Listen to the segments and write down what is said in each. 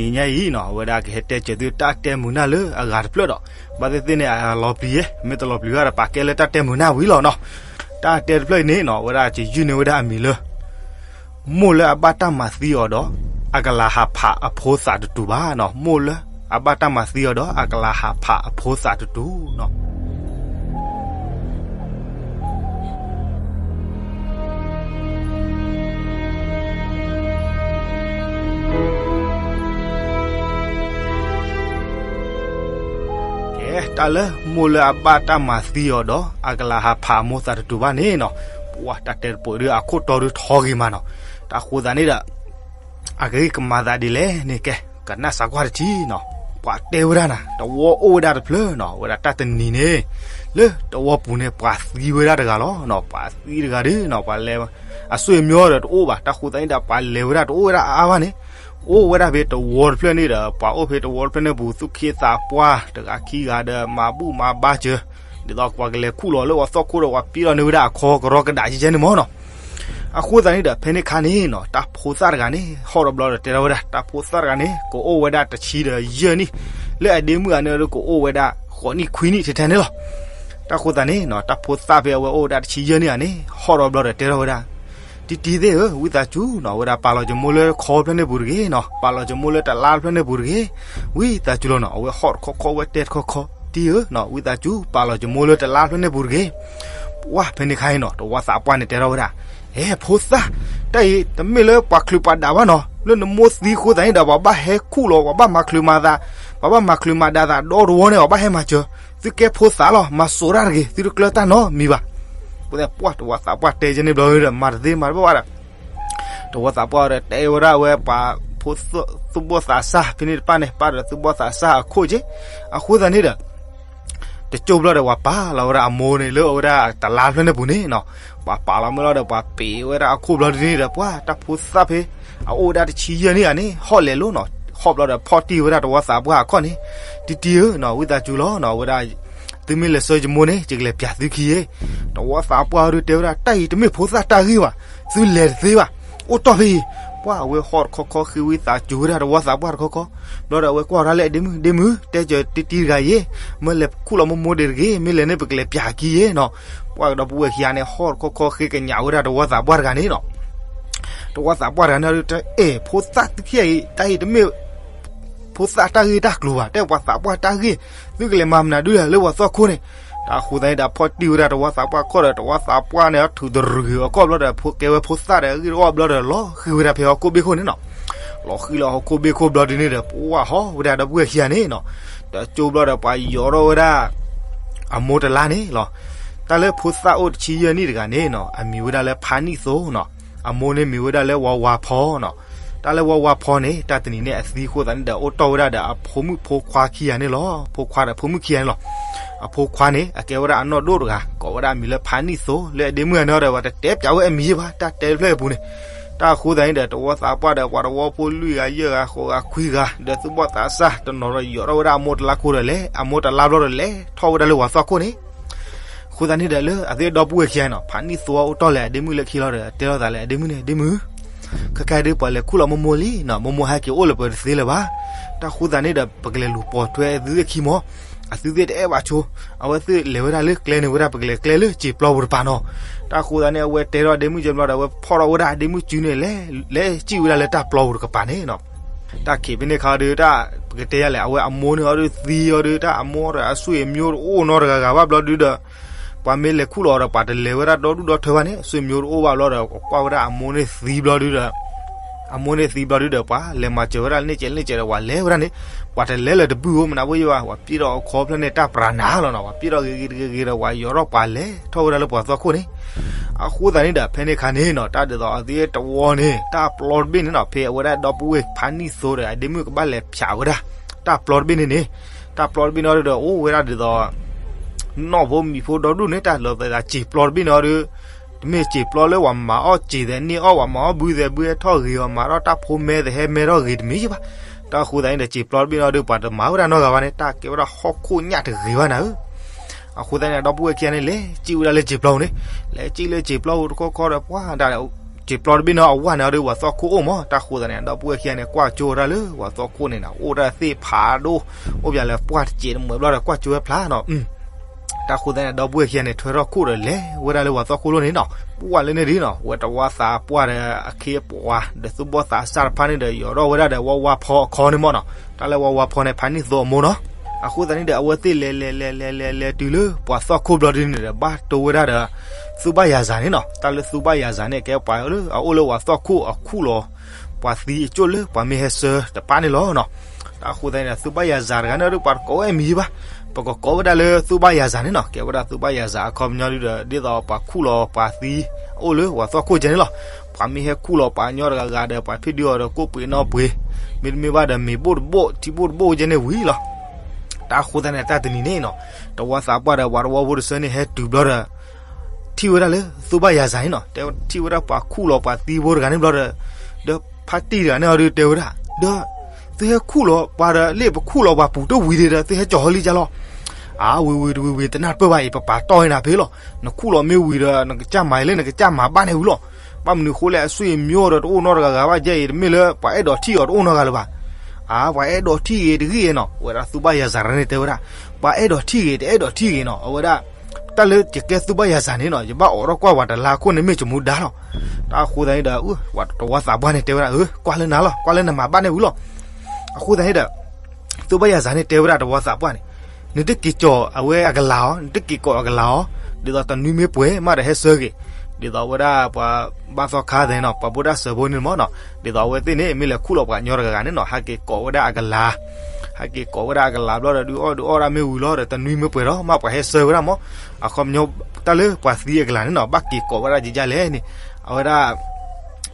တနံၤညါအံၤနီၤ အဝဲဒၣ်ကဟဲတဲစၢၤသုတၢ်တဲမုာ်နၢ်လၢအဂၤတဖျၢၣ်ဒီး ဘၣ်သ့ၣ်သ့ၣ်န့ၣ် အလီၤပျံၤယဲ မ့ၢ်တလီၤပျံၤဘၣ်ဒီး ပာ်ကဲလၢတၢ်တဲမုာ်နၢ်ဝံၤလီၤနီၤ. တၢ်တဲတဖျၢၣ်အံၤန့ၣ်နီၤ အဝဲဒၣ်ကယုၢ်န့ၢ်ဝဲဒၣ်အမံၤလၢ မိၢ်လၢအဘၣ်တၢ်မၤသံအီၤဒီး အကလၤဟးဖးအဖိသးတတူာ်ဘၣ်နီၤ. မိၢ်လၢအဘၣ်တၢ်မၤသံအီၤဒီး အကလၤဟးဖးအဖိသးတတူာ်နီၤ. ကဲ တၢ်လၢမိၢ်လၢအဘၣ်တၢ်မၤသံအီၤဒီး အကလၤဟးဖးအမိၢ်သးတတူာ်ဘၣ်န့ၣ်နီၤ, ပှၤတၢ်တဲတပိာ်ဒုးအခိၣ်တီဒုးထီဂ့ၤမးနီၤ. တၢ်ဃိသးန့ၣ်ဒီး အဂ့ၢ်ကမၤသးဒ်လဲၣ်န့ၣ် ကဲ ကနၣ်စးကွၢ်တထံၣ်နီၤ. ပှၤတဲဝဲဒၣ်နၤ တဝီအိၣ်ဝဲဒၣ်တဖျၢၣ်နီၤ, ဝဲဒၣ်တၢ်တနံၤန့ၣ် လၢတဝီပူၤန့ၣ် ပှၤသံဝဲဒၣ်တဂၤလီၤနီၤ. ပှၤသံတဂၤဒုးနီၤ ပှၤလဲၤ အဆွေမျိုးဒီးတအိၣ်ဘၣ်. တၢ်ဃိသးန့ၣ်ဒီး ပှၤလဲၤဝဲဒၣ်တအိၣ်ဝဲဒၣ်အါအါဘၣ်န့ၣ် အိၣ်ဝဲဒၣ်ဖဲတဝီတဖျၢၣ်န့ၣ်ဒီး ပှၤအိၣ်ဖဲတဝီတဖျၢၣ်န့ၣ်ပူၤ သူၣ်က့သးပှၢ် တဂၤခံဂၤဒီး မၤဘူၣ်မၤဘါစၢၤ ဒ်သိးပှၤကလဲၤခူၣ်လီၤလၢပှၤသီၣ်ခိၣ်ဒီး ပှၤပ့ၢ်ထီၣ်န့ၢ်ဝဲဒၣ်အခီကရီကဒးကဲန့ၣ်မ့ၢ်နီၤ. အဃိသတးန့ၣ်ဒီး ဖဲန့ၣ်ခါန့ၣ်နီၤ တၢ်ဖိသၣ်တဂၤန့ၣ် ဟီၣ်ဒီးဘျီဒီးတဲထီၣ်ဝဲဒၣ် တၢ်ဖိသၣ်တဂၤန့ၣ် ကအိၣ်ဝဲဒၣ်တဆံဒီးယဲၢ်နံၣ်, လၢအဒ့မုၣ်ဂၤန့ၣ်ဒီး ကအိၣ်ဝဲဒၣ်ဃိးနံၣ်ခွံနံၣ်ထဲထဲန့ၣ်လီၤ. တၢ်ဃိသတးန့ၣ်နီၤ တၢ်ဖိသၣ်ဖဲအဝဲအိၣ်ဝဲဒၣ်တဆံယဲၢ်နံၣ်ဂၤန့ၣ် ဟီၣ်ဒီးဘျီဒီးတဲထီၣ်ဝဲဒၣ် တံတံသ့ၣ်ဧၢ, ဝံသးစူၤနီၤ အဝဲဒၣ်ပာ်လီၤကမိၢ်လၢခီဖျၢၣ်န့ၣ်ပူၤတဂ့ၤနီၤ, ပာ်လီၤကမိၢ်လၢတလါဖျၢၣ်န့ၣ်ပူၤတဂ့ၤ. ဝံသးစူၤလီၤနီၤ, အဝဲဟီၣ်တခီခီ အဝဲတဲတခီခီ, တံဧၢနီၤ, ဝံသးစူၤ ပာ်လီၤကမိၢ်လၢတလါဖျၢၣ်န့ၣ်ပူၤတဂ့ၤ. ပှၢ်ဖဲန့ၣ်ခါအံၤနီၤ တဝီသးပှၢ်န့ၣ်တဲထီၣ်ဝဲဒၣ်, အဲ ဖိသၣ်, တၢ်အံၤတမ့ၢ်လၢပှၤချုးပှၤဒးဘၣ်နီၤ, လၢနမိၢ်သံဃိသးန့ၣ်ဒီး ပှၤဘၣ်ဟဲခူၣ်လီၤ, ပှၤဘၣ်မၤချုးမၤသး, ပှၤဘၣ်မၤချုးမၤဒးသးဒီတဝီန့ၣ် ပှၤဘၣ်ဟဲမၤစၢၤ, သုကဲဖိသၣ်လီၤ, မၤစိာ်တၢ်တဂ့ၤ, သုတကျၢၤတၢ်နီတမံၤဘၣ်. အဃိသတး ပှၢ်တဝီသးပှၢ်တဲယဲန့ၣ်ဘျီဒီး မၤတသ့မၤတဘၣ်ဘၣ်ဒီး တဝီသးပှၢ်ဒီးတဲဝဲဒၣ်ဝဲပှၤဖိ သူၣ်ဘီၣ်သးစၢ် ဖဲန့ၣ်တဖၣ်န့ၣ် ပၢ်ဒီးသူၣ်ဘီၣ်သးစၢ်အခိၣ်က့. အဃိသတးန့ၣ်ဒီး တကၠိဘျီဒီး ပှၤပာ်လီၤဝဲဒၣ်အမိၢ်န့ၣ် လၢအဝဲဒၣ်တလါဖျၢၣ်န့ၣ်ပူၤန့ၣ်နီၤ, ပှၤပာ်လီၤမ့ၢ်လီၤဒီး ပှၤပ့ၤဝဲဒၣ်အခိၣ်ဘျီဒ်န့ၣ်ဒီး ပှၢ်တၢ်ဖိသၣ်ဖဲ အအိၣ်ဝဲဒၣ်တဆံယဲၢ်နံၣ်ဂၤန့ၣ် ဟီၣ်လဲၤလိၤနီၤ, ဟီၣ်ဘျီဒီး ဖီၣ်တံၢ်ဝဲဒၣ်တဝီသးပှၢ်အခီၣ်န့ၣ်, တံတံဧၢနီၤ, ဝံသးစူၤလီၤနီၤ, အဝဲဒၣ် သုမ့ၢ်လဲၤဆှၢယမိၢ်န့ၣ် ယကလဲၤပျးသုခံယ့. တဝီသးပှၢ်ဒုးတဲဝဲဒၣ် တၢ်အံၤတမ့ၢ်ဖိသၣ်တၢ်ဂ့ၢ်ဘၣ်, သုလဲၤတသ့ဘၣ်, အိၣ်တီၢ်ဖဲအံၤ. ပှၢ်အဝဲဟီၣ်တခီခီ ဃ့ဝံသးစူၤဝဲဒၣ်တဝီသးပှၢ်တခီခီ, ဘျီဒီးအဝဲကွၢ်ဝဲဒၣ်လၢအဒ့မုၣ်, ဒ့မုၣ်, တဲစၢၤတံတံတဂၤယ့, မ့ၢ်လဲၤခူၣ်လီၤမိၢ်မိၢ်ဒံးတဂ့ၤ, မ့ၢ်လဲၤန့ၣ် ပကလဲၤပျးခံယ့နီၤ. ပှၢ်ကဒီပုၢ်ဝဲၢ်ခံဂၤန့ၣ် ဟီၣ်တခီခီဃ့ကညးဝဲဒၣ်တဝီသးပှၢ်တဂၤန့ၣ်နီၤ. တဝီသးပှၢ်တဂၤန့ၣ်ဒီး အဲၣ် ဖိသၣ်သုခံဂၤအံၤ တၢ်အံၤတမ့ၢ် ဖိသၣ်တၢ်ဂ့ၢ်တၢ်ကျိၤဘၣ်, တဲပှၤသးပှၢ်တၢ်ဂ့ၢ်, သုကလဲၤမၤမနုၤဒုးလၢပှၤသီၣ်ခိၣ်န့ၣ်. တၢ်အဃိသတးန့ၣ်ဒီး ဖီၣ်တံၢ်ဝဲဒၣ်တဝီသးပှၢ်ခီၣ်ဒီး တဝီသးပှၢ်န့ၣ် ထုးတရုာ်အကီၢ်ဘျီဒီး ဖိကဲဝဲဖိသၣ်ဒီးအဂ့ၢ်တအီၣ်ဘျီဒီး လီၤဃံၤဝဲဒၣ်ဖဲဟီၣ်ခိၣ်ဘ့ၣ်ခိၣ်န့ၣ်နီၤ. လီၤဃံၤလီၤဟီၣ်ခိၣ်ဘ့ၣ်ခိၣ်ဘျီဒ်န့ၣ်ဒီး ပှၢ်ဟီၣ်ဝဲဒၣ်ဒီပုၢ်ဝဲၢ်ခံဂၤန့ၣ်နီၤ. တကၠိဘျီဒီး ပှၤယီၤထီၣ်ဝဲဒၣ် အမိၢ်တလါန့ၣ်လီၤ. တၢ်လၢဖိသၣ်အိၣ်တဆံယဲၢ်နံၣ်တဂၤန့ၣ်နီၤ အမံၤဝဲဒၣ်လၢဖါနံၣ်သိနီၤ. အမိၢ်န့ၣ်မံၤဝဲဒၣ်လၢဝါဝါဖီနီၤ. တၢ်လၢဝါဝါဖီန့ၣ် တၢ်တနံၤန့ၣ်အသံအဃိသတးန့ၣ်ဒီး အိၣ်တီၢ်ဝဲဒၣ်ဒီးအဖိမုၣ်ဖိခွါခံဂၤန့ၣ်လီၤ. ဖိခွါဒီးဖိမုၣ်ခံဂၤန့ၣ်လီၤ. အဖိခွါန့ၣ် အကဲဝဲဒၣ်အနီၢ်ဒိၣ်တဂၤ ကိးဝဲဒၣ်အမံၤလၢဖါနံၣ်သိ လၢအဒ့မုၣ်ဂၤန့ၣ်ဒီး ပှၤတတဲပျးဝဲအမံၤယ့ၢ်ဘၣ် တၢ်တဲတဖျၢၣ်အပူၤန့ၣ်. တၢ်အဃိသတးန့ၣ်ဒီး တဝီသးပှၢ်ဒီးပှၤတဝီဖိလွံၢ်ဂၤယဲၢ်ဂၤ ဃိးဂၤခွံဂၤ ဒီးသူၣ်ဘီၣ်သးစၢ်တနီၤဒီး ယီၤထီၣ်ဝဲဒၣ်အမိၢ်တလါခိၣ်ဒီးလဲၤ အမိၢ်တလါဘျီဒီးလဲၤထီၣ်ဝဲဒၣ်လၢပှၤသီၣ်ခိၣ်န့ၣ်. အဃိသတးန့ၣ်ဒီး လၢအသ့ၣ်ဒီပုၢ်ဝဲၢ်ခံဂၤနီၤ ဖါနံၣ်သိအအိၣ်တီၢ်လဲၤအဒ့မုၣ်လၢခံလီၤဒီး တဲလိာ်သးလၢအဒ့မုၣ်န့ၣ် ဒ့မုၣ် ခဲခါဒုးပှၤလဲၤခူၣ်လီၤမိၢ်မိၢ်လံနီၤ မိၢ်မိၢ်ဟဲက့ၤအိၣ်လၢပှဲၤတသ့လၢၤဘၣ်. တၢ်ဃိသတးန့ၣ်ဒီး ပကလဲၤလူၤပိာ်ထွဲသုသ့ၣ်ခံမီၤ အသုသ့ၣ်တအဲၣ်ဘၣ်ဆိ အဝဲသ့ၣ်လဲၤဝဲဒၣ်လၢကျဲန့ၣ်ဝဲဒၣ် ပကလဲၤကျဲလၢစံာ်ပျီပူၤတပၤနီၤ. တၢ်ဃိသတးန့ၣ် အဝဲတဲထီၣ်အဒ့မုၣ်ကၠၢဘျီဒီး အဝဲဖီၣ်ထီၣ်ဝဲဒၣ်အဒ့မုၣ်စုန့ၣ် လဲၤ လဲၤစံၣ်ဝဲဒၣ်လၢတၢ်ပျီပူၤတကပၤန့ၣ်နီၤ. တၢ်ခံးဖဲန့ၣ်ခါဒုး တၢ်ပကတဲယၤလဲၣ် အဝဲအမိၢ်န့ၣ်အီၤဒုးသံအီၤဒုး တၢ်အမိၢ်ဒီးအဆွေမျိုးတအိၣ်နီတဂၤဂၤဘၣ်ဘျီဒုးဒီး ပှၤမ့ၢ်လဲၤခူၣ်လီၤအီၤဒီး ပှၤတလဲၤဝဲဒၣ်ဒီဒူၣ်ဒီထၢဘၣ်န့ၣ် အဆွေမျိုးတအိၣ်ဘၣ်ဘျီဒီး ကွၢ်ဝဲဒၣ်အမိၢ်န့ၣ်သံဘျီဒုးဒီး အမိၢ်န့ၣ်သံဘျီဒုးဒီး ပှၤလဲၤမၤစၢၤဝဲဒၣ်လၢန့ၣ်ကဲးလၢန့ၣ်ကဲးဒီး ပှၤလဲၤဝဲဒၣ်န့ၣ် ပှၤတလဲၤလၢၤတဘုၣ်ဧိၤ မနုၤဘၣ်ယဲဘၣ် ပှၤပျဲထီၣ်အခီဖျၢၣ်န့ၣ် တၢ်ပြးနၤလီၤနီၤ ပှၤပျဲထီၣ်ဂ့ၤဂ့ၤတဂ့ၤဂ့ၤဒီး ပှၤယီၤထီၣ်ပှၤလဲၤထီၣ်ဝဲဒၣ်လၢပှၤသီၣ်ခိၣ်န့ၣ်. အဃိသတးန့ၣ်ဒီး ဖဲန့ၣ်ခါန့ၣ်နီၤ တၢ်ဒ်သိးအသ့ၣ်တဝီန့ၣ် တၢ်ပျီတဘ့ၣ်န့ၣ်နီၤ ဖဲအဝဲဒၣ်ဒီပုၢ်ဝဲၢ်ဖါနံၣ်သိဒီး အဒ့မုၣ်ကဘၣ်လဲၤဖျးဝဲဒၣ် တၢ်ပျီတဘ့ၣ်န့ၣ်န့ၣ် တၢ်ပျီတဘ့ၣ်န့ၣ်ဒီး အိၣ်ဝဲဒၣ်ဒ်သိး နီၣ်ဖိမံၤဖိဒီဒူၣ်န့ၣ် တၢ်လီၤသးစံာ်ပျီတဘ့ၣ်န့ၣ်ဒီး တမ့ၢ်စံာ်ပျီလၢပှၤမၤအီၣ်စံာ်သဲးန့ၢ်အီၣ် ပှၤမၤအီၣ်ဘုသဲးဘုဟဲထီၣ်ဂ့ၤအီၤ မၤထီၣ်တၢ်ဖိမဲသဲးဟဲမဲထီၣ်ဂ့ၤတမံၤယဲဘၣ်. တၢ်ဃိသတးန့ၣ်ဒီး စံာ်ပျီတဘ့ၣ်န့ၣ်ဒီး ပှၤတမၤဝဲဒၣ်နီတဂၤဘၣ်န့ၣ် တၢ်ကဲဝဲဒၣ်ဟီၣ်ခိၣ်ညၣ်တဂ့ၤဘၣ်နၤဧၢ. အဃိသတးန့ၣ် ဒီပုၢ်ဝဲၢ်ခံဂၤန့ၣ် လဲၤစံၣ်ဝဲဒၣ်လၢစံာ်ပျီပူၤန့ၣ် လဲၤစံၣ်လၢစံာ်ပျီပူၤတခီခီဒီး ပှၤဒၣ် ပျီတဘ့ၣ်န့ၣ်အဝဲန့ၣ်အီၤဒီး ပှၤသီၣ်ခိၣ်အိၣ်မး, တၢ်ဃိသတးန့ၣ် ဒီပုၢ်ဝဲၢ်ခံဂၤန့ၣ် ကွၢ်ကၠိဝဲဒၣ်လၢပှၤသီၣ်ခိၣ်န့ၣ်နီၤ အိၣ်ဒၣ်သ့ၣ်ဖးဒိၣ်, အိၣ်ပၠးလၢပှၢ်တစဲးတမှဲးဘျီဒီး ကွၢ်ကၠိဝဲဖျါနီၤ. တၢ်ဃိသတးန့ၣ် ဒီပုၢ်ဝဲၢ်ခံဂၤန့ၣ် ထွဲထီၣ်ခိၣ်ဒီးလဲၤဝဲဒၣ်လၢပှၤသီၣ်ခိၣ်လိၣ်န့ၣ်နီၤ. ပှၢ်လၢန့ၣ်ဒ်နီၤ ဝဲတဝီသးပှၢ်ဒီးအခ့အပှၤ ဒီးသူၣ်ဘီၣ်သးစၢ်တဖၣ်န့ၣ်ဒီး ယီၤထီၣ်ဝဲဒၣ်ဒီးဝါဝါဖီအခီန့ၣ်မးနီၤ. တၢ်လၢဝါဝါဖီန့ၣ် ဖးနံၣ်သိအမိၢ်နီၤ. အဃိသတးန့ၣ်ဒီး အဝဲသ့ၣ်လဲၤလဲၤလဲၤလဲၤလဲၤလဲၤတုၤလၢပှၤသီၣ်ခိၣ်ဘျီဒ်န့ၣ်ဒီး ဘၣ်တိၢ်ဝဲဒၣ်ဒီး သူၣ်ဘၣ်ယၤစးန့ၣ်နီၤ. တၢ်လၢသူၣ်ဘၣ်ယၤစးန့ၣ် ကဲပှၤလၢအအိၣ်လၢပှၤသီၣ်ခိၣ်အခူၣ်လီၤ ပှၤသံအကၠိၣ်လၢပှၤမ့ၢ်ဟဲဆှၢတပၢ်န့ၣ်လီၤနီၤ. တၢ်ဃိသတးန့ၣ်ဒီး သူၣ်ဘၣ်ယၤစးတဂၤန့ၣ်ဒီး ပှၤတကိးဝဲအမံၤဘၣ်. ပကကိးဝဲဒၣ်လၢသူၣ်ဘၣ်ယၤစးန့ၣ်နီၤ. ကဲဝဲဒၣ်သူၣ်ဘၣ်ယၤစးအခီပညီဒ်ဒီး ဒ်သိးပှၤခူၣ်လီၤပှၤသံအိၣ်လၢပှၤသီၣ်ခိၣ်ကဲန့ၣ်လီၤ. ပှၤမ့ၢ်ဟဲခူၣ်လီၤပှၤညီတဂၤဂၤဒီး ပှၤဖ့ၣ်ဒုးအီၤဒီး ကိၣ်ပှ့ၤနီၣ်ပှ့ၤ, မ့တမ့ၢ်ဘၣ်ဒီးမ့ၤဘိၣ်တဘိၣ် ထံဘိၣ်တဘိၣ်ကဲန့ၣ်ဝံၤလီၤ. တၢ်ဃိသတးန့ၣ် တၢ်တနံၤန့ၣ်နီၤ တဝီသးပှၢ်ဒီးပှၤတဝီဖိတဆၢန့ၣ် ဟဲတုၤဘျီဒီး ထံၣ်ဝဲဒၣ်လၢသူၣ်ဘၣ်ယၤစးန့ၣ်နီၤ. တဲထံၣ်ဝဲဒၣ်ပှၤခူၣ်လီၤပှၤသံဖိတဂၤန့ၣ်ဘျီဒီး ဒီးဖါတံၢ်တဂၤန့ၣ်အီၤဒီးတဲဝဲဒၣ် ဒီး သုဟဲခူၣ်လီၤပှၤဒီး လၢပခူၣ်လီၤပှၤပူၤတဝံၤဒံးဒီး သုဟဲကၠီၤဟီလံကလီၤ. အါ ဝံၤဝံၤတဝံၤဝံၤ တနၢ်တပၢၢ်ဘၣ်အံၤ ပပာ်တီၢ်အံၤနၤဖဲလီၤ. နခူၣ်လီၤမ့ၢ်ဝံၤဒီး နကစၢ်မၤအံၤလၢနကစၢ်မၤဘၣ်န့ၣ်ဝံၤလီၤ. ဘၣ်မနုၤဃိလဲၣ် အဆွေမျိုးဒီးတအိၣ်နီတဂၤဂၤဘၣ် ယဲအံၤ တမ့ၢ်လၢပှၤအဲၣ်ဒိးထံၣ်အီၤတအိၣ်နီတဂၤလၢၤဘၣ်. အါ ပှၤအဲၣ်ဒိးထံၣ်ဂ့ၤတဂ့ၤနီၤ အဝဲဒၣ်သူၣ်ဘၣ်ယၤစးတဂၤန့ၣ်တဲဝဲဒၣ် ပှၤအဲၣ်ဒိးထံၣ်ဂ့ၤ တအဲၣ်ဒိးထံၣ်ဂ့ၤနီၤ အဝဲဒၣ် တၢ်လၢယကဲသူၣ်ဘၣ်ယၤစးန့ၣ်နီၤ ယဘၣ်အိးထီၣ်ကွၢ်ပှၤတလါခိၣ်န့ၣ်မ့ၢ်ယမူဒါလီၤ. တၢ်အဃိသတးန့ၣ်ဒီး တဝီသးပှၢ်န့ၣ်တဲဝဲဒၣ် အၢ ကွၢ်လၢနၤလီၤ ကွၢ်လၢနမၤဘၣ်န့ၣ်ဝံၤလီၤ. အဃိသတးန့ၣ်ဒီး သူၣ်ဘၣ်ယၤစးန့ၣ်တဲဝဲဒၣ်တဝီသးပှၢ်န့ၣ် နတက့ၤကီၤအဝဲအကလၤအီၤ နတက့ၤကီၤအကလၤအီၤ ဒ်သိးတနွံမ့ၢ်ပှဲၤမးဒီးဟဲဆၢက့ၤ ဒ်သိးဝဲဒၣ်ပှၤဘၣ်သီခါသဲးနီၤ ပှၤဘိၣ်တၢ်စၢၤဘိန့ၣ်မးနီၤ ဒ်သိးအဝဲသ့ၣ်န့ၣ် မ့ၢ်လဲၤခူၣ်လီၤပှၤကညီတဂၤဂၤန့ၣ်နီၤ ဟဲက့ၤကိးဝဲဒၣ်အကလၤ ဟဲက့ၤကိးဝဲဒၣ်အကလၤဘျီဒီး ဒုးအီၣ်ဒုးအီၣ်ဒၣ်မ့ၢ်ဝံၤလီၤဒီး တနွံမ့ၢ်ပှဲၤဒီး မးပှၤဟဲဆၢဝဲဒၣ်မး အခီပညီ တၢ်လၢပှၤသံအကလၤန့ၣ်နီၤ ဘၣ်က့ၤကိးဝဲဒၣ်ယကလဲၣ်န့ၣ် အဝဲဒၣ်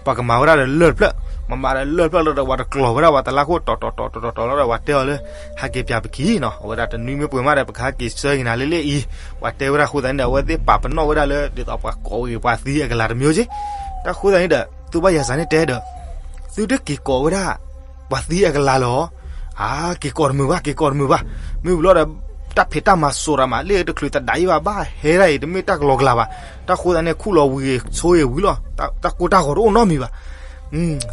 ပှၤကမၤဝဲဒၣ်ဒီးလၢၢ်တဖျၢၣ် မၤမၤဒီးလၢၢ်တဖျၢၣ်လီၤဒီး ပှၤတကျီၤဝဲဒၣ် ပှၤတလါခိၣ်တီၤတီၤတီၤတီၤတီၤလီၤဒီး ပှၤတဲအီၤလၢ ဟဲက့ၤပၠးပခံနီၤ အဝဲဒၣ်တနွံမ့ၢ်ပှဲၤမးဒီး ပကဟဲက့ၤဆၢက့ၤနၤလၢလၢအံၤ ပှၤတဲဝဲဒၣ်အဃိသတးန့ၣ်ဒီး အဝဲသ့ၣ်ပာ်ပနီၣ်ဝဲဒၣ်လၢ ဒ်သိးပှၤကိးဂ့ၤပှၤသံအကလၤတမံၤက့ တၢ်အဃိသတးန့ၣ်ဒီး သူၣ်ဘၣ်ယၤစးန့ၣ်တဲဒီး သုတက့ၤကိးဝဲဒၣ် ပှၤသံအကလၤလီၤ အါ က့ၤကိးတမုာ်ဘၣ် က့ၤကိးတမုာ်ဘၣ် မ့ၢ်ဝံၤလီၤဒီး တၢ်ဖံးတၢ်မၤစိးတၢ်မၤ လၢတချုးတဒးအံၤဘၣ် ဘၣ်ဟဲဒၣ်အံၤ တမ့ၢ်တၢ်ကလီကလၤဘၣ် တၢ်ဃိသတးန့ၣ် ခူၣ်လီၤဝံၤဂ့ၤဆိဂ့ၤဝံၤလီၤ တၢ်ကိၢ်တၢ်ဂီၤတအိၣ်နီတမံၤဘၣ်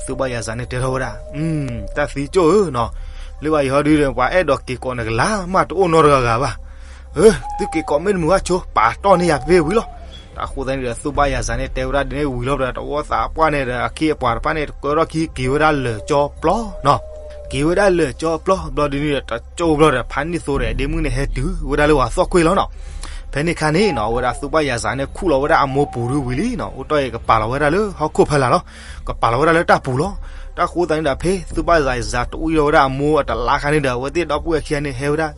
သူၣ်ဘၣ်ယၤစးန့ၣ်တဲထီၣ်ဝဲဒၣ် တၢ်သံကၠိၣ်ဧၢနီၤ လၢဘၣ်ယဟီဒုဒီး ပှၤအဲၣ်ဒိးက့ၤကိးနကလၤ မးတအိၣ်နီတဂၤဂၤဘၣ် သုက့ၤကိးမ့ၢ်တမုာ်ဘၣ်ဆိ ပာ်တီၢ်န့ၢ်ယၤဖဲဝံၤလီၤ တၢ်ဃိသတးန့ၣ်ဒီး သူၣ်ဘၣ်ယၤစးန့ၣ်တဲဝဲဒၣ်ဒ်န့ၣ်ဝံၤလီၤဒီး တဝီသးပှၢ်န့ၣ်ဒီး အခ့အပှၤတဖၣ်န့ၣ် တကၢထီၣ်ခံ က့ၤဝဲဒၣ်လၢာ်ကၠီပျီနီၤ က့ၤဝဲဒၣ်လၢာ်ကၠီပျီဘျီဒ်န့ၣ်ဒီး တကၠိၣ်ဘျီဒီး ဖးနံၣ်သိဒီး အဒ့မုၣ်န့ၣ် ဟဲတုၤဝဲဒၣ်လၢပှၤသီၣ်ခွ့ၣ်လီၤနီၤ ဖဲန့ၣ်ခါန့ၣ်နီၤ အဝဲဒၣ်သူၣ်ဘၣ်ယၤစးန့ၣ် ခူၣ်လီၤဝဲဒၣ်အမိၢ်ပူၤဒုဝံၤလံနီၤ အိၣ်တီၢ်အံၤကပာ်လီၤဝဲဒၣ်လၢဟီၣ်ခိၣ်ဖီလာ်လီၤ ကပာ်လီၤဝဲဒၣ်လၢတၢ်ပူၤလီၤ တၢ်ဃိသတးန့ၣ်ဒီး ဖဲသူၣ်ဘၣ်ယၤစးတအိၣ်လီၤဝဲဒၣ်အမိၢ်အတလါခါန့ၣ်ဒီး အဝဲသ့ၣ်ဒီပုၢ်ဝဲၢ်ခံဂၤန့ၣ် ဟဲဝဲဒၣ်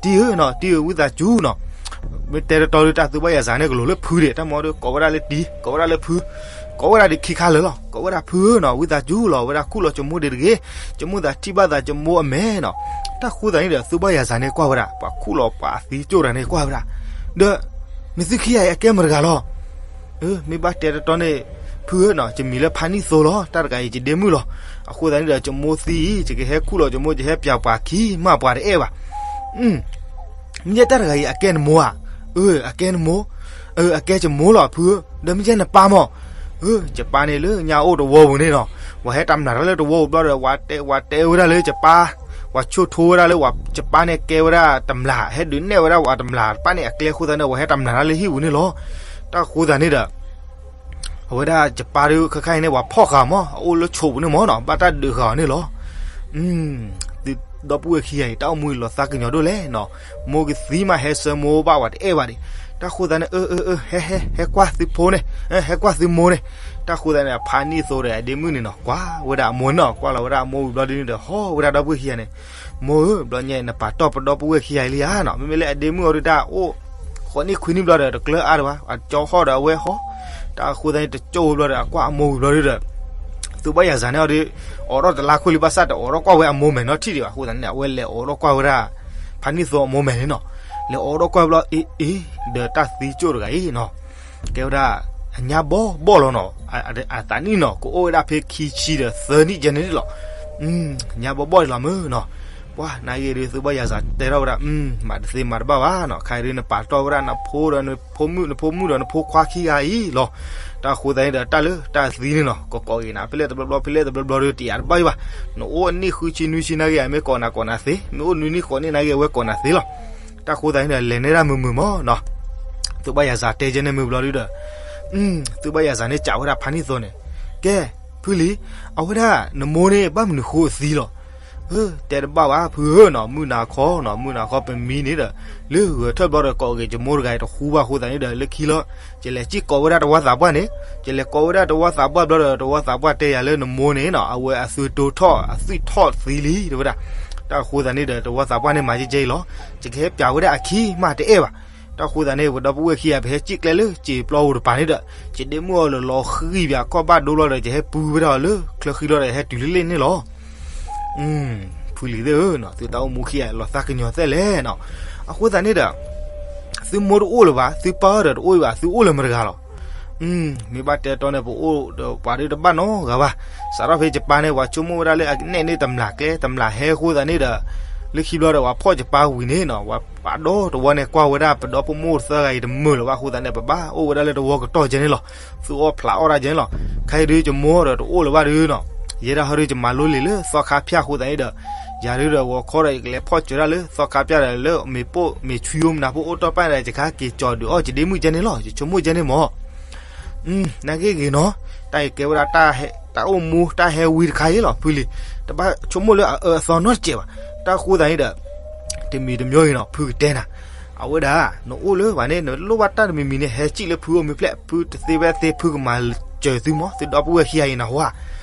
တံၤဧၢနီၤ တံၤဧၢ ဝံသးစူၤနီၤ မ့ၢ်တဲတတီဒု တၢ်သူၣ်ဘၣ်ယၤစးန့ၣ် ကလိၤလၢဖုဒံး တၢ်မ့ၢ်ဒီး ကိးဝဲဒၣ်လၢတံၤ ကိးဝဲဒၣ်လၢဖု ကိးဝဲဒၣ်ဒံးခံခါလၢာ်လီၤ ကိးဝဲဒၣ်ဖုဧၢနီၤ ဝံသးစူၤလီၤ ဝဲဒၣ်ခူၣ်လီၤကၠိမိၢ်ဒံးတဂ့ၤ ကၠိမိၢ်သးထံၣ်ဘၣ်သးကၠိမိၢ်အမဲာ်နီၤ တၢ်ဃိသတးန့ၣ်ဒီး သူၣ်ဘၣ်ယၤစးန့ၣ်ကွၢ်ဝဲဒၣ် ပှၤခူၣ်လီၤပှၤသံကၠိၣ်တဂၤန့ၣ်ကွၢ်ဝဲဒၣ် ဒီး နသုခံဂၤအံၤအကဲမတၤတဂၤလီၤ မ့ၢ်ဘၣ်တဲတတီန့ၣ် ဖုဧၢနီၤ ယမံၤလၢဖးနံၣ်သိလီၤ တၢ်တဂၤအံၤယဒ့မုၣ်လီၤ အဃိသတးန့ၣ်ဒီး ယမိၢ်သံအံၤ ယကဟဲခူၣ်လီၤယမိၢ် ယဟဲပၠးပှၤခံ မ့ၢ်ပှၤတအဲၣ်ဘၣ် မ့ၢ်တၢ်တဂၤအံၤအကဲနမိၢ်ဧါ အၢ အကဲနမိၢ် အၢ အကဲယမိၢ်လီၤ ဖုဧၢ ဒီးမ့ၢ်ယဲနပၢ်မီၢ် အၢ ယပၢ်န့ၣ်လၢညါအိၣ်တဝီပူၤန့ၣ်နီၤ ပှၤဟဲတမျးတၢ်လၢတဝီပူၤဘျီဒီး ပှၤတဲဝဲဒၣ်လၢယပၢ် ပှၤဆိၣ်ထိဝဲဒၣ်လၢ ယပၢ်န့ၣ်ကဲဝဲဒၣ်တမျး ဟဲဒုးနဲၣ်ဝဲဒၣ်ပှၤတမျးတဖၣ်န့ၣ် အကျဲအဃိသတးန့ၣ် ပှၤဟဲတမျးတၢ်လၢဟံၣ်ပူၤန့ၣ်လီၤ တၢ်ဃိသတးန့ၣ်ဒီး အဝဲဒၣ်ယပၢ်ဒီး ခဲခါအံၤန့ၣ် ပှၤဖီၣ်ဃာ်မီၢ် အအိၣ်လၢဆိးပူၤန့ၣ်မီၢ်နီၤ ဘၣ်တၢ်ဒုးဃာ်အီၤန့ၣ်လီၤ ဒီပုၢ်ဝဲၢ်ခံဂၤအံၤ တၢ်အိၣ်မူအံၤလီၤသးကညီၤဒိၣ်လဲၣ်နီၤ မိၢ်ကသံမးဟဲဆၢမိၢ်ဘၣ်ပှၤတအဲၣ်ဘၣ်ဒံး တၢ်ဃိသတးန့ၣ် အၢ အၢ အၢ ဟဲ ဟဲ ဟဲကွၢ်သုဖိန့ၣ် ဟဲကွၢ်သုမိၢ်န့ၣ် တၢ်ဃိသတးန့ၣ် ဖးနံၣ်သိဒီးအဒ့မုၣ်န့ၣ်နီၤ ကွၢ်ဝဲဒၣ်အမိၢ်နီၤ ကွၢ်လီၤဝဲဒၣ်အမိၢ်ဝံၤဘျီဒ်န့ၣ်ဒီး ဟီၣ်ဝဲဒၣ်ဒီပုၢ်ဝဲၢ်ခံဂၤန့ၣ် မိၢ်ဧၢ ဘျီညါအံၤ နပာ်တီၢ်ပဒီပုၢ်ဝဲၢ်ခံဂၤအံၤလံဧါနီၤ မ့မ့ၢ်လၢအဒ့မုၣ်အီၤဒုးတၢ်အိၣ် ဃိးနံၣ်ခွံနံၣ်ဘျီဒီး တကျၢၤအါဒီးဘၣ် အကၠီဟီၣ်ဒီးအဝဲဟီၣ် တၢ်ဃိသတးန့ၣ် တကၠိၣ်ဝဲဘျီဒီး အကွၢ်အမိၢ်ဝံၤဘျီဒုးဒီး သူၣ်ဘၣ်ယၤစးန့ၣ်အီၤဒီး အိးထီၣ်တလါခွ့လံ ဘၣ်ဆၣ်တအိးထီၣ်ကွၢ်ဝဲအမိၢ်မဲာ်နီတထံၣ်ဒံးဘၣ် အဃိသတးန့ၣ် အဝဲလဲၤအိးထီၣ်ကွၢ်ဝဲဒၣ် ဖးနံၣ်သိအမိၢ်မဲာ်န့ၣ်နီၤ လဲၤအိးထီၣ်ကွၢ်ဘျီ အ့ အ့ ဒီးတၢ်သံကၠိၣ်တဂၤအံၤနီၤ ကဲဝဲဒၣ် အညါဘီဘီၣ်လီၤနီၤ အသးနံၣ်နီၤ ကအိၣ်ဝဲဒၣ်ဖဲခံဆံဒီးသၢနံၣ်ကဲန့ၣ်လီၤ ညါဘီဘီၣ်လီၤမ့ၢ်နီၤ ပှၤနာ်က့ဒုး သုးဘၣ်ယၤစးတဲထီၣ်ဝဲဒၣ်, မၤတသ့မၤတဘၣ်ဘၣ်နီၤ, ခဲအံၤဒုး နပာ်တီၢ်ဝဲဒၣ်နဖိဒီးနဖိမုၣ် နဖိမုၣ်ဒီးနဖိခွါခံဂၤအံၤလီၤ. တၢ်အဃိသတးန့ၣ်ဒီး တၢ်လၢတၢ်သံန့ၣ်နီၤ ကိးကိးဂ့ၤနၤ ဖဲလဲၣ်တဘျီဘျီ ဖဲလဲၣ်တဘျီဘျီဒီး တယာ်တဘၣ်အံၤဘၣ်. နအိၣ်အနံၣ်ဃုဆံနွံဆံနာ်က့ အမ့ၢ်ကိးနၤကိးနၤသ့, မ့ၢ်အိၣ်နွံနံၣ်ဃိးနံၣ်နာ်က့ အဝဲကိးနၤသ့လီၤ. တၢ်အဃိသတးန့ၣ်ဒီး လဲၤနဲဒၣ်မုာ်မုာ်မးနီၤ. သုးဘၣ်ယၤစးတဲကဲန့ၣ်မုာ်ဘျီဒုးဒီး သုးဘၣ်ယၤစးန့ၣ် စံးဝဲဒၣ်ဖါနံၣ်သိန့ၣ်, ကဲ, ဖုလံၤ, အဝဲဒၣ်နမိၢ်န့ၣ် ဘၣ်မနုၤဃိအသံလီၤ. တဲတဘၣ်ဘၣ်ဖုဧၢနီၤ, မုၢ်နၤခီနီၤ, မုၢ်နၤခီပမံန့ၣ်ဒီး လၢဂဲၤထၢၣ်ဘျီဒီး ကိးက့ၤယမိၢ်တဂၤအံၤတဃူဘၣ်အဃိသတးန့ၣ်ဒီး လၢခံလီၤ ယလဲၤစံၣ်ကိးဝဲဒၣ်တဝီသးပှၢ်န့ၣ်, ယလဲၤကိးဝဲဒၣ်တဝီသးပှၢ်ဘျီဒီး တဝီသးပှၢ်တဲယၤလၢနမိၢ်န့ၣ်နီၤ အဝဲအသွံၣ်တိထီၣ် အသွံၣ်ထီၣ်သံလံ တဲဝဲဒၣ်. တၢ်အဃိသတးန့ၣ်ဒီး တဝီသးပှၢ်န့ၣ်မၤကဲကဲအံၤလီၤ. ယကဟဲပျးဝဲဒၣ်အခံမးတအဲၣ်ဘၣ်. တၢ်အဃိသတးန့ၣ် ပဒီပုၢ်ဝဲၢ်ခံဂၤ ပဟဲစံၣ်ကျဲလၢစံာ်ပျီပူၤတပၤန့ၣ်ဒီး ယဒ့မုၣ်အီၤလီၤဃံၢ်ပၠးကီၢ်ဘၣ်ဒိဘျီဒီး ယဟဲပူၤဝဲဒၣ်အီၤလၢချၢဃံလီၤဒီး ယဟဲတုၤလၢလ့ၣ်န့ၣ်လီၤ. ဖုလံၤသ့ၣ်ဧၢ, သုတၢ်အိၣ်မူခံဂၤလီၤသးကညီၤသဲလဲၣ်နီၤ. အဃိသတးန့ၣ်ဒီး သုမိၢ်တအိၣ်လၢၤဘၣ်, သုပၢ်ဒီးတအိၣ်အံၤဘၣ်, သုအိၣ်လၢၤမတၤတဂၤလီၤ. မ့ၢ်ဘၣ်တဲတီန့ၣ် ပအိၣ်ဒီးပှၤဒုးတဘၣ်နီတဂၤဘၣ်. စးထီၣ်ဖဲယပၢ်န့ၣ် ပှၤဆိကမိၣ်ဝဲဒၣ်လၢအနဲၣ်န့ၢ်တမျးကျဲ တမျးဟဲအဃိသတးန့ၣ်ဒီး လၢခံဘျီဒီး ပှၤဖီၣ်ယပၢ်ဝံၤန့ၣ်နီၤ ပှၤဒီတဝီန့ၣ် ကွၢ်ဝဲဒၣ်ပဒီဖိမိၢ်သၢဂၤအံၤတမုာ်လၢၤဘၣ်အဃိသတးန့ၣ် ပဘၣ်အိၣ်ဝဲဒၣ်လၢတဝီကတီၢ်ကဲန့ၣ်လီၤ. သူၣ်အီၣ်ဖျးအီၣ်တၢ်ကဲန့ၣ်လီၤ. ခဲအံၤဒုး ယမိၢ်ဒီးတအိၣ်လၢၤဘၣ်ဒုးနီၤ ယဲဒၣ်ဟီဒုး ယမၤလိလံာ်လၢသီခါဖၠၣ်အဃိသတးန့ၣ်ဒီး ယၤဒုးဒီးဂီၤခီဒီး ယကလဲၤဖီၣ်စၢၤဒၣ်လၢသီခါဖၠၣ်ဒီး လၢမ့ၤပိၢ်မ့ၤဆွံအိၣ်မနၤဖိအိၣ်တီၢ်ပၣ်န့ၣ်ဒီး ယကဟဲက့ၤကၠီၤဒုးအီၣ်ယဒ့မုၣ်ကဲန့ၣ်လီၤ. ယဆိကမိၣ်ကဲန့ၣ်မး နာ်က့ဂ့ၤနီၤ, တၢ်အံၤကဲဝဲဒၣ် တၢ်အိၣ်မူတၢ်ဟဲဝံတခါအံၤလီၤ ဖုလံၤ. တဘၣ်ဆိကမိၣ်လၢအအၢအသီနီတစဲးဘၣ်. တၢ်အဃိသတးန့ၣ်ဒီး တမံၤတမံၤအံၤနီၤ ဖုကတဲနၤ, အဝဲဒၣ် နအိၣ်လၢၤဘၣ်န့ၣ် နလိၣ်ဘၣ်တၢ်တမံၤမံၤန့ၣ် ဟဲစံၣ်လၢဖုအိၣ်မ့ၢ်ဖျဲၣ်, ဖုတသ့ဝဲသ့ ဖုကမၤစၢၤသုမး သုဒီပုၢ်ဝဲၢ်ခံဂၤအံၤနဟါ.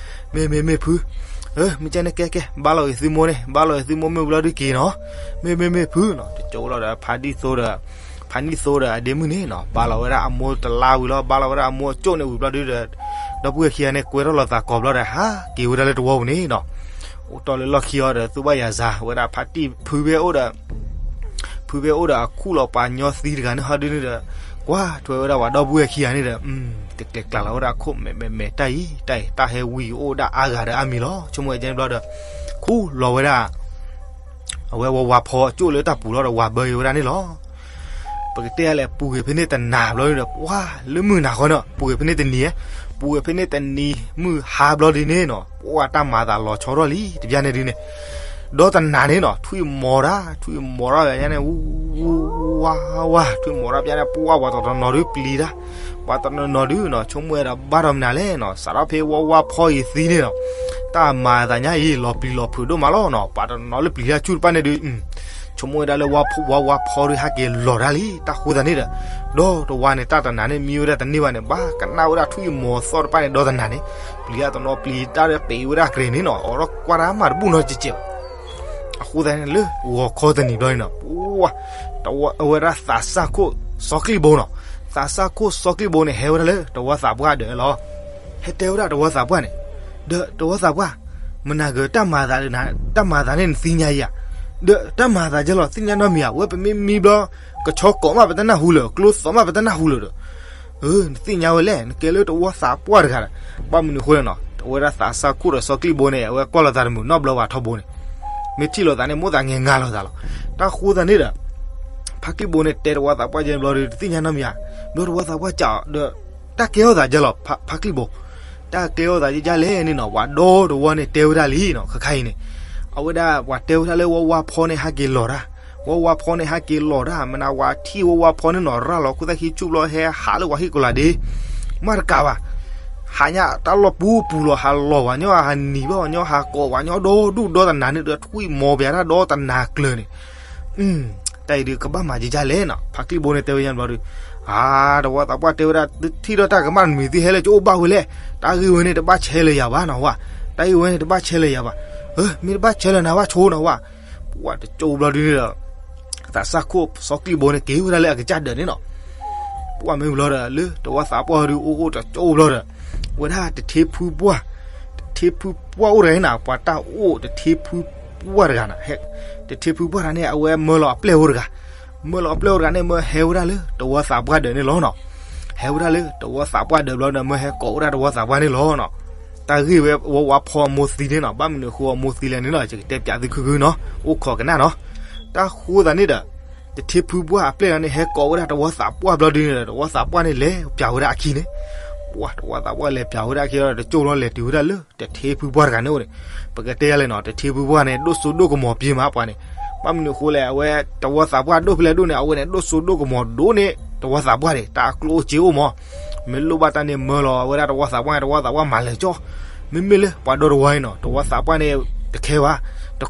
မ့မ့မ့ၢ်ဖု မ့ၢ်ကဲန့ၣ်ကဲကဲ ဘၣ်လီၤဂ့ၤသုမိၢ်န့ၣ် ဘၣ်လီၤဂ့ၤသုမိၢ်မ့ၢ်ဘျီဒုးက့ၤနီၤ. မ့မ့မ့ၢ်ဖုနီၤ တကၠိလီၤဒီး ဖါဒံၣ်သိဒီး ဖါနံၣ်သိဒီးအဒ့မုၣ်န့ၣ်နီၤ ဘၣ်လီၤဝဲဒၣ်အမိၢ်တလါဝံၤလီၤ ဘၣ်လီၤဝဲဒၣ်အမိၢ်အကၠိၣ်န့ၣ်ဝံၤဘျီဒုးဒီး ဒီပုၢ်ဝဲၢ်ခံဂၤန့ၣ် ကွဲထီၣ်လိာ်သးကိးဘျီဒီး ဟးက့ၤဝဲဒၣ်လၢတဝီပူၤန့ၣ်နီၤ. အိၣ်တီၢ်လၢလီၢ်ခံအီၤဒီး သူၣ်ဘၣ်ယၤစၤဝဲဒၣ်ဖါတံၢ်ဖုဘဲအိၣ်ဒီး ဖုဘဲအိၣ်ဒီးအခူၣ်လီၤပှၤညီသံတဂၤန့ၣ်ဟီဒုန့ၣ်ဒီး ကွၢ်ထွဲဝဲဒၣ်ပှၤဒီပုၢ်ဝဲၢ်ခံဂၤန့ၣ်ဒီး တကျဲၤကျါလီၤဝဲဒၣ်အခိၣ်မဲာ်မဲာ်မဲာ် တၢ်အံၤ တၢ်အံၤ တၢ်ဟဲဝံအိၣ်ဒၣ်အါဂၤဒီးအါမံၤလီၤ. ဆိကမိၣ်ဝဲကဲန့ၣ်ဘျီဒီး ခူၣ်လီၤဝဲဒၣ် အဝဲဝါဝါဖီကၠိၣ်လၢတၢ်ပူၤလီၤဒီး ဝၤဘၢအံၤဝဲဒၣ်န့ၣ်လီၤ. ပကတဲလဲၣ် ပူၤဂ့ၤဖဲန့ၣ်တနၤဘျီဒီး ပှၤလၢမုၢ်နၤဃီနီၤ ပူၤဂ့ၤဖဲန့ၣ်တနံၤ ပူၤဂ့ၤဖဲန့ၣ်တနံၤ မုၢ်ဟါဘျီဒုန့ၣ်နီၤ ပှၤတၢ်မၤသးလီၤဆီထီၣ်လံ တဘျီန့ၣ်ဒုန့ၣ် ဒီတနၤန့ၣ်နီၤ ထွံၣ်မီၤတၢ် ထွံၣ်မီၤတၢ်ယါန့ၣ် ဝါဝါ ထွံၣ်မီၤတၢ်ဘျီန့ၣ် ပှၤပှၤတနီၤနီၤဒုပျံၤတၢ် ပှၤတနီၤနီၤဒုနီၤ ဆိကမိၣ်ဝဲဒီးဘၣ်ဒီးမနုၤလဲၣ်နီၤ စးထီၣ်ဖဲဝါဝါဖီအံၤသံန့ၣ်နီၤ တၢ်မၤသးညါအံၤ လီၤပျံၤလီၤဖုးဒိၣ်မးလီၤနီၤ ပှၤတနီၤနီၤလၢပျံၤတၢ်ဆူၣ်တဖၣ်န့ၣ်ဒု ဆိကမိၣ်ဝဲဒၣ်လၢဝါဝါဖီဒုဟဲက့ၤလီၤတၢ်လံ တၢ်ဃိသးန့ၣ်ဒီး ဒီတဝါန့ၣ် တၢ်တနၤန့ၣ် မံဝဲဒၣ်တန့ၢ်ဘၣ်န့ၣ် ဘၣ်ကနၣ်ဝဲဒၣ်ထွံၣ်မီၤသီၣ်တဖၣ်န့ၣ် ဒီတနၤန့ၣ် ပျံၤတၢ်တနီၤပျံၤတၢ်ဒီးပံးဝဲဒၣ်ကြဲးန့ၣ်နီၤ အိးထီၣ်ကွၢ်တၢ်မၤတဘူၣ်နီတစဲးဘၣ် အဃိသတးန့ၣ် လၢဂီၤခီတနံၤဘျီန့ၣ်နီၤ ပှၤ အဝဲဒၣ်သးစၢ်ခိၣ်စီၤကျံၣ်ဘိနီၤ သးစၢ်ခိၣ်စီၤကျံၣ်ဘိန့ၣ် ဟဲဝဲဒၣ်လၢတဝီသးပှၢ်ဒၢးလီၤ ဟဲတဲဝဲဒၣ်တဝီသးပှၢ်န့ၣ် ဒီးတဝီသးပှၢ် မနၤဂ့ၤ တၢ်မၤသးန့ၣ် တၢ်မၤသးန့ၣ်နသ့ၣ်ညါဧါ ဒီးတၢ်မၤသးကဲလီၤ သ့ၣ်ညါနီတမံၤဧါ ဝဲပမ့ၢ်မံဘျီ ကဆီကိးမးပတနၢ်ဟူလၢၤ ကျိသီမးပတနၢ်ဟူလၢၤဒီး နသ့ၣ်ညါဝဲလဲၣ် နကဲလၢတဝီသးပှၢ်တဂၤဒီး ဘၣ်မနုၤအဃိလဲၣ်နီၤ အဝဲဒၣ်သးစၢ်ခိၣ်ဒီးစီၤကျံၣ်ဘိန့ၣ် အဝဲကွၢ်လိာ်သးတမုာ်နီတဘျီဘၣ်ထီဘိန့ၣ် မ့ၢ်ထံၣ်လိာ်သးန့ၣ် မိၣ်သးငဲၤငါလိာ်သးလီၤ တၢ်ဃိသတးန့ၣ်ဒီး ဖါကျံၣ်ဘိန့ၣ်တဲတဝီသးပှၢ်ကဲဘျီဒီး တသ့ၣ်ညါနီတမံၤဧါ ဘျီတဝီသးပှၢ်စံးအီၤဒီး တၢ်ကဲထီၣ်သးကဲလီၤ ဖါကျံၣ်ဘိ တၢ်ကဲထီၣ်သးကဲကဲလဲၣ်န့ၣ်နီၤ ပှၤဒီတဝီန့ၣ်တဲဝဲဒၣ်လံနီၤ ခါခါအံၤန့ၣ် အဝဲဒၣ်ပှၤတဲဝဲဒၣ်လၢဝါဝါဖီန့ၣ်ဟဲက့ၤလီၤတၢ် ဝါဝါဖီန့ၣ်ဟဲက့ၤလီၤတၢ် မနၤဝၤထံၣ်ဝါဝါဖီန့ၣ်နီၤ ရၢ်လီၤခိၣ်သၣ်ခံဆူၣ်ဘျီဟဲဟးလၢပှၤဟံၣ်ကီၤလၤဒ့ မ့ၢ်တကးဘၣ် ဟးညါတၢ်လီၢ်ပူၤပူၤလီၤ ဟးလီၤဝဲညီ ဟးနံၤဘၣ်ဝဲညီ ဟးကိးဝဲညီဒီဒူၣ်ဒီတနၤန့ၣ်ဒီး ထွံၣ်မီၤပျးတၢ်ဒီတနၤကျၢၤန့ၣ် တၢ်အံၤဒုးကဘၣ်မၤကကလဲၣ်နီၤ ဖါကျံၣ်ဘိန့ၣ်တဲဝဲညါဘျီဒီး အါ တဝီသးပှၢ်တဲဝဲဒၣ် ထံၣ်ဒီးတၢ်ကမၣ်တမံၤသ့ၣ်ဟဲလၢကအိၣ်ဘၣ်ဝဲလဲၣ် တၢ်ဂ့ၢ်ဝဲန့ၣ်တဘၣ်ဆဲးလၢၤယၤဘၣ်နီၤဝဲ တၢ်ဂ့ၢ်ဝဲန့ၣ်တဘၣ်ဆဲးလၢၤယၤဘၣ် မ့ၢ်တဘၣ်ဆဲးလၢၤနၤဘၣ်ဆိနီၤဝဲ ပှၤတကၠိဘျီဒုန့ၣ်ဒီး သးစၢ်ခိၣ်စီၤကျံၣ်ဘိန့ၣ်က့ၤဝဲဒၣ်လၢအကစၢ်ဒၢးန့ၣ်နီၤ ပှၤမ့ၢ်ဘျီဒီး လၢတဝီသးပှၢ်ဒုအိၣ်အိၣ်တကၠိဘျီဒီး ဝဲဒၣ်တထ့ဖုပှၢ် တထ့ဖုပှၢ်အိၣ်တဂၤန့ၣ်နီၤ ပှၤတၢ်အိၣ်တထ့ဖုပှၢ်တဂၤနီၤ တထ့ဖုပှၢ်တဂၤန့ၣ် အဝဲမၢလီၤအပျဲၢ်အိၣ်တဂၤ မၢလီၤအပျဲၢ်အိၣ်တဂၤန့ၣ် မၢဟဲဝဲဒၣ်လၢတဝီသးပှၢ်ဒၢးန့ၣ်လီၤနီၤ ဟဲဝဲဒၣ်လၢတဝီသးပှၢ်ဒၢးဘျီဒီး မၢဟဲကိးဝဲဒၣ်တဝီသးပှၢ်န့ၣ်လီၤနီၤ တၢ်ဂ့ၢ်ဝဲဝီဝါဖီအမိၢ်သံန့ၣ်နီၤ, ဘၣ်မနုၤအဃိအမိၢ်သံလဲၣ်န့ၣ်နီၤ, ယကတဲပၠးသုခုခုနီၤ, အိၣ်ခိးကနၣ်နီၤ. တၢ်ဃိသးန့ၣ်ဒီး တထ့ဖုပှၢ်အပျဲၢ်လီၤန့ၣ် ဟဲကိးဝဲဒၣ်တဝီသးပှၢ်ဘျီဒုန့ၣ်ဒီး တဝီသးပှၢ်န့ၣ်လဲၤပၠးဝဲဒၣ်အခံန့ၣ်, ပှၢ်တဝီသးပှၢ်လဲၤပၠးဝဲဒၣ်အခံဒီး တကၠိၢ်လီၤလဲၤတုၤဝဲဒၣ်လၢ တထ့ဖုပှၢ်တဂၤန့ၣ်အိၣ်န့ၣ်, ပကတဲယၤလဲၣ်နီၤ, တထ့ဖုပှၢ်န့ၣ် ဒိၣ်စိဒိၣ်ကမီၤပှၤမးပှၤန့ၣ်, ဘၣ်မနုၤအဃိလဲၣ်, အဝဲတဝီသးပှၢ်ဒိၣ်ဖဲလဲၣ်ဒိၣ်န့ၣ် အဝဲန့ၣ် ဒိၣ်စိဒိၣ်ကမီၤဒိၣ်န့ၣ် တဝီသးပှၢ်န့ၣ် တၢ်အကျိၣ်အိၣ်စ့အိၣ်မး, မ့ၢ်လိၣ်ဘၣ်တၢ်န့ၣ်မၢလီၤဝဲဒၣ်တဝီသးပှၢ်န့ၣ် တဝီသးပှၢ်မၤလၢာ်ကၠီ, မ့မ့ၢ်လၢပှၤဒီတဝီအံၤနီၤ တဝီသးပှၢ်န့ၣ် တခဲဘၣ်, တ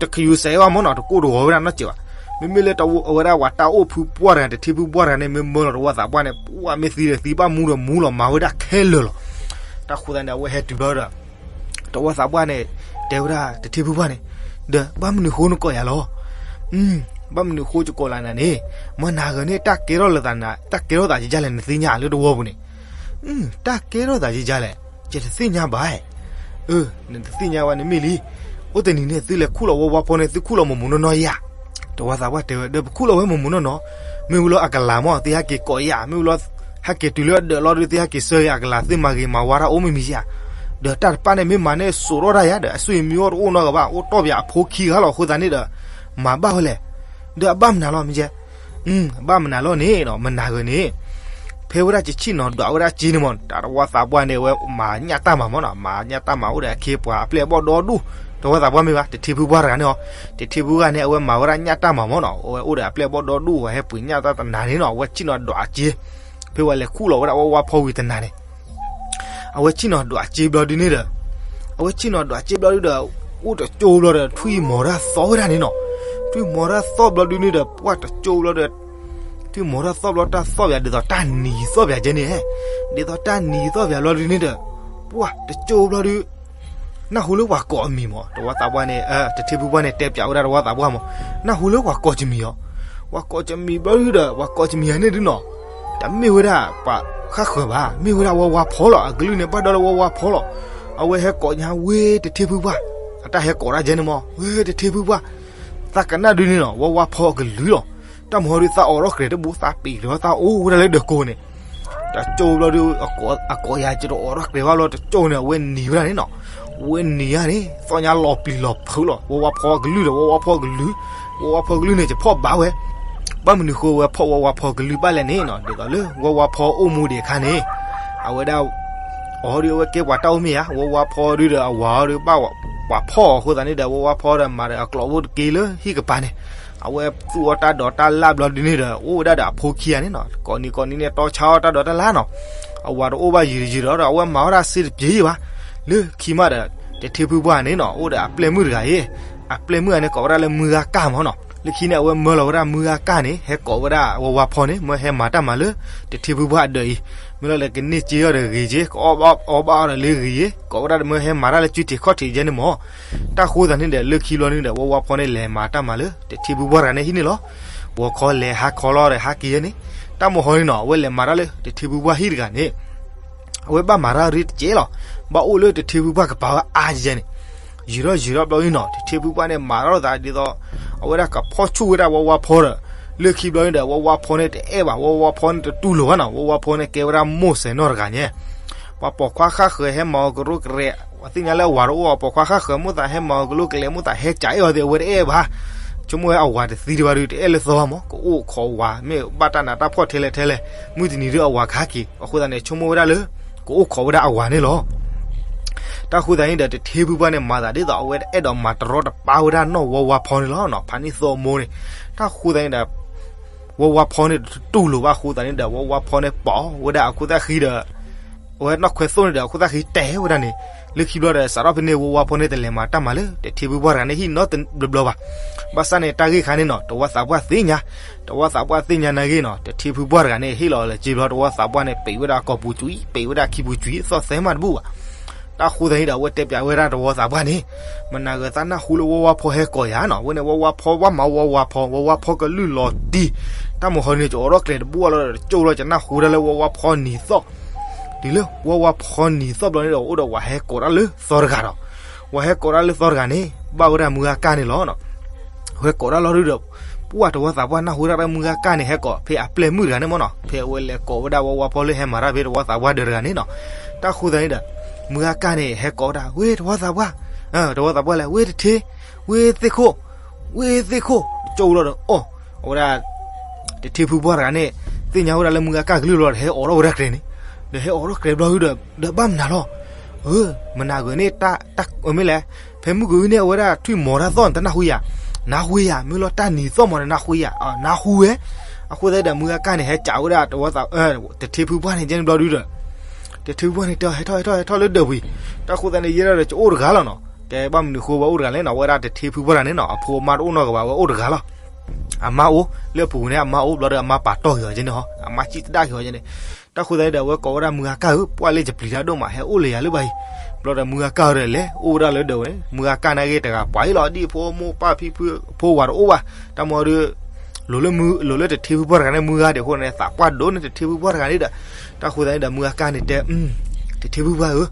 တခယူးစဲးဘၣ်မးနီၤ, တကိၢ်တဂီၤဝဲဒၣ်နီတစဲးဘၣ်. မ့မ့ၢ်လၢအဝဲဒၣ်ပှၤတၢ်အိၣ်ဖုပှၢ်တဂၤန့ၣ် တထ့ဖုပှၢ်တဂၤန့ၣ် မ့ၢ်မၢလီၤတဝီသးပှၢ်န့ၣ် ပှၢ်မ့ၢ်သံဒီးသံ ဘၣ်မူဒီးမူလီၤ မၤဝဲဒၣ်ခဲလၢာ်လီၤ. တၢ်ဃိသးန့ၣ် အဝဲဟဲတုၤဘျီဒီး တဝီသးပှၢ်န့ၣ် တဲဝဲဒၣ်တထ့ဖုပှၢ်န့ၣ်, ဒီးဘၣ်မနုၤဃိနကိးယၤလီၤ. ဘၣ်မနုၤဃိယကိးလၢနၤန့ၣ်, မနၤဂၤန့ၣ် တၢ်ကဲထီၣ်လၢသးန့ၣ် တၢ်ကဲထီၣ်သးယကလဲၣ် နသ့ၣ်ညါလၢတဝီပူၤန့ၣ်. တၢ်ကဲထီၣ်သးယကလဲၣ် ယတသ့ၣ်ညါဘၣ်. အၢ နတသ့ၣ်ညါဘၣ်န့ၣ်မ့ၢ်လံ. အိၣ်တနံၤန့ၣ် သုလဲၤခူၣ်လီၤဝီဝါဖီန့ၣ် သုခူၣ်လီၤမိၢ်မိၢ်နီၢ်နီၢ်ယၤ. တဝီသးပှၢ်တဲဝဲ ဒီးပခူၣ်လီၤဝဲမိၢ်မိၢ်နီၢ်နီၢ်, မ့ၢ်ဝံၤလီၤအကလၤမး သုဟဲက့ၤကိးယၤ, မ့ၢ်ဝံၤလီၤ ဟဲက့ၤတုၤလၢအဒၢးလီၤဒီး သုဟဲက့ၤဆှၢယၤအကလၤ သုမၤဂ့ၤမၤဝါတၢ်အိၣ်မ့ၢ်မံၤယၤ. ဒီးတၢ်တပၣ်န့ၣ် မ့ၢ်မၤန့ၢ်စိာ်ထီၣ်တၢ်ယၤ ဒီးအဆွေမျိုးတအိၣ်နီတဂၤဘၣ်, အိၣ်တီၢ်ပၠးအဖိခံဂၤလီၤ. အဃိသတးန့ၣ်ဒီး မၤဘၣ်ဝဲလဲၣ်. ဒီးအဘၣ်မနုၤလီၤမ့ၢ်ယဲ ဘၣ်မနုၤလီၤန့ၣ်နီၤ, မနၤဂၤန့ၣ် ဖဲဝဲဒၣ်ယဆ့ၣ်နီၤဒွးဝဲဒၣ်စ့န့ၣ်မး တၢ်တဝီသးပှၢ်န့ၣ် အဝဲမၤညၣ်တၢ်မၤမးနီၤ, မၤညၣ်တၢ်မၤအိၣ်ဒီးအခ့အပှၤအပျဲၢ်အဘီၣ်ဒီဒူၣ်, တဝီသးပှၢ်မ့ၢ်ဘၣ် တထ့ဖုပှၢ်တဂၤန့ၣ်အီၤ, တထ့ဖုပှၢ်န့ၣ် အဝဲမၤဝဲဒၣ်ညၣ်တၢ်မၤမးနီၤ, အဝဲအိၣ်ဒီးအပျဲၢ်အဘီၣ်ဒီဒူၣ် အဝဲဟဲပှ့ၤညၣ်တၢ်တနၤန့ၣ်နီၤ, အဝဲဆ့ၣ်နီၤဒွးစ့ ဖဲဝဲလဲၤခူၣ်လီၤဝဲဒၣ်ဝီဝါဖီဝံၤတနၤန့ၣ် အဝဲဆ့ၣ်နီၤဒွးစ့ဘျီဒုန့ၣ်ဒီး, အဝဲဆ့ၣ်နီၤဒွးစ့ဘျီဒုဒီး, အိၣ်တကၠိဘျီဒီး ထွံၣ်မီၤတၢ်သီဝဲဒၣ်န့ၣ်နီၤ, ထွံၣ်မီၤတၢ်သီဘျီဒုန့ၣ်ဒီး ပှၢ်တကၠိဘျီဒီး, ထွံၣ်မီၤတၢ်သီဘျီတၢ်သီၣ်ပၠး ဒ်သိးတၢ်နံၤသီၣ်ပၠးကဲန့ၣ်, ဒ်သိးတၢ်နံၤသီၣ်ပၠးဘျီဒုန့ၣ်ဒီး, ပှၢ်တကၠိဘျီဒု နၢ်ဟူလၢပှၤကိးအမံၤမး, တဝီသးပှၢ်န့ၣ်, တထ့ဖုပှၢ်န့ၣ် တဲပၠးဝဲဒၣ်တဝီသးပှၢ်မး, နၢ်ဟူလၢပှၤကိးကမံၤအီၤ, ပှၤကိးကမံၤဘျီဒုဒီး ပှၤကိးကမံၤဧါန့ၣ်ဒုနီၤ, တမ့ၢ်ဝဲဒၣ်ပှၤဃၣ်ဃၢၤဘၣ်, မ့ၢ်ဝဲဒၣ်ဝီဝါဖီလီၤ, အကလုၢ်န့ၣ် ဘၣ်ဒီးလၢဝီဝါဖီလီၤ. အဝဲဟဲကိးညါ ဝ့ၢ်တထ့ဖုပှၢ်, အတၢ်ဟဲကိးတၢ်ကဲန့ၣ်မး, ဝ့ၢ်တထ့ဖုပှၢ်, သးကနၣ်ဒုန့ၣ်နီၤ ဝီဝါဖီအကလုၢ်လီၤ. တၢ်မဟီဒု သးအိးထီၣ်ကြဲးတဘိ သးပ့ၤတဘိ သးအိၣ်ဝဲဒၣ်လၢဒၢးကိးန့ၣ်, တကၠိဘျီဒု အကိးယၤ ယတအိးထီၣ်ကြဲးဘၣ်ဘျီ တကၠိန့ၣ် အဝဲနံၤဝဲဒၣ်န့ၣ်နီၤ, ဝဲနံၤဧါန့ၣ် သီၣ်ညါလီၤပျံၤလီၤဖုးလီၤ, ဝီဝါဖီအကလုၢ်ဒီး ဝီဝါဖီအကလုၢ်, ဝီဝါဖီအကလုၢ်န့ၣ် ယဖီၣ်ဘၣ်ဝဲ, ဘၣ်မနုၤဃိဝဲဖီၣ်ဝီဝါဖီအကလုၢ်ဘၣ်လဲၣ်န့ၣ်နီၤ, ဒ်သိးလၢဝီဝါဖီအိၣ်မူဒံးအခါန့ၣ်, အဝဲဒၣ် အီၤဒု အဝဲကဲပှၤတၢ်အိၣ်မ့ၢ်ဧါ, ဝီဝါဖီဒုဒီးအဝၤအီၤဒု ဘၣ်ပှၤဖီၣ်အီၤအဃိသတးန့ၣ်ဒီး ဝီဝါဖီဒီးမၤဒီး အကျိးဖိတက့ၢ်လၢဟံၣ်ကပၤန့ၣ်, အဝဲသူၣ်အီၣ်တၢ်ဒိးတၢ်လၣ်ဘျီဒုန့ၣ်ဒီး အိၣ်ဝဲဒၣ်ဒီးအဖိခံဂၤန့ၣ်နီၤ, ကိးနံၤကိးနံၤန့ၣ် တီဆါအီၣ်တၢ်ဒိးတၢ်လၣ်နီၤ, အဝၤတအိၣ်ဘၣ်ယံာ်တယံာ်ဒီး အဝဲမၤဝဲဒၣ်စ့တပျ့ၤဘၣ်, လၢခံမးဒီး တထ့ဖုပှၢ်န့ၣ်နီၤ အိၣ်ဒီးအပျဲၢ်မုၣ်တဂၤအံၤ, အပျဲၢ်မုၣ်ဂၤန့ၣ် ကိးဝဲဒၣ်လၢမုၢ်ဂၤကၢ်မးနီၤ, လၢခံန့ၣ် အဝဲမၢလီၤဝဲဒၣ်မုၢ်ဂၤကၢ်န့ၣ် ဟဲကိးဝဲဒၣ်ဝီဝါဖီန့ၣ် မၢဟဲမၤတၢ်မၤလၢ တထ့ဖုပှၢ်အဒၢးအံၤ, မ့ၢ်လီၤလၢကန့ၢ်စ့အီၤဒီးဂ့ၤက့, ကအီၣ်ဘၣ်အီၣ်ဘၣ်အီၤဒီးလၢဂ့ၤက့, ကိးဝဲဒၣ်ဒီးမၢဟဲမၤတၢ်လၢစုထံးခီၣ်ထံးကဲန့ၣ်မး, တၢ်ဃိသတးန့ၣ်ဒီး လၢခံဘျီန့ၣ်ဒီး ဝီဝါဖီန့ၣ်လဲၤမၤတၢ်မၤလၢ တထ့ဖုပှၢ်တဂၤန့ၣ်ဟံၣ်န့ၣ်လီၤ, ဝီခီလဲၤဟးခီလီၤဒီးဟးက့ၤန့ၣ်, တၢ်မဟီန့ၣ်နီၤ အဝဲလဲၤမၤတၢ်လၢ တထ့ဖုပှၢ်ဟံၣ်တဂၤန့ၣ် အဝဲဘၣ်မၤတၢ်ရ့တကဲလီၤ, ဘၣ်အိၣ်လၢတထ့ဖုပှၢ်ကပၤဝဲအါကဲန့ၣ်, ယံာ်ထီၣ်ယံာ်ထီၣ်ဘျီန့ၣ်နီၤ တထ့ဖုပှၢ်န့ၣ် မၤထီၣ်သးဒ်သိး အဝဲဒၣ်ကဖီၣ်ဆူၣ်ဝဲဒၣ်ဝီဝါဖီဒီး, လၢခံဘျီန့ၣ်ဒီး ဝီဝါဖီန့ၣ်တအဲၣ်ဘၣ်, ဝီဝါဖီန့ၣ်တတူၢ်လိာ်ဘၣ်နီၤ, ဝီဝါဖီန့ၣ်ကဲဝဲဒၣ်မိၢ်စဲၤနီၢ်တဂၤညါ, ပှၤပိာ်ခွါဃၣ်ဃၢၤဟဲမၤအီၤကရူၢ်ကရဲး, ပှၤသ့ၣ်ညါလၢအဝၤတအိၣ်, ပိာ်ခွါဃၣ်ဃၢၤမိၢ်သးဟဲမၤအီၤကရူၢ်ကရဲး မိၢ်သးဟဲကးအဲၣ်အီၤသ့ၣ် အဝဲတအဲၣ်ဘၣ်, ဆိကမိၣ်ဝဲအဝၤတသံဒံးဘၣ်ဒီး တအဲၣ်လၢသီဘၣ်မး, ကအိၣ်ခိးဝၤ မ့ၢ်ဘၣ်တၢ်နးတၢ်ဖှီၣ်ထဲလဲၣ်ထဲလဲၣ်, မုၢ်တနံၤဒီးအဝၤကဟဲက့ၤ, အဃိသတးန့ၣ် ဆိကမိၣ်ဝဲဒၣ်လၢ ကအိၣ်ခိးဝဲဒၣ်အဝၤန့ၣ်လီၤ. တၢ်ဃိသတးန့ၣ်ဒီး တထ့ဖုပှၢ်န့ၣ် မၤသးဒ်သိးအဝဲအဲၣ်ဒိးမၤတရီတပါဝဲဒၣ်နီၢ်ဝီဝါဖီန့ၣ်လီၤ, ဖးန့ၢ်သီအမိၢ်န့ၣ်, တၢ်ဃိသတးန့ၣ်ဒီး ဝီဝါဖီန့ၣ်တတူၢ်လိာ်ဘၣ်အဃိသတးန့ၣ်ဒီး ဝီဝါဖီန့ၣ်ပိာ်ဝဲဒၣ်အခိၣ်သၣ်ဃံဒီး အဝဲနီၢ်ခွဲသိၣ်န့ၣ်ဒီး အခိၣ်သၣ်ဃံတဲဝဲဒၣ်န့ၣ်, လၢခံဘျီဒီး စးထီၣ်ဖဲန့ၣ် ဝီဝါဖီန့ၣ်တလဲၤမၤတၢ်မၤလၢ တထ့ဖုပှၢ်တဂၤန့ၣ်ဟံၣ်နီတဘျီဘျီဘၣ်. ဘၣ်ဆၣ်န့ၣ် တၢ်ဂ့ၢ်ခါန့ၣ်နီၤ တဝီသးပှၢ်သ့ၣ်ညါ, တဝီသးပှၢ်သ့ၣ်ညါနာ်က့နီၤ တထ့ဖုပှၢ်တဂၤန့ၣ် ဟ့ၣ်လီၤလၢစ့ဘျီ တဝီသးပှၢ်န့ၣ် ပံးဝဲဒၣ်အကိာ်ပူၤကွံာ် ပံးဝဲဒၣ်အခံပူၤကွံာ် သီၣ်သဲမးတဘူၣ်ဘၣ်. တၢ်ဃိသတးန့ၣ်ဒီး အဝဲတဲပၠးဝဲဒၣ်တဝီသးပှၢ်န့ၣ်, မနၤဂၤသးနၢ်ဟူလၢဝီဝါဖီဟဲကိးယၤနီၤ, အဝဲန့ၣ် ဝီဝါဖီဘၣ်မၤဝီဝါဖီ, ဝီဝါဖီကလုၢ်လီၤတံၢ်, တၢ်မဟီန့ၣ် ကအိးထီၣ်ကျဲတဘိလီၤဒီး တကၠိလီၤ ကနၢ်ဟူဒၣ်လၢဝီဝါဖီနံၤသီၣ်, တုၤလၢဝီဝါဖီနံၤသီၣ်ဘျီန့ၣ်ဒီး အိၣ်ဒီးဝၤဟဲကိးတၢ်လၢသီတဂၤဒီး, ဝၤဟဲကိးတၢ်လၢသီတဂၤန့ၣ် ဘၣ်ဝဲဒၣ်မုၢ်ဂၤကၢ်န့ၣ်လီၤ. ဝဲကိးတၢ်လီၤဒုဒီး ပှၢ်တဝီသးပှၢ်နၢ်ဟူဒၣ်တၢ်မုၢ်ဂၤကၢ်န့ၣ် ဟဲကိးဖဲအပျဲၢ်မုၣ်တဂၤန့ၣ်မ့ၢ်နီၤ, ဖဲအဝဲလဲၤကိးဝဲဒၣ်ဝီဝါဖီလၢဟဲမၤတၢ်ဖဲတဝီသးပှၢ်ဒၢးတဂၤန့ၣ်နီၤ. တၢ်ဃိသတးန့ၣ်ဒီး မုၢ်ဂၤကၢ်န့ၣ် ဟဲကိးဝဲဒၣ် ဝ့ၢ်တဝီသးပှၢ်, တဝီသးပှၢ်လဲၣ်, ဝ့ၢ်တထ့, ဝ့ၢ်သ့ၣ်ခိၣ်, ဝ့ၢ်သ့ၣ်ခိၣ်, ကၠိလီၤဒီး အိၣ်, အဝဲဒၣ် တထ့ဖုပှၢ်တဂၤန့ၣ် သ့ၣ်ညါဝဲဒၣ်လၢမုၢ်ဂၤကၢ်ကလုၢ်လီၤဒီး ဟဲအိးထီၣ်ဝဲဒၣ်ကြဲးန့ၣ်, ဒီးဟဲအိးထီၣ်ကြဲးဘျီဒုဒီး ဒီးဘၣ်မနုၤလီၤ, မနၤဂၤန့ၣ် တၢ်မ့ၢ်လဲၣ်, ဖဲမုၢ်ကဝံၤန့ၣ် အဝဲဒၣ်ထွံၣ်မီၤတၢ်သီၣ်န့ၣ် တနၢ်ဟူယၤ, နၢ်ဟူယၤ, မ့ၢ်လီၤတၢ်နံၤသီၣ်မီၤန့ၣ် နၢ်ဟူယၤ, နၢ်ဟူဝဲ, အဃိသတးဒီး မုၢ်ဂၤကၢ်န့ၣ် ဟဲကးဝဲဒၣ်တဝီသး တထ့ဖုပှၢ်န့ၣ် ကဲန့ၣ်ဘျီဒုဒီး တထ့ဖုပှၢ်န့ၣ်တဲအီၤ ဟဲထီၣ် ဟဲထီၣ် ဟဲထီၣ်လၢဒၢးပူၤအံၤ, တၢ်ဃိသတးန့ၣ် ယဲဒၣ်ဒီး ကအိၣ်တဂၤလီၤနီၤ, ကဲဘၣ်မနုၤဃိဝဲအိၣ်တဂၤလဲၣ်နီၤ, အဝဲဒၣ်တထ့ဖုပှၢ်တဂၤန့ၣ်နီၤ အဖိအမါတအိၣ်နီတဂၤဘၣ် အဝဲအိၣ်တဂၤလီၤ, အမါအိၣ်, လၢအပူၤန့ၣ် အမါအိၣ်ဘျီဒီး အမါပာ်တီၢ်က့ၤအီၤကဲန့ၣ်ဟီ, အမါစံၣ်သဒၣ်က့ၤအီၤကဲန့ၣ်, တၢ်ဃိသတးန့ၣ်ဒီး အဝဲကိးဝဲဒၣ်မုၢ်ဂၤကၢ်ဧၢ, ပှၢ်လၢယပျံၤတၢ်ဒိၣ်မး ဟဲအိၣ်လၢယၤလၢၤဘၣ်အံၤ, ဘျီဒီးမုၢ်ဂၤကၢ်ဒီးလဲၤအိၣ်ဝဲဒၣ်လၢဒၢးပူၤန့ၣ်, မုၢ်ဂၤကၢ်နာ်က့တဂၤပှၤအံၤလီၤ, ဒ်အဖိအမိၢ်ပၢ်ဖံဖု အဖိဝၤတအိၣ်ဘၣ်, တၢ်မ့ၢ်ဒီး လိၤလၢမုၢ် လိၤလၢတထ့ဖုပှၢ်တဂၤန့ၣ် မုၢ်ဂၤဒဲးအဃိန့ၣ် သးပှၢ်ဒိၣ်န့ၢ်တထ့ဖုပှၢ်တဂၤန့ၣ်ဒီး, တၢ်ဃိသတးန့ၣ်ဒီး မုၢ်ဂၤကၢ်န့ၣ်တဲ တထ့ဖုပှၢ်ဧၢ,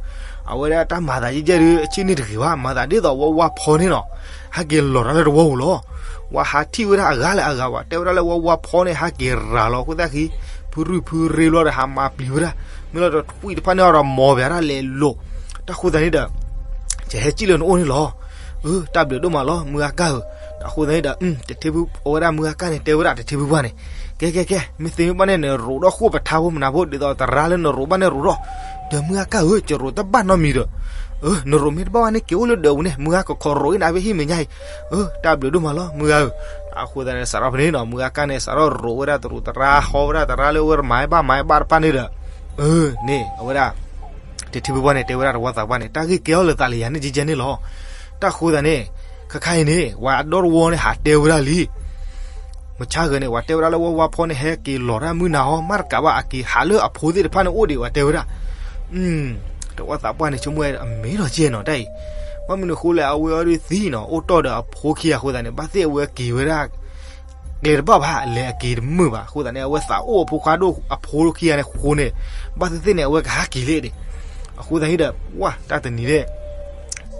အဝဲဒၣ်တၢ်မၤသးယဲၢ်ယဲၢ်ဒီး အဆ့ၣ်န့ၣ်တဂ့ၤဘၣ်, မၤသးဒ်သိးဝဲဝါဖီန့ၣ်နီၤ, ဟဲက့ၤလီၤတၢ်လၢတဝီပူၤလီၤ, ဝဲဟးထံၣ်ဝဲဒၣ်အဂၤလၢအဂၤဘၣ်, တဲဝဲဒၣ်လၢဝဲဝါဖီန့ၣ် ဟဲက့ၤရၤလီၤအဃိသတးဃံ, ဖုရုၢ်ဖုရ့ဘျီဒီး ဟးမၤပျံၤဝဲဒၣ်, မ့ၢ်လီၤဒီး ထွံၣ်တဖၣ်န့ၣ်အီၤဒီးမီၤဘၣ်ဒၣ်လဲာ်လိၤ, တၢ်ဃိသတးန့ၣ်ဒီး ယဟဲစံၣ်လၢနအိၣ်န့ၣ်လီၤ. အၢ တၢ်ဘျုးဒိၣ်မးလီၤ မုၢ်ဂၤကၢ်ဧၢ, အဃိသတးန့ၣ်ဒီး တထ့ဖု အဝဲဒၣ်မုၢ်ဂၤကၢ်န့ၣ် တဲဝဲဒၣ်တထ့ဖုပှၢ်န့ၣ်, ကဲ ကဲ ကဲ မ့ၢ်သ့မ့ၢ်ဘၣ်န့ၣ် နရိးထီၣ်ဃိာ်ပထါဖိမနၤဖိ ဒ်သိးတရါလၢနရိးဘၣ်န့ၣ်ရိးထီၣ်, ဒီးမုၢ်ဂၤကၢ်ဧၢ ယရိးတဘၣ်နီတမံၤဒီး, အၢ နရိးမ့ၢ်တဘၣ်ဘၣ်န့ၣ် က့ၤအိၣ်လၢဒၢးပူၤန့ၣ် မုၢ်ဂၤကခိးရိးအံၤနၤဖဲဟံၣ်မဲာ်ညါအံၤ, အၢ တၢ်ဘျုးဒိၣ်မးလီၤ မုၢ်ဂၤဧၢ, အဃိသတးန့ၣ် စးထီၣ်ဖဲန့ၣ်နီၤ မုၢ်ဂၤကၢ်န့ၣ် စးထီၣ်ရိးဝဲဒၣ်တရူးတရါဟီဝဲဒၣ်တရါလၢအဝဲမၤဘၣ်မၤဘၣ်တဖၣ်န့ၣ်ဒီး, အၢ န့ၣ် အဝဲဒၣ် တထံဖုပှၢ်န့ၣ် တဲဝဲဒၣ်တဝီသးပှၢ်န့ၣ် တၢ်ဂ့ၢ်ကဲထီၣ်လၢသးလၢယၤန့ၣ်ကဲကဲန့ၣ်လီၤ. တၢ်ဃိသတးန့ၣ် ခါခါအံၤန့ၣ် ဝဲအဒီတဝီန့ၣ် ဟးတဲဝဲဒၣ်လံ မုၢ်ဆါဂၤန့ၣ် ဝဲတဲဝဲဒၣ်လၢဝဲဝါဖီန့ၣ် ဟဲက့ၤလီၤတၢ်မုၢ်နၤဟီ မ့ၢ်တကးဘၣ် အက့ၤဟးလၢအဖိသ့ၣ်တဖၣ်န့ၣ်အိၣ်ဒံး ဝဲတဲဝဲဒၣ်, တဝီသးပှၢ်န့ၣ် ဆိကမိၣ်ဝဲအမ့ၢ်ဒီးကဲနီၤတၢ်အံၤ, ဘၣ်မနုၤအဃိလဲၣ် အဝဲအီၤဒုးသံနီၤ အိၣ်တီၢ်ဒီးအဖိခံဂၤအဃိသတးန့ၣ် ဘၣ်သ့ၣ်အဝဲက့ၤဝဲဒၣ် ကျဲတဘၣ်ဘၣ် လဲၤအက့ၤတမုာ်ဘၣ် အဃိသတးန့ၣ် အဝဲသးအိၣ်အဖိခွါဒိၣ်အဖိခံဂၤန့ၣ်ဃိန့ၣ် ဘၣ်သ့ၣ်သ့ၣ်န့ၣ် အဝဲကဟးက့ၤလံဒံး, အဃိသတးန့ၣ်ဒီး ပှၢ်တၢ်တနံၤန့ၣ်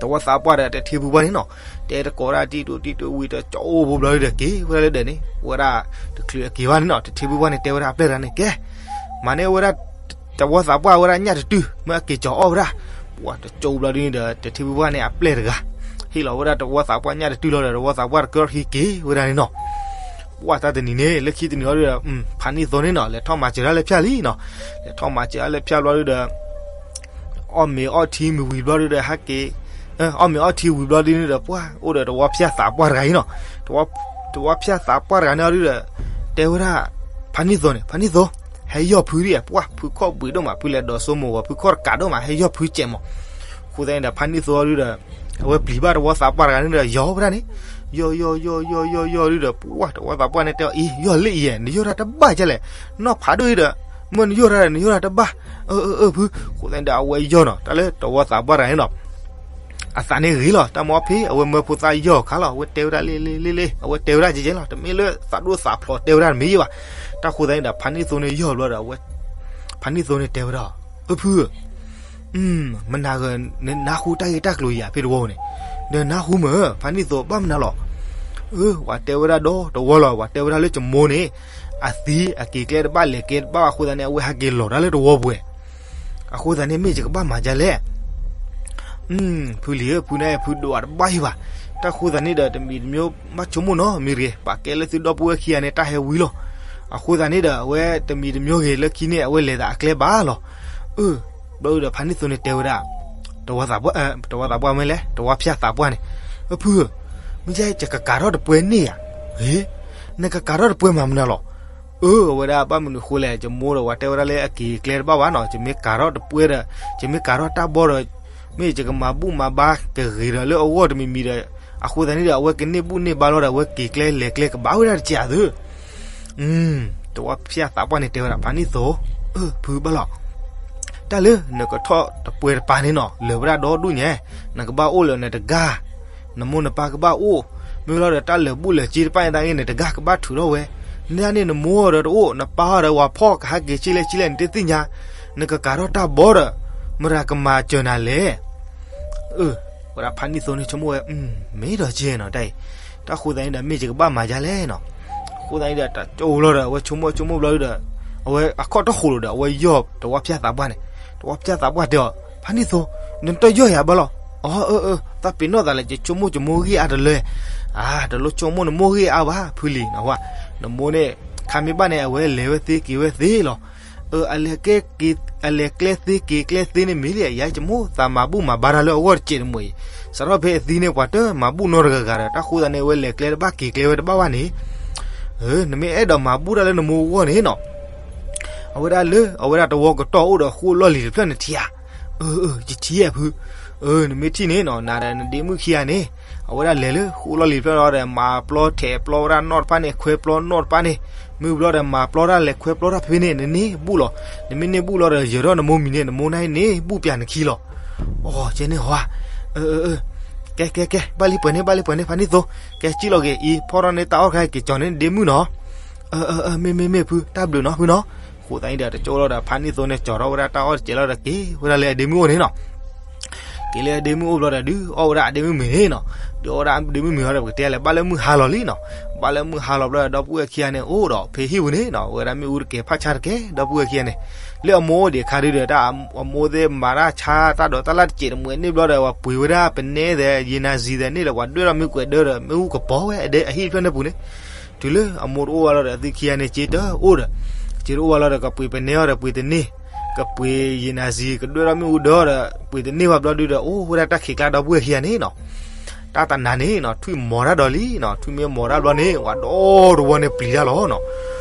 တဝီသးပှၢ်ဒီးတထံဖုပှၢ်န့ၣ်နီၤ တဲတကိးဒၣ်တံၢ်ဒိၣ်တံၢ်ဒိၣ်ဝံၤတကၠီအိၣ်ဘိဘျီဒုးဒီးက့ၤဝဲဒၣ်လၢဒၢးန့ၣ် ဝဲဒၣ်တချုးအက့ၤဘၣ်န့ၣ်နီၤ တထံဖုပှၢ်န့ၣ် တဲဝဲဒၣ်အပျဲၢ်တဂၤန့ၣ် ကဲ မၤန့ၢ်ဝဲဒၣ် တဝီသးပှၢ်ဝဲဒၣ်ညၣ်တတုၢ် မ့ၢ်အက့ၤကၠီအီၣ်ဝဲဒၣ်, ပှၢ်တကၠီဘျီဒုးန့ၣ်ဒီး တထံဖုပှၢ်န့ၣ်အပျဲၢ်တဂၤ ဟ့ၣ်လီၤဝဲဒၣ်တဝီသးပှၢ်ညၣ်တတုၢ်လီၤဒီး တဝီသးပှၢ်တကၢထံက့ၤဝဲဒၣ်န့ၣ်နီၤ ပှၢ်တၢ်တနံၤန့ၣ် လၢခံတနံၤအီၤဒီး ဖးနံၣ်သိန့ၣ်နီၤ လဲၤထီၣ်မၤစၢၤဒၣ်လၢဖၠၣ်လံနီၤ, လဲၤထီၣ်မၤစၢၤဒၣ်လၢဖၠၣ်ဘျီဒုးဒီး အီၣ်မ့ၤအီထံမ့ၤဝံၤဘျီဒုးဒီး ဟဲက့ၤ အီၣ်မ့ၤအီထံဝံၤဘျီဒုးန့ၣ်ဒီး ပှၢ် အိၣ်ဒီးတဝီဖၠၣ်သးပှၢ်တဂၤအံၤနီၤ, တဝီဖၠၣ်သးပှၢ်တဂၤန့ၣ်အီၤဒုးဒီး တဲဝဲဒၣ် ဖးနံၣ်သိန့ၣ် ဖးနံၣ်သိ ဟဲယီၢ်ဖုဒံး ပှၢ် ဖုခီၣ်ဘှံးဒိၣ်မး ဖုလဲၤဒိးစိမိၤဝဲ ဖုခီၣ်တကးဒိၣ်မး ဟဲယီၢ်ဖုစဲးမး, အဃိသတးန့ၣ်ဒီး ဖးနံၣ်သိအီၤဒုးဒီး အဝဲပျံၤဘၣ်တဝီသးပှၢ်တဂၤန့ၣ်ဒီး ယီၢ်ဝဲဒၣ်န့ၣ်, ယီၢ်ယီၢ်ယီၢ်ယီၢ်ယီၢ်ယီၢ်ဒုးဒီး ပှၢ် တဝီသးပှၢ်န့ၣ်တဲအီၤ အံၤ ယီၢ်လၢအံၤ နယီၢ်တၢ်တဘၣ်ကလဲၣ်, နီၢ်ဖးဒိၣ်အံၤဒီး မ့ၢ်နယီၢ်တၢ်ဒီး နယီၢ်တၢ်တဘၣ်, အၢ အၢ အၢ ဖု, အဃိသတးန့ၣ်ဒီး အဝဲယီၢ်နီၤ တၢ်လၢတဝီသးပှၢ်တဂၤန့ၣ်နီၤ အသးန့ၣ်ဂ့ၤလီၤ တၢ်မ့ၢ်အီၣ်ဖဲ အဝဲမၢဖိသၣ်ယီၢ်ခါလီၤ အဝဲတဲဝဲဒၣ်လ့လ့လ့လ့ အဝဲတဲဝဲဒၣ်ကဲကဲလီၤ တမ့ၢ်လၢသးဒိၣ်သးဖျိးတဲဝဲဒၣ်တမ့ၢ်ယဲၢ်ဘၣ်, တၢ်ဃိသတးန့ၣ်ဒီး ဖးနံၣ်သိန့ၣ်ယီၢ်ဘျီဒီး အဝဲ ဖးနံၣ်သိန့ၣ်တဲဝဲဒၣ်, အၢ ဖုဧၢ မနၤဂၤ နနၢ်ဟူတၢ်ဂ့ၢ်တၢ်ကျိၤယၤဖဲတဝီန့ၣ်, ဒီးနၢ်ဟူမ့ၢ် ဖးနံၣ်သိဘၣ်မနုၤလီၤ, အၢ ပှၤတဲဝဲဒၣ်ဒီတဝီလီၤ ပှၤတဲဝဲဒၣ်လၢကမိၢ်န့ၣ် အသံအက့ၤကျဲတဘၣ်လဲၤကျဲတဘၣ်ဘၣ်အဃိသတးန့ၣ် အဝဲဟဲက့ၤလီၤတၢ်လၢတဝီပူၤ, အဃိသတးန့ၣ်မ့ၢ်ယကဘၣ်မၤဒ်လဲၣ် ဖုလံၤဧၢ ဖုန့ၣ် ဖုဒိးအတဘၣ်ယံၤဘၣ်, တၢ်ဃိသတးန့ၣ်ဒီး တမံၤတမံၤဘၣ်ဆိကမိၣ်နီတမံၤတဂ့ၤ, ပာ်ကဲလၢသုဒီပုၢ်ဝဲၢ်ခံဂၤန့ၣ် တၢ်ဟဲဝံၤလီၤ, အဃိသတးန့ၣ်ဒီး အဝဲတမံၤတမံၤဂ့ၤလၢခံန့ၣ် အဝဲလဲၤသးအကျဲဘၣ်လီၤ, အၢ ဘျီဒုဒီးဖးနံၣ်သိန့ၣ်တဲဝဲဒၣ်, တဝီသးပှၢ်, တဝီသးပှၢ်မ့ၢ်လဲၣ် တဝီဖၠၣ်သးပှၢ်န့ၣ်, အၢ ဖုဧၢ, မ့ၢ်ယကကးထီၣ်တပှဲၤန့ၣ်ဧါ, ဂ့ၤ, နကကးထီၣ်တပှဲၤမၤမနုၤလီၤ, အၢ အဝဲဒၣ်ဘၣ်မနုၤဃိလဲၣ် ယမိၢ်ဒီးပှၤတဲဝဲဒၣ်လၢအက့ၤကျဲတဘၣ်ဘၣ်နီၤ, ယမ့ၢ်ကးထီၣ်တပှဲၤဒီး, ယမ့ၢ်ကးထီၣ်တၢ်ဘီဒီး, မ့ၢ်ယကမၤဘူၣ်မၤဘါကဂ့ၤဒီးလၢအဂီၢ်တမံၤမံၤဒီး, အဃိသတးန့ၣ်ဒီး အဝဲကန့ၢ်ဘူၣ်န့ၢ်ဘါလီၤဒီး အဝဲက့ၤကျဲလဲၤကျဲကဘၣ်ဝဲဒၣ်တကးသု, တဝီဖၠၣ်သးပှၢ်န့ၣ်တဲဝဲဒၣ် ဖးနံၣ်သိ, အၢ ဖုဘၣ်လီၤ တၢ်လၢနကထီၣ်တပှဲၤတပၤန့ၣ်နီၤ လၢာ်ဝဲဒၣ်ဒီဒူၣ်ညါ, နကဘၣ်အိၣ်လၢနတဂၤ, နမိၢ်နပၢ်ကဘၣ်အိၣ်, မ့ၢ်လီၤဒီးတၢ်လၢာ်ဘူၣ်လၢာ်စ့တဖၣ်န့ၣ် တၢ်ဂ့ၢ်နတဂၤကဘၣ်ထုးထီၣ်ဝဲ, န့ၣ်န့ၣ်နမိၢ်ဒီးတအိၣ် နပၢ်ဒီးဝၤဖီၣ်ကဟဲက့ၤဆံလဲၣ်ဆံလဲၣ်န့ၣ်တသ့ၣ်ညါ, နကကးထီၣ်တၢ်ဘီဒီး မတၤကမၤစၢၤနၤလဲၣ် အၢ ဝဲဒၣ်ဖးနံၣ်သိန့ၣ်ဆိကမိၣ်ဝဲ, မ့ၢ်ဒီးကဲနီၤတၢ်အံၤ, တၢ်ဃိသတးန့ၣ်ဒီး မ့ၢ်ယကဘၣ်မၤဒ်လဲၣ်နီၤ, အဃိသတးန့ၣ်ဒီး တၢ်ကၠိလီၤဒီး အဝဲဆိကမိၣ်ဆိကမိၣ်ဘျီဒုဒီး, အဝဲအခီၣ်ထီၣ်ဃိလိာ်ဒီး အဝဲယီၢ်တဝီဖၠၣ်သးပှၢ်န့ၣ်, တဝီဖၠၣ်သးပှၢ်တဲအီၤ ဖးနံၣ်သိ, နတယီၢ်ယၤဘၣ်လီၤ. အၢ အၢ အၢ သးပ့ၤနီၣ်သးလၢ ယဆိကမိၣ်ယမိၢ်ဂံၢ်အါတလၢ, အါ တလိၣ်ဆိကမိၣ်နမိၢ်ဂံၢ်အါဘၣ် ဖုလံၤနီၤဝဲ, နမိၢ်န့ၣ် ခါမ့ၢ်ဘၣ်န့ၣ် အဝဲလဲၤဝဲသ့က့ၤဝဲသ့လီၤ. အၢ အလဲၤကျဲသ့က့ၤကျဲသ့န့ၣ်မ့ၢ်လံ ယဆိကမိၣ်သးမၤဘူၣ်မၤဘါတၢ်လၢအဂီၢ်တစဲးတမှဲၤအံၤ, စးထီၣ်ဖဲအသံန့ၣ် ပှၤတမၤဘူၣ်နီတဂၤဂၤဒီး တၢ်ဃိသတးန့ၣ် အဝဲလဲၤကျဲတဘၣ်က့ၤကျဲဝဲတဘၣ်ဘၣ်န့ၣ်, နမ့ၢ်အဲၣ်ဒိးမၤဘူၣ်တၢ်လၢနမိၢ်အဂီၢ်န့ၣ်နီၤ အဝဲဒၣ်လၢ အဝဲဒၣ်တဝီကတီၢ်အိၣ်ဒီးဃိၣ်လီၢ်လံၤတဖျၢၣ်န့ၣ်ထံၣ်ဧါ. အၢ အၢ ယထံၣ်ဧါဖု, အၢ နမ့ၢ်ထံၣ်န့ၣ်နီၤ နၤဒီးနဒ့မုၣ်ခံဂၤန့ၣ် အဝဲဒၣ်လဲၤလၢဃိၣ်လီၢ်လံၤတဖျၢၣ်လီၤဒီး မၤပျီထဲးပျီဝဲဒၣ်နီၣ်တဖၣ်န့ၣ် ခွဲပျီနီၣ်တဖၣ်န့ၣ်, မ့ၢ်ဘျီဒီးမၤပျီတၢ်လဲၤခွဲပျီတၢ်ဖဲန့ၣ် နန့ၢ်ဘူၣ်လီၤ. နမ့ၢ်န့ၢ်ဘူၣ်လီၤဒီး ယၢၤထီၣ်နမိၢ်မံၤန့ၣ် နမိၢ်န့ၣ်န့ၢ်ဘူၣ်ပျးနခံလီၤ. အိ ကဲန့ၣ်ဟီဧါ, အၢ အၢ အၢ ကဲ ကဲ ကဲ ဘၣ်လံပှဲၤန့ၣ် ဘၣ်လံပှဲၤန့ၣ် ဖးနံၣ်သိ, ကဲစံၣ်လီၤက့ၤအံၤ ဖီၣ်ထီၣ်န့ၢ်တၢ်အီၣ်တခါက့ၤကၠီၤန့ၢ်ဒ့မုၣ်နီၤ. အၢ အၢ အၢ မ့ၢ် မ့ၢ် မ့ၢ်ဖု တၢ်ဘျုးနီၤဖုနီၤ. အဃိသတးန့ၣ်ဒီး တကၠိလီၤဒီး ဖးနံၣ်သိန့ၣ် ကၠီၤထီၣ်ဝဲဒၣ်တၢ်အီၣ်တစဲးလီၤဒီး က့ၤဝဲဒၣ်လၢအဒ့မုၣ်အိၣ်န့ၣ်နီၤ. က့ၤလၢအဒ့မုၣ်အိၣ်ဘျီဒီး ဒုးအီၣ်ဝဲဒၣ်အဒ့မုၣ်မ့ၤန့ၣ်နီၤ. ဒုးအီၣ်ဝဲဒၣ်အဒ့မုၣ်မ့ၤဟီဒီး ပကတဲလဲၣ် ဘၣ်လၢမုၢ်ဟါလီၤလံနီၤ. ဘၣ်လၢမုၢ်ဟါလီၤဘျီဒီး ဒီပုၢ်ဝဲၢ်ခံဂၤန့ၣ် အိၣ်ဒီးဖဲဟံၣ်ပူၤန့ၣ်နီၤ ဝဲဒၣ်မ့ၣ်အူတကဲၤဖးဆါတကဲ ဒီပုၢ်ဝဲၢ်ခံဂၤန့ၣ် လၢအမိၢ်အိၣ်ဒံးအခါဒုးဒီး တၢ်အမိၢ်သ့ၣ်မၤတၢ်ဆါတၢ်ဒိးတၢ်လၢ်တစဲးတမှဲၤန့ၣ်ဘျီဒီး ပှ့ၤဝဲဒၣ်ပနဲသဲး ယံာ်နၤစံၤသဲးန့ၣ်ဒီး ပှၤဒွဲၣ်ထီၣ်မ့ၣ်အူကွဲးဒၢဒီး မ့ၣ်အူကပီၤဝဲအဟံၣ်တဖျၢၣ်န့ၣ်ပူၤန့ၣ်, တုၤလၢအမိၢ်တအိၣ်ဝဲလီၤဒီး အသုခံဂၤန့ၣ် စ့တအိၣ်ဒီး, စ့တအိၣ်ဝဲလီၤဒီး ကပှ့ၤပနဲအီၤဒီးပှ့ၤတန့ၢ်, ကပှ့ၤယံာ်နၤစံၤကဒွဲၣ်ထီၣ်မ့ၣ်အူဒၢဒီး ပှ့ၤတန့ၢ်ဘၣ်ဘျီဒုးဒီး အိၣ်ဝဲဒၣ်တၢ်ခံးကျါဒီပုၢ်ဝဲၢ်ခံဂၤန့ၣ်နီၤ. တၢ်တနၤန့ၣ်နီၤ ထွံၣ်မီၤတၢ်ဒီးလံနီၤ, ထွံၣ်မ့ၢ်မီၤတၢ်ဘျီန့ၣ် ဝဲဒီတဝီန့ၣ်ပျံၤတၢ်လီၤနီၤ.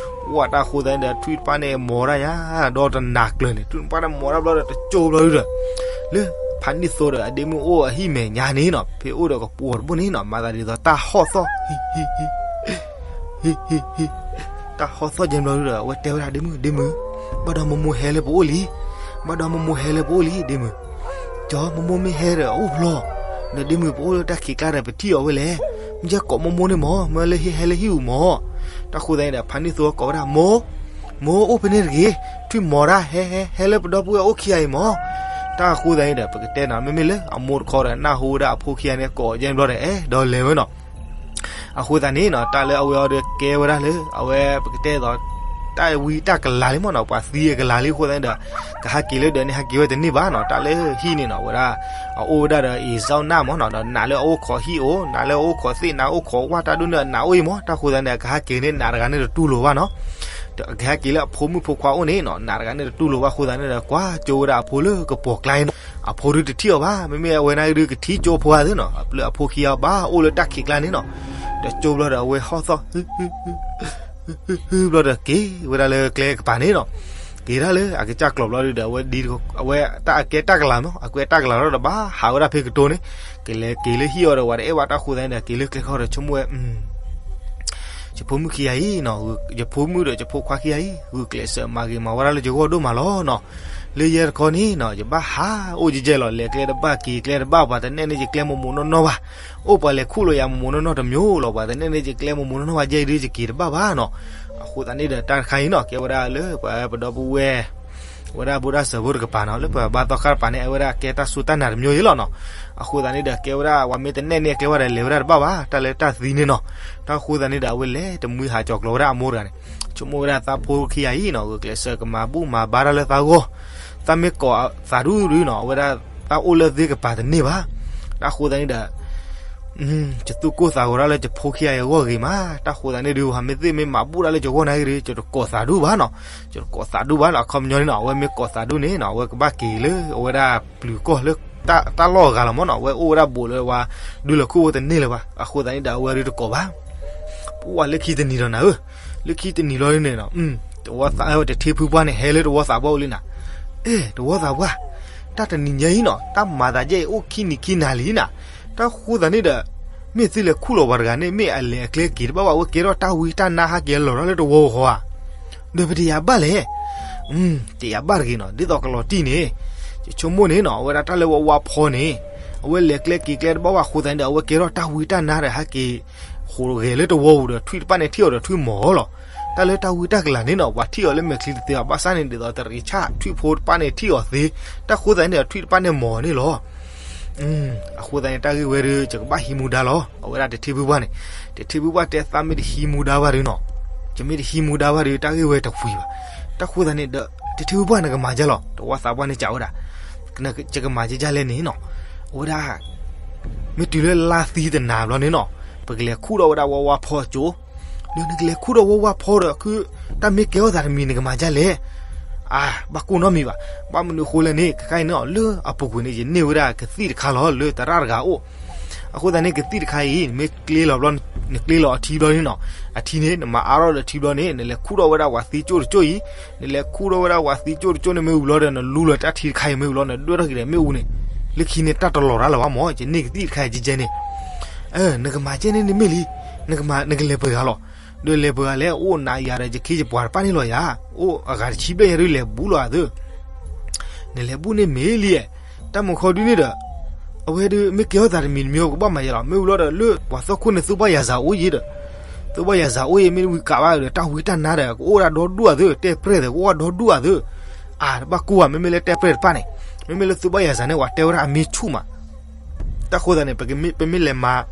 ဝဲတၢ်ဃိသတးန့ၣ်ဒီး ထွံၣ်တဖၣ်န့ၣ်မီၤတၢ်ညါ ဒီတနၤကျၢၤန့ၣ် ထွံၣ်တဖၣ်န့ၣ်မီၤတၢ်ဘျီဒီး တကၠိဘျီဒုးဒီး လၢဖးနံၣ်သိဒီးအဒ့မုၣ်အိၣ်အဟံၣ်မဲာ်ညါန့ၣ်နီၤ ဖဲအိၣ်ဒီးကပှီၤတဘိန့ၣ်နီၤ မၤသးဒ်သိးတၢ်ဟီၣ်သီၣ် ဟံ ဟံ ဟံ တၢ်ဟီၣ်သီၣ်ကဲဘျီဒုးဒီး အဝဲတဲဝဲဒၣ်ဒ့မုၣ် ဒ့မုၣ်, ဘၣ်ဒီးမိၢ်မိၢ်ဟဲလၢပအိၣ်လံ, ဘၣ်ဒီးမိၢ်မိၢ်ဟဲလၢပအိၣ်လံ ဒ့မုၣ်. ကၠီ မိၢ်မိၢ်မ့ၢ်ဟဲဒီးအအိၣ်ဖျီ, ဒီးဒ့မုၣ်ပအိၣ်လၢတၢ်ခံးကျါဒီးပထံၣ်အီၤဝဲလဲၣ်, မ့ၢ်ကကိးမိၢ်မိၢ်န့ၣ်မၢ် မ့ၢ်လၢဟဲလၢဟံၣ်အူၤမၢ်. တၢ်ဃိသတးန့ၣ်ဒီး ဖးနံၣ်သိကိးဝဲဒၣ်မိၢ်, မိၢ်အိၣ်ဖဲန့ၣ်တဂ့ၤ, ထွံၣ်မီၤတၢ် ဟဲ ဟဲ ဟဲလၢပဒီပုၢ်ဝဲၢ်အိၣ်ခံဂၤအံၤမၢ်. တၢ်ဃိသတးန့ၣ်ဒီး ပကတဲနီၤ မ့မ့ၢ်လၢအမိၢ်တခီဒီး နၢ်ဟူဝဲဒၣ်အဖိခံဂၤန့ၣ် ကိးကဲဘျီဒီး အဲၣ်ဒိးလဲၤဝဲနီၤ. အဃိသတးန့ၣ်နီၤ တၢ်လၢအဝဲအီၤဒီးကဲဝဲဒၣ်လၢ အဝဲပကတဲသိး တၢ်ဝံတၢ်ကလၤလံမၢ်နီၤ, ပှၤသံအကလၤလံအဃိသတးန့ၣ်ဒီး ကဟးက့ၤလၢဒီးန့ၣ် ဟးက့ၤဝဲတန့ၢ်ဘၣ်နီၤ, တၢ်လၢဟံၣ်န့ၣ်နီၤ ဝဲဒၣ် အအိၣ်ဝဲဒၣ်ဒီးအံၤ ဇီနၢ်မၢ်နီၤ, ဒီးနးလၢအအိၣ်ခိးဟံၣ်အိၣ် နးလၢအအိၣ်ခိးသ့ၣ် နးအိၣ်ခိးဝၣ်တၢ်ဒိၣ်န့ၣ် နးအိၣ်အံၤမၢ်. တၢ်ဃိသတးန့ၣ် အကဟးက့ၤန့ၣ် နးတဂၤန့ၣ်တတူၢ်လိာ်ဘၣ်နီၤ. ဒီးအကဟဲက့ၤလၢအဖိမုၣ်ဖိခွါအိၣ်န့ၣ်နီၤ နးတဂၤန့ၣ်တတူၢ်လိာ်ဘၣ်အဃိသတးန့ၣ်ဒီး ကွၢ်ကၠိဝဲဒၣ်အဖိလၢကပီၤကျါအံၤနီၤ. အဖိဒုးတထံၣ်အီၤဘၣ်, မ့မ့ၢ်အဝဲန့ၣ်ဒုးကထံၣ်ကၠိဖိဧါသ့နီၤ, အပျုးအဖိခံဂၤဘၣ်အိၣ်လၢတၢ်ခံးကျါန့ၣ်နီၤ. ဒီးကၠိဘျီဒီးအဝဲဟီၣ်သီၣ် ဟု ဟု ဟု ဟု ဘျီဒီးက့ၤဝဲဒၣ်လၢကျဲကပၤန့ၣ်နီၤ. က့ၤဒၣ်လၢအကစၢ်ကျိးဘျီဒုးဒီး အဝဲဒ် အဝဲတၢ်အကဲတၢ်ကလၤမၢ်, အကဲတၢ်ကလၤလီၤဒီး ဘၣ်ဟးဝဲဒၣ်ဖဲကတိၤန့ၣ်, ကလဲၤက့ၤလၢဟံၣ်အီၤဒီး ဝဲတအဲၣ်ဘၣ်တၢ်ဃိသတးန့ၣ်ဒီး က့ၤလၢကျဲခီဒီးဆိကမိၣ်ဝဲ ယဖိမုၣ်ခံဂၤအံၤနီၤ, ယဖိမုၣ်ဒီးယဖိခွါခံဂၤအံၤ ဂုာ်ကျဲးစၢးမၤဂ့ၤမၤဝါတၢ်လၢယဂီၢ်ဒိၣ်မးလီၤနီၤ. လၢယဲတခီန့ၣ်နီၤ ယဘၣ်ဟးအိၣ်ယဲၢ်လီၤ, လဲၤကျဲတဘၣ် က့ၤကျဲတဘၣ်, ပှၤတနဲၣ်န့ၢ်ယကျဲမိၢ်မိၢ်နီၢ်နီၢ်ဘၣ်, အိၣ်ပှၤလဲၤခူၣ်လီၤယၤမိၢ်မိၢ်နီၢ်နီၢ်တမျိုးလီၤ, ပှၤတနဲၣ်န့ၢ်ယကျဲမိၢ်မိၢ်နီၢ်နီၢ်ဘၣ် ယဲအံၤဒုးယက့ၤတဘၣ်ဘၣ်နီၤ. အဃိသတးန့ၣ်ဒီး တၢ်တခါအံၤနီၤ ကဲဝဲဒၣ်လၢပှၤပဒီပုၢ်ဝဲၢ် ဝဲဒၣ်ဘိၣ်ဒၣ်စၢၤဖိတကပၤနီၤ, လၢပှၤဘၣ်သီခါတကပၤန့ၣ် အဝဲဒၣ်ကဲတၢ်စူၢ်တၢ်နာ်တမျိုးအံၤလီၤနီၤ. အဃိသတးန့ၣ်ဒီး ကဲဝဲဒၣ် ပှၤမ့ၢ်တနဲၣ်န့ၢ်အကျဲဘၣ်ဒီး လဲၤဝဲဒၣ်တဘၣ်ဘၣ်, တၢ်လၢတၢ်သံန့ၣ်နီၤ. တၢ်အဃိသတးန့ၣ်ဒီး အဝဲလဲၤတမှံဟးကၠီၤကျိးဝဲဒၣ်အမိၢ်တဂၤန့ၣ်, ဆိကမိၣ်ဝဲဒၣ်သးဖိခံဂၤအံၤနီၤ ဂုာ်ကျဲးစၢးကမၤဘူၣ်မၤဘါတၢ်လၢသးဂီၢ်, သးမ့ၢ်ကိးသးဒူၣ်ဒုးနီၤ အဝဲဒၣ် သးအိၣ်လၢသ့ၣ်ကပၤတန့ၢ်ဘၣ်. တၢ်အဃိသတးန့ၣ်ဒီး ယသူၣ်ကိၢ်သးဂီၤတၢ်လၢယဖိခံဂၤအဂီၢ်ဂ့ၤမး, တၢ်ဃိသတးန့ၣ်ဒုး ပှၤမ့ၢ်သ့ၣ်မ့ၢ်မၤဘူၣ်တၢ်လၢယဂီၢ်န့ၣ်ဂ့ၤဒီး ယတကိးသးဒူၣ်ဘၣ်နီၤ, ယတကိးသးဒူၣ်ဘၣ်လီၤ. အခီပညီန့ၣ်နီၤ အဝဲမ့ၢ်ကိးသးဒူၣ်န့ၣ်နီၤ အဝဲကဘၣ်က့ၤလၢအဝဲဒၣ်ပျုၤကီၢ်လၢ တၢ်လီၢ်အဂၤလီၤမၢ်နီၤ, အဝဲအိၣ်ဝဲဒၣ်ဘူးလၢဝဲ ဒုးလီၤခူၣ်ဝဲတန့ၢ်လၢၤဘၣ်. အဃိသတးန့ၣ်ဒီး အဝဲဒုးတကိးဘၣ် ပှၤလၢခံတနံၤဒီးနၤဧၢ, လၢခံတနံၤလီၤန့ၣ်နီၤ, တဝီသးဝဲတထံဖုပှၢ်န့ၣ် ဟဲလၢတဝီသးပှၢ်အိၣ်လံနၤ, အဲ တဝီသးပှၢ်, တၢ်တနံၤညါအံၤနီၤ တၢ်မၤသးဒ်အံၤအိၣ်ခံနံၤခံနၤလံနၤ, တၢ်ဃိသတးန့ၣ်ဒီး မ့ၢ်သုလဲၤခူၣ်လီၤပှၤတဂၤန့ၣ် မ့ၢ်အလဲၤအကျဲက့ၤတဘၣ်ဘၣ် အဝဲကဲထီၣ်တၢ်ဝံတၢ်နါဟးက့ၤလီၤတၢ်လၢတဝီဧိၤဃီဧါ ဒီးပတယာ်ဘၣ်လဲၣ်, တယာ်ဘၣ်တဂ့ၤနီၤ, ဒ်သိးကလီၤတံၢ်န့ၣ်, ယဆိကမိၣ်န့ၣ်နီၤ အဝဲဒၣ်တၢ်လၢဝဲဝါဖီန့ၣ်, အဝဲလဲၤကျဲက့ၤကျဲတဘၣ်ဘၣ်အဃိသတးန့ၣ်ဒီး အဝဲကဲထီၣ်တၢ်ဝံတၢ်နါဒီးဟးက့ၤ ဃိးဂဲၤလၢတဝီဧိၤဒီး ထွံၣ်တဖၣ်န့ၣ်ထံၣ်အီၤဒီးထွံၣ်မီၤလီၤ. တၢ်လၢတၢ်ဝံတၢ်ကလၤန့ၣ်နီၤ ပှၤထံၣ်အီၤလၢမဲာ်ချံတသ့ဘၣ် ဘၣ်ဆၣ်န့ၣ်ဒ်သိးတရံးဆၣ်ထွံၣ်ဖိတဖၣ်န့ၣ်ထံၣ်အီၤသ့, တၢ်ဃိသတးန့ၣ်ဒီးထွံၣ်တဖၣ်န့ၣ်မီၤန့ၣ်လီၤ. အဃိသတးန့ၣ် တၢ်ဂ့ၢ်ဝဲဒုး ယကဘၣ်ဟံးမူဒါလီၤ. အဝဲဒၣ်တထံဖုပှၢ်န့ၣ်, တထံဖုပှၢ်တဲသးမ့ၢ်တဟံးမူဒါဘၣ်ဒုးနီၤ, ယမ့ၢ်တဟံးမူဒါဘၣ်ဒုး တၢ်ဂ့ၢ်ဝဲတဝံၤဘၣ်. တၢ်ဃိသတးန့ၣ်ဒီး တထံဖုပှၢ်န့ၣ်ကမၤဒ်လဲၣ်, တဝီသးပှၢ်န့ၣ်စံးဝဲဒၣ်, ယကမၤကဲဒ်လဲၣ်န့ၣ်နီၤ, အဝဲဒၣ် မ့ၢ်တုၤလၢလါသံတနၤဘျီန့ၣ်နီၤ, ပကလဲၤခူၣ်ထီၣ်ဝဲဒၣ်ဝါဝါဖီအကၠိ, ဒီးနကလဲၤခူၣ်ထီၣ်ဝါဝါဖီဒီး ခုတၢ်မ့ၢ်ကဲထီၣ်သးတမံၤ နကမၤဒ်လဲၣ်. အါ ဘၣ်ကိၢ်နီတမံၤဘၣ်. ဘၣ်မနုၤအဃိလဲၣ်န့ၣ် ခဲခါအံၤန့ၣ် လၢအပူၤကွံာ်န့ၣ် ယန့ၢ်ဝဲဒၣ်ကသံၣ်တခါလီၤ လၢသရၣ်တဂၤအအိၣ်. အဃိသတးန့ၣ် ကသံၣ်တခါအံၤ နမ့ၢ်ကျ့လီၤဘျီ, နကျ့လီၤအထံဘျီန့ၣ်နီၤ, အထံန့ၣ် နမၤအါထီၣ်ဒီးထံဘျီန့ၣ် နလဲၤခူၣ်ထီၣ်ဝဲဒၣ်ဝဲသံကၠိၣ်တကၠိၣ်အံၤ, နလဲၤခူၣ်ထီၣ်ဝဲဒၣ်ဝဲသံကၠိၣ်တကၠိၣ်န့ၣ်မ့ၢ်ဝံၤလီၤဒီး နလူလီၤတၢ်ထံတခါအံၤ မ့ၢ်ဝံၤလီၤ နဒွဲၣ်ထီၣ်က့ၤဒီးမ့ၣ်အူန့ၣ်, လၢခံန့ၣ် တၢ်တလီၤရၣ်လၢၤဘၣ်မၢ်, ယန့ၢ်ကသံၣ်တခါအံၤကဲကဲန့ၣ် နကမၤကဲန့ၣ်န့ၣ်မ့ၢ်လံ, နကလဲၤပှဲၤဂၤလီၤ. ဒီးလဲၤပှဲၤဂၤလဲၣ် အိၣ်နၤယၤဒီး ယခ့ယပှၤတဖၣ်န့ၣ်လီၤယၤ, အိၣ်အဂၤတဆံဘျဲၣ်ညါဒုးလဲၤဘူးလီၤအသး, နလဲၤဘူးန့ၣ်မ့ၢ်လံ, တၢ်မုၢ်ခီဒုန့ၣ်ဒီး အဝဲဒုးမ့ၢ်ကဲထီၣ်သးတမံၤတမံၤ ပကဘၣ်မၤယဲလီၤ. မ့ၢ်ဝံၤလီၤဒီး လၢပှၤသီခိၣ်န့ၣ် သူဘၣ်ယၤစးအိၣ်ယံၤဒီး, သူဘၣ်ယၤစးအိၣ်ယံၤ မ့ၢ်ဝံၤကးဘၣ်ဒီး တၢ်ဝံတၢ်နါဒီး ကအိၣ်ဝဲဒၣ်ဒီဒူၣ်အသး, တဲပြဲၢ်သး ကအိၣ်ဝဲဒၣ်ဒီဒူၣ်အသး, အါ တဘၣ်ကိၢ်ဘၣ်. မ့မ့ၢ်လၢတဲပြဲၢ်တဖၣ်န့ၣ်, မ့မ့ၢ်လၢသူဘၣ်ယၤစးန့ၣ် ပှၤတဲဝဲဒၣ်အမ့ၢ်ဆူၣ်မး. တၢ်ဃိသတးန့ၣ် ပမ့ၢ်လဲၤမၤ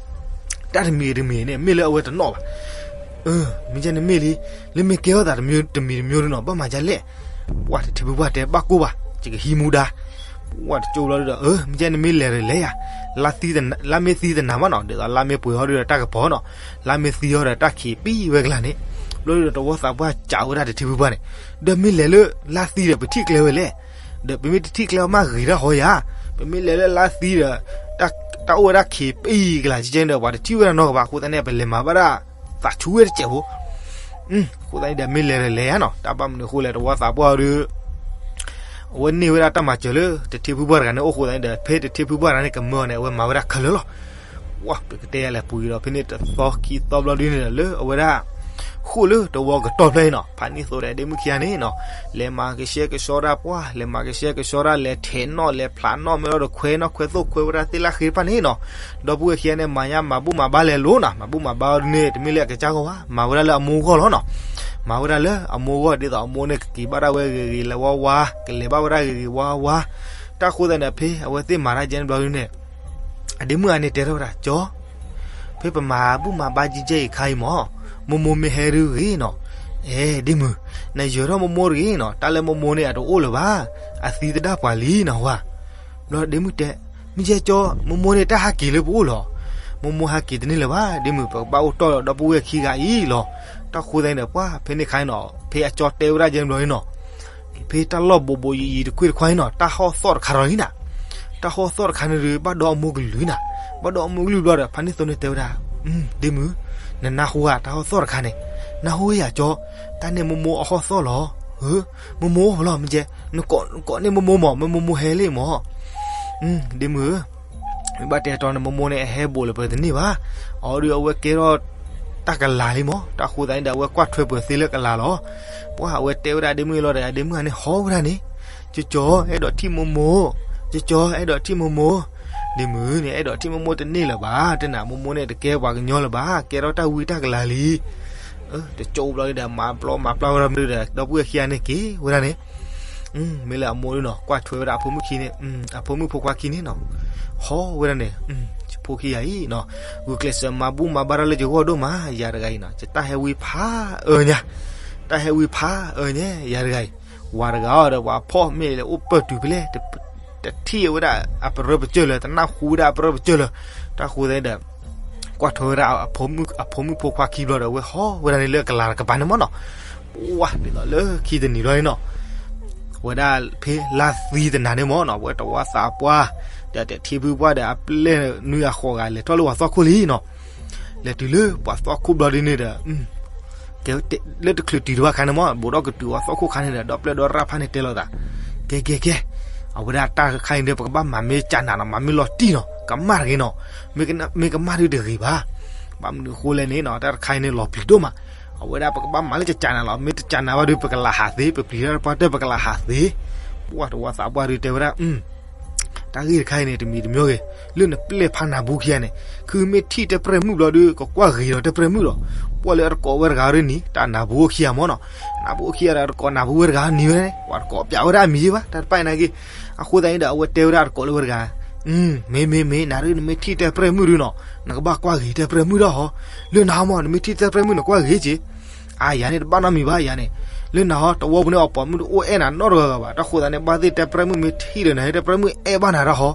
တၢ်တမံၤတမံၤန့ၣ် မ့ၢ်လၢအဝဲတနီၣ်ဘၣ်. မ့ၢ်ကဲန့ၣ်မ့ၢ်လံ, လၢမ့ၢ်ကဲထီၣ်သးတမံၤတမံၤဒုနီၤ ဘၣ်မၤဒ်လဲၣ်. ပှၤတထံဖုပှၢ်တဲဘၣ်ကိၢ်ဘၣ်, ယကဟံးမူဒါ. ပှၤတကၠိဘျီဒုဒီး မ့ၢ်ကဲန့ၣ်မ့ၢ်လဲၤဒီးလဲၤယၤ, လါမ့ၢ်သံတနၤမးနီၤ, ဒ်သိးလါမ့ၢ်ပှဲၤဟီဒုဒီးတၢ်ကပီၤနီၤ, လါမ့ၢ်သံဟီဒီးတၢ်ခံးပံဝဲကလၤန့ၣ်, ဘျီဒုဒီးတဝီသးပှၢ်စံးဝဲဒၣ်တထံဖုပှၢ်န့ၣ်, ဒီးမ့ၢ်လဲၤလၢလါသံဒီးပထံၣ်ကျဲဝဲလဲၣ်. ဒီးပမ့ၢ်တထံၣ်ကျဲမးဂ့ၤဒၣ်ဟီယၤ, ပမ့ၢ်လဲၤလၢလါသံဒီး တၢ်အိၣ်ဝဲဒၣ်ခံးပံကလၤကဲန့ၣ်ဒီး ပှၤတထံၣ်ဝဲဒၣ်နီတဂၤဘၣ်. အဃိသတးန့ၣ် ပလဲၤမၤဘၣ်ဒၣ်သးဆူၣ်ဝဲတစဲးဖိ အဃိသတးန့ၣ်ဒီးမ့ၢ်လဲၤဒီးလဲၤယၤနီၤ, တၢ်ဘၣ်မနုၤအဃိလဲၣ် တဝီသးပှၢ်ဒု အဝဲန့ၢ်ဝဲဒၣ်တၢ်မၤစၢၤလၢတထံဖုပှၢ်တဂၤန့ၣ်အိၣ်အဃိသတးန့ၣ်ဒီး ဖဲတထံဖုပှၢ်တဂၤန့ၣ်ကမၢအီၤန့ၣ် အဝဲမၤဝဲဒၣ်ခဲလၢာ်လီၤ. ပကတဲယၤလဲၣ်ပူၤဒီး ဖဲန့ၣ်တသီခံသီဘျီဒုန့ၣ်ဒီး လၢအဝဲဒၣ် ဃိၣ်လၢတဝီကတီၢ်ဖျၢၣ်အံၤနီၤ, ဖးနံၣ်သိးဒီးဒ့မုၣ်ခံဂၤန့ၣ်နီၤ, လဲၤမၤကဆှဲကဆှီဒၣ်ပှၢ်, လဲၤမၤကဆှဲကဆှီဒၣ် လဲၤထဲးနီၣ် လဲၤဖျးနီၣ် မ့ၢ်လီၤဒီးခွဲးနီၣ်ခွဲးသိၣ်ခွဲးဝဲဒၣ်သ့ၣ်လၢဃ့တဖၣ်န့ၣ်နီၤ, ဒီပုၢ်ဝဲၢ်ခံဂၤန့ၣ် မၤညါမၤဘူၣ်မၤဘါလဲၤလိၤနီၤ, မၤဘူၣ်မၤဘါဒုန့ၣ် တမ့ၢ်လၢအကစၢ်ဂီၢ်ဘၣ်, မၤဝဲဒၣ်လၢအမိၢ်ဂီၢ်လီၤနီၤ, မၤဝဲဒၣ်လၢအမိၢ်ဂီၢ် ဒ်သိးအမိၢ်န့ၣ် ကက့ၤဘၣ်ဒၣ်ဝဲဂ့ၤဂ့ၤလၢဝါဝါ, ကလဲၤဘၣ်ဝဲဒၣ်ဂ့ၤဂ့ၤဝါဝါ, တၢ်ဃိသတးန့ၣ် ဖဲအဝဲသ့ၣ်မၤတၢ်ကဲန့ၣ်ဘျီဒုန့ၣ် အဒ့မုၣ်ဂၤန့ၣ်တဲထီၣ်ဝဲဒၣ် ကၠီ, ဖဲပမၤဘူၣ်မၤဘါကဲကဲအံၤခါအံၤမၢ်, မိၢ်မိၢ်မ့ၢ်ဟဲဒုဂ့ၤနီၤ, အဲ ဒ့မုၣ်, နယၢၤထီၣ်မိၢ်မိၢ်တဂ့ၤနီၤ, တၢ်လၢမိၢ်မိၢ်န့ၣ် အတအိၣ်လၢၤဘၣ်, အသံသဒၣ်ပှၤလံနီၤဝဲ. ဘျီဒ့မုၣ်တဲ, မ့ၢ်ကဲကၠီ, မိၢ်မိၢ်န့ၣ်တၢ်ဟးက့ၤလၢပအိၣ်လီၤ, မိၢ်မိၢ်ဟးက့ၤတန့ၢ်လၢၤဘၣ် ဒ့မုၣ်, ပကဘၣ်အိၣ်တီၢ်ဒီပုၢ်ဝဲၢ်ခံဂၤအံၤလီၤ. တၢ်ဃိသတးန့ၣ်ဒီး ပှၢ်ဖဲန့ၣ်ခါအံၤနီၤ, ဖဲအကၠီတဲဝဲဒၣ်ကဲန့ၣ်ဘျီန့ၣ်နီၤ ဖဲတၢ်လီၢ်ဘိးဘိးယံၤယံၤတခွ့တခွါအံၤနီၤ တၢ်ဟီၣ်သီၣ်တခါဒီးလံနၤ, တၢ်ဟီၣ်သီၣ်တခါန့ၣ်ဒီး ဘၣ်ဒီးအမိၢ်ကလုၢ်နၤ, ဘၣ်ဒီးအမိၢ်ကလုၢ်ဘျီဒီး ဖးနံၣ်သိးန့ၣ်တဲဝဲဒၣ်, ဒ့မုၣ်, နနၢ်ဟူဧါ တၢ်ဟီၣ်သီၣ်တခါန့ၣ်, နၢ်ဟူဧါကၠီ, တၢ်န့ၣ်မိၢ်မိၢ်အဟီၣ်သီၣ်လီၤ. မိၢ်မိၢ်လီၤ မ့ၢ်ကဲ, နကိးန့ၢ်မိၢ်မိၢ်မၢ်, မ့ၢ်မိၢ်မိၢ်ဟဲလံမၢ် ဒ့မုၣ်ဧၢ, မ့ၢ်ဘၣ်တဲတီန့ၣ် မိၢ်မိၢ်န့ၣ် အဟဲဘိးလၢပတန့ၢ်ဘၣ်, အီၤဒုးအဝဲကဲထီၣ်တၢ်ကလၤလံမၢ်, တၢ်ဃိသတးန့ၣ်ဒီး အဝဲကွၢ်ထွဲပှဲၤသ့လၢကလၤလီၤ. ပှၢ်အဝဲတဲဝဲဒၣ်ဒ့မုၣ်လီၤဒီး ဒ့မုၣ်ဂၤန့ၣ်ဟီဝဲဒၣ်န့ၣ်, ကၠီကၠီ အဲၣ်ဒိးထံၣ်မိၢ်မိၢ်, ကၠီကၠီ အဲၣ်ဒိးထံၣ်မိၢ်မိၢ်, ဒ့မုၣ်န့ၣ် အဲၣ်ဒိးထံၣ်မိၢ်မိၢ်တန့ၢ်လၢၤဘၣ်, တနၤမိၢ်မိၢ်န့ၣ် တကဲပှၤကညီလၢၤဘၣ်, ကဲထီၣ်တၢ်ဝံတၢ်ကလၤလံ တကၠိဘျီဒီး မၤပျီမၤပျီဝဲဒၣ်ဒီး ဒီပုၢ်ဝဲၢ်ခံဂၤန့ၣ်က့ၤဝဲဒၣ်န့ၣ်, မ့ၢ်လၢအမိၢ်ဒုနီၤ ကွၢ်ထွဲဝဲဒၣ်အဖိမုၣ်ခံန့ၣ်, အဖိမုၣ်ဖိခွါခံန့ၣ်နီၤ, ဟီဝဲဒၣ်န့ၣ်, ယဖိခံဂၤအံၤနီၤ, ဂုာ်ကျဲးစၢးမၤဘူၣ်မၤဘါတၢ်လၢယဂီၢ်ဒိၣ်မး ယၤတဂၤအံၤနီၤ, ယတၢ်ဟဲဝံဖးအၢညါ, တၢ်ဟဲဝံဖးအၢညါ ယၤတဂၤအံၤ, ဝၤတဂၤအီၤဒီး ပှၤဖီၣ်မ့ၢ်လၢအိၣ်ပၢၢ်တုၤဖဲလဲၣ် တထံၣ်ဝဲဒၣ်အပရၢပစၢၢ်လၢၤ, တနၢ်ဟူဝဲဒၣ်အပရၢပစၢၢ်လၢၤ, တၢ်ဃိသတးဒီး ကွၢ်ထွဲဝဲဒၣ်အဖိမုၣ်ဖိခွါခံဘျီဒီး အဝဲဟီဝဲဒၣ်န့ၣ်လၢကလၤတကပၤန့ၣ်မၢ်နီၤ, ပှၢ်ဒ်သိးလၢခံတနံၤဘျီန့ၣ်နီၤ, ဝဲဒၣ်ဖဲလါသံတနၤန့ၣ်မၢ်နီၤ, ဝဲတဝီသးပှၢ် ဒီးတထံဖုပှၢ်ဒီးအပျဲၢ်နွံအဃိးဂၤ လဲၤထီၣ်လၢပှၤသီခိၣ်လံနီၤ, လဲၤတုၤလၢပှၤသီခိၣ်ဘျီဒ်န့ၣ်ဒီး လၢတချုးတုၤတဘၣ်ခါန့ၣ်မၢ် ဘူးထီၣ်ကတုၤပှၤသီခိၣ်ခါန့ၣ်ဒီး ဒီပျဲၢ်ဒီရၣ်ဖၣ်န့ၣ်တဲလိာ်သး, ကဲကဲကဲ, အဝဲဒၣ်တၢ်ခါအံၤဒီး ပကဘၣ်မၤမ့ၢ်ကနၤနီၤ, မၤမ့ၢ်လီၤတံၢ်နီၤ, ကမၣ်တဂ့ၤနီၤ, မ့ၢ်ကမၣ်ဒုတဂ့ၤဘၣ်, ဘၣ်မနုၤအဃိလဲၣ်န့ၣ်နီၤ, တၢ်တခါအံၤန့ၣ် လီၤပျံၤဒိၣ်မး, အဝဲဒၣ်ပကဘၣ်မၤလၢကနၤလီၤ, မ့ၢ်တကနၤဘၣ်ဒီး ပကလၤဟးသ့, ပပျံၤတၢ်တပှၢ်တၢၢ် ပကလၤဟးသ့, ပှၢ်တဝီသးပှၢ်ဒုတဲဝဲဒၣ် တၢ်ဂ့ၢ်တခါအံၤန့ၣ် တမံၤတမံၤဂ့ၤ, လၢနပျဲၢ်ဖးနၢ်ဘူးခံဂၤန့ၣ်, ခုမ့ၢ်ထံၣ်တဲပြဲၢ်မုၣ်ဘျီဒီး ကကွၢ်ဂ့ၤဒီးတဲပြဲၢ်မုၣ်ဒီး, ပှၢ်လၢအတကိးဝဲတဂၤရ့ၣ်နံၤ တၢ်နၢ်ဘူးအိၣ်ခံဂၤမၢ်နီၤ, နၢ်ဘူးအိၣ်ခံဂၤဒီး တကိးနၢ်ဘူးဝဲတဂၤနံၤဝဲန့ၣ်, ပှၤတကိးပျးဝဲဒၣ်အမံၤယ့ၢ်ဘၣ် တၢ်တပၢ်အံၤနာ်က့, အဃိသတးန့ၣ်ဒီး အဝဲတဲဝဲဒၣ်တကိးလၢဝဲတဂၤ, မ့ၢ်မ့ၢ်မ့ၢ် နၤရ့ၣ် နမ့ၢ်ထံၣ်တဲပြဲၢ်မုၣ်ဒုနီၤ, နကဘၣ်ကွၢ်ဂ့ၤတဲပြဲၢ်မုၣ်ဒီးဟီ, လၢနၤမၢ် နမ့ၢ်ထံၣ်တဲပြဲၢ်မုၣ် နကွၢ်ဂ့ၤက့ၤ အါ ယၤန့ၣ် တဘၣ်နီတမံၤဘၣ် ယၤန့ၣ်, လၢနၤဟီ တဝီပူၤန့ၣ် အပိာ်မုၣ်တအိၣ်အဲၣ်နၤနီတဂၤဂၤဘၣ်. တၢ်ဃိသတးန့ၣ် ဘၣ်သ့ၣ်တဲပြၢမုၣ်မ့ၢ်ထံၣ်ဒီးနၤ တဲပြၢမုၣ်အဲၣ်ဘၣ်နၤတၢ်ဟီ,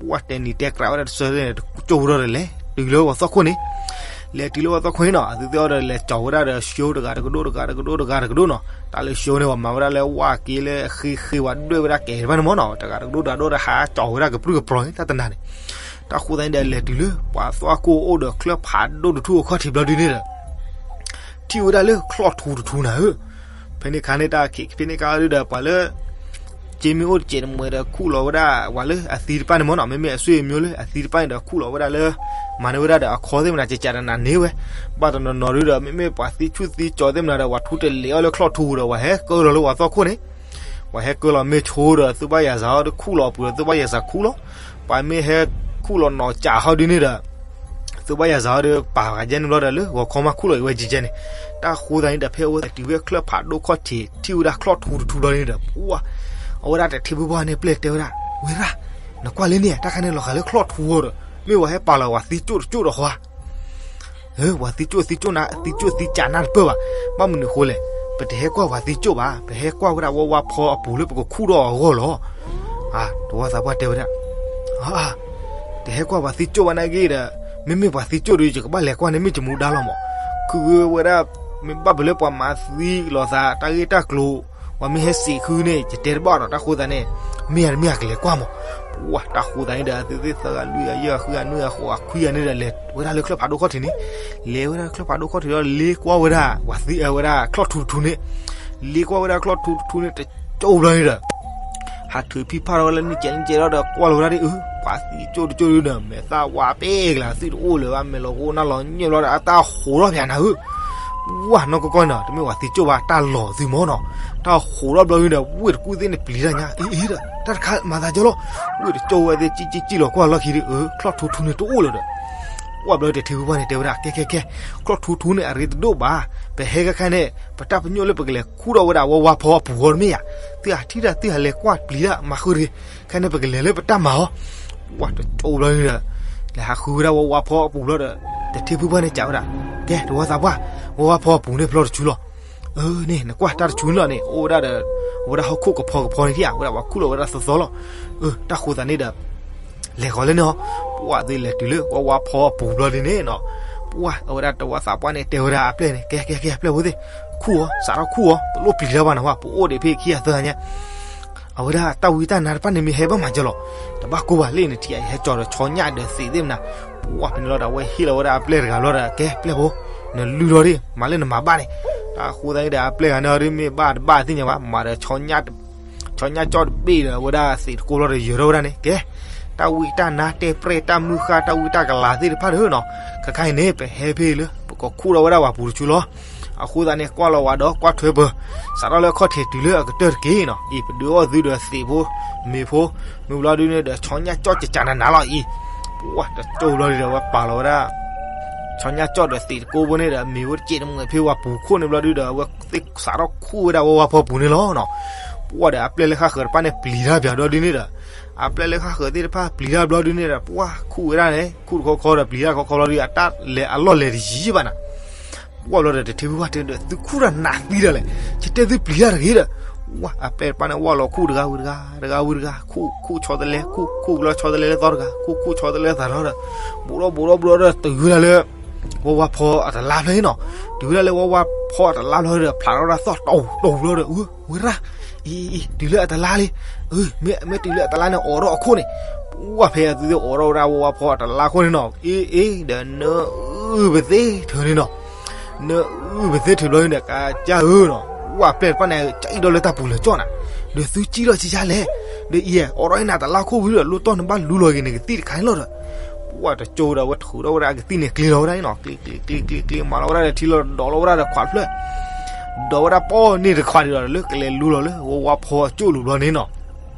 ပှၢ်တဲနံၤတဲကြးဝဲဒၣ်တစၢန့ၣ် တကၠိၢ်ဒီးလဲၤ တုၤလၢဝီၤသီခိၣ်န့ၣ်, လဲၤတုၤလၢဝီၤသီခိၣ်န့ၣ်နီၤ အသုသ့ၣ်အီၤဒီးလဲၤကၠီၤဝဲဒၣ်ဒီး show တဂၤတကဒိၣ်တဂၤတကဒိၣ်တဂၤတကဒိၣ်နီၤ. တၢ်လၢ show န့ၣ် ပှၤမၤဝဲဒၣ်လၢဝၣ်က့လၢဃ့ဃ့ဝဲဒွဲၣ်ဝဲဒၣ်ကဲတဖၣ်န့ၣ်မ့ၢ်နီၤ တဂၤတကဒိၣ်တဂၤဒိၣ်တဟးကၠီၤဝဲဒၣ်ကပြုၢ်ကပြီၤန့ၣ် တၢ်တနၤန့ၣ်. တၢ်ဃိသတးန့ၣ်ဒီးလဲၤတုၤလၢ ပှၤသွၣ်ခိၣ်အိၣ်ဒီးချၢၣ်ဖးဒိၣ်တထူၣ်အခီၣ်ထံးဘျီဒုန့ၣ်ဒီး ထံၣ်ဝဲဒၣ်လၢချီၣ်ထူတထူနၤဧၢ. ဖဲန့ၣ်ခါန့ၣ်တၢ်ခံး ဖဲန့ၣ်ခါဒုဒီးပှၤလၢ က့မ့ၢ်အိၣ်တစဲးတမှဲးဒီးခူၣ်လီၤဝဲဒၣ် ပှၤလၢအသံတဖၣ်န့ၣ်မ့ၢ်နီၤ မ့မ့ၢ်အဆွေမျိုးလၢအသံတဖၣ်န့ၣ်ဒီးခူၣ်လီၤဝဲဒၣ်လၢ မၤန့ၢ်ဝဲဒၣ်ဒီးအခီသ့ၣ်မနၤ ကကးတနၤန့ၢ်ဝဲ. ဘၣ်တနီၤနီၤဒုဒီး မ့မ့ၢ်ပှၤသံဆူၣ်သံကၠီၤသ့ၣ်မနၤဒီး ပှၤထူတလဲၤအီၤလၢချီၣ်ထူဒီး ပှၤဟဲကၢလီၤလၢဝီၤသီခိၣ်န့ၣ် ပှၤဟဲကၢလီၤမ့ၢ်ဆိဒီး သုဘၣ်ယၤစၤဟီဒီးခူၣ်လီၤအပူၤဒီး သုဘၣ်ယၤစၤခူၣ်လီၤ. ပှၤမ့ၢ်ဟဲခူၣ်လီၤနီၤကးဟီဒုန့ၣ်ဒီး သုဘၣ်ယၤစၤဟီဒီးပာ်ဂၤယဲန့ၣ်ဘျီဒီး လၢဂီၤခီမးခူၣ်လီၤအံၤဝဲကကဲန့ၣ်. တၢ်ဃိသတးန့ၣ်ဒီး ဖဲအဝဲသ့ၣ်တုၤဝဲချၢၣ်ဖးဒိၣ်ခီၣ်ထံး ထံၣ်ဝဲဒၣ်ချီၣ်ထူတထူဘျီန့ၣ်ဒီး ပှၢ် အဝဲဒၣ်တထံဖုပှၢ်န့ၣ်ပျဲၢ်တဲဝဲဒၣ် ဝဲဒၣ် နကွၢ်လၢန့ၣ် တၢ်ခါန့ၣ်လီၤဃာ်လၢချီၣ်ထူအီၤဒီး မ့ၢ်ပှၤဟဲပာ်လီၤပှၤသံကၠိၣ်တကၠိၣ်ဒီးဃီ ပှၤသံကၠိၣ်သံကၠိၣ်နၤ သံကၠိၣ်သံကးနၤတပၢၢ်ဘၣ်. ဘၣ်မနုၤအဃိလဲၣ်, ပတဟဲကွၢ်ပှၤသံကၠိၣ်ဘၣ်, ပဟဲကွၢ်ဝဲဒၣ်ဝီဝါဖီအပူၤလၢပကခူၣ်ထီၣ်အဂီၢ်လီၤ. တဝီသးပှၢ်တဲဝဲဒၣ်, တဟဲကွၢ်ပှၤသံကၠိၣ်ဘၣ်နာ်က့ဒီး, မ့မ့ၢ်ပှၤသံကၠိၣ်ဒီး ယကဘၣ်လဲၤကွၢ်န့ၣ် မ့ၢ်ယမူဒါလီၤမး. ခုဝဲဒၣ် မ့ၢ်ဘၣ်ပလၢပှၤမၤသံလိာ်သး တၢ်ဂ့ၢ်တၢ်ကျိၤ, ပှၤမ့ၢ်ဟဲစံးဃုန့ၣ် ယတဲတဘၣ်ဒီး တၢ်ဃိသတးန့ၣ် မ့ၢ်ယၤတမ့ၢ်ယၤကလဲၤကွၢ်မး. ပှၢ် တၢ်ဃိသတးန့ၣ်ဒီး သုသ့ၣ်သၢဂၤလွံၢ်ဂၤယဲၢ်ဂၤဃုဂၤနွံဂၤဃိးဂၤခွံဂၤန့ၣ်ဒီး လဲၤဝဲဒၣ်လၢချၢၣ်ဖးဒိၣ်ခီၣ်ထံးန့ၣ်, လဲၤဝဲဒၣ်လၢချၢၣ်ဖးဒိၣ်ခီၣ်ထံးဒီး လ့ကွၢ်ဝဲဒၣ် ဝဲဒၣ်ချီၣ်ထူတထူန့ၣ်, လ့ကွၢ်ဝဲဒၣ်ချီၣ်ထူတထူန့ၣ် တကၠိၢ်ဘျီန့ၣ်ဒီး ဟးထုးဖံးဖးထီၣ်ဝဲလၢနံၣ်ကဲးနံၣ်ကဲးထီၣ်ဒီး ကွၢ်လီၤဝဲဒၣ်ဒ်အၢ ပှၤသံကၠိၣ်တကၠိၣ်ဒုဒီး မဲာ်သၣ်ဝါပ့ၢ်ကလၤ သုတအိၣ်လၢၤဘၣ် မဲာ်လီၤကအိၣ်နၢ်လီၤညွဲၣ်ဘျီဒီး အတၢ်ဟိးထီၣ်ဖဲနၤဧၢ. ဝၢ် နီၢ်ကီၢ်ကီၢ်န့ၣ်ဒီး တမ့ၢ်ပှၤသံကၠိၣ်ဘၣ် တၢ်လီၤသုမ့ၢ်နီၤ, တၢ်ဟိးထီၣ်ဘျီဒုဒီး ဝ့ၢ်တကူၣ်သ့ၣ်န့ၣ်ပျံၤတၢ်ညါ အ့အ့ဒီး တၢ်တခါမၤသးကၠီလီၤ. ဝ့ၢ်တကၠိၢ်ဝဲသ့ၣ် ကံၣ်ကံၣ်ကံၣ်လီၤကွၢ်လီၢ်ခံဒ်အၢ ချီၣ်ထူထူန့ၣ်တအိၣ်လၢၤဒီး ပှၢ်ဘျီတထံဖုပှၢ်န့ၣ်တဲဝဲဒၣ် ကဲကဲကဲ, ချီၣ်ထူထူန့ၣ် အရ့တဒိၣ်ဘၣ်, ပဟဲခဲခါန့ၣ် ပတၢ်ပညိၣ်လၢပကလဲၤခူၣ်ထီၣ်ဝဲဒၣ်ဝီဝါဖီအပူၤဃီတမ့ၢ်ဧါ, သုဟးထံၣ်တၢ်သုဟးလဲၤကွၢ်ပျံၤတၢ်မၤဃုတဂ့ၤ, ခဲန့ၣ်ပကလဲၤလၢပတၢ်မၤအီၤ. ပှၢ်တကၠိၢ်ဘျီန့ၣ်ဒီး လဲၤဟးဃုဝဲဒၣ်ဝီဝါဖီအပူၤဘျီဒီး တထံဖုပှၢ်န့ၣ်စံးဝဲဒၣ်, ကဲ တဝီသးပှၢ်, ဝီဝါဖီအပူၤန့ၣ်ဖျီတဆူလီၤ. အၢ န့ၣ် နကွၢ်တၢ်တဆူန့ၣ်လီၤန့ၣ် အိၣ်ဝဲဒၣ်ဒီး အဝဲဒၣ်ဟီၣ်ခိၣ်ကဖီကဖီန့ၣ်ဧါ, ဝဲဒၣ်ပှၤခူၣ်လီၤဝဲဒၣ်သီသီလီၤ. အၢ တၢ်ဃိသတးန့ၣ်ဒီး လဲၤဃီၤလၢန့ၣ်ဟီ, ပှၢ်သုလဲၤတုၤလၢဝီဝါဖီအပူၤဘျီဒ်န့ၣ်နီၤ, ပှၢ်အဝဲဒၣ်တဝီသးပှၢ်န့ၣ်တဲဝဲဒၣ်အပျဲၢ်န့ၣ် ကဲကဲကဲ အပျဲၢ်ဖိသ့ၣ်, ခူၣ်အီၤ စးထီၣ်ခူၣ်အီၤ တလိၣ်ပျံၤလၢၤဘၣ်နဝဲ ပအိၣ်ဒံးဖဲခံဂၤသၢဂၤညါ အဝဲဒၣ်တၢ်ဝံတၢ်နါတဖၣ်န့ၣ်မ့ၢ်ဟဲဘၣ်မၤကၠီလီၤ, တဘၣ်ကိၢ်ဘၣ်လၢနထံၣ်အံၤဟဲကၠီၤဒီးဆီညၣ်ဒီးသံးသ့ၣ်မနၤ, ပှၢ်ဖဲန့ၣ်လီၤဒီး အဝဲဟ့ၣ်လီၤဝဲဒၣ်အပျဲၢ်တဂၤဘျီဒီး ကဲပျဲၢ်ဖိ, နလုၢ်လီၤဒံး မၤလၢနမၤဘၣ်န့ၣ်, တၢ်ဃိသတးန့ၣ်ဒီးအပျဲၢ်တဂၤန့ၣ်အီၤဒ်မ့ၢ်ဘၣ်တဘၣ်သ့ၣ်ညါဘၣ် မၤဒီး ဆီညၣ်ကၠီၣ်တဘ့ၣ်ဒီး အဝဲဒၣ်သံးတကိးဘျီဒီးယၢၤထီၣ်ဝဲဒၣ်န့ၣ် ကဲ တၢ်ဝံတၢ်နါတဲပြဲၢ်တၢ်မုၢ်ဃၢ်တၢ်ဝံတၢ်ကလၤသ့ၣ်တဖၣ်ဒီးနီၤ, ခဲခါအံၤန့ၣ် ပဟဲဖဲအံၤလၢ ပကခူၣ်ထီၣ်ဝဲဒၣ်ပှၤပူၤတဆူလီၤ. အဃိသတးန့ၣ် ကွၢ်လီၤဝဲဒီးကွၢ်ထွဲပၢၤ, စးထီၣ်လၢအခီၣ်ထံးတုၤလၢအကတၢၢ်တက့ၢ်နီၤ, အံၤပဒုးအီၣ်သုဒီးသံးဖိ, မ့ၤဖိ, မ့ၢ်ဘျီဒုန့ၣ်ဒီး ဆီညၣ်ကၠီၣ်ကကးနးနးလီၤအံၤ, ပှၢ်တကၠိၢ်ဘျီဒုဒီး အဝဲပာ်လီၤဝဲဒၣ် ဆီညၣ်ကၠီၣ်ဒီးသံးတကိးဖိန့ၣ်ဒီး မ့ၤဖိတစဲးတမှဲးဖဲဝဲပူၤခိၣ်န့ၣ်ဘျီဒုဒီး အဝဲသ့ၣ်စးထီၣ်ခူၣ်ဝဲဒၣ်ဝီဝါဖီပူၤန့ၣ်လီၤနီၤ. ပှၢ်ဒီးအပျဲၢ်လၢဃၣ်ဃၢၤတဖၣ်န့ၣ်ပျံၤတၢ်ပၠးဒီဒုန့ၣ်ဒီး အပျဲၢ်လၢဃၣ်ဃၢၤသ့ၣ်တဖၣ်ပျံၤတၢ်ဘျီဒုန့ၣ်ဒီး ပှၢ်ခူၣ်ဝဲဒၣ်န့ၣ် ခူၣ်တခီခီဒီးပျံၤတၢ်တခီခီဘျီဒု အတၢ်လဲၤအလီၢ်လဲၤတယံၤဘၣ်နၤ ပှၢ်ဘျီဒီးတထံဖုပှၢ်တဲဒီး သုခူၣ်တၢ်နးသံဒီးလဲၣ်, ယတဲသုပျံၤတၢ်တဂ့ၤဒီး, ဝဲအပျဲၢ်တဖၣ်န့ၣ် ဝဲလီၤခူၣ်တဂၤဝံၤတဂၤ, တဂၤဝံၤတဂၤ, ခူၣ် ခူၣ်ဆီတလဲ, ခူၣ် ခူၣ်လီၤဆီတလဲလၢသီတဂၤ, ခူၣ် ခူၣ်ဆီတလဲသးဒီဒီး, ဘူးဒီးဘူးဒီးဘူးဒီးဒီး တုၤဝဲဒၣ်လၢ ဝီဝါဖီအတလါဖျၢၣ်နီၤ, တုၤဝဲဒၣ်လၢဝီဝါဖီအတလါဖျၢၣ်ဒီး ဖျးထီၣ်ဝဲဒၣ်သီၣ်တီၤတီၤဘျီဒီး ဝဲ ဝဲရၣ် အံၤ အံၤ တုၤလၢအတလါလံ, မ့ၢ် မ့ၢ်တုၤလၢအတလါန့ၣ် အိးထီၣ်အခိၣ်န့ၣ်, ပှၢ်ဖဲအသုသ့ၣ်အိးထီၣ်ဝဲဒၣ်ဝီဝါဖီအတလါခိၣ်န့ၣ်နီၤ, အ့ အ့ ဒီး နၢအုၣ်ပသ့ၣ်ထုးန့ၣ်နီၤ, နၢအုၣ်ပသ့ၣ်ထုးဘျီန့ၣ်ဒီး ကစၢ်ဧၢနီၤ, ဝဲအပျဲၢ်တဖၣ်န့ၣ် ကအံၣ်ဒီးလၢတၢ်ပူၤလၢာ်ကၠီၣ်နၤ, ဒီးသုကံၣ်လီၤဆံးဆါလဲၣ်, ဒီးအံၤ အိးထီၣ်အံၤနၤတလါခိၣ်ဝံၤဒီး လိၣ်တီၢ်နဘၣ်လူလီၤက့ၤနကသံၣ်တခါန့ၣ်လီၤဒီး, ပှၢ်တကၠိဒီး အဝဲထုးထီၣ်ဝဲဒၣ်အကသံၣ်န့ၣ် ကျ့လီၤဝဲဒၣ်န့ၣ်နီၤ, ကျ့ ကျ့ ကျ့ ကျ့ ကျ့ မၤလီၤဝဲဒၣ်ဒီးထံလီၤ ဒီးလီၤဝဲဒၣ်ဒီးခွးဖျၢၣ် ဒီးဝဲဒၣ်ပီၢ်န့ၢ်တခွးဒံးဒီး လၢကလဲၤလူလီၤလၢဝီဝါဖီအကၠိၣ်လိၤဘျီန့ၣ်နီၤ,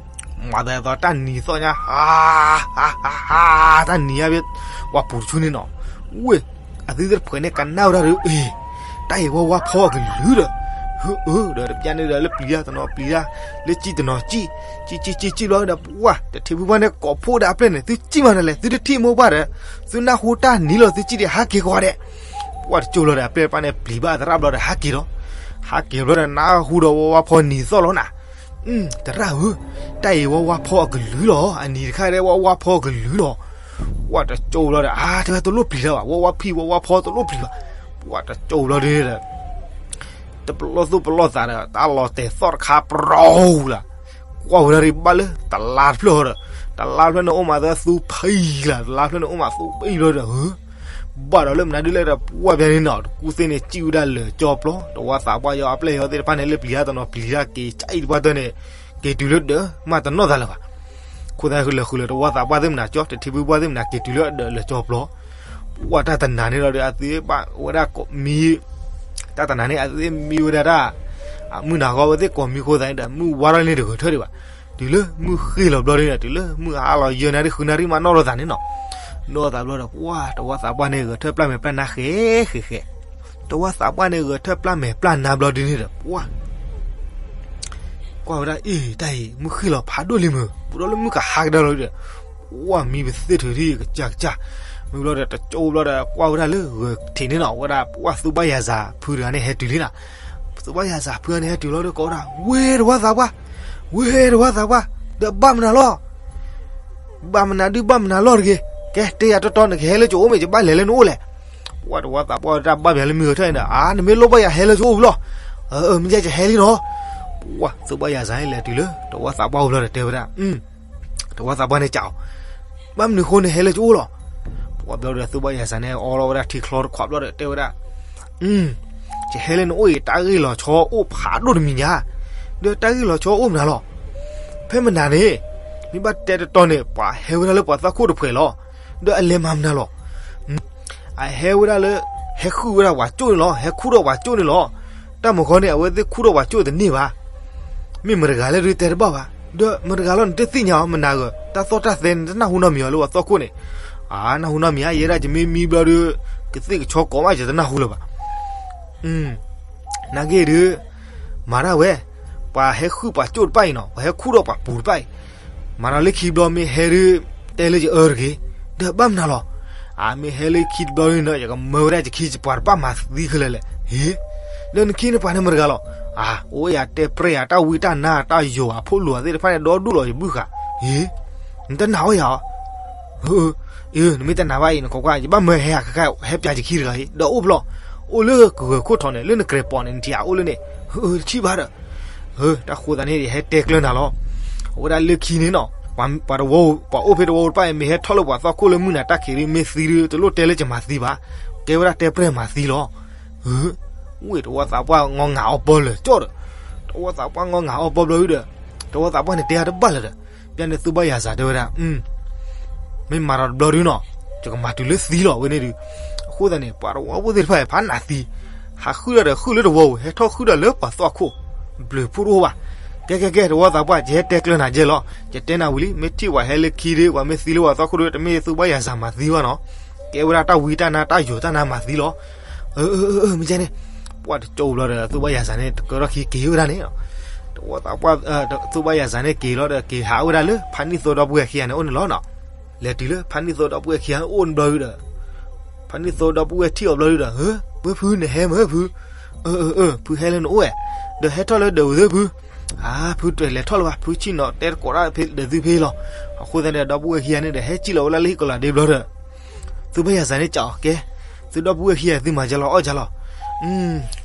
မၤသးသီတၢ်နံၤသီၣ်ညါ ဟါ ဟါ ဟါ ဟါ တၢ်နံၤညါဖဲ ပှၤပူၤတဆူန့ၣ်နီၤ, ဝ့ၢ် အသုသ့ၣ်တဖှဲးန့ၣ် ကနၣ်ဝဲဒၣ်ဒီး အ့ၣ် တၢ်အံၤဝီဝါဖီအကလုာ်ဒီး, ဟၢအၢ ဒီးတပျၢ်န့ၣ်ဒီး လၢပျံၤတၢ်တနီၤပျံၤတၢ်, လၢကံၣ်တနီၤကံၣ်, ကံၣ်ကံၣ်ကံၣ်ကံၣ်ဘျီဒီး ပှၢ် တထံဖုပှၢ်န့ၣ် ကိးဖှိၣ်ဒီးအပျဲၢ်န့ၣ် သုကံၣ်မးနၤလဲၣ်, သုတထံၣ်မိၢ်ပှၢ်ဒီး သုနၢ်ဟူတၢ်နံၤလီၤ သုကံၣ်ဒီးဟးက့ၤကွၢ်ဒဲး, ပှၢ်တကၠိလီၤဒီး အပျဲၢ်တဖၣ်န့ၣ် ပျံၤဘၣ်အသရၣ်ဘျီဒီး ဟးက့ၤဒီး ဟးက့ၤဘျီဒီး နၢ်ဟူဒီးဝါဝါဖီနံၤသီၣ်လီၤနၤ, သရၣ်ဧၢ, တၢ်အံၤဝါဝါဖီအကလုၢ်လီၤ, အနံၤတခါဒီး ဝါဝါဖီအကလုၢ်လီၤ. ဝဲတကၠိဘျီဒီး အါ တဲဝဲတလိၣ်ပျံၤတၢ်ဘၣ်, ဝါဝါဖံ ဝါဝါဖီတလိၣ်ပျံၤဘၣ်. ဝဲတကၠိဘျီဒီး တပလီၢ်သူၣ်ပလီၢ်သးဒီး တၢ်လီၤတဲာ်သီၣ်တခါပရီလၢ ကွၢ်ဝဲဒၣ်ဒ်ဘၣ်လၢ တလါတဖျၢၣ်ဒီး တလါတဖျၢၣ်န့ၣ်အိၣ်မးသၢသူဖံလၢ တလါတဖျၢၣ်န့ၣ်အိၣ်မးသူဖံဘျီဒီး ဘၣ်ဒီးလၢမနုၤဒ်လဲၣ်ဒီး ပှၢ်ပျၢၤန့ၣ်နီၤ တကူသ့ၣ်န့ၣ် စံၣ်ဝဲဒၣ်လၢာ်ကၠီပျီ တဝီသးပှၢ်ယီၤအပျဲၢ်ယီၤသ့ၣ်တဖၣ်န့ၣ် လၢပျံၤတၢ်တနီၤပျံၤတၢ်က့ၤ ကၠဲအံၤတပှၢ်တၢၢ်န့ၣ် က့ၤတုၤလၢဒၢး မ့ၢ်တနီၣ်သးလၢၤဘၣ်. အဃိသတး ဃုာ်လၢာ်ဃုာ်လၢာ် တဝီသးပှၢ်သ့ၣ်မနၤကၠီ တထံဖုပှၢ်သ့ၣ်မနၤ က့ၤတုၤလၢဒၢးလၢာ်ကၠီပျီ ပှၢ်တၢ်တနၤန့ၣ်လီၤဒီး အသုဘၣ်ဝဲဒၣ်ကိးမံ တၢ်တနၤန့ၣ် အသုမံဝဲဒၣ်တၢ် မုၢ်နၤဂီၤဝဲသ့ၣ်ကိးမံအဃိသတးန့ၣ်ဒီး မုၢ်ဝါထီၣ်လံန့ၣ်တဂဲၤထၢၣ်ဒံးဘၣ်. တုၤလၢမုၢ်ဃ့ၢ်လီၤဘျီဒ်န့ၣ် တုၤလၢမုၢ်ဟါလီၤယဲၢ်နၣ်ရံၣ်ဃုနၣ်ရံၣ်မးနီၣ်ထီၣ်သးန့ၣ်နီၤ, နီၣ်ထီၣ်သးဘျီဒီး ပှၢ်တဝီသးပှၢ်န့ၣ် ဂဲၤထၢၣ်ပျၢ်မဲာ်ပျၢ်နါဃဲဃဲဃဲ တဝီသးပှၢ်န့ၣ် ဂဲၤထၢၣ်ပျၢ်မဲာ်ပျၢ်နါဘျီဒ်န့ၣ်ဒီး ပှၢ် ကွၢ်ဝဲဒၣ် အ့ တၢ်အံၤ မုၢ်ဃ့ၢ်လီၤဖးဒိၣ်လံမုၢ် ဘူးဒီးလၢမုၢ်ကဟါကဒါလီၤဒီး ပှၢ်မံပသ့ၣ်ထုးထံၣ်ကစၢ်ကစၢ်, မ့ၢ်ဘျီဒီးတကၠိဘျီဒီး ကွၢ်ဝဲဒၣ်လၢဂဲၤထံးန့ၣ်နီၤ ဝဲဒၣ်ပှၢ်သူဘၣ်ယၤစၤဖုတဂၤန့ၣ်ဟဲတုၤလံနီၤ, သူဘၣ်ယၤစၤဖုတဂၤန့ၣ်ဟဲတုၤလီၤဒီးကိးဝဲဒၣ် ဝဲတဝီသးပှၢ်, ဝဲတဝီသးပှၢ်, ဒီးဘၣ်မနုၤလီၤ ဘၣ်မနုၤဒုးဘၣ်မနုၤလီၤတဂ့ၤ, ကဲ တဲယၤတီတီ နကဟဲလၢကအိၣ်မ့ၢ် ယဘၣ်လဲၤလၢနအိၣ်လဲၣ်. ပှၢ်တဝီသးပှၢ်တၢ်ဘၣ်ပှၤလၢမုၢ်ဂဲၤထၢၣ်န့ၣ်ဒီး အါ နမ့ၢ်လိၣ်ဘၣ်ယၤဟဲလၢကအိၣ်လီၤ. အၢ မ့ၢ်ယဲယဟဲလံနီၤ. ပှၢ်သူဘၣ်ယၤစၤန့ၣ်လဲၤတုၤလၢ တဝီသးပှၢ်အိၣ်ဘျီဒီးတဲဝဲဒၣ် တဝီသးပှၢ်န့ၣ်ကးအီၤ, ဘၣ်မနုၤအဃိန့ၣ်ဟဲလၢကအိၣ်လီၤ. ပှၢ်ဘျီဒီးသူဘၣ်ယၤစၤန့ၣ် အီလီၤဝဲဒၣ်ထံချီတခွးဘျီဒီးတဲဝဲဒၣ် ယဟဲလၢနအိၣ်အံၤ တၢ်ဂ့ၢ်လီၤဆီအိၣ်ဖးဒိၣ်တမံၤညါ, ဒီးတၢ်ဂ့ၢ်လီၤဆီအိၣ်မနုၤလီၤ. ဖဲမနုၤန့ၣ် မ့ၢ်ဘၣ်တဲတတီၤန့ၣ် ပှၤဟဲဝဲဒၣ်လၢပှၤသီၣ်ခိၣ်တဖှဲးလီၤ. ဒီးအလဲၤမၤမနုၤလီၤ. အဟဲဝဲဒၣ်လၢ ဟဲဃုဝဲဒၣ်ပှၤကၠိၣ်န့ၣ်လီၤ, ဟဲခူၣ်ထီၣ်ပှၤကၠိၣ်န့ၣ်လီၤ. တၢ်မုၢ်ဃီန့ၣ် အဝဲသ့ၣ်ခူၣ်ထီၣ်ပှၤကၠိၣ်တန့ၢ်ဘၣ်. မ့ၢ်မတၤတဂၤလဲၣ်ဒုးတဲတဘၣ်ဘၣ်. ဒီးမတၤတဂၤလီၤနတသ့ၣ်ညါအီၤ မနၤဂၤ တၢ်သီၣ်တၢ်သဲန့ၣ် တနၢ်ဟူနီတမံၤအီၤလၢပှၤသီၣ်ခိၣ်န့ၣ်. အါ နၢ်ဟူနီတမံၤဧါ, ယဲဒၣ်ယမ့ၢ်မံဘျီဒီး ကသ့ၣ်ကဆီကိးမး ယတနၢ်ဟူလၢၤဘၣ်. နာ်က့ဒုး မၤတၢ်ဝဲ, ပှၤဟဲဃုပှၤကၠိၣ်တဖၣ်အံၤနီၤ, ပှၤဟဲခူၣ်ထီၣ်ပှၤပူၤတဖၣ်အံၤ, မၤဒီးလၢခံဘျီမ့ၢ်ဟဲဒုး တဲလၢယအၢတဂ့ၤ, ဒီးဘၣ်မနုၤလီၤ. အမ့ၢ်ဟဲလၢခံတဘျီန့ၣ်ဒီး ယကမၢဝဲဒၣ်ယခံယပှၤတဖၣ်မၤသံခဲလၢာ်လဲၣ်. ဟ့, ဒီးနခံနပှၤန့ၣ်မတၤတဂၤလီၤ. အါ အိၣ်ယတဲပြဲၢ်ယၤ တၢ်ဝံတၢ်နါ တၢ်ယိာ်အဖိလူၤသ့ၣ်တဖၣ်န့ၣ် ဒီဒူၣ်လီၤယဘုၣ်ဃာ်. ဟ့, နတနာ်အီၤယၤအီၤ. အၢ, နမ့ၢ်တနာ်ဘၣ်အံၤ နခိးကွၢ် ယဘၣ်မၢဟဲဧါ, ခဲခါဟဲပၠးယခံတဂၤအံၤ ဒီးအိၣ်ဖျီၣ်, အိၣ်လၢကဂၢၤခိၣ်ထီၣ်န့ၣ် လၢနကြဲးပိာ်န့ၣ် နထံၣ်အအိၣ်လၢန့ၣ်. ဟ့, တထံၣ်ဘၣ်ဒီး, တၢ်ဃိသတးန့ၣ် ယဟဲတဲကျၢၤနၤလီၤ. အဝဲဒၣ်လၢခံန့ၣ်နီၤ, ပှၤတဝီ ပှၤအိၣ်ဖဲတဝီတဖၣ်အံၤ မ့ၢ်ဟဲထီၣ်လၢပှၤသီၣ်ခိၣ်လၢမုၢ်နၤတၢ်ခံးဒုး မ့ၢ်သံဒုး တလိၣ်တဲလၢယမၤသံဘၣ်, ကဲဝဲဒၣ်တဲပြဲၢ်မၤသံလီၤ. ဝ့ၢ် တဝီသးပှၢ်ငီငၤအီပီလၢာ်ကၠီၣ်ဒီး, တဝီသးပှၢ်ငီငၤအီပီဘျီဒုးဒီး, တဝီသးပှၢ်န့ၣ်တဲအါတဘၣ်လၢၤဒီး, ပျၢ်န့ၣ်သူဘၣ်ယၤစၤတဲဝဲဒၣ်, မ့ၢ်မၤဒီးတဘျီဒုးနီၤ, ယကမၤတုၤလၢသံလီၤဝဲန့ၣ်ဒုး. အဃိသတးန့ၣ် ပှၤတဝီဖိသ့ၣ်တဖၣ်အံၤ ဖးနးသံ, ဟးဃုဒီးဒီးဃုလၢတဝီဧိၤ ဟဲထီၣ်ဃုဒီးလၢပှၤသီၣ်ခိၣ်, ဘျုးဖှိၣ်တအိၣ်ဘၣ်. ကဲကဲကဲ တဝီသးပှၢ် ယဟဲတဲကျၢၤနၤကဲလီၤ. ယတဲနၤဝံၤလံ မ့ၢ်ထံၣ်ပှၤဟဲလၢခံဒုး ပှၤမ့ၢ်သံလၢပှၤသီၣ်ခိၣ်ဒုး တမ့ၢ်သူဘၣ်ယၤစၤမၤသံဘၣ်နီၤ. ကဲဝဲဒၣ်တၢ်ဝံတၢ်နါတၢ်ယိာ်တၢ်နါမၤသံလီၤ. အၢ မ့ၢ်ကဲန့ၣ်, ပှၢ်တကၠိဘျီဒီး သူဘၣ်ယၤစၤန့ၣ် တကၢထီၣ်ခံက့ၤဝဲဒၣ်န့ၣ်, တဝီသးပှၢ်, သူဘၣ်ယၤစၤန့ၣ်က့ၤလီၤဒီး က့ၤဟးဝဲဒၣ်လၢဖးနံၣ်သိဒီပုၢ်ဝဲၢ်ခံဂၤန့ၣ်အိၣ်န့ၣ်လီၤနီၤ. လဲၤတုၤလၢဖးနံၣ်သိဒီပုၢ်ဝဲၢ်ခံဂၤန့ၣ်အိၣ်န့ၣ်ဘျီဒုးဒီး ဖးနံၣ်သိဒီပုၢ်ဝဲၢ်ထံၣ်အီၤဘျီဒုးဒီး ဝဲဖု နဟဲမ့ၢ်ဖု, အၢ ဖုဟဲလၢနအိၣ်ဝဲ, ဒီးဟဲထီၣ်လၢဒၢးဝံၤသ့ၣ်ဖု, အါ ဖုတလဲၤထီၣ်လၢၤဘၣ် ဖုဆ့ၣ်နီၤတဲတကိးတၢ်ဖဲဒၢးသုဖဲလီၤ. အဃိသတးန့ၣ် ဒီပုၢ်ဝဲၢ်ခံဂၤန့ၣ်ဒီး ဟဲစံၣ်လီၤဝဲဒၣ်လၢဟံၣ်ကလီၤဒ့ဘျီဒီး သူဘၣ်ယၤစၤန့ၣ်ကးအီၤကဲ, သုဒီပုၢ်ဝဲၢ်ခံဂၤသုမၤကဲလီၤအီၣ်ကဲလီၤ,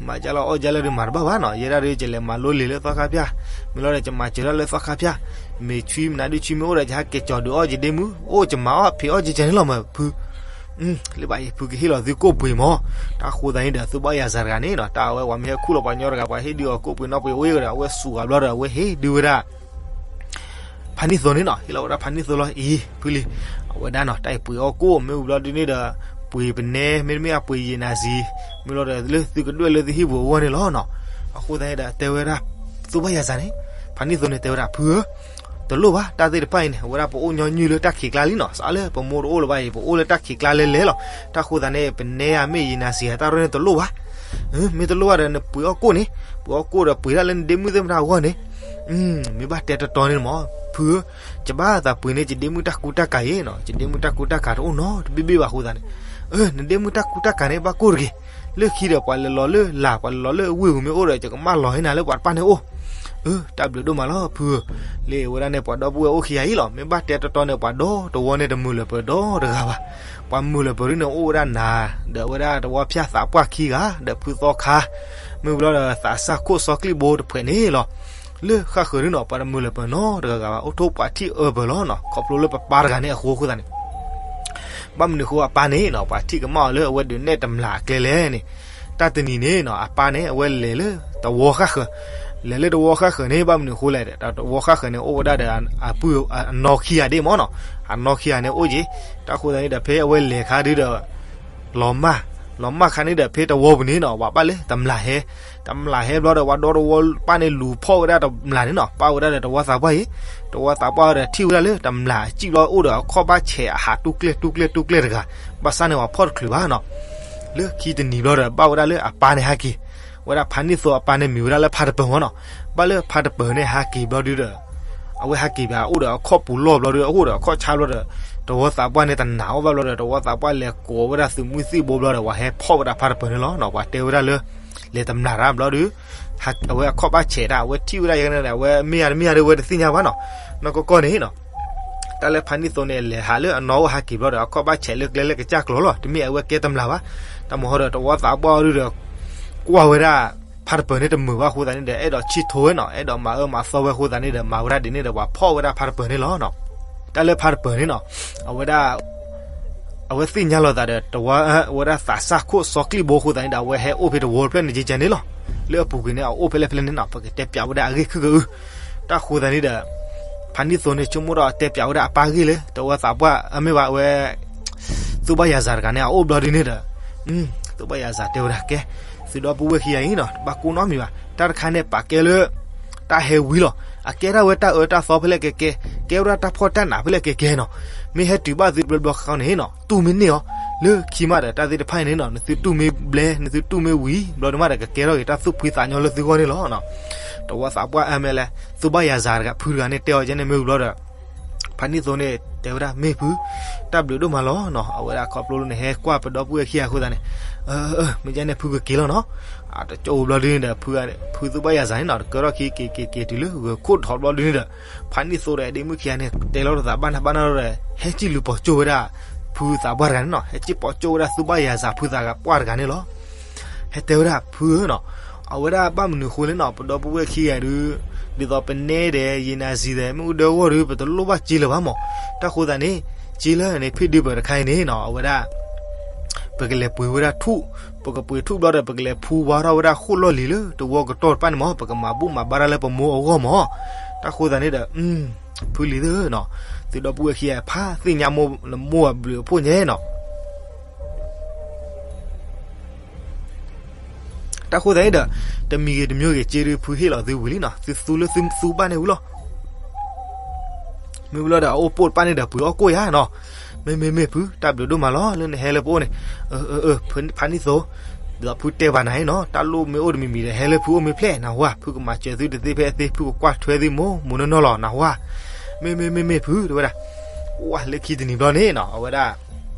မၤကဲလီၤအီၣ်ကဲလၢဒုးမၤတဘၣ်ဘၣ်နီၤ. ယဲဒၣ်ဒုး ယလဲၤမၤလိလံာ်လၢသီခါဖၠၣ်, မ့ၢ်လီၤဒီး ယမၤစၢၤဒၣ်လၢသီခါဖၠၣ်, မ့ၢ်ဆွံမနုၤဒုးဆွံမ့ၢ်အိၣ်ဒီး ယဟဲက့ၤကၠီၤဒုးအီၣ်ယဒ့မုၣ်, အိၣ်ယမၤအီၣ်ဖံးအီၣ်ကဲကဲန့ၣ်လီၤမ့ၢ်ဖု လၢဘၣ်အံၤ ဖုကဟ့ၣ်လီၤသုကိၣ်ပှ့ၤမး. တၢ်ဃိသတးန့ၣ်ဒီး သူဘၣ်ယၤစၤတဂၤန့ၣ်နီၤ တၢ်အဝဲပှၤမ့ၢ်ဟဲခူၣ်လီၤပှၤညီတဂၤ ပှၤဟ့ၣ်ဒုးအီၤကိၣ်ပှ့ၤနီၣ်ပှ့ၤအိၣ်ဒီး အဝဲစူးဂၤဘျီဒီး အဝဲဟ့ၣ်ဒုးဝဲဒၣ် ဖးနံၣ်သိန့ၣ်နီၤ ဟ့ၣ်လီၤဝဲဒၣ်ဖးနံၣ်သိလီၤ အံၤ ဖုလံ, အဝဲဒၣ်နီၤ တၢ်အံၤပှ့ၤအီၣ်ကိၣ် မ့ၢ်ဝံၤဘျီဒုးန့ၣ်ဒီး ပှ့ၤပနဲ မ့တမ့ၢ်အပှ့ၤယံာ်နၤစံၤ, မ့ၢ်လီၤဒီးလၢသုကဒွဲၣ်လၢသုဟံၣ်ပူၤအဂီၢ်န့ၣ်လီၤနီၤ. အဃိသတးန့ၣ်ဒီး တဲဝဲဒၣ် သူဘၣ်ယၤစၤန့ၣ် ဖးနံၣ်သိန့ၣ် တဲဝဲဒၣ် ဖုဧၢ တလိၣ်ဘၣ် တၢ်သ့ၣ်တဖၣ်အံၤန့ၣ် အဝဲဒၣ်ပအိၣ်ညီနုၢ်လၢတၢ်ခံးကျါလံနီၤ စးလၢပမိၢ်တအိၣ်လၢၤဘၣ်အံၤ ပအိၣ်လၢတၢ်ခံးကျါလဲၤလဲၤလီၤ. တၢ်ဃိသတးန့ၣ် ပနဲဧါ မ့ၢ်ယံာ်နၤစံၤဧါ တၢ်ရဲၣ်န့ၣ်တလိၣ်ဘၣ်. မ့ၢ်တလိၣ်ဘၣ်ဒီး နပှ့ၤအီၣ်ကိၣ်န့ၣ် ပှ့ၤအီၣ်ကိၣ်ဒီးပှ့ၤဒၣ်လၢနဒ့မုၣ်သ့ၣ်မတၤအဂီၢ်န့ၣ် မ့ၢ်ဘၣ်တဲတတီၤန့ၣ်မး ဖုဧၢ, ယဘၣ်သးပှ့ၤန့ၢ်ယဒ့မုၣ်တၢ်ကူတၢ်ကၤအံၤနီၤ ယဒ့မုၣ်တၢ်ကူတၢ်ကၤတအိၣ်နီတဘ့ၣ်ဘ့ၣ်ဘၣ်အဃိသတးန့ၣ်, နဒ့မုၣ်တၢ်ကူတၢ်ကၤန့ၣ် ဘၣ်ကိၢ်တဂ့ၤ လၢခံဒီးပှၤလဲၤလီၤလၢလာ် ပှၤလဲၤလီၤလၢဝ့ၢ်ပူၤမ့ၢ်အိၣ်ဒီး ယကမၢလီၤဟဲနၤလၢပှၤတပၢ်န့ၣ်အိၣ်. အၢ တၢ်ဘျုးဒိၣ်မးလီၤဖုဧၢ, လၢအဝဲဒၣ်န့ၣ် ပှၤဒီပုၢ်ဝဲၢ်အိၣ်ခံဂၤအံၤလီၤ. မ့ၢ်ဘၣ်တဲတီတီန့ၣ် ပှၤဒီတဝီန့ၣ်တမုာ်လၢၤပၢၤဒီတဂၤဘၣ်. ပှၤမုာ်လၢၤပၢၤဒ်န့ၣ်အိၣ်ဝဲဒၣ်နၤ ဒီးအဝဲဒၣ်တဝီဖၠၣ်သးပှၢ်ခံဂၤ ဒီးဖုသီခါ မ့ၢ်ဘျီဒီးသးစၢ်ခိၣ်စီကျံၣ်ဘိတဖုန့ၣ်လီၤ. လၢဃၣ်ဃၢၤဒ်န့ၣ် ပှၤတမုာ်လၢၤပၢၤနီတဂၤဂၤဘၣ် အိၣ်ထိၣ်ပှၤထံၣ်အၢပၢၤလီၤနီၤ. ခီဖျိလၢပပၢ်တဂၤန့ၣ်အဃိအဃိသတးန့ၣ် ဘၣ်မနုၤအဃိအပၢ်န့ၣ်နီၤ ပှၤထံၣ်ကမၣ်အီၤလၢအဝဲဒုးနဲၣ်တမျၢ်အကျဲလဲၣ်န့ၣ်, တၢ်တနံၤန့ၣ်နီၤ အပၢ်န့ၣ် အဝဲလဲၤလၢတဝီဃၣ်ဃၢၤ, လဲၤလၢတဝီဃၣ်ဃၢၤန့ၣ် ဘၣ်မနုၤအဃိလဲၣ်, တဝီဃၣ်ဃၢၤန့ၣ် အိၣ်ဝဲဒၣ်ဒီးအပုၢ်အနီၢ်ခံဂၤဒၣ်မ့ၢ်နီၤ, အနီၢ်ခံဂၤန့ၣ်အိၣ်က့ၤ, တၢ်ဃိသတးန့ၣ်ဒီး ဖဲအဝဲလဲၤခါဒုဒီး လီၤမၢ်, လီၤမၢ်ခါန့ၣ်ဒီး ဖဲတဝီပူၤန့ၣ်နီၤ ပှၤဘၣ်လၢတမျၢ်ဟဲ, တမျၢ်ဟဲဘျီဒီး ပှၤဒီတဝီပၢ်န့ၣ်လူၤဖီၣ်ဝဲဒၣ်တမျၢ်န့ၣ်နီၤ, ပၣ်ဝဲဒၣ်ဒီးတဝီသးပှၢ်အံၤ, တဝီသးပှၢ်ဒီးထံၣ်ဝဲဒၣ်လၢတမျၢ်အစံၣ်ဘျီအိၣ်ဒီးအခီၣ်ဘၣ်ဆဲးအဟးတူၢ်ကျဲၢ်တူၢ်ကျဲၢ်တူၢ်ကျဲၢ်တဂၤ, ဘၣ်ဆၣ်န့ၣ်ပှၤဖီၣ်တချုးဘၣ်နီၤ, လၢခံတနံၤဘျီဒီး ဘၣ်ဝဲဒၣ်လၢအပၢ်န့ၣ်ဟဲက့ၤ, ဝဲဒၣ်ဖါနံၣ်သိအပၢ်န့ၣ်မံၤဝဲဒၣ်လၢဖါတပၢၤမ့ၢ်နီၤ, ဘၣ်လၢဖါတပၢၤန့ၣ်ဟဲက့ၤဘျီဒုဒီး အဝဲဟဲက့ၤဘၣ် အိၣ်ဒီးအခီၣ်ပူၤလီၢ်ဘျီဒီး အိၣ်ဒီးအခီၣ်ဆါဘျီဒီး တဝီသးပှၢ်န့ၣ်တနာ်အီၤဘၣ်ဘျီဒီး တဝီသးပှၢ်လဲၤကိးဝဲဒၣ်သုးမုၢ်သံၣ်ဘိဘျီဒီး ပှၤဟဲဖီၣ်ဝဲဒၣ်ဖါတပၢၤန့ၣ်လီၤနီၤ, ပှၤတဲဝဲဒၣ်လၢ လဲၤတမျၢ်တၢ်ဘျီဒီး အဝဲအခီၣ်ဘၣ်ဆဲးတၢ် အဝဲထံၣ်ဝဲဒၣ်ယဲန့ၣ် အဝဲမ့ၢ်ယါတမ့ၢ်ယါဒီး အဝဲတသ့ၣ်ညါဘၣ်နီၤ, နီၢ်ကီၢ်ကီၢ်န့ၣ်နီၤ တၢ်လၢဖါနံၣ်သိန့ၣ် လဲၤဟးလၢအနီၢ်အိၣ်ဟဲက့ၤဘျီဒီး အခီၣ်ဘၣ်ဆဲးလၢကျဲလၢကစၢ်ကျိၤလီၤ, တမ့ၢ်အဝဲကဲတမျၢ်ဘၣ်, တၢ်မဟီဒီး တဝီသးပှၢ်အီၤဒုဒီး ကွၢ်ဝဲဒၣ် ဖါတပၢၤန့ၣ်တမုာ်ဘၣ်အဃိသတးန့ၣ်ဒီး အဲၣ်ဒိးဆံၣ်ထိဝဲနီၤ, အဲၣ်ဒိးမၤအၢမၤသီဝဲအဃိသတးန့ၣ်ဒီး မၤဝဲဒၣ်ဒ်န့ၣ်ဒီး ပှၤဖီၣ်ဝဲဒၣ်ဖါတပၢၤန့ၣ်လီၤနီၤ, တၢ်လၢဖါတပၢၤန့ၣ်နီၤ အဝဲဒၣ် အဝဲသ့ၣ်ညါလီၤသးဒီး တဝီ အဝဲဒၣ်သးစၢ်ခိၣ်စီကျံၣ်ဘိအဃိသတးန့ၣ်ဒီး အဝဲဟဲအိၣ်ဖဲတဝီတဖျၢၣ်န့ၣ်ကကန့ၣ်လီၤ, လၢအပူၤကွံာ်န့ၣ် အအိၣ်ဖဲလဲၣ်ဖဲလဲၣ်န့ၣ်နီၤ ပကတဲပၠးဝဲဒၣ်အဂ့ၢ်ခုၣ်ကအု, တၢ်ဃိသတးန့ၣ်ဒီး ဖါနံၣ်သိန့ၣ် ဆိကမိၣ်ဒီးတဲပၠးဝဲဒၣ်အပၢ်ဂ့ၢ်လၢ တဝီသးပှၢ် အမ့ၢ်ဝဲ သူဘၣ်ယၤစၤတဂၤန့ၣ် အအိၣ်ဘျီဒ်န့ၣ်ဒီး သူဘၣ်ယၤစၤတဲဝဲဒၣ် ကဲ သုဒီပုၢ်ဝဲၢ်ခံဂၤအံၤနီၤ တဘၣ်ကိၢ်နီတမံၤဘၣ်, တၢ်တခါန့ၣ် ပာ်ကဲလၢ တၢ်ဟဲဝံၤလီၤ, အကဲထီၣ်ဝဲတၢ်အၢတၢ်သီဖဲလဲၣ်ကဲကဲ, ကဲဝဲဒၣ်တၢ်ဖှီၣ်တၢ်နးဖဲလဲၣ်ကဲကဲနီၤ, မ့ၢ်ဟဲတုၤဘၣ်သုတဘျီဘျီဃီန့ၣ်နီၤ တူၢ်မ့ၢ်န့ၢ်အီၤ, လၢခံမးဒီး တၢ်သ့ၣ်တဖၣ်အံၤန့ၣ်နီၤ နသုတူၢ်မ့ၢ်ဘျဲ နသုတူၢ်မ့ၢ်ဝံၤ ဘျီဒုးမးဒီး ကကဲထီၣ်က့ၤတၢ်သူၣ်ဖှံသးညီလၢသုဂီၢ်န့ၣ်လီၤ. တဝီသးပှၢ်အမ့ၢ်လဲၣ် သူဘၣ်ယၤစၤတဂၤ ဖုတဂၤန့ၣ် တဲအီၤကဲန့ၣ်မ့ၢ်ဝံၤဘျီဒီး ဖါနံၣ်သိန့ၣ် တဲဝဲဒၣ် မ့ၢ်ဖု, တၢ်ဘျုးဒိၣ်မးလီၤနီၤ, အဝဲဒၣ်ခီဖျိလၢနဟဲကွၢ်ပဒီပုၢ်ဝဲၢ်ခံဂၤအဃိသတးန့ၣ်, မ့ၢ်ကဲန့ၣ်ဖုကက့ၤလီၤနီၤ, တကၠိဘျီဒ်န့ၣ်ဒီး ဖုသူဘၣ်ယၤစၤန့ၣ်နီၤ တကဲထီၣ်ခံက့ၤက့ၤက့ၤတုၤလၢဂၢၤခိၣ်ထီၣ်ဘျီဒ်န့ၣ်ဒီး ဖါနံၣ်သိဒီးဒ့မုၣ်ခံဂၤန့ၣ် တဲလီၤတသးဘၣ်နၢ်ဘၣ်နၢ်ဒီး ဟဲစံၣ်လူၤပိာ်ကၠိဝဲဒၣ် ဖုသးပှၢ်တဂၤန့ၣ်နီၤ, ဟဲစံၣ်ပိာ်ကၠိဝဲဒၣ်သူဘၣ်ယၤစၤဖုသးပှၢ်တဂၤန့ၣ်လီၤ. ဟဲတဲဝဲဒၣ်ဖုဧၢနီၤ, အဝဲဒၣ်ဘၣ်မနုၤအဃိလဲၣ်နီၤ, ပဒီပုၢ်ဝဲၢ်ခံဂၤဒုး ဒ်သိးပနဲဒဲး ယံာ်နၤစံၤဒဲး မ့ၣ်အူဒၢဂီၢ်ဒုး ပတလိၣ်ဘၣ်စ့လၢၤဘၣ်မး, တၢ်ဃိသတးန့ၣ် စ့လၢန့ၣ် ဖ့ၣ်ဒုးပၢၤတခါအံၤန့ၣ်နီၤ အဝဲဒၣ် ပကလဲၤပှ့ၤဝဲဒၣ်ထူၣ်, ပကပှ့ၤထူၣ်ဘျီဒီး ပကလဲၤဖူဝါထီၣ်ဝဲဒၣ်ဃိၣ်လီၢ်လံၤလၢတဝီကတီၢ်တဖၣ်န့ၣ်မး, ပကမၤဘူၣ်မၤဘါတၢ်လၢပမိၢ်အဂီၢ်မး, တၢ်ဃိသတးန့ၣ်ဒီး ဖုလံၤသ့ၣ်ဧၢနီၤ, သုဒီပုၢ်ဝဲၢ်ခံဂၤဖးသ့ၣ်ညါမိၢ်အဘျုးအဖှိၣ်ညါနီၤ. တၢ်ဃိသတးန့ၣ်ဒီး တမံၤဂ့ၤတမံၤဂ့ၤ စ့ဒုးဖုဟ့ၣ်လီၤသုဝံၤလံနီၤ, သုသူလၢသုသူဘၣ်န့ၣ်ဝံၤလီၤ. မ့ၢ်ဝံၤလီၤဒီး အအိၣ်ပိၢ်တဖၣ်န့ၣ်ဒီး ပှ့ၤအီၣ်ကိၣ်ယါနီၤ. မ့မ့မ့ၢ်ဖု တၢ်ဘျုးဒိၣ်မးလီၤ လၢနဟဲလၢပအိၣ်န့ၣ်. ဖါနံၣ်သိ, ဒ်သိးဖုတဲဘၣ်နၤအံၤနီၤ, တၢ်လိၣ်မ့ၢ်အိၣ်တမံၤမံၤဒီး ဟဲလၢဖုအိၣ်မ့ၢ်ဖျဲၣ်နၢ်ဟူဧါ, ဖုကမၤစၢၤသုတသ့ဖဲအသ့, ဖုကကွၢ်ထွဲသုမိၢ်မိၢ်နီၢ်နီၢ်လီၤ နၢ်ဟူဧါ. မ့မ့မ့မ့ၢ်ဖု တဲဝဲဒၣ်. ဝဲလၢခံတနံၤဘျီန့ၣ်နီၤ အဝဲဒၣ်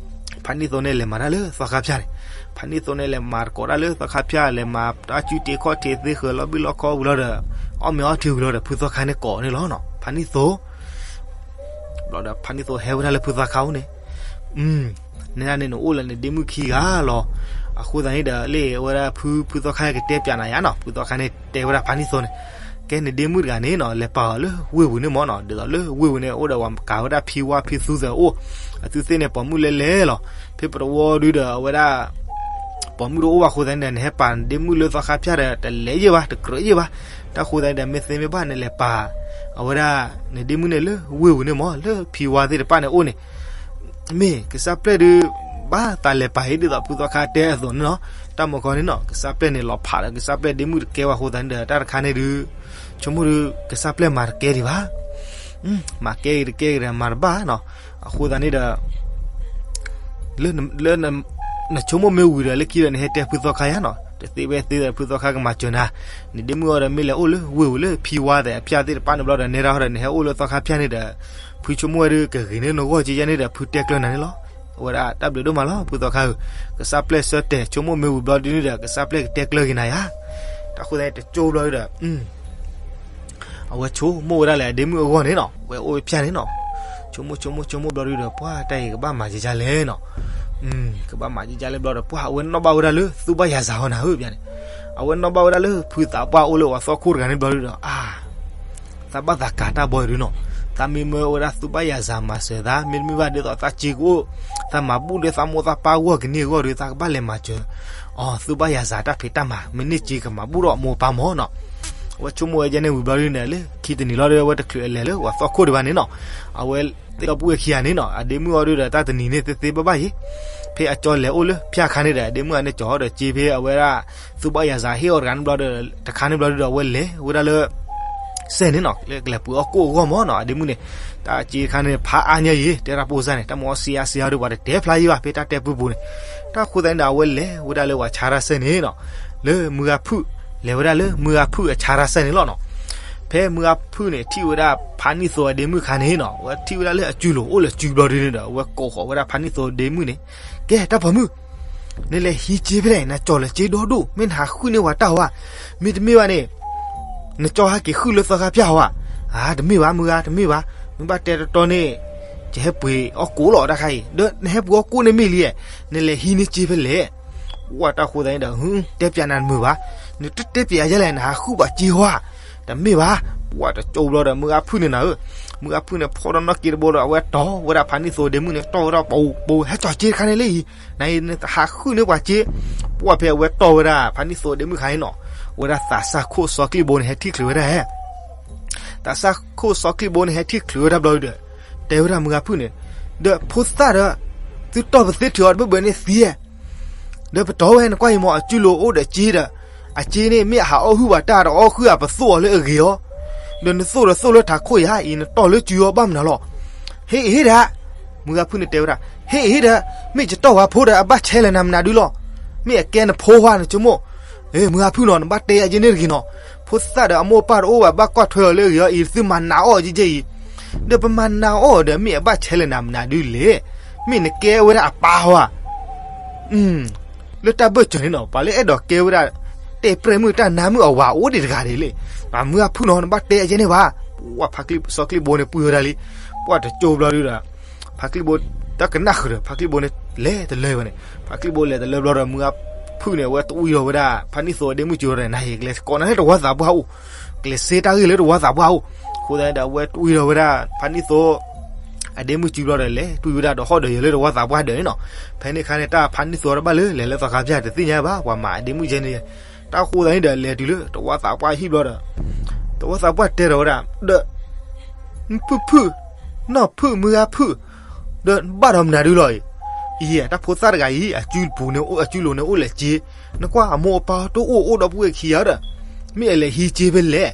ဖါနံၣ်သိန့ၣ် လဲၤမၤတၢ်လၢသီခါဖၠၣ်န့ၣ်, ဖါနံၣ်သိန့ၣ် လဲၤမၤသကိးတၢ်လၢသီခါဖၠၣ်, လဲၤမၤတၢ်စုတ့ခီၣ်ထံးသ့ဃၢၤလီၤဘံၣ်လီၤခီဝံၤလီၤဒီး အီၣ်မ့ၤအီထံဝံၤလီၤဒီး ဖုသီခါန့ၣ်ကိးန့ၣ်လီၤနီၤ. ဖါနံၣ်သိ ဘျီဒီး ဖါနံၣ်သိဟဲဝဲဒၣ်လၢဖုသီခါအိၣ်န့ၣ်, နဲဒၣ်န့ၣ် နအိၣ်လၢနဒ့မုၣ်ခံဂၤလီၤ. အဃိသတးန့ၣ်ဒီး လၢအဝဲဒၣ်ဖု ဖုသီခါကတဲပၠးနၤယါနီၤ, ဖုသီခါန့ၣ်တဲဝဲဒၣ်ဖါနံၣ်သိန့ၣ်, ကဲနဒ့မုၣ်တဂၤန့ၣ်နီၤ လဲၤပာ်အီၤလၢဝ့ၢ်ပူၤန့ၣ်မးနီၤ, ဒ်သိးလၢဝ့ၢ်ပူၤန့ၣ် အိၣ်ဒီးပှၤကၤဝဲဒၣ်ဖံဝါဖံသူသးအိၣ်, အသုသ့ၣ်န့ၣ် ပိာ်မုၣ်လဲလဲလီၤ. ဖဲပတဝီဒုဒီး အဝဲဒၣ် ပိာ်မုၣ်တအိၣ်ဘၣ်အဃိသတးန့ၣ်ဒီး နဟဲပာ်နဒ့မုၣ်လၢသီခါဖၠၣ်ဒီး တလဲၤယံာ်ဘၣ် တကြၢးယံာ်ဘၣ်. တၢ်ဃိသတးန့ၣ်ဒီး မ့ၢ်သ့မ့ၢ်ဘၣ် နလဲၤပာ် အဝဲဒၣ် နဒ့မုၣ်န့ၣ်လၢဝ့ၢ်ပူၤန့ၣ်မး လၢဖံဝါသ့ၣ်တဖၣ်န့ၣ်အိၣ်န့ၣ် မ့ၢ်ကစၢ်ပျဲၢ်ဒုး ဘၣ်သးလဲၤပာ်အံၤ ဒ်သိးဖုသီခါတဲအသိးန့ၣ်လီၤ. တၢ်မုၢ်ခီန့ၣ်နီၤ ကစၢ်ပျဲၢ်န့ၣ်လီၤဖးဒီး ကစၢ်ပျဲၢ်ဒ့မုၣ်တကဲဘၣ်အဃိသတးန့ၣ်ဒီး တၢ်တခါန့ၣ်ဒုး ဆိကမိၣ်ဒုး ကစၢ်ပျဲၢ်မၤတကဲဒံးဘၣ်. မၤကဲဂ့ၤတကဲဂ့ၤဒီးမၤတဘၣ်နီၤ. အဃိသတးန့ၣ်ဒီး လၢ နဆိကမိၣ်မ့ၢ်ဝံၤဒီး လၢခံဒီးနဟဲတဲဖုသီခါယါနီၤ, တသ့ဝဲသ့ဒီးဖုသီခါကမၤစၢၤနၤ, နဒ့မုၣ်အီၤဒီးမ့ၢ်လဲၤအိၣ်လၢဝ့ၢ်ပူၤလၢဖံဝါသ့ၣ်အဖၠၣ်သ့ၣ်တဖၣ်န့ၣ်ဘျီဒီး နဲဒၣ်ဟီဒီးနဟဲအိၣ်လၢသီခါဖၠၣ်န့ၣ်ဒီး ဖုဆိကမိၣ်ဝဲဒုးကဂ့ၤန့ၢ်နဂီၢ်ကယဲၢ်န့ၣ်ဒီး ဖုတဲကျၢၤနၤန့ၣ်လီၤ. ဝဲဒၣ်တၢ်ဘျုးဒိၣ်မးလီၤ ဖုသီခါဧၢ, ကစၢ်ပျဲၢ်ဆၢတဲာ် ဆိကမိၣ်မ့ၢ်ဝံၤဘျီဒုန့ၣ်ဒီး ကစၢ်ပျဲၢ်ကတဲကျၢၢ်က့ၤနၤယါ, တၢ်ဃိသတးန့ၣ် တကၠိဘျီဒီး အဝဲဆိကမိၣ်ဝဲဒၣ်လၢအဒ့မုၣ်အဂီၢ်န့ၣ်နီၤ, ဝဲအိၣ်ဖၠၣ်န့ၣ်နီၤ, ဆိကမိၣ်ဆိကမိၣ်ဆိကမိၣ်ဘျီဒုဒီး ပှၢ်တၢ်အံၤကဘၣ်မၤကကၢ်လဲၣ်နီၤ, ကဘၣ်မၤကကၢ်လဲၣ်ဘျီဒီး ပှၢ်အဝဲနီၣ်ဘၣ်ဝဲဒၣ်လၢ သူၣ်ဘၣ်ယၤစၤဟီနၤဧၢပျၢ်န့ၣ်, အဝဲနီၣ်ဘၣ်ဝဲဒၣ်လၢ ဖုသးပှၢ်အိၣ်လၢပှၤသီခိၣ်တဂၤန့ၣ်ဘျီဒုဒီး အါ သးဘၣ်သးကၤတၢ်ဘီအံၤဒုနီၤ, သးမ့ၢ်မၢဝဲဒၣ်သူၣ်ဘၣ်ယၤစၤမၤစၢၤသး မ့တမ့ၢ်ဘၣ်ဒ်သိးသးစ့ကအိၣ်, သးမၤဘူၣ်ဒီးသးမိၢ်သးပၢ်ဂီၢ်ကန့ၢ်အဂီၢ်ဒီး သးကဘၣ်လဲၤမၤစၢၤ အီၤ သူၣ်ဘၣ်ယၤစၤတၢ်ဖံးတၢ်မၤ မ့ၢ်န့ၢ်စ့ကမၤဘူၣ်ထီၣ်မိၢ်ပၢ်မၢ်နီၤ, အဝဲဆိကမိၣ်ဝဲဒ်န့ၣ်ဝံၤဘျီဒုန့ၣ် လၢခံတနံၤလီၤဒီး အဝဲတချုးအလဲၤလၢပှၤသီခိၣ်ဒံးဘၣ်န့ၣ်နီၤ, အဝဲသ့ၣ်ဒီပုၢ်ဝဲၢ်ခံဂၤန့ၣ်နီၤ အဒ့မုၣ်အီၤဒုဒီး တၢ်တနံၤန့ၣ်သ့သ့ဘၣ်ဘၣ်ယံၤ, ဖဲအကၠီလဲၤအိၣ်လၢဖၠၣ်ခါန့ၣ်ဒီး အဒ့မုၣ်အန့ၣ်ကၠီဒီးစ့ဖဲအဝဲဒၣ် သူၣ်ဘၣ်ယၤစၤဟ့ၣ်အီၤတဂၤန့ၣ်ဘျီဒီး တခါန့ၣ်ဘျီဒုဒီး အဝဲလဲၤဝဲဒၣ်လၢ စဲၣ်န့ၣ်နီၤ လၢကလဲၤပှ့ၤအီၣ်ကိၣ်အဂီၢ်မၢ်နီၤ အဒ့မုၣ်န့ၣ်, တၢ်စ့တခါန့ၣ် ဖးအါညါယံၤ တဲတၢ်ပိၢ်စၢ်န့ၣ် တၢ်မၤအီၣ်စ့အါစ့အါဒီး ပှၤတတဲဖျါယံၤဘၣ် ဖဲတၢ်တဲပူၤပူၤန့ၣ်, တၢ်ဃိသတးန့ၣ်ဒီး အဝဲလဲၤဝဲဒၣ်လၢပှၤဆါတၢ်စဲၣ်န့ၣ်နီၤ, လၢမုၢ်ဂၤဖုၣ်, လဲၤဝဲဒၣ်လၢမုၢ်ဂၤဖုၣ်အဆါတၢ်စဲၣ်န့ၣ်လီၤနီၤ, ဖဲမုၢ်ဂၤဖုၣ်န့ၣ် ထံၣ်ဝဲဒၣ်ဖးနံၣ်သိအဒ့မုၣ်ခါန့ၣ်နီၤ အဝဲထံၣ်ဝဲဒၣ်လၢအစုလိၤအိၣ်လၢစုဘျီဒုန့ၣ်ဒီး အဝဲကိးဃီၤဝဲဒၣ်ဖးနံၣ်သိအဒ့မုၣ်န့ၣ်, ကဲတၢ်ပိာ်မုၣ် နလဲၤဟံးစ့ဖဲလဲၣ် နကၠီလၢစ့ဒီဒိၣ် မ့ၢ်နဟးဃုန့ၢ်ပှၤတၢ်ဧါ, မ့တမ့ၢ်ဘၣ်န့ၣ် နကၠီဟဲက့ၤဃုလၢသီခါပၠၣ်ဧါ, တမ့ၢ်ဘၣ်မုၢ်ဂၤ တမ့ၢ်ဘၣ်, မ့ၢ်ဘၣ်တဲတီတီန့ၣ် ယဟဲပှ့ၤအီၣ်ကိၣ်လီၤတၢ်ခါအံၤ ဒီးနဟဲပှ့ၤအီၣ်ကိၣ်န့ၣ်မ့ၢ်လံ, နလဲၤဟံးန့ၢ်စ့ဖဲလဲၣ်, ပှၢ်တၢ်ဃိသတးန့ၣ်ဒီး တဲပၠးနၤတမုာ်ဘၣ်, နတတဲပၠးယဲလဲၣ် နဟးဃုပှၤစ့ဧါ, တမ့ၢ်ဘၣ်, ပှၢ်တကၠိဘျီဒီး မုၢ်ဂၤဖုၣ်န့ၣ်နၤဧၢ, မုၢ်ဂၤဖုၣ်န့ၣ် ဖီၣ်ဒီးနီၢ်က့တဘိဒီး အဝဲတီၢ်ဝဲဒၣ်ဖးနံၣ်သိဒ့မုၣ်န့ၣ် တီၢ်ဝဲဒၣ်ပူၤပူၤ ဟဲကၠီစ့တခါန့ၣ်လၢအံၤ, နအံၤနဟးဃုန့ၢ်ပှၤစ့, ပှၢ်ဖဲအဝဲတီၢ်ဝဲဒၣ် ဖးနံၣ်သိဒ့မုၣ်ခါန့ၣ်နီၤ, ဝဲဒၣ်သးစၢ်ခိၣ်စီချံၣ်ဘိန့ၣ် ဟဲထံၣ်ချုးဝဲဒၣ် သးစၢ်ခိၣ်စီချံၣ်ဘိန့ၣ် ဟဲထံၣ်ချုးဝဲဒၣ်ဘျီဒီး တဲဝဲဒၣ်မုၢ်ဂၤဖုၣ်န့ၣ်, ဒီးဖိသၣ်ဒီး သုတီၢ်ပသ့ထုးအီၤတဘၢၣ်ဘၢၣ်န့ၣ်သံဧါ, ဒီးပတီၢ်ဝဲနကွၢ်အံၤမ့ၢ် အစုလိၤအိၣ်ဒီးစ့ဒီး, အစ့န့ၣ် မ့ၢ်အဟးအီၣ်ဟုၣ်ပှၤတၢ်ဒီးအီၣ်ဟုၣ်အပသိၣ်အီၤလၢအဂ့ၤအီၤ, ဒီးနသိၣ်ဒီးသိၣ်လၢထးခိၣ်ယါအံၤ နတီၢ်လၢစုအီၤဘၣ်မနုၤလီၤ. ဟ့ၣ်အဟ့ၣ်ဒၣ်, မုၢ်ဂၤဖုၣ်န့ၣ်တဲဝဲဒၣ်, ဟ့ၣ်အဟ့ၣ်ဒၣ်, မ့ၢ်ယတီၢ်ဝဲဖိဒီး အဘၣ်ဆဲးလၢနၤမနုၤဒုလီၤ. မ့ၢ်အကဲနဖိဝါနဆိကမိၣ်, မုၢ်ဂၤဖုၣ်နီၤ နဘၣ်တဲယၤက့ၤန့ၣ်တဂ့ၤနီၤ, ဖိသၣ်ဒီးအမိၢ်အပၢ်တအိၣ်ဘၣ် ဘၣ်ကွၢ်ထွဲအီၤလၢအဂ့ၤအီၤအံၤ သုမၤနးအီၣ်က့ၤက့ၤအံၤ, ဒီးပမၤနးအီၣ်ဒီး မ့ၢ်အဘၣ်ဆဲးလၢနၤမနုၤဒုလဲၣ်. မ့ၢ်နကဲဝဲဒၣ်အပၢ်ဝါ လၢတၢ်ဘၢၣ်စၢၤန့ၣ်နီၤ ပှၤလၢအဲၣ်ဒိးကဲဝဲဒၣ် တဲပြဲၢ်မုၣ်တၢ်နါမုၣ်အဝၤအိၣ်ဒံးတဂၤဒ်လဲၣ်. မုၢ်ဂၤဖုၣ်နီၤ နဘၣ်တဲအကဲန့ၣ်ဘၣ်. ပှၢ်ဖါစီချံၣ်ဘိန့ၣ် ပှံၢ်ဝဲဒၣ်လံ. ပှၢ်တကၠိဘျီဒုဒီး ဖါစီချံၣ်ဘိ တၢ်ကနၣ်ဃုာ်ဒီး ဖါစီချံၣ်ဘိန့ၣ် လဲၤတလၢဘၣ်န့ၣ် ဖါစီချံၣ်ဘိလဲၤတလၢဘျီဒီး မုၢ်ဂၤဖုၣ်န့ၣ် အဝဲတဝံၤဒီးဝဲဒၣ် ဖါနံၣ်သိအဒ့မုၣ်စူၤဒီး နၤဟ့ၣ်ကလဲၤကိးနၤလၢတဝီသးပှၢ်အိၣ်, ကလဲၤစ့တၢ်ဂ့ၢ်လၢတဝီသးပှၢ်အိၣ်. အဃိသတးဒီး အဝဲတဝံၤဒီးဝဲဒၣ် ဖါနံၣ်သိ အဒ့မုၣ်စူၤဘျီဒီး လဲၤတွံၢ်ဝဲဒၣ်ဒီးဟီၣ်ဒီးယၢၤလၢတဝီသးပှၢ်ဒၢးန့ၣ်နီၤ. ဖဲန့ၣ်အခါန့ၣ် တၢ်ဖါနံၣ်သိတဘၣ်လၢ လဲၤလၢသီခါပၠၣ်တသ့ၣ်ညါဘၣ် ပှၤမၤအဒ့မုၣ်ကဲန့ၣ်. တၢ်ဃိသတးန့ၣ်ဒီး လဲၤတုၤလၢတဝီသးပှၢ်ဟံၣ်ဘျီဒီး တဝီသးပှၢ်တဲဒီးဝဲဒၣ် ဒီး ဖုၣ်ဖုၣ်, နီၢ်ဖုၣ် မုၢ်ဂၤဖုၣ်, ဒီးဘၣ်ဒီးမနုၤဒုလီၤအံၤ. အံၤ တၢ်ဖိသၣ်တဂၤအံၤ အစုပူၤန့ၣ် အစုလိၤန့ၣ်အိၣ်လဲၤစ့, နကွၢ်အမိၢ်အပၢ်တအိၣ် အိၣ်ဒီပုၢ်ဝဲၢ်ခံဂၤဒီး မ့ၢ်အလဲၤဟံးစ့ဖဲလဲၣ်.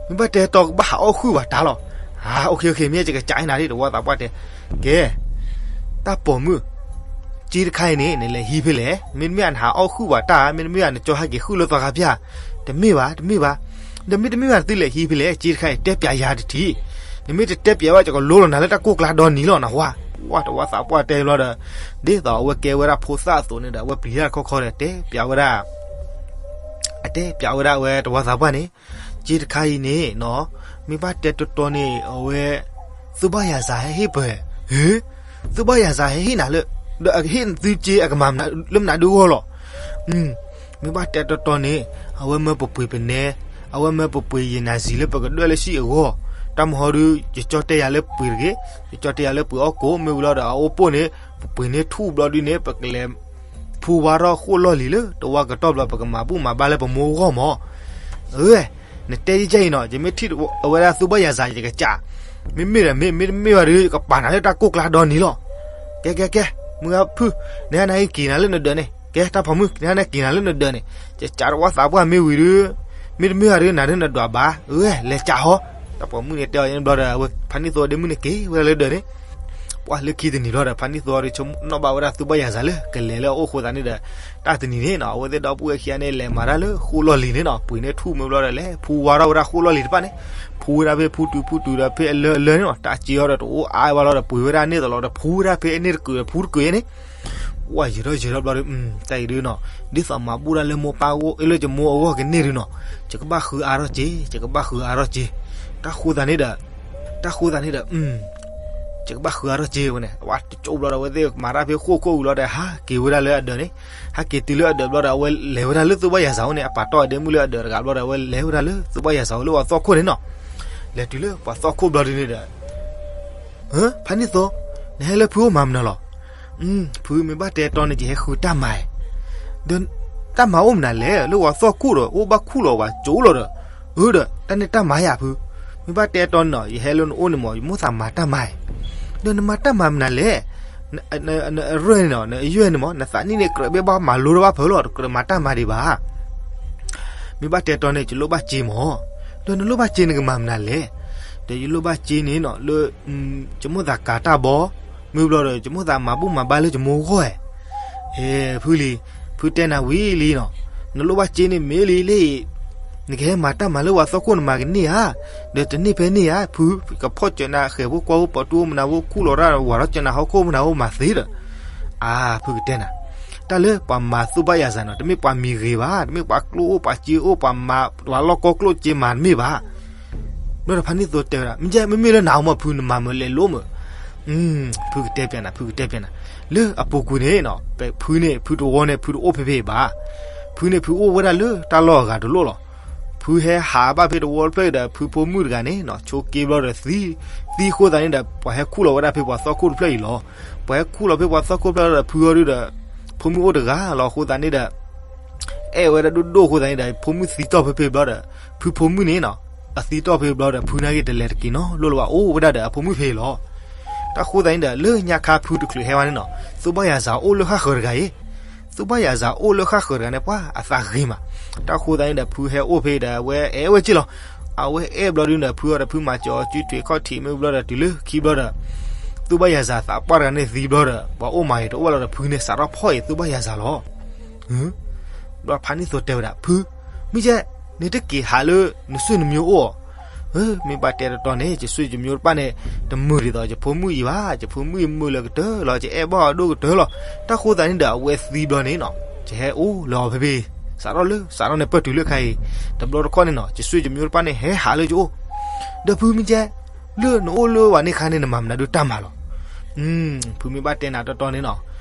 မ့ၢ်ဘၣ်တဲတီကဘၣ်ဟးအီၣ်ဟုၣ်ပှၤတၢ်လီၤ. အါ အိၣ်ခ့ အိၣ်ခ့ မ့ၢ်ယကစးနၤဒ် တဝီသးပှၢ်တဲ, ကဲ တၢ်ပိာ်မုၣ် စ့တခါအံၤန့ၣ် နလဲၤဟံးဖဲလဲၣ်. မ့တမ့ၢ်နဟးအီၣ်ဟုၣ်ပှၤတၢ်, မ့တမ့ၢ်နကၠီဟဲက့ၤဟုၣ်လၢသီခါပၠၣ်, တမ့ၢ်ဘၣ် တမ့ၢ်ဘၣ်. ဒီးမ့တမ့ၢ်ဘၣ် နသုလဲၤဟံးဖဲလဲၣ် စ့တခါအံၤ တဲပၠးယၤတထံၣ်. နမ့ၢ်တတဲပၠးဘၣ် ယကလိလီၤနၤလၢတၢ်ကိၢ်ကျါဒီနံၤလီၤ နဟါ. ဝဲတဝီသးပှၢ်တဲဘျီဒီး ဒ်သိးအဝဲကဲဝဲဒၣ်ဖိသၣ်အသိးန့ၣ်ဒီး အဝဲပျံၤတၢ်တခီခီဒီး တဲပၠးဝဲဒၣ် အတဲပၠးဝဲဒၣ်ဝဲတဝီသးပှၢ်န့ၣ်, စ့တခါအံၤန့ၣ်နီၤ, မ့ၢ်ဘၣ်တဲတီတီန့ၣ် အဝဲ သူၣ်ဘၣ်ယၤစၤဟဲဟ့ၣ်ပှၤ, ဟ့, သူၣ်ဘၣ်ယၤစၤဟဲဟ့ၣ်နၤလၢ, ဒီးအကဟ့ၣ်သုစ့အကမၤလၢမနုၤဒုအဂီၢ်လီၤ. မ့ၢ်ဘၣ်တဲတီတီန့ၣ် အဝဲမၢပပှ့ၤပနဲ, အဝဲမၢပပှ့ၤယနၤစံးလၢပကဒွဲၣ်လၢဟံၣ်အဂီၢ်, တၢ်မဟီဒု ယကၠီတဲယၤလၢပှ့ၤတဂ့ၤ, ယကၠီတဲယၤလၢပှ့ၤအီၣ်ကိၣ် မ့ၢ်ဝံၤလီၤဒီးအအိၣ်ပိၢ်န့ၣ် ပပှ့ၤန့ၢ်ထူၣ်ဘျီဒုန့ၣ် ပကလဲၤ ဖူဝါထီၣ်ဃိၣ်လီၢ်လံၤလၢတဝီကတီၢ်ဘျီ ပကမၤဘူၣ်မၤဘါလၢပမိၢ်အဂီၢ်မး. အၢ, နတဲယဲအံၤနီၤ, ယမ့ၢ်ထံၣ်အဝဲဒၣ်သူၣ်ဘၣ်ယၤစၤ ယကစး, မ့မ့ၢ်ဒီးမ့ၢ်, မ့တမ့ၢ်ဘၣ်ဒီး ယကပာ်နၤလၢတၢ်ကိၢ်ကျါဒီနံၤလီၤ. ကဲ ကဲ ကဲ, မုၢ်ဂၤဖုၣ်, နဟါနၤအံၤက့ၤနၤလၢနဒၢးန့ၣ်, ကဲ တၢ်ပိာ်မုၣ် နဟါနၤက့ၤနၤလၢနဒၢးန့ၣ်, ယကးတဝီသးပှၢ်မ့ၢ်ဝံၤဒီး, မ့တမ့ၢ်ဘၣ်ဒီး နၤဒီးနဒွးဘၣ်, အၢ လဲၤကးဟီ, တၢ်ပိာ်မုၣ်န့ၣ်တဲအီၤန့ၣ်ဘျီဒီး အဝဲဖးနံၣ်သိဒ့မုၣ်န့ၣ်က့ၤဝဲဒၣ်လၢဒၢးန့ၣ် ပှၤလၢခံတနံၤဘျီဒီး ဖါနံၣ်သိဒီး ဆိကမိၣ်ဘၣ်ဝဲဒၣ်သူၣ်ဘၣ်ယၤစၤလၢ ကလဲၤလၢအအိၣ်အဃိသတးန့ၣ်ဒီး တၢ်တနံၤန့ၣ်နီၤ အဝဲသ့ၣ်ဒီပုၢ်ဝဲၢ်ခံဂၤန့ၣ် လဲၤမၤတၢ်လၢဃိၣ်လီၢ်လံၤန့ၣ်နီၤ ပှ့ၤန့ၢ်ထူၣ်မ့ၢ်ဘျီဒီး လဲၤဖူဝါထီၣ်ဝဲဒၣ်ဃိၣ်လီၢ်လံၤတဖၣ်န့ၣ် ဖူဝဲဒၣ်ဖဲဖူတုၤဖူတုၤဒီး ဖဲအလၢအလၢန့ၣ်နီၤ တၢ်စ့အီၤဒီးတအိၣ်အါဘၣ်လီၤဒီး ပှ့ၤဝဲဒၣ်န့ၣ်တလီၤဒီး ဖူဝဲဒၣ်ဖဲအန့ၣ်တကုာ်ဒီး ဖူတကုာ်အံၤန့ၣ် ပှၤယံာ်ထီၣ်ယံာ်ထီၣ်ဘျီဒီး တၢ်အံၤဒုနီၤ ဒ်သိးမၤဘူၣ်တၢ်လၢမိၢ်ပၢ်အိၣ် လၢယမိၢ်အဂီၢ်ကန့ၢ်ဒုနီၤ ယကဘၣ်ဃုအါထီၣ်က့ၤ ယကဘၣ်ဃုအါထီၣ်က့ၤ တၢ်ဃိသတးန့ၣ်ဒီး တၢ်ဃိသတးန့ၣ်ဒီး ယကဘၣ်ဃုအါထီၣ်က့ၤဝဲန့ၣ် အဝဲတကၠိဘျီဒီး အဝဲသ့ၣ်မၤတၢ်ဖဲဃိၣ်ခိၣ်ဝံၤလီၤဒီး ဟးက့ၤဝဲဒၣ်လၢအဒၢးန့ၣ် ဟဲက့ၤတုၤလၢအဒၢးဘျီဒီး အဝဲလဲၤဝဲဒၣ်လၢသူၣ်ဘၣ်ယၤစၤအိၣ်န့ၣ် အပာ်တီၢ်အဒ့မုၣ်လၢအဒၢးတဂၤဘျီဒီး အဝဲလဲၤဝဲဒၣ်လၢသူၣ်ဘၣ်ယၤစၤအိၣ်လၢပှၤသီခိၣ်န့ၣ်နီၤ လဲၤတုၤလၢပှၤသီခိၣ်ဘျီဒုန့ၣ်ဒီး ဖါနံၣ်သိ နဟဲလၢဖုအိၣ်မၤမနုၤလီၤ. ဖုမ့ၢ်ဘၣ်တဲတီန့ၣ် ယဟဲဃုတၢ်မၤအံၤ, ဒီးတၢ်မၤအိၣ်မနုၤလဲၣ်, လၢပှၤသီခိၣ်ဒီး အိၣ်ဘၣ်ခူၣ်လီၤ ပှၤကၠိလီၤဒီး, အၢဒီး တၢ်န့ၣ်တၢ်မၤယၤဖု, မ့ၢ်ဘၣ်တဲတီန့ၣ်နီၤ ယဟဲလၢနအိၣ်န့ၣ်မး ယမိၣ်သးမၤတၢ်မၤအံၤ, ဒီးနမၤတၢ်မၤမနုၤလဲၣ်, နအရၢၢ်န့ၣ်နီၤ နအယွဲၢ်န့ၣ်မး နသးနံၣ်န့ၣ် ကြၢးဘဲဘၣ်မၤလိတဘၣ်ဖုလီၤ တကြၢးမၤတၢ်မၤဒံးဘၣ် မ့ၢ်ဘၣ်တဲတီန့ၣ် ယလိၣ်ဘၣ်စ့မး, ဒီးနလိၣ်ဘၣ်စ့နကမၤမနုၤလဲၣ်, ဒီးယလိၣ်ဘၣ်စ့န့ၣ်နီၤ လၢ ယမိၣ်သးကၤတၢ်ဘီ, မ့ၢ်ဘျီဒီး ယမိၣ်သးမၤဘူၣ်မၤဘါလၢယမိၢ်ဂီၢ်ဧါ, ဖုလံ, ဖုတဲနၤဝံၤလံနီၤ, နလိၣ်ဘၣ်စ့န့ၣ်မ့ၢ်လံလၢ နကဟဲမၤတၢ်မၤလၢပှၤသီခိၣ်နမၤကန့ၢ်ဧါ, ဒီးတန့ၢ်ဖဲန့ၣ်ဧါ, ဖုကဖီၣ်စၢၤနၤဃဲၤဖိကွၢ်ဖိ ပှၤတူၢ်အိၣ်မနၤဖိ ခူၣ်လီၤတၢ်ဝၤထီၣ်စၢၤနၤဟီၣ်ခိၣ်မနၤဖိမၤသ့ဒီး, အါ ဖုကတဲနၤ, တၢ်လၢပှၤမၤသူၣ်ဘၣ်ယၤစၤနီၤ တမ့ၢ်ပှၤမံၤဂ့ၤဘၣ်, တမ့ၢ်ပှၤကျိၣ်အိၣ်ပှၤစ့အိၣ် ပှၤလီၢ်ကီကျိၣ်စ့မၤတမ့ၢ်ဘၣ် ဘျီဒီးဖါနံၣ်သိတဲဝဲဒၣ် မ့ၢ်ကဲ မ့မ့ၢ်လၢနၤမး ဖုနမၤမုာ်လဲၤလိမ့ၢ်, ဖုကတဲပျးနၤ ဖုကတဲပျးနၤ, လၢအပူၤကွံာ်န့ၣ်နီၤ ဖုန့ၣ် ဖုတဝီန့ၣ် ဖုတအိၣ်ဖဲဖဲဘၣ်, ဖုန့ၣ် ဖုအိၣ်ဝဲဒၣ်လၢတၢ်လီၢ်အဂၤတလိၣ်လီၤ, ဖုဟဲဟးဘၣ်ဖဲတဝီတဖျၢၣ်ဒီး ဖုဖိမုၣ်တဂၤန့ၣ်နီၤ ဆိးက့ဘျီဒီးသံ, သံဃိသးန့ၣ်ဒီး ပှၤဟဲခူၣ်လီၤဝဲဒၣ်ဖဲပှၤသီခိၣ်တဖျၢၣ်အံၤလီၤ, ပှၤဟဲခူၣ်လီၤဖဲပှၤသီခိၣ်တဖျၢၣ်ဒီး ဖုအီၤဒုဒီး, ဖိမုၣ်အိၣ်တဂၤလီၤဃိသးန့ၣ်ဒီး အဲၣ်ဝဲဒၣ်ဒိၣ်ဒိၣ်အဃိသတးန့ၣ်ဒီး ဖိမုၣ်သံတီၢ်ဖဲဖဲဘျီဒီး ဖုဖိမုၣ်န့ၣ်နီၤ အသံတီၢ်ဖဲဘျီဒီး ဖုနာ်က့တလဲၤတက့ၤနီတဘျီလၢၤဘၣ် အိၣ်ဝဲဒၣ်ဒီးအဖိမုၣ်ဖဲအံၤလီၤ. တၢ်ဃိသတးန့ၣ်ဒီး လၢညါခါဖုတချုးဟဲဝဲန့ၣ်နီၤ သူၣ်ဘၣ်ယၤစၤအိၣ်လၢဃၣ်ဃၢၤတဂၤအံၤ, သူၣ်ဘၣ်ယၤစၤအိၣ်လၢဃၣ်ဃၢၤတဂၤန့ၣ် ပှၤအသးဂ့ၤမး, တၢ်ဃိသတးန့ၣ်ဒီး ဖုဟဲအိၣ်ဖဲဒီး အဝဲအဲၣ်ဝဲက့ၢ်လီၤ. အဝဲအဲၣ်ဘျီဒုန့ၣ်ဒီး ဖုအီၤဒီးဖုမၤစၢၤအီၤစုထွံခီၣ်ထံးမ့ၢ်ဘျီဒီး တုၤလၢခံဘျီဒီး သူၣ်ဘၣ်ယၤစၤသးပှၢ်တဂၤန့ၣ်သံဘျီဒီး ပှၤအိၣ်မးအံၤတအိၣ်ဘၣ်လီၤဒီး ဖုန့ၣ်စးထီၣ်ဖီၣ်အံၤသူၣ်ဘၣ်ယၤစၤလီၤ. ဘျီဖါနံၣ်သိတဲဝဲဒၣ် ဖု, မ့ၢ်ကဲ, နတက့ၤဟးလၢနစွဲၣ်နမျိုးအိၣ်, မ့ၢ်ဘၣ်တဲတတီန့ၣ် ယစွဲၣ်ယမျိုးတဖၣ်န့ၣ် တမုာ်ဒ်သိးယဖိမုၣ်အံၤဘၣ်, ယဖိမုၣ်အံၤမုာ်လၢကတၢၢ်လီၤ ယအဲၣ်ဘၣ်အီၤဒိၣ်ကတၢၢ်လီၤ. တၢ်ဃိသတးန့ၣ်ဒီး အဝဲသံဘျီန့ၣ်နီၤ ယဟဲအိၣ်လၢအီၤဖဲဖဲ, စးထီၣ်လၢ စးထီၣ်န့ၣ်ပၢၢ်တုၤလၢခါအံၤ, တဘျီတခီၣ်န့ၣ်နီၤ ယစွဲၣ်ယမျိုးတဖၣ်န့ၣ် ဟဲဟးလၢယအိၣ်, ဒီးဖုမ့ၢ်ကဲ လၢနအိၣ်လၢဝဲန့ၣ်ခါန့ၣ် နမၤမနုၤဒုတၢ်မၤလီၤ. ဖုမ့ၢ်ဘၣ်တဲနၤတီတီန့ၣ်နီၤ,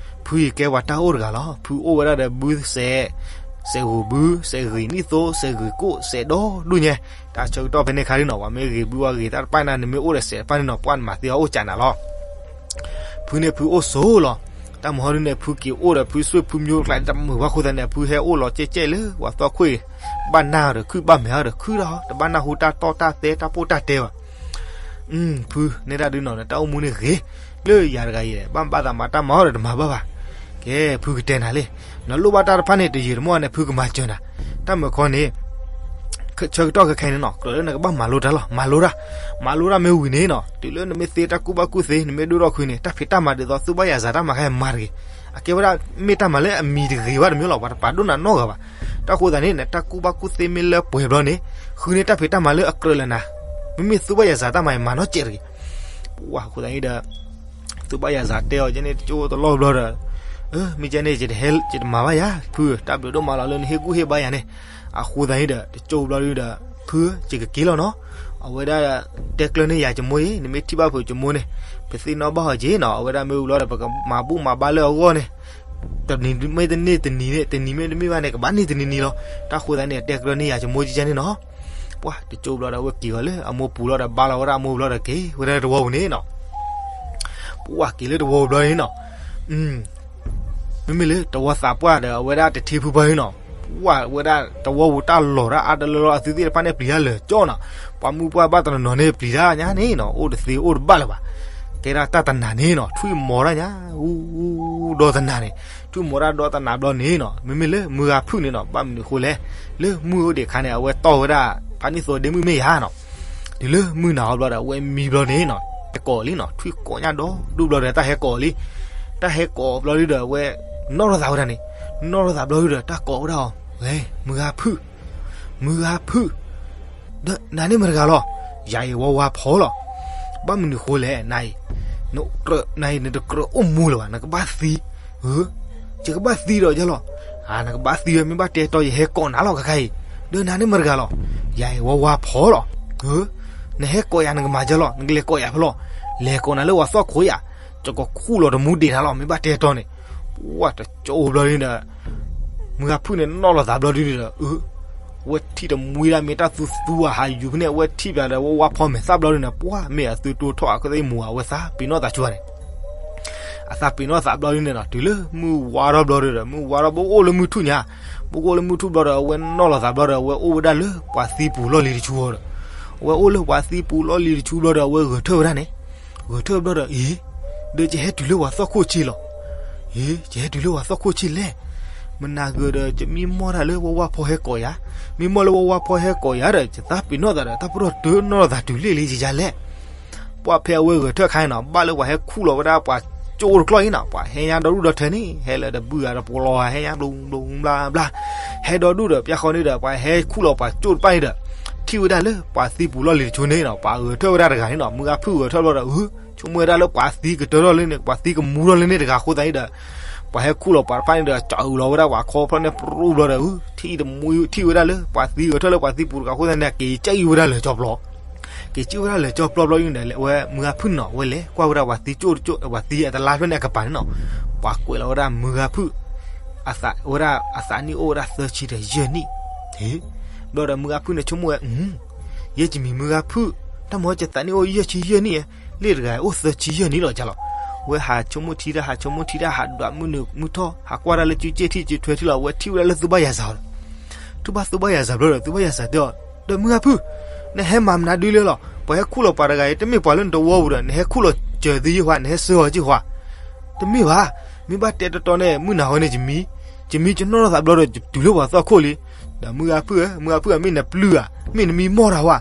ဖုအံၤကဲပှၤတၢ်အိၣ်တဂၤလီၤ. ဖုအိၣ်ဝဲဒၣ်ဒီးဘုစဲး, စဲးဂိၤဘု, စဲးဂ့ၤနံၣ်သိ, စဲးဂ့ၤကိၣ်, စဲးဒီဒူၣ်ညါ, တၢ်ဆၢကတီၢ်ဖဲန့ၣ်ခါဒုနီၤ ပှၤမ့ၢ်ဂ့ၤဘုပှၤဂ့ၤတၢ်တဖၣ်န့ၣ် နမ့ၢ်အိၣ်ဒီးစဲးတဖၣ်န့ၣ်နီၤ ပှၤနမၤသ့အီၤအိၣ်ကးနၤလီၤ. ဖုန့ၣ်ဖုအိၣ်ဆိးလီၤ. တၢ်မုၢ်ဟီဒုန့ၣ် ဖုက့ၤအိၣ်ဒီးဖုစွဲၣ်ဖုမျိုးတကျါ တမုာ်ဘၣ်ဃိသတးန့ၣ် ဖုဟဲအိၣ်လီၤကဲကဲလၢပှၤသီခိၣ်အံၤ, ဘၣ်နၢ်အီၤဒီးခုၣ် ဘၣ်မဲာ်အီၤဒီးခုၣ်ထီၣ်, တဘၣ်နၢ်ဟူတၢ်တီၢ်တၢ်တဲတၢ်ပိၢ်တၢ်တဲဘၣ်. ဖုနဲဒၣ်ဒုနီၤ နတၢ်အိၣ်မူန့ၣ်ဂ့ၤ, လၢယၤတဂၤအံၤ ဘၣ်ဘၣ်သးမၤတၢ်မၤအီၤဒီးတမၤဘၣ်ဘၣ်. ကဲ ဖုကတဲနၤလံ, နလိၣ်ဘၣ်တၢ်တဖၣ်န့ၣ် တယံာ်တမီၢ်န့ၣ် ဖုကမၤစၢၤနၤ. တၢ်မုၢ်ခီန့ၣ် ဆၢကတီၢ်ခဲခဲအံၤန့ၣ်နီၤ ကြၢးလၢနကဘၣ်မၤလိတၢ်လီၤ. မၤလိတၢ်, မၤလိတၢ်မ့ၢ်ဝံၤန့ၣ်နီၤ တုၤလၢနမ့ၢ်သ့တၢ်ကူၣ်ဘၣ်ကူၣ်သ့ နမ့ၢ်ဒိၣ်ထီၣ်ခွံန့ၣ် တၢ်ဖံးတၢ်မၤဒ်သိးသူၣ်ဘၣ်ယၤစၤတၢ်မၤခါအံၤမၤတဂ့ၤ. အကဲဝဲဒၣ် မ့ၢ်တၢ်မၤလၢအမံၤတဂ့ၤဘၣ်တမံၤလီၤ ပှၤတပာ်ဒိၣ်နၤနီတဂၤဘၣ်. တၢ်ဃိသတးန့ၣ် နတၢ်ကူၣ်ဘၣ်ကူၣ်သ့မ့ၢ်လၢပှဲၤဘျီန့ၣ် ဃုန့ၢ်တၢ်ဖံးတၢ်မၤလၢအကြၢးလၢနၤ, မ့မ့ၢ်သူၣ်ဘၣ်ယၤစၤတၢ်မၤအံၤမၤနီတစဲးတဂ့ၤ. ပှၤဃိသတးန့ၣ်ဒီး သူၣ်ဘၣ်ယၤစၤတဲအီၤကဲန့ၣ် တကၠိတလီၢ်ဘျီဒီး, မ့ၢ်ကဲန့ၣ် ယတဟဲ ယတမၤဘၣ်ယၤ ဖု, တၢ်ဘျုးဒိၣ်မးလီၤလၢနဟ့ၣ်ကူၣ်ဟ့ၣ်ဘါယၤန့ၣ်. အဃိသတးန့ၣ်ဒီး တကၠိဘျီဒုဒီး ဖု, ယကက့ၤလီၤနီၤ. အဝဲဒၣ်တဲကျၢၤန့ၢ်ယၤယမိၢ်အံၤ နမ့ၢ်ထံၣ်ဘၣ်ဖုးယမိၢ်န့ၣ် ပသ့ၣ်နီၣ်ဘၣ်အီၤက့ၤနီၤ. အဝဲဒၣ်မ့ၢ်ဝံၤဘျီဒီး ပကမၤဘူၣ်မၤဘါလၢအဂီၢ်န့ၣ် တနံၤမ့ၢ်တန့ၢ်တနံၤန့ၣ် တနံၤမ့ၢ်တမ့ၢ်ဘၣ်န့ၣ် ကဘၣ်န့ၢ်တနံၤနံၤလီၤ. တၢ်ဃိသတးန့ၣ် တဲကျၢၤန့ၢ်ယၤယမိၢ်ကဲန့ၣ်နီၤ. ပှၤတကၠိဘျီဒီး အဝဲက့ၤအီၤလၢအမိၢ်ပူၤလီၤဒီး ဘါလီၤဝဲဒၣ်အမိၢ်ဘျီဒီး က့ၤဝဲဒၣ်တဝီပူၤန့ၣ်နီၤ. ပှၤက့ၤလၢတဝီပူၤဘျီန့ၣ်နီၤ. မ့မ့ၢ်လၢတဝီသးပှၢ်ဒီး အဝဲဒၣ်တထံဖုပှၢ်န့ၣ်နီၤ. ပှၤဝဲဒၣ်တဝီပူၤတၢ်လီၤတၢ်အါတလၢလီၤ အသုသ့ၣ်တဖၣ်န့ၣ် ပျံၤတၢ်လၢာ်ကၠီနီၤ. ပှၤမုၢ်ပှၢ်ဘၣ်တနီၤနီၤန့ၣ် ပျံၤတၢ်ညါန့ၣ်နီၤ အိၣ်တသ့အိၣ်တဘၣ်လၢၤဘၣ်. ကဲဒၣ်တၢ်တနၤန့ၣ်နီၤ ထွံၣ်မီၤတၢ်ညါ အူဒီးတနၤန့ၣ် ထွံၣ်မီၤတၢ်ဒီးတနၤဘျီန့ၣ်နီၤ မ့မ့ၢ်လၢမုၢ်ဂၤဖုၣ်န့ၣ်နီၤ ဘၣ်မနုၤအဃိလဲၣ် လၢမုၢ်အိၣ်ဒံးအခါန့ၣ် အဝဲတီၢ်ဝဲဒၣ် ဖါနံၣ်သိဒ့မုၣ်မ့ၢ်ယၤနီၤ. တုၤလၢမုၢ်နၤအီၤဘျီဒီး အဝဲမံဘျီန့ၣ်နီၤ ဟဲကိးလံနီၤ, ထွံၣ်ကိးညၣ်ဒီဒူၣ်ဘျီဒီး တၢ်ဟဲကိးလံ. တၢ်ဟဲကိးဘျီဒုဒီး အဝဲနီၣ်ထီၣ်သးဝဲဒၣ်န့ၣ်, နီၣ်ထီၣ်သးဘျီဒုဒီး တၢ်ကိးဝဲဒၣ်အီၤ, ဝဲ, မုၢ်ဂၤဖုၣ်, မုၢ်ဂၤဖုၣ်, ဒီးနၤန့ၣ်မတၤတဂၤလီၤ. ယၤအံၤဝဲဝါဖီလီၤ. ဘၣ်မနုၤဃိလဲၣ်, နအံၤ, နအံၤနတကြၢးအိၣ်မူလၢၤဘၣ်, နကဘၣ်သံ, ဧ, ယကဘၣ်သံဒီးယလီၤ. နကဘၣ်သံဝဲ မ့ၢ်ဘၣ်တဲတီယဟဲကိးနၤလီၤ ခဲခါအံၤ, ဒီးနၤန့ၣ်မတၤတဂၤလီၤ. ယၤအံၤဝဲဝါဖီလီၤ. ဧ, နဟဲကိးယၤနကမၤယလီၤ, နကလဲၤကိးယၤဖဲလီၤ. လဲၤကိးနၤလၢပှၤသီၣ်ခိၣ်ယၤ, ယကခူၣ်လီၤတမူဒံးနၤလီၤ မ့ၢ်ဘၣ်တဲတီန့ၣ်. ပှၢ်တကၠိဘျီဒုဒီး မုၢ်ဂၤဖုၣ်န့ၣ်နီၣ်လီၤသးဘျီဒုဒီး, အၢ, အဝဲထံၣ်တမှံဒၣ် မ့ၢ်တၢ်သူသူအဟးယူၤဖဲန့ၣ် အဝဲထံၣ်ပၠးဒီးဝဲဝါဖီမဲာ်သၣ်ဘျီဒုန့ၣ် ပှၢ်မ့ၢ်အသုတိထီၣ်အကသ့ၣ်မူၤ အဝဲသးပ့ၤနီၣ်သးဆူၣ်န့ၣ်, အသးပ့ၤနီၣ်သးဘျီဒုန့ၣ်နီၤ တုၤလၢမုၢ်ဝါထီၣ်ဘျီဒုဒီး မုၢ်ဝါထီၣ် ဘၣ်အိၣ်လၢမုၢ်ထူၣ်ညါ, ဘၣ်အိၣ်လၢမုၢ်ထူၣ်ဘျီဒီး အဝဲနီၣ်လီၤသးဘျီဒီး အဝဲအိၣ်ဝဲဒၣ်လၢပှၤသံပူၤလီၢ်လံၤတဆူအီၤဒီး, အဝဲအိၣ်လၢပှၤသံပူၤလီၢ်လံၤတဆူဘျီဒီး အဝဲဂဲၤထၢၣ်ဝဲဒၣ်န့ၣ်, ဂဲၤထၢၣ်ဘျီဒီး အံၤ, ဒီးယဟဲတုၤလၢပှၤသီၣ်ခိၣ်ဆံးလီၤ. အံၤ, ယဟဲတုၤလၢပှၤသီၣ်ခိၣ်ဆံးလဲၣ်. မနၤဂ့ၤဒီး ယမံမီၢ်တၢ်လၢဝဲဝါဖီဟဲကိးယၤ, မံမီၢ်လၢဝဲဝါဖီဟဲကိးယၤဒီး ယသးပ့ၤနီၣ်သးဒီး တၢ်ပရီၢ်တနီၣ်သးတုၤလံလံယယၤလဲၣ်. ပှၢ်ဖဲအဝဲဂဲၤထၢၣ်ခါအံၤနီၤ ဘၣ်လၢပှၤဟဲခူၣ်လီၤဝဲဒၣ်ပှၤကၠိတကျီၢ်အံၤနီၤ ပှၤဟဲညါဒီဒူၣ်ဒီထၢန့ၣ် ဟဲလၢတဘုၣ်ဂၤတပှီၤလီၤ ဟဲညါဘျီဘျီဘျါဘျါ, ဟဲဒီဒူၣ်ဒီး ပျၢ်ဃီန့ၣ်ဒီး ပှၤဟဲခူၣ်လီၤပှၤကၠိတဖၣ်န့ၣ်ဒီး ထံၣ်ဝဲဒၣ်လၢပှၤသံပူၤလီၢ်လံၤတဆူန့ၣ်နီၤ ပှၤဂဲၤထၢၣ်ဝဲဒၣ်တဂၤန့ၣ်နီၤ မုၢ်ဂၤဖုၣ်ဂဲၤထၢၣ်ဘျီဒီး အု ဆိကမိၣ်ဝဲဒၣ်လၢပှၤသံကတၢၢ်ထီၣ်လံန့ၣ် ပှၤသံကမူထီၣ်လံန့ၣ်တဂၤအဃိသတးန့ၣ်ဒီး ပှၤဟဲခူၣ်လီၤပှၤတဖၣ်န့ၣ်ဒီး ကၠီလီၤဝဲဒၣ်ပှၤခီဖျိန့ၣ် ပြူၢ်ဘျီဒီး အု ထံၣ်တမူ ထံၣ်ဝဲဒၣ်လၢပှၤသံဂဲၤထၢၣ်လၢပှၤသံပူၤတဂၤအဃိသတးန့ၣ် က့ၤကၠံၣ်ဝဲဒၣ်လၢာ်ကၠီပျီ က့ၤကၠံၣ်ဝဲဒၣ်လၢာ်ကၠီပျီဘျီန့ၣ် ဝဲမုၢ်ဂၤဖုၣ်နီၤ ဝဲလဲၤကွၢ်ဝဲဒၣ်ပှၤသံကၠိတကၠိ ပှၤသံအတလါဖျၢၣ်န့ၣ်အကပၤန့ၣ်နီၤ ပှၤကွဲးလီၤဝဲဒၣ်မုၢ်ဂၤဖုၣ် အသးဝဲဒၣ်အသးနံၣ်အိၣ်ဝဲဒၣ်သၢဆံဒီးယဲၢ်နံၣ် ဘျီဒီးမုၢ်ဂၤဖုၣ်န့ၣ်ဆိကမိၣ်ဝဲ ယဲယမံၤမုၢ်ဂၤဖုၣ် တၢ်မၤယသးနံၣ်အိၣ်ယဲၢ်ဆံယဲၢ်နံၣ် လ့ၣ်တဂၤအိၣ်သၢဆံယဲၢ်နံၣ်လီၤကလီၤ ဝဲဟးဆိကမိၣ်ထံတၢ် ဟးဆိကမိၣ်ထံတၢ် ဟးဒွးမုၢ်နုာ်မုၢ်ထီၣ် ဟးကွၢ်တၢ်လၢစုစ့ၣ်ထံၣ်စုထွဲထံၣ်လီၤ ဝဲထံၣ်ဝဲဒၣ်လၢသူဘၣ်ယၤစၢ်လီၤ သူဘၣ်သူဘၣ်ယၤစၢ်ဘျီဒီး သူဘၣ်ယၤစၢ်တဲအီၤ ဒီးမုၢ်ဂၤဖုၣ် နဟဲမၤမနုၤဒုလဲၣ်လီၤ ပှၤဟဲခူၣ်လီၤပှၤတဂၤအံၤ တမ့ၢ်ပှၤလၢနတဝီပူၤဒီး နဟဲခူၣ်လီၤစၢၤသုယုၢ်ဟါ နဟဲစၢၤအီၤယုၢ်ဟါ တမ့ၢ်ဘၣ် မ့ၢ်ဘၣ်တဲတီတီန့ၣ် မုၢ်နၤဝဲန့ၣ် ယမံ ယမံယနီၣ်ထီၣ်သးဘျီဒီး ယတုၤလၢပှၤသီၣ်ခိၣ်လံ ဒီးမုၢ်ဂၤဖုၣ်ဧၢ မုၢ်ဂၤဖုၣ်ဧၢ မ့ၢ်နပျုၢ်ဧါ မ့ၢ်နမံမီၢ်တၢ်ဝဲ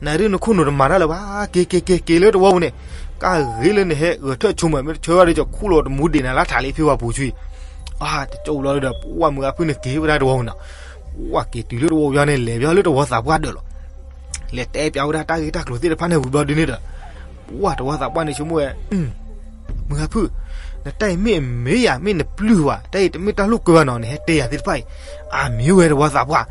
နရ့နခိၣ်နူာ်တမၤတၢ်လၢၤဘၣ် က့ၤက့ၤက့ၤက့ၤလၢတဝီပူၤန့ၣ် ကၢ်ဂ့ၤလၢနဟဲဂဲၤထၢၣ်ဆိမး မ့ၢ်တဆၢဘၣ်ဒီး ယခူၣ်လီၤတမူဒံးနၤလၢထးလံဖဲပှၤပူၤဆူအံၤ အါ တကၠိဘျီဒီး ပှၢ်မုၢ်ဂၤဖုၣ်န့ၣ်က့ၤဝဲဒၣ်တဝီပူၤနီၤ ပှၢ်က့ၤတုၤလၢတဝီပူၤန့ၣ် လဲၤဘၣ်လၢတဝီသးပှၢ်ဒၢးလီၤ လဲၤတဲပၠးဝဲဒၣ်တၢ်ဂ့ၢ်တၢ်ကျိၤသ့ၣ်တဖၣ်န့ၣ်ဝံၤဘျီဒုန့ၣ်ဒီး ပှၢ်တဝီသးပှၢ်န့ၣ်ဆိကမိၣ်ဝဲ မုၢ်ဂၤဖုၣ် နတၢ်အံၤမ့ၢ်အမ့ၢ်ယၤ မ့ၢ်နပျုၢ်ဘၣ် တၢ်အံၤတမ့ၢ်တၢ်လိာ်ကွဲဘၣ်နီၤ နဟဲတဲယၤသ့ၣ်တဖၣ်အံၤ အမ့ၢ်ဝဲတဝီသးပှၢ်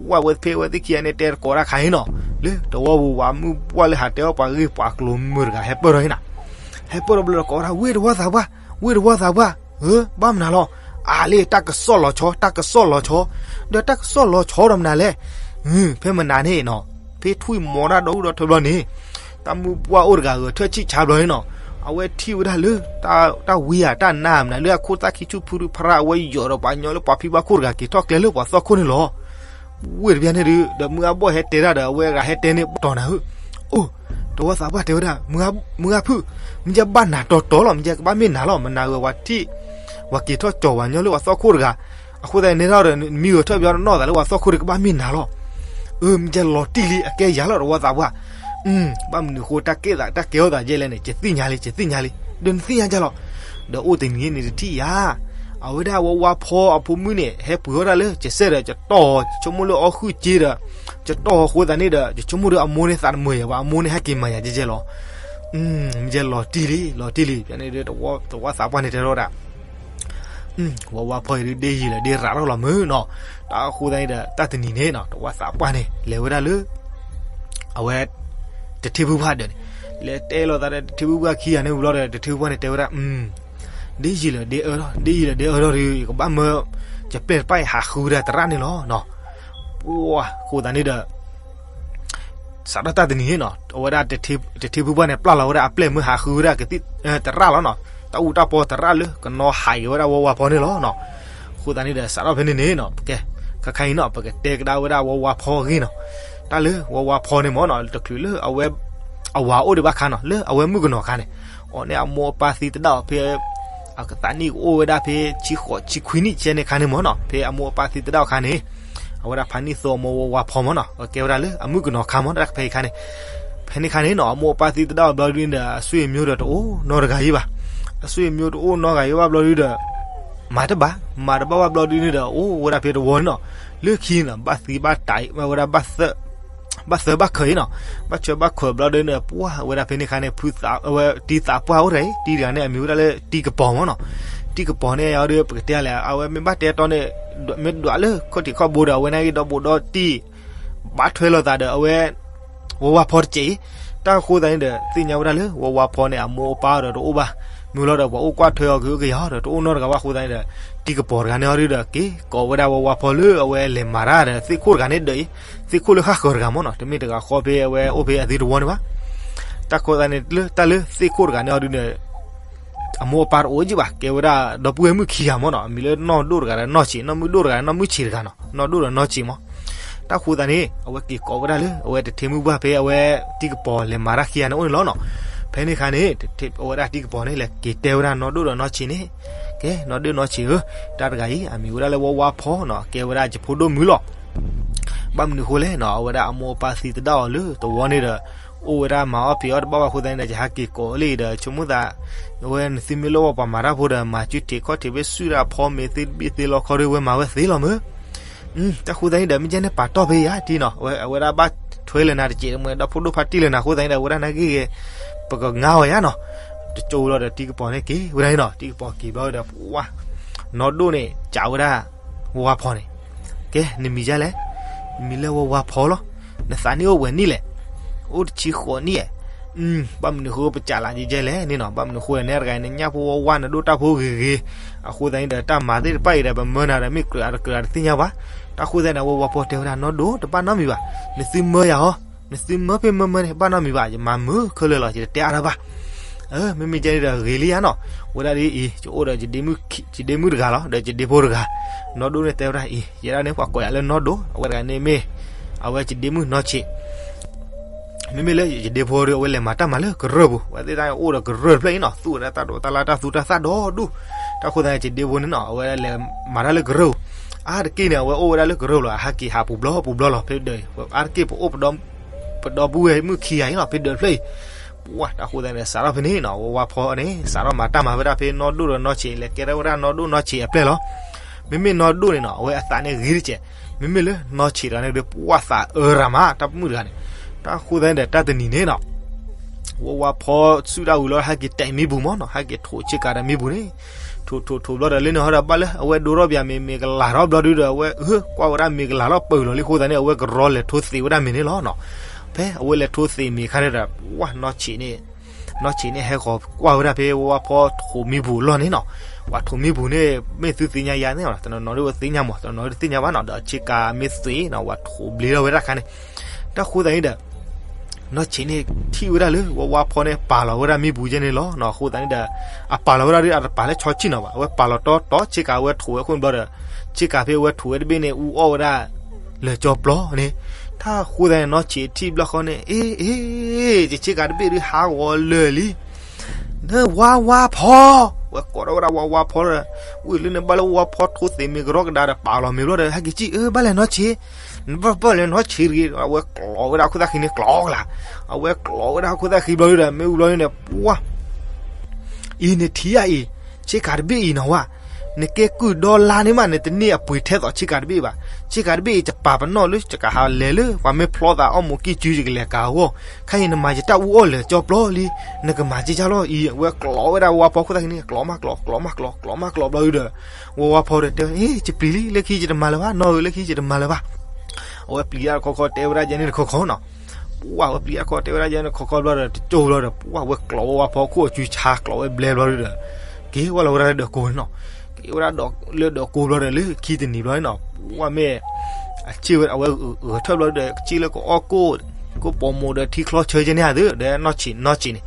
ပှၢ်ဝဲဖဲဝဲသ့ၣ်ခံဂၤန့ၣ် တဲတကိးတၢ်ခါအံၤနီၤ လၢတဝီပူၤ ပှၤမုၢ်ပှၢ်လၢဟးတဲအီၣ်ပှၤဂ့ၢ်ပှၤကျိၤမုၢ်တဂၤဟဲပၢၢ်ထီၣ်ဟံၣ်နီၤ ဟဲပၢၢ်ထီၣ်ဘျီဒီးကိးဝဲဒၣ် ဝ့ၢ်တဝီသးပှၢ် ဝ့ၢ်တဝီသးပှၢ် ဧၢ ဘၣ်မနုၤလီၤ အါလံ တၢ်ကစီၣ်လီၤဆီ တၢ်ကစီၣ်လီၤဆီ ဒီးတၢ်ကစီၣ်လီၤဆီဒီးမနုၤလဲၣ် ဖဲမနုၤန့ၣ်နီၤ ဖဲထွံၣ်မီၤတၢ်ဒီဒူၣ်ဒီထၢဘျီန့ၣ် တၢ်မုၢ်ပှၢ်အိၣ်တဂၤဂဲၤထၢၣ်ဆံၣ်ဆါဘျီန့ၣ်နီၤ အဝဲထံၣ်ဝဲဒၣ်လၢ တၢ်ဝံဧါ တၢ်နါမနုၤ လၢအခိၣ်သၣ်ခံဆူၣ်ဖုရူဖရၣ် အဝဲယိးဒီးပှၤကညီလၢပှၤဖံးဘၣ်ခိၣ်တဂၤက့ၤထီၣ်ကျဲလၢပှၤသီၣ်ခိၣ်န့ၣ်လီၤ ဝ့ၢ်တဘျီန့ၣ်ဒီး ဒီးမုၢ်ဂၤဘီၣ်ဟဲတဲတၢ်ဒီး အဝဲအဂၤဟဲတဲန့ၣ် ပတီၢ်နၤဧၢ အိၣ် တဝီသးပှၢ်တဲဝဲဒၣ် မုၢ်ဂၤဖုၣ် မ့ၢ်ယဘၣ်နၤတီတီလီၤ မ့ၢ်ယကဘၣ်မ့ၢ်နၤလီၤ မနၤဂ့ၤဝဲထံၣ် ပှၤက့ၤထီၣ်ကၠီၤပှၤကညီလၢပှၤသီၣ်ခိၣ်တဂၤ အဃိသတးန့ၣ်ထီၣ်ဒီး မံဂဲၤထၢၣ်ပယီၤနီၢ်သးလၢပှၤသီၣ်ခိၣ်ဒီးကဘၣ်မ့ၢ်နၤလီၤ အၢ မ့ၢ်ယလီၤတံၢ်လံ အကဲယၤလီၤတဝီသးပှၢ် ဘၣ်မနုၤဃိတၢ်ကဲသးတၢ်ကဲထီၣ်သးယဲလဲၣ်န့ၣ် ယသ့ၣ်ညါလံ ယသ့ၣ်ညါလံ ဒီးနသ့ၣ်ညါယၤလီၤ ဒီးအိၣ်တနံၤန့ၣ်တထံၣ်ယၤ အဝဲဒၣ်ဝဲဝါဖီအဖိမုၣ်န့ၣ် ဟဲပှ့ၤဝဲဒၣ်လၢ ယစဲဒီး ယတီၢ် ယဆိကမိၣ်လၢအီၣ်ဃုာ်စ့ဒီး ယတီၢ်အဃိသတးန့ၣ်ဒီး ယဆိကမိၣ်ဒီးအမိၢ်န့ၣ်သးတမုာ်ယၤဘၣ် အမိၢ်န့ၣ်ဟဲက့ၤမၤယၤကဲကဲလီၤ မ့ၢ်ယလီၤတံၢ်လံ လီၤတံၢ်လံ ဖဲန့ၣ်ဒီး တဝီသးပှၢ်န့ၣ်တဲထီၣ်ဒၣ် ဝဲဝါဖီအံၤဒ်ယံာ်လၢဒ်ရးထီၣ်လီၤမုၢ်နီၤ တၢ်အဃိသတးန့ၣ်ဒီး တၢ်တနံၤန့ၣ်နီၤ တဝီသးပှၢ်န့ၣ် လဲၤဝဲဒၣ်လၢ အဝဲ တထံဖုပှၢ်ဒၢးန့ၣ် လဲၤတဲလိာ်သးဒီးတထံဖုပှၢ်ခံဂၤန့ၣ်ဝံၤလီၤဒီး တထံဖုပှၢ်န့ၣ်တဲဝဲဒၣ် ဒ်ယံာ်လၢဒ်အၢထီၣ် ဒ်ယံာ်လၢဒ်အၢထီၣ်ဒီး ယကဘၣ်မၢ ယပျဲၢ်တဖၣ်အံၤဟးဃုဝဲဒၣ်သရၣ်န့ၣ်လီၤနီၤ ပှၢ်ဃိသတးန့ၣ်ဒီး စးထီၣ်တၢ်တနံၤန့ၣ်နီၤ အဝဲဒၣ် တထံဖုပှၢ်န့ၣ် ပျၢ်လီၤဝဲဒၣ်အပျဲၢ်မၢဟးဃုဝဲဒၣ်ကသံၣ်သရၣ်လီၤနီၤ တၢ်အူတၢ်ပီသရၣ်လၢကနီၤဟးဂ့ၤဝဲဒၣ်ဝဲဝါဖီန့ၣ်လီၤနီၤ အဃိသတးန့ၣ်ဒီး စးထီၣ်ဖဲန့ၣ်န့ၣ်နီၤ ပကဲ ခါခါအံၤနီၤ ပကတဲကဒါဝဲဒၣ်ဝဲဝါဖီအဂ့ၢ်နီၤ တၢ်လၢဝဲဝါဖီန့ၣ်မ့ၢ်နီၤ တချုးလၢအဝဲ အဝၤအိၣ်ဒံးဘၣ်ခါနီၤ လၢအဝဲမုၣ်ကနီၤခါန့ၣ် အီၤန့ၣ်အမိၢ်အပၢ်သံသဒၣ်အီၤဖဲ အကသးနံၣ်ကအိၣ်ဝဲဒၣ်ဖဲ ဆံဃိးဆံခွံနံၣ်ဆဲန့ၣ်ခါန့ၣ်မ့ၢ်နီၤ ဖဲအမိၢ်အပၢ်သံသဒၣ်အီၤခါန့ၣ် အဝဲဒၣ်ဖးနံၣ်သိအမိၢ်ဝဲဝါဖီမ့ၢ်နီၤ ကဲဝဲဒၣ်လၢအမုၣ်ကနီၤခါမ့ၢ်နီၤ တၢ်ဖဲအံၤခါန့ၣ် ဖဲန့ၣ်ခါန့ၣ်နီၤ အမိၢ်အပၢ်သံသဒၣ်အီၤဘျီဒုန့ၣ်ဒီး အဆွေမျိုးဒီးတအိၣ်နီတဂၤအံၤဘၣ်. အဆွေမျိုးတအိၣ်နီတဂၤအံၤဘၣ်ဘျီဒုဒီး မၤတဘၣ်, မၤတဘၣ်ဘၣ်ဘျီဒုန့ၣ်ဒီး အိၣ်ဝဲဒၣ်ဖဲတဝီန့ၣ်နီၤ, လၢခံနီၤ ဘၣ်သံဘၣ်တၢ်ဝဲဒၣ် ဘၣ်သၢဘၣ်ခၢးအံၤနီၤ, ဘၣ်ဆၢဘၣ်ခၢးဘျီဒုန့ၣ် ပှၢ်ဝဲဒၣ်ဖဲန့ၣ်ခါန့ၣ် ဖုသးဝဲတံၤသးပှၢ်အိၣ်တဂၤအံၤ, တံၤတဂၤန့ၣ်အမံၤဝဲဒၣ်လၢတံၤကပီၤမ့ၢ်နီၤ. တံၤကပီၤန့ၣ်အီၤဒီး ပကတဲလဲၣ် အဝဲမ့ၢ်ဘၣ်တဲတီန့ၣ် မ့ၢ်ဒွးလၢခီၣ်ထံးခီၣ်ဘိဒီး အဝဲန့ၣ်ဂ့ၤဒီဘူးဒီတံၢ် ဘၣ်ထွဲလိာ်သးဒီးအဝဲ ဝဲဝါဖီတစဲးအံၤ, တၢ်ဃိသတးန့ၣ်ဒီး သ့ၣ်ညါဝဲဒၣ်လၢ ဝဲဝါဖီန့ၣ် အမိၢ်အပၢ်ဒီးတအိၣ်ဘၣ်, မ့ၢ်လီၤဒီးပှၤအိၣ်ကွၢ်ထွဲအီၤကဟုကယာ်ဒီး တအိၣ်နီတဂၤဘၣ်အဃိသတးန့ၣ်ဒီး တံၤကပီၤတဂၤန့ၣ်အီၤဒီး က့ၤကိးဝဲဒၣ်ဝဲဝါဖီလၢအဝဲလဲၤမၤတၢ်ဒီး သ့ၣ်ခိၣ်တဂၤန့ၣ်ဒီးအံၤ, သ့ၣ်ခိၣ်လၢဃၣ်ဃၢၤတဂၤမ့ၢ်နီၤ, တမ့ၢ်တဂၤဃီဖဲအဝဲအိၣ်ဖဲအသံတဝီန့ၣ်ဘၣ်. တၢ်ဃိသတးန့ၣ် လၢတၢ်လၢသ့ၣ်ခိၣ်တဂၤန့ၣ်အီၤဒီး အမိၢ်အပၢ်တအိၣ်ကံဘၣ်, ကဲဝဲဒၣ်ဒီပုၢ်ဝဲၢ်မုၣ်ခံဂၤမ့ၢ်နီၤ, အမံၤလၢနီၢ်ဒိၣ်တဂၤဒီးနီၢ်ဆံး, နီၢ်မုၣ်ဒိၣ်တဂၤဒီးနီၢ်မုၣ်ဆံးတဂၤနီၤ, နီၢ်ဒိၣ်ဒီးနီၢ်ဆံးမ့ၢ်. တၢ်ဃိသတးန့ၣ် အဝဲက့ၤကိးဝဲဒၣ်လၢ အဝဲတထံမုၢ်ဘၣ်ဖဲအဝဲတံၤကပီၤလဲၤမၤတၢ်ခံဂၤန့ၣ်အိၣ်န့ၣ်လီၤနီၤ. ဖဲန့ၣ်ခါန့ၣ် အဝဲဒၣ်တံၤကပီၤန့ၣ် လဲၤက့ၤတဲဝဲဒၣ်နီၢ်ဒိၣ်ဒီးနီၢ်ဆံးန့ၣ်, ကဲ နီၢ်ဒိၣ်နီၢ်ဆံးဧၢ, တၢ်တဂၤအံၤ အမံၤဝဲဒၣ်လၢဝဲဝါဖီနီၤ, ကဲဝဲဒၣ်ယဖိဒိၣ်မုၣ်လီၤ. ဘၣ်မနုၤအဃိလဲၣ်နီၤ, အဝဲဒၣ်အမိၢ်အပၢ်သံသဒၣ်အီၤလၢတဝီန့ၣ်ဒီး အိၣ်ဝဲဒၣ်မၤအီၣ်ဖံးအီၣ်တဘၣ်ဘၣ်အဃိသတးန့ၣ်ဒီး ယဟးက့ၤကိးလံဒီး ဆိကမိၣ်သး အဝဲနသုမ့ၢ်လၢပှၤမၤတၢ်ဖိဒီး မၤစုထံးခီၣ်ထံးဖဲစုတၢ်ဖီမ့ၤသ့တဘ့ၣ်သ့လီခီဒုး ဝဲမၤဝဲသ့လီၤမ့ၢ်. တၢ်ဃိသတးန့ၣ်ဒီး မ့ၢ်ကဲန့ၣ်ပာ်တီၢ်ဖဲယၤတံၤနီၤ, အဝဲဒၣ်ဘၣ်ထွဲလၢနၤတစဲးတမံၤ ဒီဖိဒိၣ်ဖးတံၢ်လၢနၤအဃိသတးန့ၣ်ဒီး အဝဲဒၣ်နာ်က့ဂ့ၤ ပကငါအီၤယၤနီၤ. တကၠိလီၤဒီးတံၤကပီၤန့ၣ်က့ၤဝဲဒၣ်န့ၣ်နီၤ, တံၤကပီၤက့ၤဘျီဒီး ပှၤ နီၢ်ဒိၣ်န့ၣ် ကးဝဲဒၣ် ဝဲဝါဖီန့ၣ်, ကဲ နမံၤဒ်လဲၣ်, မံၤလၢဝဲဝါဖီလီၤ, နသးနံၣ်အိၣ်ဝဲနံၣ်လဲၣ်, အိၣ်တဆံဃိးနံၣ်ဧါ, ဘၣ်မနုၤဃိပစးလးဒ်လဲၣ်န့ၣ်နီၤ, ဘၣ်မနုၤဃိလဲၣ်န့ၣ် တဂၤအံၤ နညၣ်ဖိဝါဝါ နဒိၣ်တၢ်ဖိဂ့ၤဂ့ၤ, အဃိသတးန့ၣ်ဒီး တၢ်မၤသ့ၣ်တဖၣ်အံၤဒီး ပမၢနၤဒီး မ့ၢ်ကြၢးအတကြၢးတသ့ၣ်ညါဘၣ်. တၢ်ဃိသတးန့ၣ် ဝဲဝါဖီတဲဝဲဒၣ် နီၢ်ဒိၣ် တဘၣ်နီတမံၤဘၣ်, နသုမၢယၤဟီ, နသုမၢဖဲမၢမၢန့ၣ် ဘၣ်နီတမံၤဘၣ်, ယမၤမုာ်ခဲလၢာ်လီၤ ယတတဲအါတၢ်ဘၣ်. မ့မ့ၢ်ကဲန့ၣ်ဒီးဂ့ၤလံဧါနီၤ, ဝဲဒၣ်ဒ်အံၤ ယအိၣ်ဒီး ယဒ့မုၣ်တဂၤလီၤ ဒီးယဒ့ဖိတဂၤ, နီၢ်ဒိၣ်န့ၣ်တဲဝဲဒၣ်အံၤ ယဲဒၣ်န့ၣ် ပှၤကိးယၤလၢနီၢ်ဒိၣ်, အဝဲတဂၤန့ၣ်မ့ၢ် အဝဲယဒ့မုၣ်နီၢ်ဆံး မ့မ့ၢ်လၢယဒ့ဖိဒီး အဝဲလဲၤမၤတၢ်မၤလၢကရၢၢ်ပူၤ, အဝဲသ့ၣ်တၢ်အိၣ်ဒီးကရၢၢ်တဖျၢၣ်အံၤနီၤ, သူၣ်ဝဲဒၣ်တၢ်ဒိးတၢ်လၢတၢ်သူတၢ်သၣ်ဒီဒူၣ်. တၢ်ဃိသတးန့ၣ် ယဒ့ဖိန့ၣ်နီၤ အဝဲလဲၤမၤတၢ်လၢကရၢၢ်ပူၤ, အါတက့ၢ်န့ၣ် အဝဲအိၣ်ဝဲဒၣ်လၢကရၢၢ်ပူၤလီၤ, အဟးက့ၤဟးပူၤဘျီပူၤဘျီလီၤ ဖဲဒီး အါတက့ၢ်ပအိၣ် ပဒီပုၢ်ဝဲၢ်မုၣ်ခံဂၤအံၤနီၤ ဖဲဒီးတဖျၢၣ်အံၤ. ပှၤတၢ်ဃိသတးန့ၣ် စးထီၣ်ဖဲန့ၣ်နီၤ ဝဲဝါဖီန့ၣ် စးထီၣ်မၤတၢ်မၤဝဲဒၣ်ဖဲနီၢ်ဒိၣ်ဒီးနီၢ်ဆံး လဲၤကဲထီၣ်ဝဲဒၣ်နီၢ်ဒိၣ်နီၢ်ဆံးအပျဲၢ်လီၤ. မ့မ့ၢ်နီၢ်ဒိၣ်န့ၣ်နီၤ အဝဲအသးန့ၣ်ဂ့ၤတကဲး, မ့မ့ၢ်လၢနီၢ်ဆံးတဂၤန့ၣ်ဒီး ပှၤသးအၢရၤမး တၢ်မုၣ်တဂၤန့ၣ်. တၢ်ဃိသတးန့ၣ်ဒီး တၢ်တနံၤန့ၣ်နီၤ ဝဲဝါဖီစုၣ်တၢ်ဝံၤလီၤ ဟဲက့ၤတဲာ်မံပူၤမ့ၢ်နီၤ, ဟဲက့ၤထိးဆ့ကၤဒီးမံပူၤန့ၣ်, ထိးထိးထိးဘျီဒီး လၢန့ၣ်ဟီဒီး ဘၣ်လၢအဝဲဒိထီၣ်ပယၤမ့ၤ မ့ၤကလၤထီၣ်ဘျီဒုဒီး အဝဲ ကွၢ်ဝဲဒၣ်မ့ၤကလၤထီၣ်ပၢၢ်လီၤလံအဃိသတးန့ၣ် အဝဲကရီလဲၤထိးသံးဝဲဒၣ်မ့ၤန့ၣ်လီၤနီၤ. ဖဲအဝဲလဲၤထိးသံးမ့ၤအခါန့ၣ်ဒီး ဝဲနီၢ်ဆံးန့ၣ် နီၢ်ဆံးန့ၣ်ဟဲဃီၤကွၢ်ဝဲဒၣ်ဖဲဝဲဝါဖီထိးမံပူၤအလီၢ်န့ၣ်နီၤ, ပှၤထိးမံပူၤန့ၣ် မ့ၢ်သုသ့ၣ်ညါယၤန့ၣ် တနီၤနီၤဒ်ဝဲသ့ၣ်ညါမး တနီၤနီၤဒ်သ့ၣ်ညါဘၣ်နီၤ, ဒီးဆ့ကၤမ့ၢ်သံးနီၤ ပှၤထိးဘျ့ထီၣ်ဝဲဒၣ်ခါန့ၣ်. တၢ်ဃိသတးန့ၣ်ဒီး နီၢ်ဆံးန့ၣ်ထံၣ်ဝဲဒၣ်လၢ ဝဲဝါဖီန့ၣ် ပာ်လီၤဝဲဒၣ်မံပူၤကဲန့ၣ်လီၤနီၤ, အဃိသတးန့ၣ်ဒီး အပာ်လီၤဝဲဒၣ်ဒီး အတပာ်လၢဆီဆံၣ်နီၤဘၣ်, အဝဲပာ်လီၤတီတီဆ့ကၤအဝဲထိးဝဲအဃိန့ၣ်ဘျီဒီး ဆ့ကၤဖဲအဝဲထိးဝဲတဘ့ၣ်န့ၣ် အူအီၣ်ဝဲဒၣ် လၢာ်ကၠီပျီန့ၣ်. တၢ်ဃိသတးန့ၣ် နီၢ်ဆံးထံၣ်ဘျီဃီန့ၣ် အ့ အ့ ယဆ့ကၤတဘ့ၣ်ဒုးဟးဂီၤလၢာ်လံ နဝါဝါဖီ, ဝဲကိးထီၣ်ဝဲဒၣ်ဝါဝါဖီဒီး ဝံၤလၢန့ၣ်ဘၣ်လၢဝါဖီထိးသံးမ့ၤကရီကဒါဒီး ပာ်လီၤမ့ၤဘျီဒီး ဟဲက့ၤစံၣ် အၢ ဘၣ်လဲၣ်နီၢ်ဆံး, နဘၣ်ဘၣ်လဲၣ်နီၢ်ဆံးတဂ့ၤ, အဝဲကျိးဝဲဒၣ်ခိၣ်သၣ်ဃံန့ၣ်ကျိးကလၤ, အဝဲကျိးဝဲဒၣ်ခိၣ်သၣ်ဃံဘျီဒီး မ့ၣ်အူဘျီန့ၣ် ပှၤ အံၤနထံၣ်ဧါအံၤ, ဆ့ကၤတဘ့ၣ်အံၤနီၤဝဲ, နကဲကုၢ်ဒီလါန့ၣ်မး နတန့ၢ်အပှ့ၤထဲသိးဆ့ကၤတဘ့ၣ်ဘၣ်. ဆ့ကၤတဘ့ၣ်အံၤ ယပာ်ပနီၣ်လၢယကဟးလဲၤလၢ ပှၤမ့ၢ်ဖျီသးအီၣ်မူၤကံၢ်စု ယကလဲၤကၤအဂီၢ်, ခဲအံၤနမၤယတၢ်အူအီၣ်လၢာ်ကၠီပျီလံ, နကမၤက့ၤကၢ်လီၤအံၤ, အဝဲကျိးဝဲဒၣ်ဝါဖီခိၣ်သၣ်ဃံန့ၣ် ကျိးမးကျိး ကျိးမးကျိး ကျိးမးကျိးဘျီဒီး ဝါဝါဖီဒီးတဲ အ့ ယပျံၤလံ လၢခံယတမၤလၢၤဘၣ်, နီၢ်ဧၢ လၢခံယတမၤလၢၤဘၣ်. အဝဲပျံၤတၢ်တခီခီ တဲဝဲဒၣ်ယဲန့ၣ်တခီခီနီၤ. ပှၤဝဲပျံၤတၢ်တခီ တဲဝဲဒၣ်ယဲန့ၣ်တခီခီဘျီဒီး တကၠိဘျီဒီး ပှၤဝဲကျိးဝဲဝါဖီခိၣ်အစုဆါ ကျိးဝဲဘျဲဘျီဒီး က့ၤဝဲလီၤဝဲဒၣ်လၢဒၢးကိးန့ၣ်နီၤ. က့ၤဝဲဒၣ်လၢဒၢးကိးဘျီဒီး လၢခံတနံၤဘျီန့ၣ်နီၤ ပှၤမ့ၢ် အစ့ၢ်ဝဲ အဝဲဂဲၤထၢၣ်ဘျီဒီး ကစ့ၢ်လၢကအိၣ်ကိၣ် ကိၣ်ပိာ်မိၣ်ဒီးထံချီဆၢကဲန့ၣ်ဧါသ့ ဒီးနီၢ်ဆံးနီၢ်ဆံးန့ၣ်.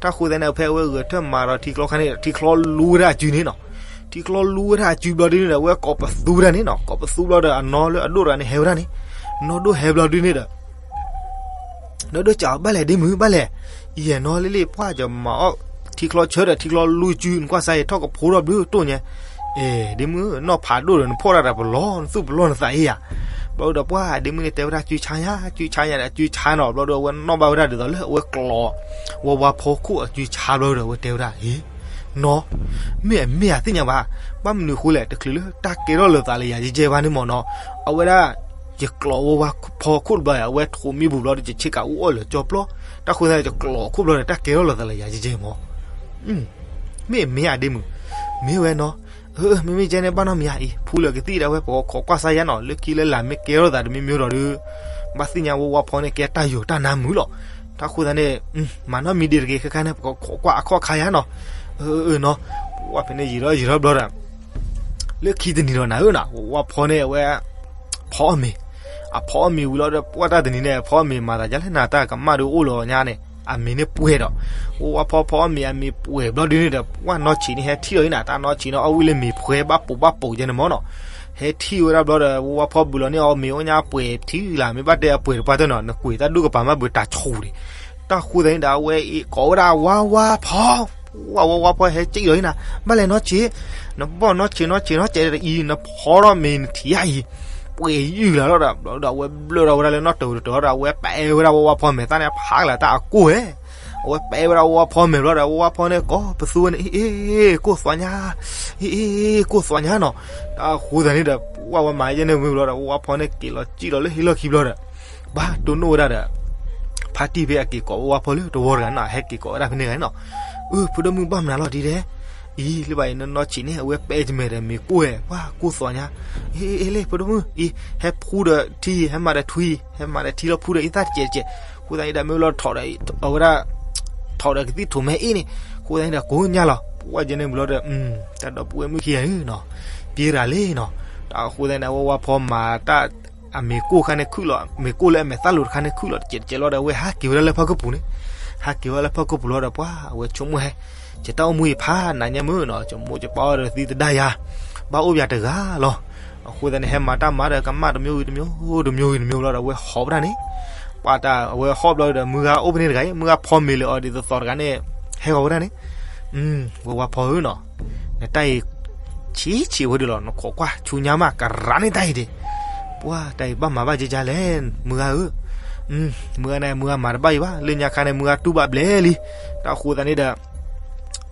တၢ်ဃိသတးန့ၣ် ဖဲအဝဲဂဲၤထၢၣ်မၤဒီးထံချီခါန့ၣ် ထံချီလူဝဲဒၣ်အစုန့ၣ်နီၤ. ထံချီလူဝဲဒၣ်အစုဘျီဒုန့ၣ်ဒီး အဝဲကိးပသူဝဲဒၣ်န့ၣ်နီၤ. ကိးပသူဘျီဒီး အနီၢ်လၢအဒိၣ်တဂၤန့ၣ်ဟဲဝဲဒၣ်န့ၣ်. နီၢ်ဒိၣ်ဟဲဘျီဒုန့ၣ်ဒီး နီၢ်ဒိၣ်စံး ဘၣ်လဲၣ်ဒ့မုၣ် ဘၣ်လဲၣ်. ယဲၢ်နီၢ်လံလံ ပှၤယမၤအီၣ်ထံချီဆၢဒီးထံချီလူစု နကွၢ်စါယထီၣ်ကဖိထီၣ်ဘျုးတိၢ်ညါ. အဲ ဒ့မုၣ် နီၢ်ဖးဒိၣ်ဒီး နဖီၣ်တၢ်ဒီးပလီၢ် နသူၣ်ပလီၢ်နသးအံၤဧါ. ဘျီဒီးပှၢ်ဒ့မုၣ်န့ၣ်တဲဝဲဒၣ် စုဆါညါ စုဆါညါဒီး စုဆါနီၤ ဘျီဒီးအဝဲနီၣ်ဘၣ်ဝဲဒၣ်ဒ်သိးလၢအဝဲကျိး ဝီဝါဖီခိၣ်အစုဆါဘျီဒီး အဝဲတဲဝဲဒၣ် အ့ နီၤ မ့ၢ်အမ့ၢ်အသ့ၣ်ညါဘၣ်, ဘၣ်မနုၤအဃိလဲၣ် တချုးလၢတၢ်ကဲထီၣ်လၢသးလၢယၤယဲၢ်ယဲၢ်ဘၣ်န့ၣ်မ့ၢ်နီၤ, အဝဲဒၣ် ယကျိးဝီဝါဖီခိၣ်တဘျီ အဝဲထိးမံပူၤဘျီဒီး ယဆ့ကၤအူအီၣ်လၢာ်ကၠီပျီ, တၢ်ဃိသတးန့ၣ် ယကျိးခိၣ်ဘျီဒီး တၢ်ကဲထီၣ်လၢသးလၢယၤယဲၢ်ယဲၢ်မ့ၢ် မ့ၢ်အမ့ၢ်ဧါဒ့မုၣ်, မ့ၢ်ဝဲနီၤ, မ့မ့ၢ်ကဲန့ၣ် ဘၣ်နီတမံၤဧါအံၤ ဖူလၢာ်ကသံၣ်ဒီး အဝဲပကခိးကွၢ်စၢ်ယါနီၤ လၢခံလၢလာ်မ့ၢ်ကဲထီၣ်သးတမံၤမံၤဒီး ဘၣ်သ့ၣ်ညါဝီဝါဖီန့ၣ် ကဲတၢ်ယိာ်တၢ်နါမုာ်လီၤ, တၢ်ဃိသတးန့ၣ် မၤနီတမံၤဒံးတဂ့ၤ ခဲခါန့ၣ် ပကခိးကွၢ်အခီၣ်ခါယါနီၤ, နီၤ, ဝဲဖဲန့ၣ်ယံာ်ထီၣ်ယံာ်ထီၣ်ဘျီဒီး လၢခံတနံၤဒီးနၤဧၢနီၤ ဝီဝါဖီန့ၣ် အဝဲ ဖီအီၣ်မ့ၤ, အဖီအီၣ်မ့ၤဝံၤလီၤဒီး ပှၢ်တၢ်တနံၤန့ၣ် အဖီအီၣ်မ့ၤမၤသးဒ်လဲၣ်နၤ တၢ်ကမၣ်ဒီးအိၣ်လီၤညါန့ၣ် အမ့ၤန့ၣ်ပှဲၤဒီး, ဝီဝါဖီဖီအီၣ်မ့ၤ အမ့ၤပှဲၤဘျီဒုန့ၣ်ဒီး ပှၢ်နီၢ်ဆံးန့ၣ် ဟဲထံၣ်လီၤအံၤနၤ တၢ်နီၢ်ဆံးန့ၣ် အီၣ်ဝံၣ်လၢမ့ၤဖှဲဘၣ်ပိာ်ဘၣ်ပိာ်ကဲန့ၣ်မ့ၢ်နီၤ, ဟဲထံၣ်ဝဲဒၣ်ဘျီဒီး ဝီဝါဖီဘုးလီၤန့ၢ်အီၣ်မ့ၤအိၣ်ညါပှဲၤထံၣ်လၢ် မ့ၢ်ဘၣ်တဲအပှဲၤတပှၢ်တၢၢ်နီၤ နကွံာ်တၢ်ဒူၣ်ကပၤမ့ၢ်ဘုးတၢ်ဆူၣ်ဒံး, တၢ်ဃိသတးန့ၣ်ဒီး အဝဲကိးဝဲဒၣ်ဝါဝါဖီ ဝါဝါဝါဖီဟဲကၠံၣ်လီၤအံၤနၤ ဘၣ်လဲၤနီၢ်ဆံး, နဘီၣ်နီၢ်ဆံးနီၢ်ဆံးနီၢ်ဆံးဒီးအံၤ နဖီထီၣ်မ့ၤနထံၣ်ယါအံၤ, ပှဲၤယုၢ်လၢ်လီၤဒီး ဘျီဒီးအဝဲဘျၢၣ်ထီၣ်ဝဲဒၣ်လၢနီၣ်တၢၤတၢၤဒီး အဝဲပဲဝဲဒၣ်ဝီဝါဖီမဲာ်သၣ်န့ၣ် ဖးကလၢတၢ်အကိၢ်ဝဲ, အဝဲပဲဝဲဒၣ်ဝီဝါဖီမဲာ်ဘျီဒီး ဝီဝါဖီန့ၣ် ကိးပသူဝဲန့ၣ် အ့ အ့ ကိၢ်သွါညါ, အ့ အ့ ကိၢ်သွါညါနီၤ, တၢ်ဃိသတးန့ၣ်ဒီး ပှၢ်ဝဲမၤယဲန့ၣ်ဝံၤဘျီဒီး ဝီဝါဖီန့ၣ် က့ၤလီၤကၠံၣ်လီၤလၢဟ့ၣ်လီၢ်ခံဘျီဒီး ဘၣ်တိၢ်နီၣ်ဝဲဒၣ်ဒီး ဖါတံၢ်ဖဲအက့ၤကိးဝီဝါဖီလၢတဝီတဂၤန့ၣ်နီၤ ဟဲက့ၤကိးဝဲဒၣ်ဖဲန့ၣ်ဂၤန့ၣ်နီၤ, အၢ ဖိဒိၣ်မုၣ်ဘၣ်မနုၤလီၤဒ်လဲၣ်, အံၤ လၢဘၣ်အံၤ နနီၢ်ဆံးန့ၣ် အဝဲပဲတမဲာ်ဒီးမ့ၤကိၢ်ဝဲ ပှၢ်ကိၢ်သွါညါ, အ့ အ့ လ့ ဖိဒိၣ်မုၣ် အံၤ ဟဲဖှူဒီးထံ ဟဲမၤဒီးထွံ ဟဲမၤဒီးထံလီၤဖှူဒီးအံသၣ်တစဲးတစဲး, ဃိသတးန့ၣ်ဒီး မ့ၢ်လီၤထီၣ်ဒီး အဝဲဒၣ် ထီၣ်ဒီးကသံၣ်ထိးမဲအ့ၣ်န့ၣ်, ဃိသတးန့ၣ်ဒီး ကိးညါလီၤ ပှၢ်ယဲန့ၣ်မုၢ်လီၤဒီး တၢ်ဒီပုၢ်ဝဲၢ်မုၣ်ခံဂၤဧၢနီၤ, ပျဲတဂၤလံနီၤ, တၢ်ဃိသတးန့ၣ် ဝီဝါဖီမၤတၢ် အမ့ၤကိၢ်ခါန့ၣ်ခုၣ်လီၤ မ့ၤကိၢ်လၢအမဲာ်သၣ်လိၤတခါန့ၣ်ခုၣ်လီၤ တစဲးတစဲးလီၤဒီး အဝဲဟးက့ၤဝဲဒၣ်လၢဖီခိၣ်ပူၤန့ၣ်, ဟးက့ၤဝဲလၢဖီခိၣ်ပူၤလီၤဒီး ပှၢ်အဝဲဆိကမိၣ်ဟဲ, ယတၢ်အိၣ်မူအံၤဖးနးညါမုၢ်နီၤ ယမိၢ်ယပၢ်အီၤဒီးသံသဒၣ်ယၤ, ဘၣ်အိၣ်ပယၤတဂၤလီၤ, အဃိသတးန့ၣ် ဟဲမၤတၢ်မၤဒီးကမၣ်တမံၤဝံၤတမံၤ တမံၤဝံၤတမံၤလီၤဒီး အဝဲဟီၣ်ဝဲဒၣ်န့ၣ်, ပှၢ်တၢ်အဝဲဟီၣ်ဘျီဒီး မုၢ်ဂၤအိၣ်ဖဲန့ၣ်တဂၤအံၤ မုၢ်ဂၤဖီမ့ၤလၢအီၤဒ်သိးသိးတဂၤန့ၣ် ဟဲဂီၤဝဲဒၣ်န့ၣ် ဝဲဝါဖီဧၢနီၤ, နတၢ်အံၤ ဆံးဆံးဝဲဒၣ်လီၤ နခိးကွၢ်ဆူညါမး ကရၢန့ၢ်တၢ်အံၤဒံး, ပှၢ်တၢ်အံၤဘၣ်မၤဘၣ်ကကလဲၣ် မုၢ်ဂၤဧၢ, မုၢ်ဂၤန့ၣ် မုၢ်ဂၤမၤတဘၣ်အံၤဘၣ် လၢညါခါန့ၣ် မုၢ်ဂၤတူၢ်ဘၣ်ဘျဲလံ, တၢ်ဃိသတးန့ၣ်ဒီး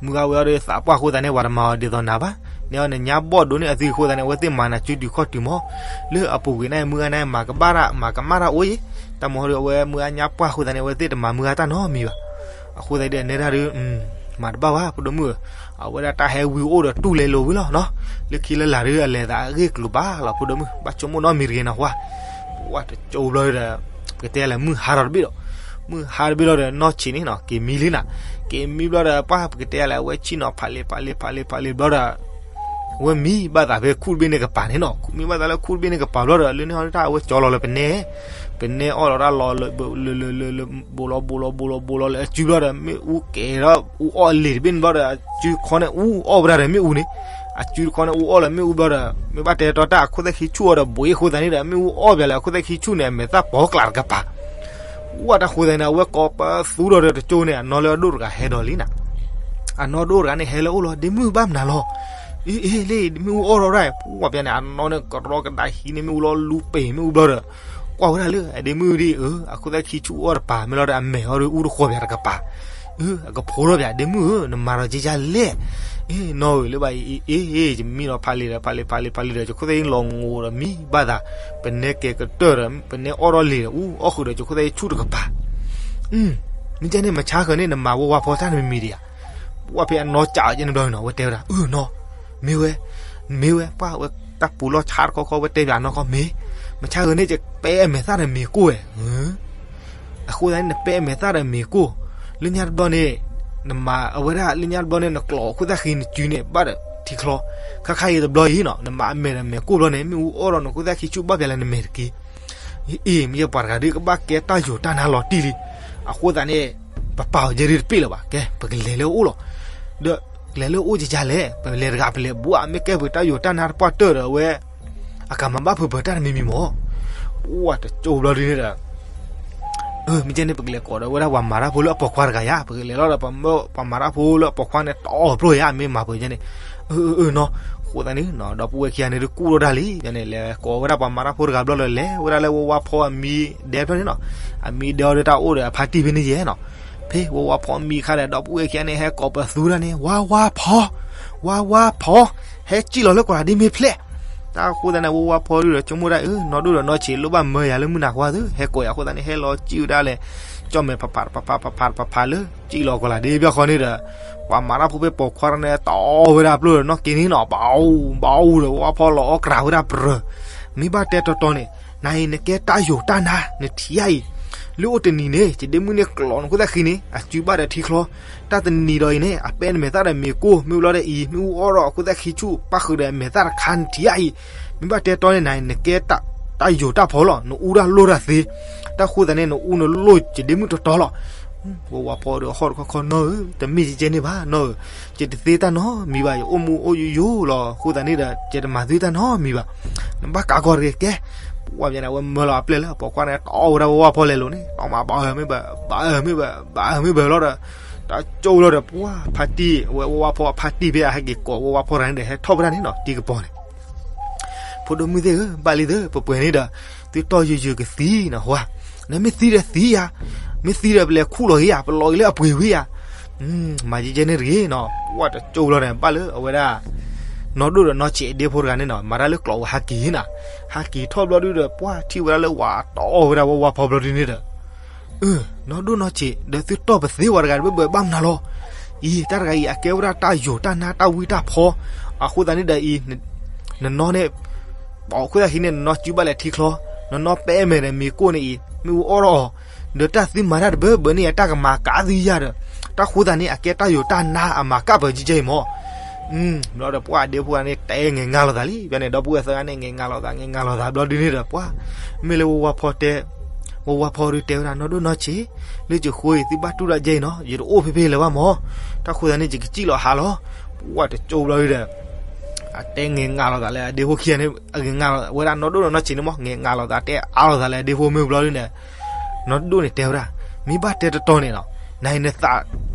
မုၢ်ဂၤဝဲအီၤဒီးသးပှၢ်ဃိသတးန့ၣ် ပှၤတမၤအီၤဒ်သိးနၤဘၣ်, န့ၣ်အီၤနညါဘီၣ်ဒိန့ၢ်အသုဃိသတးန့ၣ် အဝဲသ့ၣ်မၤနၤစုဒုးခီၣ်တုၤမး, လၢအပူၤကွံာ်န့ၣ် မုၢ်ဂၤန့ၣ် မၤကဘၣ်တၢ် မၤကမၣ်တၢ်အိၣ်အံၤ, တၢ်မၤဒီးအဝဲမုၢ်ဂၤညါပှၢ်ဃိသတးန့ၣ် အဝဲသ့ၣ်တမၤမုၢ်ဂၤတၢ်နီတမံၤဘၣ် အဃိသတးဒီး နဲဒၣ်ဒုး မၤတဘၣ်ဘၣ် ဖိဒိၣ်မုၣ်ဧၢ, အဝဲဒၣ်တၢ်ဟဲဝံၤအိၣ်ဒီးတူၢ်လဲၤလိာ်ဝံၤလီၤနီၤ, လၢခံလၢလာ်ဒုးအလဲၤသးအဂ့ၢ်ကျိၤဘၣ်လီၤ ဖိဒိၣ်မုၣ် ဘၣ်ဆိကမိၣ်နီတမံၤတဂ့ၤနီၤ ဝါ, ပှၢ်တကၠိဘျီဒီး ပကတဲလဲၣ် မုၢ်ဟါထီၣ်တဘ့ၣ်ဒီး, မုၢ်ဟါတဘ့ၣ်လီၤဒီး နီၢ်ဆံးန့ၣ်နီၤ က့ၤမံလံနၤ, က့ၤမံဘျီဒီး ပှၢ်ပကတဲလဲၣ် အဝဲဆ့ၣ်နီၤဖးလ့ၤဖးလ့ၤဖးလ့ၤဖးလ့ၤဘျီဒီး အဝဲမံဘၣ်သးဖဲခူၣ်တဘ့ၣ်န့ၣ်ကပၤန့ၣ်နီၤ, မံဘၣ်သးလၢခူၣ်တဘ့ၣ်န့ၣ်ကပၤဘျီဒီး လၢန့ၣ်ဟီန့ၣ်တၢ်အဝဲကၠီလီၤလၢပနဲ, ပနဲအီၣ်လီၤတၢ်လီၤလၢ လၢ လၢ လၢ ဘိးလီၤဘိးလီၤဘိးလီၤဘိးလီၤလၢအစုဘျီဒီး မ့ၣ်အူကဲၤဒီးအူအီၣ်လ့ၤတဘ့ၣ်န့ၣ်ဘျီဒီး အစုခီန့ၣ်အူအီၣ်ဝဲဒၣ်ဒီးမ့ၣ်အူန့ၣ်, အစုတခီန့ၣ်အူအီၣ်လၢမ့ၣ်အူဘျီဒီး မ့ၢ်ဘၣ်တဲတီတၢ်အခိၣ်သၣ်ခံဆူၣ်အီၤဒီး ဘိးအ့ၣ်ဃိသတးန့ၣ်ဒီး မ့ၣ်အူအီၣ်ပၠးလၢအခိၣ်သၣ်ခံဆူၣ်န့ၣ် အမဲာ်သၣ်ပီၤကျးတကပၤ ဝဲတၢ်ဃိသတးန့ၣ် အဝဲကိးပသူဒီးတကၠိန့ၣ် အနီၢ်လၢအဒိၣ်တဂၤဟဲဒီးလံနၤ, အနီၢ်ဒိၣ်တဂၤန့ၣ် ဟဲလၢအအိၣ်လီၤ ဒ့မုၣ်ဘၣ်မနုၤလီၤ, အ့ အ့ လ့ မ့ၣ်အူအီၣ်ထီၣ်ဒၣ် ပှၢ်ပၠးန့ၣ် အနီၢ်န့ၣ် ကရီကဒါဟံးန့ၢ်မ့ၣ်အူလီၤ လူပ့ၤမ့ၣ်အူဘျီဒီး ကွၢ်ဝဲဒၣ်လၢ အဒ့မုၣ်ဒ်အံၤ အခိၣ်သၣ်ခံဆူၣ်အီၣ်တပၤ မ့ၢ်လီၤဒီး အမဲာ်အီၤဒီးအူတဃီၤပၠးတကပၤ အကဖိထီၣ်ပၠး ဒ့မုၣ်ဧၢ နမၤဒီးက့ယါလဲၣ်, အ့ နီၢ်ဧၢ လၢဘၣ်အံၤ အ့ အ့ ယမံလီၤဖးလ့ၤဒီး ဖးလ့ၤ ဖးလ့ၤ ဖးလ့ၤဒီး ယခိၣ်သၣ်လီၤငိးဒီးမံဘၣ်သး, ပနဲကဲၤကတၢၢ်ဒီး ပနဲအီၣ်ထီၣ်လ့ၤဒီး အူအီၣ်ဃုာ်ဒီး ယခိၣ်သၣ်ဆူၣ်တကပၤ, မ့ၢ်ကဲန့ၣ် မဆါဃၢၤန့ၣ် နမၤဝဲဝါဖီတၢ်တမံၤမံၤဒံးဧါ, ပှၢ်ဖဲအနီၢ်ကးအီၤကဲန့ၣ်ဘျီနီၤ အဝဲတဲဝဲဒၣ် အၢ နီၢ်, မ့ၢ်ဝဲ, မ့ၢ်ဝဲ ပှၢ်ဝဲတၢ်ပူၤလီၢ်ဆါတခီခီ ဝဲတဲပၠးနီၢ်ခီ မ့ၢ်, မဆါဃၢၤန့ၣ် ယပဲအမဲာ်သၣ်ဒီးမ့ၤကိၢ်ဝဲ အဃိသတးန့ၣ် နပဲအမဲာ်သၣ်ဒီးမ့ၤကိၢ်, လၢညါတဘျီန့ၣ် နမၤအဝဲဒၣ် လၢညါတဘျီန့ၣ် နကျိးခိၣ်သၣ်ခံနစုန့ၣ် ဘၣ်ဒီးထံချီ, ခါခါအံၤတဘျီအံၤနီၤ နမၤအမဲာ်ဒီးမဲာ်ကိၢ်ဘျီန့ၣ် မ့ၣ်အူအီၣ်ဒီးနခိၣ်သၣ်ခံဆူၣ်ဘၣ်ပၠးလၢ နမဲာ်တက့ၢ် အ့ မ့ၢ်ယပှၤတဂၤဒ်ကဘၣ်ကဲတၢ်ယိာ်တၢ်နါလီၤတံၢ်လံ, အဃိသတးန့ၣ် ပပာ်အီၤယဲဒ်တပ့ၢ်လၢၤဘၣ်, ကဲ ပကလဲၤလၢအအိၣ်လီၤ, ဒီးလဲၤလၢအအိၣ်ကကလဲၣ်, ပလဲၤတဂၤပလဲၤဘူးဧါ, မ့ၢ်ကဲပတၢ်ယိာ်တၢ်နါတပှၢ်တၢၢ်ဒီးအဝဲ အကမၤဘၣ်ဖုးပတၢ်တမံၤမံၤမး, ပှၢ်တကၠိဘျီဒ်န့ၣ်ဒီး မ့ၢ်ကဲန့ၣ် ပကလဲၤကိးဒီးဝဲဒၣ်ပှၤမၤတၢ်ဖိလၢအပိာ်ခွါတဂၤယါ, ပကလဲၤလီၤဒီး ပှၤမၤတၢ်ဖိလၢအပိာ်ခွါန့ၣ် တီအီၤပျိယါ, မ့ၢ်မၤပှဲၤကဲန့ၣ်, အၢ အၢ နီၤ, အဃိသတးန့ၣ် ဒီပုၢ်ဝဲၢ်ခံဂၤန့ၣ်ဒုးကူၣ်ထီၣ်တၢ်လံ, န့ၣ် လဲၤကိးဝဲဒၣ်ပှၤမၤတၢ်ဖိတဂၤဘျီလၢ လဲၤဝဲဒၣ်လၢဝါဝါဖီအမံၤဒဲဖျၢၣ်န့ၣ်နီၤ, အမံၤဒဲအီၤဒီးတၢ်အိၣ်ဒီးအဖါတံၢ်ဖဲန့ၣ်ယဲနီၤ, ဖဲဝါဝါဖီအမံၤအခါဒီး ဒီပုၢ်ဝဲၢ်ခံဂၤန့ၣ် ဟဲကိးပသူတၢ်န့ၣ် ဝါဝါဖီ, ဝါဝါဖီ, ဟဲစံၣ်လီၤလၢကိးလးဒ့မ့ၢ်ဖျဲၣ်, တၢ်အဃိသတးန့ၣ် ဝါဝါဖီဒုးဒီးဆိကမိၣ်ဒၣ်အၢ နီၢ်ဒိၣ်ဒီးနီၢ်ဆံး လိၣ်ဘၣ်မၢယၤလၢမုၢ်နၤခွါသု ဟဲကိးယၤအဃိသတးန့ၣ် ဟဲလီၤစံၣ်ဝဲဒၣ်လဲၤ ကၠီၣ်မဲာ်ဖးဖးတဖးဖးဖးဖးဖးလၢ စံၣ်လီၤကိးလးဒ့ဖျၢၣ်ဃီန့ၣ်ဒီး ပှၤမၤတၢ်ဖိဖဲပိာ်ခွါတဂၤန့ၣ် တီၢ်ဝဲဒၣ်ပျိၢ်ဒီးနီၢ်က့န့ၣ်နီၤ, ဘၣ်အူဒီးဝါဖီလီၤအီၣ်ကြးဝဲဒၣ်ပြၢၤ, မ့ၢ်ဘၣ်တဲတီတီန့ၣ် နၤအံၤနကဲတၢ်ယိာ်တၢ်နါ နထံၣ်ဧါအံၤ, လၢအိၣ်တနံၤန့ၣ် ယဒ့မုၣ်န့ၣ်ကျိးနဃိသၣ်ဃံန့ၣ် အစုဘၣ်ဒီးထံချီ, တၢ်တနံၤဒီးအံၤန့ၣ် အပဲနမဲာ်သၣ်ဒီးမ့ၤကိၢ် မ့ၣ်အူလီၤဒီးအံၤ မ့ၣ်အူအီၣ်ဒီးအဃိသၣ်ဃံဆူၣ် ပၣ်ဃုာ်ဒီးမဲာ်သၣ်တခါနထံၣ်ဧါအံၤ, မ့ၢ်ဘၣ်တဲတီန့ၣ် နၤအံၤနကဲတၢ်ယိာ်တၢ်ဖီလီၤ နအူတၢ်လိၣ်တၢ်သ့, တၢ်ဃိသတးန့ၣ် နအူနလိၣ်ယဒ့မုၣ်တီတီလီၤ. ဝဲဝါဖီဒီးဟီၣ်တခီခီနီၢ်ဧၢ တမ့ၢ်ကဲကဲန့ၣ်ဘၣ်နီၢ်ဧၢ, ယတသ့တၢ်နီတမံၤဘၣ် ယအိၣ်မူအိၣ်ယိယိလီၤ အဃိသတးန့ၣ်ဒီး ယတမၤသုတၢ်နီတမံၤဘၣ်, နဘၣ်ကးကီတဂ့ၤကဲ, ပှၢ်ပန့ၣ် အဝဲမၢလီၤအပျဲၢ်လၢပိာ်ခွါန့ၣ် တီၢ်ဝဲဒၣ်ဝဲဝါဖီလဲၤလိာ်န့ၣ် တီၢ်မးဘၣ်အၢမ့ၢ်ဘၣ် ဘၣ်အၢမ့ၢ်ဘၣ် ဘၣ်အၢမ့ၢ်ဘၣ်ဘၣ်အၢမ့ၢ်ဘၣ်လီၤဒီး တၢ်ကၠိလီၤဒီးပှၢ်ဖါတံၢ် အဝဲဝါဝါဖီအဖါတံၢ်ဖဲအဟဲက့ၤကိးဝဲဝါဖီတဂၤန့ၣ်ဒီး ဟဲထီၣ်ဝဲဒၣ်န့ၣ်နီၤ တံၤကပီၤန့ၣ် ဖိဒိၣ်မုၣ်သ့ၣ်ဧၢ ဘၣ်လံသၢ ပှဲၤပှဲၤန့ၣ်ဒီး သုတီၢ်ယုာ်ယုာ်ကသံနီၤ ဝါ, နမ့ၢ်သံဒီးသံယၤ, မ့ၢ်သံဒီးပလဲၤခူၣ်လီၤဂ့ၤယၤ ပလီၤဂ့ၤလၢအပှ့ၤဝံၤယၤ, မၤယဲယဲန့ၣ်တဂ့ၤနီၤ ပှၢ်တကၠိဘျီန့ၣ် ဘၣ်လၢအဝဲဒၣ် နီၢ်ဒိၣ်ဒီးနီၢ်ဆံးအဒ့ဖိတဂၤန့ၣ်နီၤ မၤတၢ်လၢကျိးဝဲဟးက့ၤနီၤ, ဟးက့ၤထီၣ်ဘျီဒုဒီး ပှၢ်ထံၣ်ဝဲဒၣ်လၢဝၤတီၢ်ဝဲဒၣ်ဝဲဝါဖီဘျီဒုန့ၣ်ဒီး အၢ နီၢ်ဒိၣ်နီၢ်ဆံး ဒီးသုတီၢ်ပသ့ဝဲတဂၤတဘၣ်ဘၣ်မနုၤလီၤ, အံၤ တၢ်တဂၤအံၤ အကဲဝဲဒၣ်တၢ်ယိာ်တၢ်နါတၢ်ဝံတၢ်ဖီ, အဃိသတးန့ၣ်ဒီးအံၤ နနီၢ်န့ၣ် ပိာ်ခိၣ်သၣ်ခံန့ၣ် နနီၢ်စုဘၣ်လဲၤထံချီ, နနီၢ်ပဲမဲာ်ဒီးမ့ၤကိၢ်န့ၣ်အံၤ မ့ၣ်အူအီၣ်ထီၣ်အီၤ, ဒီးတၢ်သုမၤတၢ်တဘၢဘၢန့ၣ် တၢ်ကမၤကးသုယၤဒီး တၢ်ဃိသတးန့ၣ် အကဲတၢ်ယိာ်တၢ်နါအမၤကးပၢၤကဲကဲအံၤမး ဘျီဒီးပှၢ်အဒ့ဖိဂၤန့ၣ် တဲငဲၤငါလိာ်သးလံ, ဖဲန့ၣ် ဒီပုၢ်ဝဲၢ်သၢဂၤန့ၣ် ငဲၤငါလိာ်သး ငဲၤငါလိာ်သးဘျီဒုန့ၣ်ဒီး ပှၢ် မ့ၢ်လၢဝဲဝါဖီတဲ, ဝဲဝါဖီဒုတဲဝဲဒၣ် နီၢ်ဒိၣ်နီၢ်ဆံး, လၢကဃိအံၤ သုဘၣ်တူၢ်တၢ်ကဲအံၤနီၤ ယတအိၣ်ဖဲဖဲလၢၤဘၣ်မး, တၢ်ဃိသတးန့ၣ် ယကစံၣ်လီၤဟးလီၤ, ပှၢ်တကၠိဘျီဒုဒီး အတဲငဲၤငါလိာ်သးလၢအဒ့ဖိခံဂၤန့ၣ် အဂ့ၤငါလိာ်သး ဝဲဒၣ်နီၢ်ဒိၣ်ဒီးနီၢ်ဆံးန့ၣ်မး ငဲၤငါလိာ်သးတဲအါလိာ်သးလၢအဒ့ဖိမ့ၢ်ဘျီဒုန့ၣ် နီၢ်ဒိၣ်န့ၣ်တဲဝဲဒၣ်, မ့ၢ်ဘၣ်တဲတတီန့ၣ်နီၤ, နၤအံၤနသး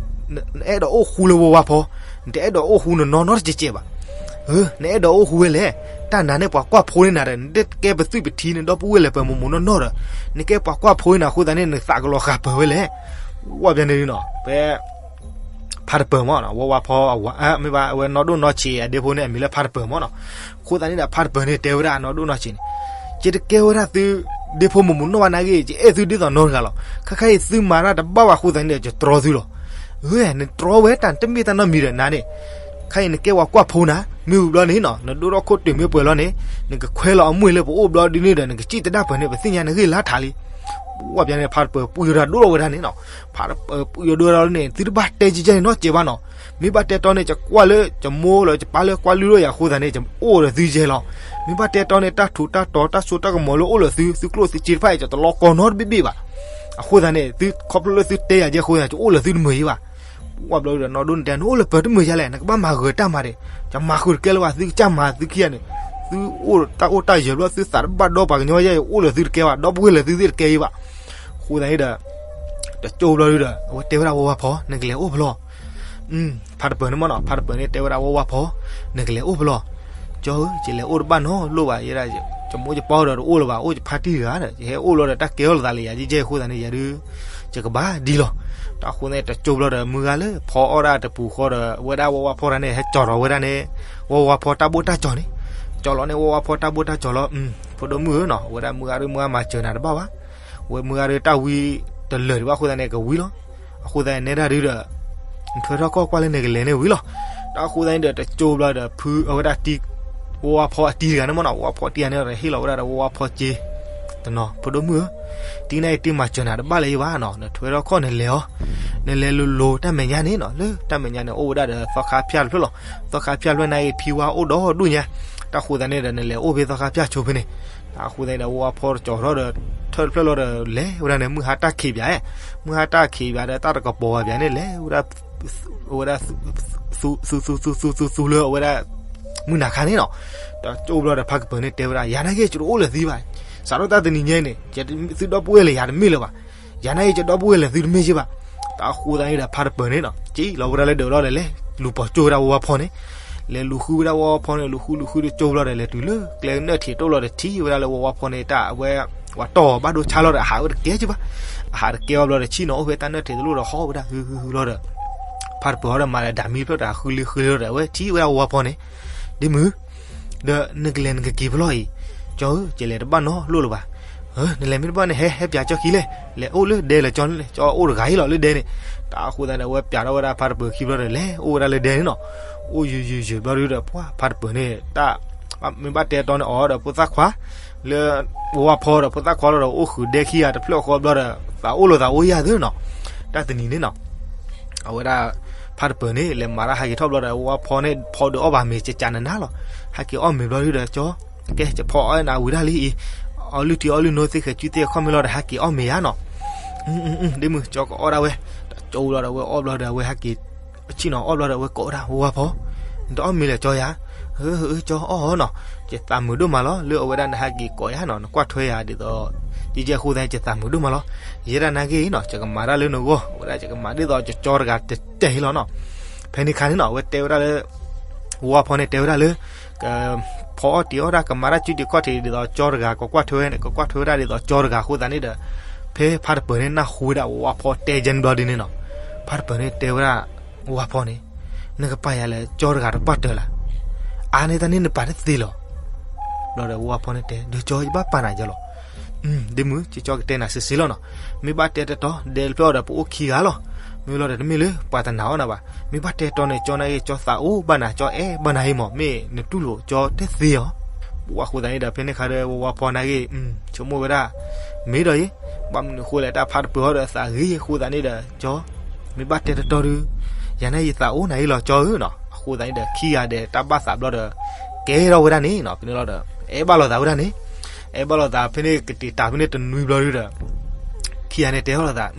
နအဲၣ်ဒိးအိၣ်ဃူလၢဝဲဝါဖီ, နတအဲၣ်ဒိးအိၣ်ဃူနနီၢ်နီတကဲးကဲးဘၣ်. နအဲၣ်ဒိးအိၣ်ဃူဝဲလဲၣ်. တၢ်နၤန့ၣ်ပှၤကွၢ်ဖိန့ၢ်နၤဒီး နတကဲပသွံၣ်ပထံ နဒီပုၢ်ဝဲၢ်လၢပှဲၤမိၢ်မိၢ်နီၢ်နီၢ်ဒီး နကဲပှၤကွၢ်ဖိန့ၢ်နၤအဃိသတးန့ၣ် နသးကလီၤဃးပၢၤဝဲလဲၣ်. ဝဲပျဲန့ၣ်နီၤ ဖဲ ဖါတပၢၤမးနီၤ, ဝဲဝါဖီအဝၤ မ့ၢ်ဘၣ် အဝဲနီၢ်ဒိၣ်နီၢ်ဆံးအဒ့ဖိန့ၣ် အမံၤလၢဖါတပၢၤမးနီၤ. အဃိသတးန့ၣ်ဒီး ဖါတပၢၤန့ၣ်တဲဝဲဒၣ်နီၢ်ဒိၣ်နီၢ်ဆံးန့ၣ်, ယတကဲဝဲဒၣ်သု ဒ့ဖိမိၢ်မိၢ်နီၢ်ဘၣ်နာ်က့ ယအဲၣ်သုဒ်သိးနီၢ်တဂၤလီၤ. ခဲခါအံၤသုမၤတၢ်တဘၣ်ဘၣ်အဃိသတးန့ၣ်ဒီး ယတြီသုလီၤ. နတြီဝဲတၢ်တမ့ၢ်တၢ်နီတမံၤဒီးနၤန့ၣ် ခဲအံၤနကဲပှၤကွၢ်ဖိနၤ မ့ၢ်ဝံၤဘျီန့ၣ်နီၤ နဒိၣ်ထီၣ်ခိၣ်တုၤမ့ၢ်ပှဲၤလီၤန့ၣ် နကခွဲးလီၤအမှ့ၢ်လၢပအိၣ်ဘျီဒ်န့ၣ်ဒီး နကစံၣ်တဒၣ်ပၢၢ်န့ၣ် ပသ့ၣ်ညါနဂ့ၢ်လါထးလံ. ဝဲပျဲန့ၣ် ဖါတပၢၤပှံၢ်ဒိၣ်ဒိၣ်ဝဲဒၣ်န့ၣ်နီၤ, ဖါတပၢၤပှံၢ်ဒိၣ်ဒိၣ်န့ၣ် သုတဘၣ်တဲကဲကဲန့ၣ်နီတစဲးဘၣ်နီၤ. မ့ၢ်ဘၣ်တဲတီန့ၣ် ယကွၢ်လၢယမိၢ်လၢယပၢ်လၢကွၢ်လုၢ်လီၤယၤအဃိသတးန့ၣ် ယအိၣ်ဒီးသုယဲလီၤ. မ့ၢ်ဘၣ်တဲတီန့ၣ် တၢ်ထူးတၢ်တီၤ တၢ်စိတၢ်ကမီၤလၢအိၣ်လၢသု သုကျိၣ်သုစ့တဖၣ်အံၤ ယတလီၤကီနီတဘ့ၣ်ဘ့ၣ်ဘၣ်. အဃိသတးန့ၣ် သုခီဖျိလၢသုတဲယၤကဲအဃိသတး ယအိၣ်လၢသုတမုာ်ယဲဘၣ်. ဝဲပျဲဒီးနီၢ်ဒိၣ်န့ၣ်တဲ နအိၣ်လၢပၢၤတမုာ်ယဲလဲၣ်, နကဘၣ်မၤဂၢၤတၢ်မၤဒံး, ယမၤဃုာ်တကဲလၢၤဘၣ် သုကစၢ်မၤသုခံဂၤန့ၣ်, သုအိၣ်တၢ်အိၣ်တၢ်ယၢၤဘျီ သုသးတဘၣ်ဒီပှၤကညီယဲ ယအိၣ်လၢသုတကဲဘၣ်, ဒီပုၢ်ဝဲၢ်လၢသုသ့ၣ်တကဲယဲဘၣ်. အဃိသတးန့ၣ်ဒီး တကၠိဘျီဒုဒီး အဝဲတဲဝဲဒၣ်ဝဲဝါဖီ နကလဲၤအိၣ်ဖဲလဲၣ်. ဖါတပၢၤန့ၣ်မ့ၢ်နီၤ ဖါတပၢၤန့ၣ်တဲဝဲဒၣ်ဝဲဝါဖီ နကလဲၤအိၣ်ဖဲလဲၣ်. ကၠီဧၢ ယလဲၤအိၣ်တဘၣ်နီတလိၣ်ဘၣ်, ယဲဒၣ် ယမိၢ်ယပၢ်ဒီးတအိၣ်လၢၤဘၣ်, အိၣ်ယဖါတံၢ်တဂၤဒီး ယဟဲအိၣ်လီၤဒီးတၢ်ကဲထီၣ်လိာ်သးလၢယၤကဲကဲအဃိသတးန့ၣ် ယၤဒုး ယကဘၣ်ဒ်လီၤ. တၢ်အဃိသတးန့ၣ် တကၠိဘျီဒီး မုၢ်ဂၤလၢဖီအီၣ်ဒၣ်တပူၤဃီဒီး ဝဲဒၣ်ဝဲဝါဖီတဂၤန့ၣ် ဟဲကၠီၣ်ထီၣ်ဝဲဒၣ်န့ၣ် ဝဲဝါဖီတၢ်ဘိၣ်တၢ်ကၠီၣ်န့ၣ်, ကၠီၣ်လီၤန့ၣ် ဝဲဝါဖီတၢ်ဘိၣ်တၢ်ကၠီၣ်လီၤ. ဖိဒိၣ်မုၣ်ဧၢနီၤ ဝဲဒၣ်မုၢ်ဂၤဒုး မုၢ်ဂၤမၤစၢၤနၤတဘၣ်ဘၣ်. ဝဲမုၢ်ဂၤဒုး တၢ်ဝံတလၢာ်ဒံးဘၣ်အဃိသတးန့ၣ် ကဝံလီၤ. အဃိသတးန့ၣ်နဲဒၣ်ဒုဒီး နထွဲထီၣ်ခီၣ်ကွၢ်လၢနကလဲၤန့ၣ်ဝံၤလီၤ. တၢ်အဃိသတးန့ၣ်ဒီး တကၠိဘျီဒီး ဖုအဝဲဒၣ် ဝဲဝါဖီအတံၤတဂၤန့ၣ်မ့ၢ်နီၤ, ဝဲဝါဖီအတံၤတဂၤန့ၣ်ဒီး ဟ့ၣ်လီၤဝဲဒၣ်ဒီး ဝဲဝါဖီက့ တနီၤ ဖိဒိၣ်မုၣ်ဧၢ, တံၤန့ၣ်အံၤတံၤမၤစၢၤနၤတဘၣ်လၢၤဘၣ်နီၤ, နထွဲထီၣ်ခီၣ်နလဲၤအီၤ, နလဲၤလိၤလိၤတၢ်မဲာ်ညါန့ၣ်နီၤ, လၢတၢ်မဲာ်ညါန့ၣ် အိၣ်ဝဲဒၣ်ဒီးသီခါဖၠၣ်တဖျၢၣ်လီၤ. သီခါဖၠၣ်တဖျၢၣ်န့ၣ်အံၤ ဖံဝါအိၣ်ဒီဒူၣ်ညါ, တၢ်ဃိသတးန့ၣ်ဒီး နလဲၤအိၣ်ဖဲသီခါဖၠၣ်ဆိဖဲန့ၣ်, တၢ်ဃိသတးန့ၣ်ဒီး ဝဲဝါဖီတကၠီၣ်ထီၣ်ဒီး ထၢၣ်တဖျၢၣ်လီၤဒီး လဲၤဝဲဒၣ်န့ၣ် မုၢ်ဟါတၢ်ခံးပၠး, မုၢ်ဟါတၢ်ခံးပၠးဒီး တၢ်တကပီၤပၠးန့ၣ် လဲၤဝဲဒၣ် ဝဲဒၣ် သူသူသူသူသူသူသူလၢအဝဲဒၣ် မုၢ်နၤခါန့ၣ်နီၤ, တကၠိဘျီဒီး ဖါကပၢၤန့ၣ်တဲဝဲဒၣ် ယၤနာ်က့ ယတအိၣ်လၢၤသုဘၣ်, စးထီၣ်တၢ်တနံၤညါအံၤန့ၣ် သုဒီပုၢ်ဝဲၢ်လၢယၤတမ့ၢ်လၢၤဘၣ်, ယၤနာ်က့ ယဒီပုၢ်ဝဲၢ်လၢၤသုတမ့ၢ်ယဲဘၣ်. တၢ်အဃိသတးန့ၣ်ဒီး ဖါတပၢၤန့ၣ်နီၤ စံၣ်လီၤဝဲဒၣ်လၢဒၢးလီၤဒီး လဲၤလူၤပိာ်ကၠိဝဲဒၣ်ဝဲဝါဖီန့ၣ်, လဲၤလူၤဃုဝဲဒၣ်ဝါဝါဖီန့ၣ် လူၤဃုလူၤဃုတကၠိဘျီဒီး လဲၤတုၤလၢကျဲနၢၣ်ထံးတအိၣ်လီၤဒီး ထံၣ်ဝဲဒၣ်လၢဝါဝါဖီန့ၣ် တၢ်အဝဲ ပှၤတီၢ်ဘၣ်ဒိဆါလီၤဒီး အဟးဝဲတကဲကၠ့ဘၣ်. အဟးတကဲအီၤဘျီဒီး ဆ့ၣ်နီၤအိၣ်ဖဲတၢ်နၢၣ်ထံးတလိၣ်ဒီး ဟီၣ်ဝဲဒၣ်ဟုဟုဟုလီၤဒီး ဖါတပၢၤဟီဒီး မၤဒီးဒၣ်မံဖျၢၣ်တဂၤ ဃုလ့ဃုလ့လီၤဒီး အဝဲထံၣ်ဝဲဒၣ်ဝါဝါဖီန့ၣ်, ဒ့မုၣ်, ဒီးနကလဲၤနကက့ၤဖဲလဲၣ်အံၤ, ကၠီဧၢ, ယလဲၤတဘၣ်နီတလိၣ်လၢၤဘၣ်. နလဲၤမ့ၢ်တဘၣ်န့ၣ် ဟဲ ဟဲပၠးကၠီခံလဲၣ်, လဲၤအိၣ်လၢဒဲလၢကၠီန့ၣ်လဲၣ်, ကၠီအိၣ်တဂၤအံၤလီၤလၢဒဲန့ၣ်. တၢ်အဃိသတးန့ၣ် အဝဲပၠးထီၣ်ဝဲဒၣ်ဖါတပၢၤခံဘျီဒီး လဲၤအိၣ်ဝဲဒၣ်လၢဒဲန့ၣ်နီၤ. အိၣ်ယုာ်ယုာ်ယုာ်ဘျီဒုဒီး ပှၤဖါတပၢၤန့ၣ် တၢ် မ့ၢ်ဘၣ်တဲတီန့ၣ် အီၤဒီးဖိသၣ်ခွါ လၢ ဝါဝါဖီဒီးဖိသၣ်ခွါလီၤဒီး အိၣ်ဃုာ်ဒဲခံဂၤတဖျၢၣ်ဃီဘျီဒီး သးအိၣ်လိာ်သးအိၣ်ယၤသုနီၤ. တၢ်တနံၤန့ၣ်နီၤ အဝဲဒၣ် ဖါတပၢၤန့ၣ် လဲၤမၤတၢ်ဟးက့ၤထီၣ်ဘျီဒီး ဝါဝါဖီန့ၣ် ဖီဒုးအီၣ်ဘၣ်မ့ၤ ကကးနးနးလီၤ. ဟဲက့ၤအီၣ်မ့ၤဘျီဒုဒီး ကၠီ, ကဲ ယဖီအီၣ်နၤဝံၤဒၣ်လံအံၤ, အီလုၢ်ထံအီလုၢ်နိသ့ၣ်ဃဲၤကုသ့ၣ်အခီၣ်မ့ၢ်လီၤဒီး ဟဲက့ၤအီၣ်မ့ၤယါနီၤ. ဒ့မုၣ် ကၠီကအီၣ်ဒၣ်ဝဲ, တကၠိလီၤဒီး အဝဲအီၣ်ဘျီဒီး အဝဲဟဲက့ၤ ဆ့ၣ်နီၤအီၣ်ဘျီဒီး အဝဲကိးဝဲဒၣ် ဝါဝါဖီ, နတအီၣ်မ့ၤလဲၣ်ကၠီယၤ. ကၠီအီၣ်နီၤ, ယသးမုာ်ဒိၣ်မးလီၤ လၢအဝဲဒၣ်နဟဲက့ၤကိးယၤနီၤ, နကွၢ်ထွဲယၤဒ်သိး ယကဲအဃိသတး ယသးမုာ်ဒိၣ်မးလီၤ. ယဲဒၣ်နာ်က့နီၤ ယကမၤတၢ်လၢနဂီၢ်, အဝဲဒၣ်ယကမၤဒ်သိးကၠီတဂၤတတဲာ်လီၤနီၤ. ဖဲန့ၣ်ခါန့ၣ်နီၤ အဝဲတဲဝဲဒၣ်လၢ ဝါဝါဖီန့ၣ်တဲဝဲဒၣ်လၢ ကဖီအီၣ်တ့ၤအီၣ်ဒၣ် ကမၤတၢ်စုတံၤခီၣ်ထံးဒ်သိးကၠီတဂၤ ကကွၢ်ထွဲန့ၣ် ကကွၢ်ထွဲဝဲဒၣ်ဒ်သိးကၠီတဂၤအဃိသတးန့ၣ်ဒီး ဖဲဖါတပၢၤန့ၣ် နၢ်ဟူဝဲဒၣ်ဝါဝါဖီတဲယဲၢ်န့ၣ်ဘျီဒ်န့ၣ်နီၤ, ဖါတပၢၤန့ၣ်တဲဝဲဒၣ် ဝါဝါဖီန့ၣ် နကပာ်ယၤလၢကၠီတဂၤတပာ်တၢၢ်လၢ်, အါန့ၢ်တၢ်န့ၣ်နပာ်တသ့လီၤ. ဘျီဒီးဝါဝါဖီန့ၣ်တဲ ဒီးကၠီယဘၣ်ပာ်နၤယဲၢ်လီၤ. ဒ့မုၣ် ကၠီကတဲနၤစ့စ့လီၤနီၤ, မ့ၢ်ဘၣ်တဲတတီ ဒဲတဖျၢၣ်အီၤဒီးပအိၣ်ခံဂၤလီၤ. မ့ၢ်လီၤဒီးတမ့ၢ်လၢပှၤတနာ်အီၣ်နၤဘၣ်, မ့ၢ်ဘၣ်တဲတီန့ၣ် ကၠီနာ်က့ ကၠီသးအိၣ်ဘၣ်နၤ ကၠီအဲၣ်ဘၣ်နၤအံၤမး မ့ၢ်နတူၢ်လိာ်ကၠီတသ့အီၤ. ပှၤအဃိသတးန့ၣ်ဒီး ဖဲန့ၣ်ခါဒီး ဝါဝါဖီနာ်က့ ဆိကမိၣ်ဝဲဒၣ် မ့ၢ်ဒီးယ့ၣ်, ဘၣ်မနုၤဃိလဲၣ် တၢ်ဖါတပၢၤအီၤဒီးအသးဂ့ၤအဃိသတးန့ၣ်ဒီး ကၠီ မ့ၢ်ဘၣ်တဲတတီဒုး ယၤန့ၣ်ယသးအိၣ်နၤအံၤလီၤကၠီဧၢနီၤ. အဃိသတးန့ၣ်ဒီး ခံဂၤဒီးတၢ်ဘၣ်သးဘျီဒီး ကဲထီၣ်ဝဲဒၣ်န့ၣ်နီၤ, ဖဲန့ၣ်လီၤဒီး အဲၣ်ဘၣ်လိာ်သးဝဲဒၣ်န့ၣ်, အဲၣ်ဘၣ်လိာ်သး ဖဲန့ၣ်ကတံာ်တာ်ဖဲန့ၣ်တနွံဘျီဒုဒီး ခံဂၤန့ၣ်တဲထီၣ်လိာ်သး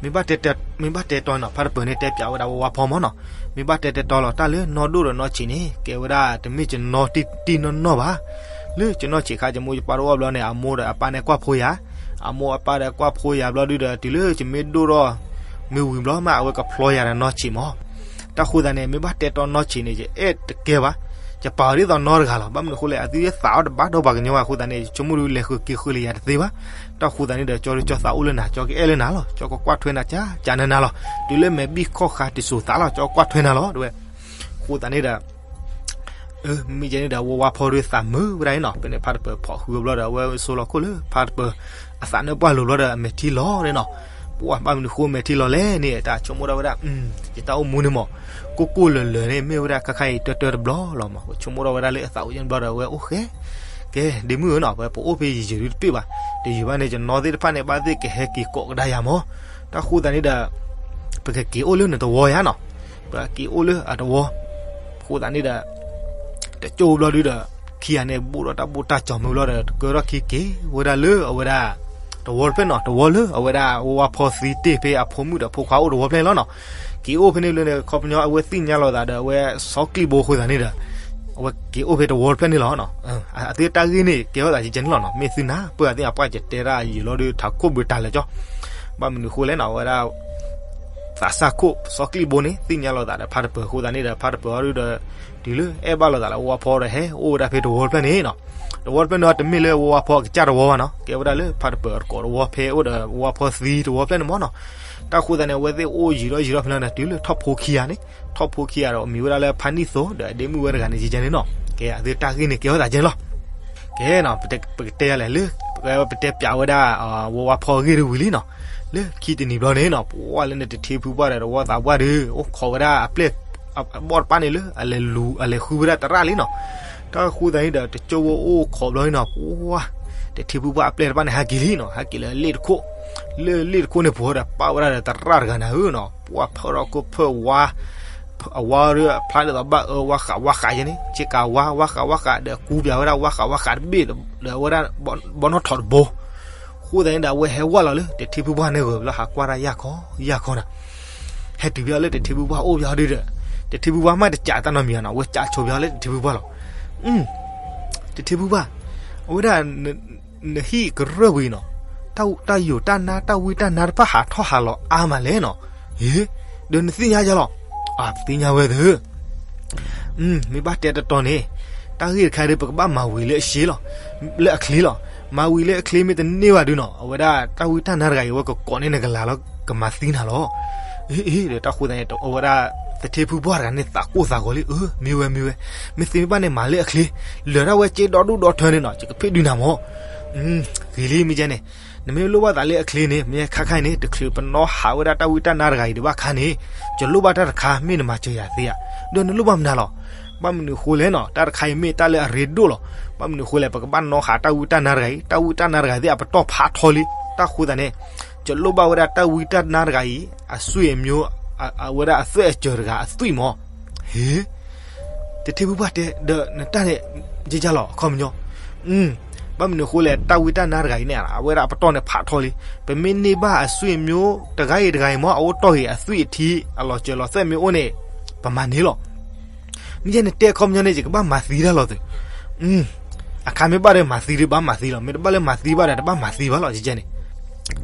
မ့ၢ်ဘၣ်တဲတီနီၤ ဖါတပၢၤန့ၣ်တဲပၠးဝဲဒၣ်ဝါဝါဖီမးနီၤ, မ့ၢ်ဘၣ်တဲတဲတီလီၤ တၢ်လၢနီၢ်ဒိၣ်ဒီးနီၢ်ဆံးန့ၣ် ကဲဝဲဒၣ်တမ့ၢ်ကနီၢ်တံၢ်တံၢ်နီၢ်နီၢ်ဘၣ်. လၢကနီၢ်ဆံးခါ ယမိၢ်ယပၢ်တအိၣ်ဘျီန့ၣ် အမိၢ်ဒီးအပၢ်န့ၣ်ကွၢ်ဖိယၤ, အမိၢ်အပၢ်ဒီးကွၢ်ဖိယၤဘျီဒုဒီး တုၤလၢယမ့ၢ်ဒိၣ်ထီၣ် မ့ၢ်ဝံၤဘျီမး အဝဲကဖျီယၤဒီးနီၢ်ဆံးမး. တၢ်ဃိသတးန့ၣ် မ့ၢ်ဘၣ်တဲတီနီၢ်ဆံးန့ၣ် ယအဲၣ်တကဲဘၣ်, ယပာ်အီၤဒ်သိးနီၢ်တဂၤလီၤ. ဘၣ်မနုၤအဃိလဲၣ် အသုသးအီၣ်တဘၣ်ဒီးပှၤကညီဘၣ်အဃိသတးန့ၣ် ယဆိကမိၣ်ဒုးလဲၤဃုာ်က့ၤဃုာ်လၢယၤတသ့ဘၣ်. တၢ်ဃိသတးန့ၣ်ဒီး ကၠီဒုးကၠီသးအိၣ်လၢနၤ ကၠီကအဲၣ်လၢနၤလီၤ. ကၠီကကွၢ်ထွဲနၤကၠးကၠးနၤနၤလီၤ. တုၤလၢမဲာ်ဘံၣ်ခီၣ်ဃာ်တစိၤသးလီၤ ကၠီကကွၢ်ထွဲနၤလီၤ တဲဝဲ. အဃိသတးန့ၣ်ဒီး မ့ၢ်ကဲန့ၣ်ဒီး ဝါဝါဖီဒုးသးမုာ်ဝဲဒၣ်အံၤနီၤ, ဖဲန့ၣ်ဖါတပၢၤဖီၣ်ဃုာ်ဘျီဒီး အဝဲဆိလီၤခိၣ်လၢဖါတပၢၤ အသးနၢ်ပှၢ်လိၤဘျီဒီး အမဲာ်ထံလီၤန့ၣ်နီၤ. ပှၤဘၣ်မနုၤဃိမဲာ်ထံလီၤလဲၣ်န့ၣ် တၢ်ဆိကမိၣ်ဒၣ်ဝဲဒၣ် ယတၢ်အိၣ်မူန့ၣ်မး ကိၢ်ကိၢ်လၢၤလၢၤန့ၣ် မ့ၢ်ဝဲဒၣ်ခါခါအံၤတၢတၢတဘျီလီၤမး. ပဆိကမိၣ်ထီၣ်ဝဲဒၣ်လၢအသးအိၣ်ယဲၢ်ဘျီဒီး အဝဲအိၣ်ဃဲ ကဲ ဒ့မုၣ်ဧၢနီၤ, ပ ပအိၣ်ဖဲယံာ်ယံာ်ဒုးတပ့ၢ်ဘၣ်, တယံာ်ဘၣ်န့ၣ် ယနီၢ်သ့ၣ်တဖၣ်န့ၣ် ဘၣ်သ့ၣ်ကဟဲက့ၤကိးကဒါယၤမး. တၢ်ဃိသတးန့ၣ်ဒီး ပကက့ၤအိၣ်လၢနတဝီယၤနီၤ, ပကက့ၤအိၣ်လၢအတဝီ. အဃိသတးန့ၣ်ဒီး တကၠိဘျီဒုဒီး ခံဂၤန့ၣ် ဘိၣ်ဒီးတၢ်ဘိၣ်တၢ်ကၠီၤမ့ၢ်ဘျီဒီး တကၢထီၣ်ခံက့ၤဝဲဒၣ်လၢအဝဲဒၣ် တဝီတဖျၢၣ်နီၤ, တဝီလၢအဝဲဒၣ်ဝါဝါဖီသံတ့ၢ်ဖဲအဖိမုၣ်ဒီးဖိခွါအိၣ်တဝီဖျၢၣ်လီၤနီၤ. က့ၤအိၣ်ဖဲန့ၣ်ဘျီန့ၣ် ခီပညီအဝဲသ့ၣ်ညါလိာ်သးဒီးအဝဲစီၤကျံၣ်ဘိအဃိသတးန့ၣ်ဒီး အဝဲက့ၤအိၣ်ဖဲတဝီတဖျၢၣ်န့ၣ်လီၤ. အသုတၢ်ဂ့ၢ်န့ၣ် ကဲထီၣ်သးယဲၢ်န့ၣ်လီၤနီၤ. မ့ၢ်သုနၢ်ပၢၢ်အသ့ၣ်အပှၢ် ယတဲဒၣ်ယံာ်လီၤဒုး ထးခိၣ်ဘျုးတၢ်လၢာ်ကၠီ. ဘၣ်မနုၤဃိလဲၣ်နီၤ, အဝဲဒၣ် သးစၢ်ခိၣ်စီၤကျံၣ်ဘိန့ၣ် သ့ၣ်ညါလိာ်သးဒီးဖါတပၢၤအဃိသတးန့ၣ်ဒီး ဖါတပၢၤအီၤဒုဒီး တုၤလၢအဲၣ်ဘၣ်လိာ်သးလၢဝါဝါဖီဒီး ဟဲအိၣ်ဝဲဒၣ်ဖဲတဝီတဖျၢၣ်န့ၣ်နီၤ. တဝီတဖျၢၣ်န့ၣ် တမ့ၢ်လၢဝါဝါဖီအကစၢ်တဝီဘၣ်နီၤ, ကဲဝဲဒၣ်လၢဖါတပၢၤအတကိးတဝီ ဖဲအိၣ်ဒီးဝါဝါဖီသံတဝီဖျၢၣ်န့ၣ်မးနီၤ. တၢ်ဃိသတးန့ၣ် အဝဲသ့ၣ်အိၣ်ယံာ်ထီၣ်ယံာ်ထီၣ်ဖဲန့ၣ်ဒီး တုၤလၢထီၣ်ဖိခံဂၤန့ၣ်, ထီၣ်ဖိခံဂၤဒီး မံၤဝဲဒၣ်လၢဖါနံၣ်သိဒီး အဒ့မုၣ်ဝဲတဂၤန့ၣ် ယဲၢ်န့ၣ်နီၤ. ကဲ အသုတၢ်ဂ့ၢ်န့ၣ် ကဲထီၣ်သးယဲၢ်န့ၣ်လီၤ. ကဲနီၤ, ပကတဲယၤလဲၣ်လၢ ပတဲပၠးဝဲဒၣ် ဝါဝါဖီအဂ့ၢ်တဝံၤလံနီၤ. လၢခံတနံၤဘျီန့ၣ်နီၤ, ပှၤလၢနတထံဖုပှၢ်ဒီးတဝီသးပှၢ်ဒီး အိၣ်ခိးဝဲဒၣ်အပျဲၢ် အဘီၣ်တဖၣ်န့ၣ်လၢ အလဲၤလူၤ အလဲၤဃုဝဲဒၣ်သရၣ်လံနီၤ. တၢ်ဃိသတးန့ၣ်ဒီး တကၠိဖိအိၣ်ခိးဘျီန့ၣ်နီၤ, ပှၤ တထံဖုပှၢ်အပျဲၢ်တဖၣ်န့ၣ် ဟဲက့ၤလံနီၤ, ဟဲက့ၤလၢလ့ၣ်တခိၣ်, လၢလ့ၣ်တခိၣ်န့ၣ် ပှၤဒီးပာ်ဝဲဒၣ်ဒီးသရၣ်တဂၤနၤဧၢနီၤ, ပှၤဖၢၣ်ထီၣ်ခိၣ်ဖၢၣ်ဝါ အဝါဒီးဖျါဒ်သိးဘၣ်အၢဝါဃးဝါဃးယဲၢ်န့ၣ်, ဆ့ကၤဝါ ဝါဃးဝါဃးဒီးကူပၠးဝဲဒၣ်ဝါဃးဝါဃးတဘ့ၣ်ဒီး အဝဲဒၣ် ဘီနီၣ်ထိးတဘိ. ဃိသတးန့ၣ်ဒီး အဝဲဟဲဝဲလီၤလၢ တထံဖုပှၢ်န့ၣ်ဂၢၢ်လီၤ ဟးကွၢ်တၢ်ယၢ်ခီယၢ်ခီနီၤ. ဟဲတုၤဖဲအီၤလၢတထံဖုပှၢ်အိၣ်ဖဲအီၤဒုဒီး တထံဖုပှၢ်မ့ၢ်တကးတၢ်နီတမံၤဘၣ်နီၤ, အဝဲကးဆိဖဲအီၤလၢတထံဖုပှၢ်လီၤ. တထံဖုပှၢ်, အဝဲဒၣ် နဟံၣ်ကရၢၢ်ဝံၤနီၤ, တၢ်ယိာ်တၢ်နါ တၢ်ဝံတၢ်နါတဖၣ်ဟးထီၣ်ဟးလီၤအါမးလဲၣ်နီၤ. ဒီးနသ့ၣ်ညါယၤလီၤ. အသ့ၣ်ညါဝဲသ့ၣ် မ့ၢ်ဘၣ်တဲတတီၤန့ၣ်, တၢ်ဂ့ၢ်တခါဒီး ပကဘၣ်မၤဝံၤလၢအချ့လီၤ, လၢအချ့လီၤ. မၤဝံၤလၢအချ့မ့ၢ်တန့ၢ်ဘၣ်ဒုးနီၤ, အဝဲဒၣ်တၢ်ဝံတၢ်နါတဂၤအံၤ အဝဲကကိးန့ၢ်နကလၤလီၤ, ကမၤသံနၤလီၤ. အ့ အ့ ဒီးတၢ်ဃိသတးန့ၣ် အဝဲဒၣ်သထ့ဖုပှၢ်တဂၤန့ၣ် သးကိၢ်သးဂီၤလံ, အၢ မ့ၢ်ဝဲမ့ၢ်ဝဲ, မ့ၢ်သ့မ့ၢ်ဘၣ်န့ၣ် မၤလၢအချ့, လၢာ်ဒၣ်ဝဲက့ဒီဒူၣ်ဒီထၢန့ၣ်နီၤ, ယကဖ့ၣ်ဒုးနၤမၢ်. ဂ့ၤလံ မ့ၢ်ကဲန့ၣ်, နမ့ၢ်လိၣ်ဘၣ်သးလၢအချ့န့ၣ် မ့ၢ်ခါခါအံၤန့ၣ် တချုးပနီၣ်ဟးဝဲဒၣ်တၢ်ဝံတၢ်နါတဂၤအံၤဒံးဘၣ်ခါန့ၣ်, ယလိၣ်ဘၣ်တၢ်တခါ မ့ၢ်နမၤစၢၤယၤသ့ဧါ, ဒီးနလိၣ်ဘၣ်မနုၤလီၤ. ဘၣ်မနုၤအဃိလဲၣ်နီၤ, တၢ်တခါအံၤမ့ၢ်တၢ်လၢအရ့ဒိၣ်လီၤ. ဘၣ်မနုၤအဃိလဲၣ်, ပကဘၣ်နီၣ်ဟးတၢ်ဝံတၢ်နါတဂၤအံၤ, တၢ်ဝံတၢ်နါတဂၤသ့ၣ်အပတီၢ်ဖးထီလံ. တၢ်ဃိသတးန့ၣ်, ယလိၣ်ဘၣ်ဝဲဒၣ်တၢ်ဝံတၢ်နါတဂၤအံၤ အဆွေမျိုး, အဝဲဒၣ်အသွဲၣ်အစၢၤတဂၤအသွံၣ်မၢ်. ဟ့, သထ့ဖုပှၢ်တဲ ဒီးနတၢ်န့ၣ် ယယါလီၤ အခီပညီ. ဘၣ်မနုၤအဃိလဲၣ်, တၢ်ဝံတၢ်နါတဂၤအံၤန့ၣ် အဝဲဒၣ်အပတီၢ်န့ၣ်ဖးထီလံ. ပမ့ၢ်န့ၢ်ဘၣ်အဆွေမျိုးတဂၤအံၤတဂၤအံၤမၢ် အအိၣ်တီၢ်ဂ့ၤ အသွံၣ်အထံ အလီၤစၢၤလီၤသွဲၣ်မ့ၢ်အိၣ်န့ၣ်, ပမၤန့ၢ်လီၤ. မ့ၢ်ကဲနတဲအခီပညီန့ၣ် ယကဘၣ်မၤသံတၢ်လီၤသု. အခါမ့ၢ်ဘၣ်ဒီးမၤသံဒီးဘၣ်မၤသံလီၤ, မ့ၢ်တဘၣ်လၢမၤသံဘၣ်ဒီးတဘၣ်မၤသံဘၣ်လီၤ, ယကဲန့ၣ်.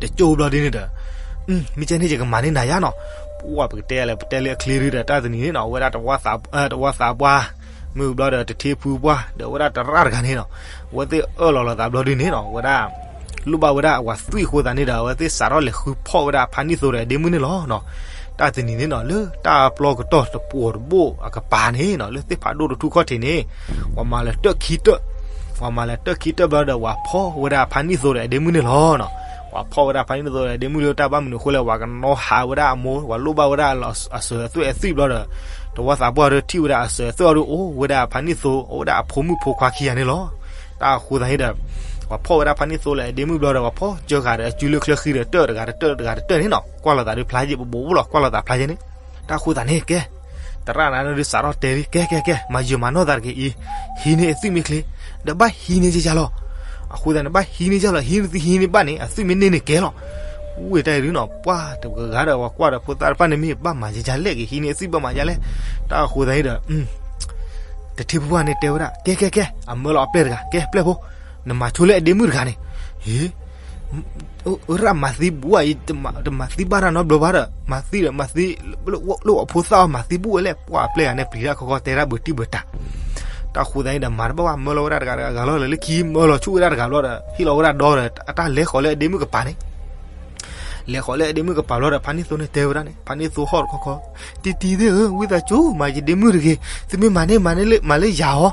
တကၠိဘျီဒ်န့ၣ်ဒီး, မ့ၢ်ကဲန့ၣ် ယကမၤန့ၢ်နၤယါနီၤ. ပှၢ်ပကတဲလဲၣ်, ပတဲလၢအချ့ဒုဒီး တၢ်တနံၤန့ၣ်နီၤ, အဝဲဒၣ်တဝီသးပှၢ်, မ့ၢ်ဘျီဒီးသထ့ဖုပှၢ် ဒီးအဝဲဒၣ်တရၣ်တဂၤန့ၣ်နီၤ, အဝဲသ့ၣ်အၢၣ်လီၤလိာ်သးဘျီဒ်န့ၣ်နီၤ, အဝဲဒၣ် လိၣ်ဘၣ်ဝဲဒၣ်အဝၤသွံၣ်အဃိသတးန့ၣ်ဒီး အဝဲသ့ၣ်စးထီၣ်လဲၤဃုဖီၣ်ဝဲဒၣ်ဖါနံၣ်သိဒီးအဒ့မုၣ်န့ၣ်လီၤ. တၢ်တနံၤန့ၣ်နီၤ, လၢတၢ်ပျီကတီၢ်တပိၤတဘိၣ်အကပၤန့ၣ်နီၤ, လၢသ့ၣ်ဖးဒိၣ်တထူၣ်ခီၣ်ထံးန့ၣ်, ပှၤမၤလၢၤတၢၣ်ခံတၢၣ်, ပှၤမၤလၢၤတၢၣ်ခံတၢၣ်ဘျီဒီး ပှၤဖီၣ်ဝဲဒၣ်ဖါနံၣ်သိဒီးအဒ့မုၣ်န့ၣ်လီၤ. ပှၤဖီၣ်ဝဲဒၣ်ဖါနံၣ်သိဒီးအဒ့မုၣ်လၢတၢ်ဘၣ်မနုၤအဃိလဲၣ်, ပှၤကနီၣ်ဟးဝဲဒၣ်အမိၢ်, ပှၤလိၣ်ဘၣ်ဝဲဒၣ်အစၢၤအသွဲၣ်အသွံၣ်ဘျီဒီး, တဝီသးပှၢ်ဒီးထံၣ်ဝဲဒၣ်အစၢၤအသွဲၣ်အီၤဒီး အိၣ်ဝဲဒၣ်ဖါနံၣ်သိ အိၣ်ဝဲဒၣ်အဖိမုၣ်ဖိခွါခံဂၤန့ၣ်လီၤ. တၢ်အဃိသတးန့ၣ်ဒီး, ပှၤဖီၣ်ဝဲဒၣ်ဖါနံၣ်သိလၢအဒ့မုၣ်ဘျီဒီး ပှၤဖီၣ်စၢဃာ်ဒီးအစုလၢချၢဃံဒီးတၢၣ်တဂၤတတၢၣ်တဂၤတတၢၣ်န့ၣ်နီၤ, ကွၢ်လိာ်သးဒီးဖျါယဲၢ်ပဘိးအိၣ်လီၤ, ကွၢ်လိာ်သးဖျါယဲၢ်န့ၣ်. တၢ်အဃိသတးန့ၣ်ကဲ, သရၣ်နၤဒီးစးထီၣ်တဲလံ, ကဲကဲကဲ, မၤယၢၤမၤနီၢ်သးတက့ၢ်အံၤ, ဟံးန့ၢ်အသွံၣ်မ့ၢ်ချ့, ဒီးဘၣ်ဟံးန့ၢ်ကယၤလီၤ. အဃိသတးန့ၣ် ဘၣ်ဟံးန့ၢ်ကယၤလီၤ, ဟံးန့ၢ်သုဟံးန့ၢ်ဘၣ်န့ၣ် အသွံၣ်မ့ၢ်န့ၢ်န့ၣ်ကဲလီၤ. ဝံၤတၢ်အံၤဒုနီၤ, ပှၢ်တကဂၤဒီးပှၤကွၢ်ဒီးဖိသၣ်တဖၣ်န့ၣ်မ့ၢ်ဘၣ်မၤယဲယဲလဲၣ်က့ၤ, ဟံးန့ၢ်အသွံၣ်ဘၣ်မၤယဲလဲၣ်. တၢ်အဃိသတးန့ၣ်ဒီး တထ့ဖုပှၢ်န့ၣ်တဲဝဲဒၣ်, ကဲကဲကဲ, အမၢလီၤအပျဲၢ်တဂၤ, ကဲပျဲၢ်ဖိ, နမၤဆိလၢအဒ့မုၣ်တဂၤန့ၣ်, ဟ့, ရၣ်မၤသံဘူးအံၤ, တမၤသံဘၣ်တၢ်နီတဘျီဘၣ်ဒီး မၤသံဒီးမၤသံ, လၢအဖိသၣ်အီၤမၤသံဘူးဝဲလဲၣ်, ပှၢ်အပျဲၢ်ဂၤန့ၣ် ပျံၤတၢ်ခီခီတဲတၢ်ဘၢတံၢ်ဘၢတၢ်. တၢ်ဃိသတးန့ၣ်ဒီး မၤတဘၣ်ဘၣ်, မၢလီၤဝဲဒၣ်တဂၤတဂၤလီၤ, လၢခံမၢလီၤဆူၣ်ဝဲဒၣ်တဂၤဘျီဒီး ဟ့ၣ်လီၤဝဲဒၣ်ဒီဒီး အတၢ်လဲၤဃီၤလၢအဒ့မုၣ်ကပၤန့ၣ် လဲၤဃီၤလၢအဒ့မုၣ်ကပၤဘျီဒီး ဖါနံၣ်သိန့ၣ်တဲဝဲဒၣ်န့ၣ်, ဖါနံၣ်သိဟီၣ်တခီခီ, တံၤတံၤသ့ၣ်ဧၢ, ဝံသးစူၤ မၤယဒ့မုၣ်တဂ့ၤ, သုမ့ၢ်မၤန့ၣ်မၤန့ၣ်လၢမၤလၢယၤ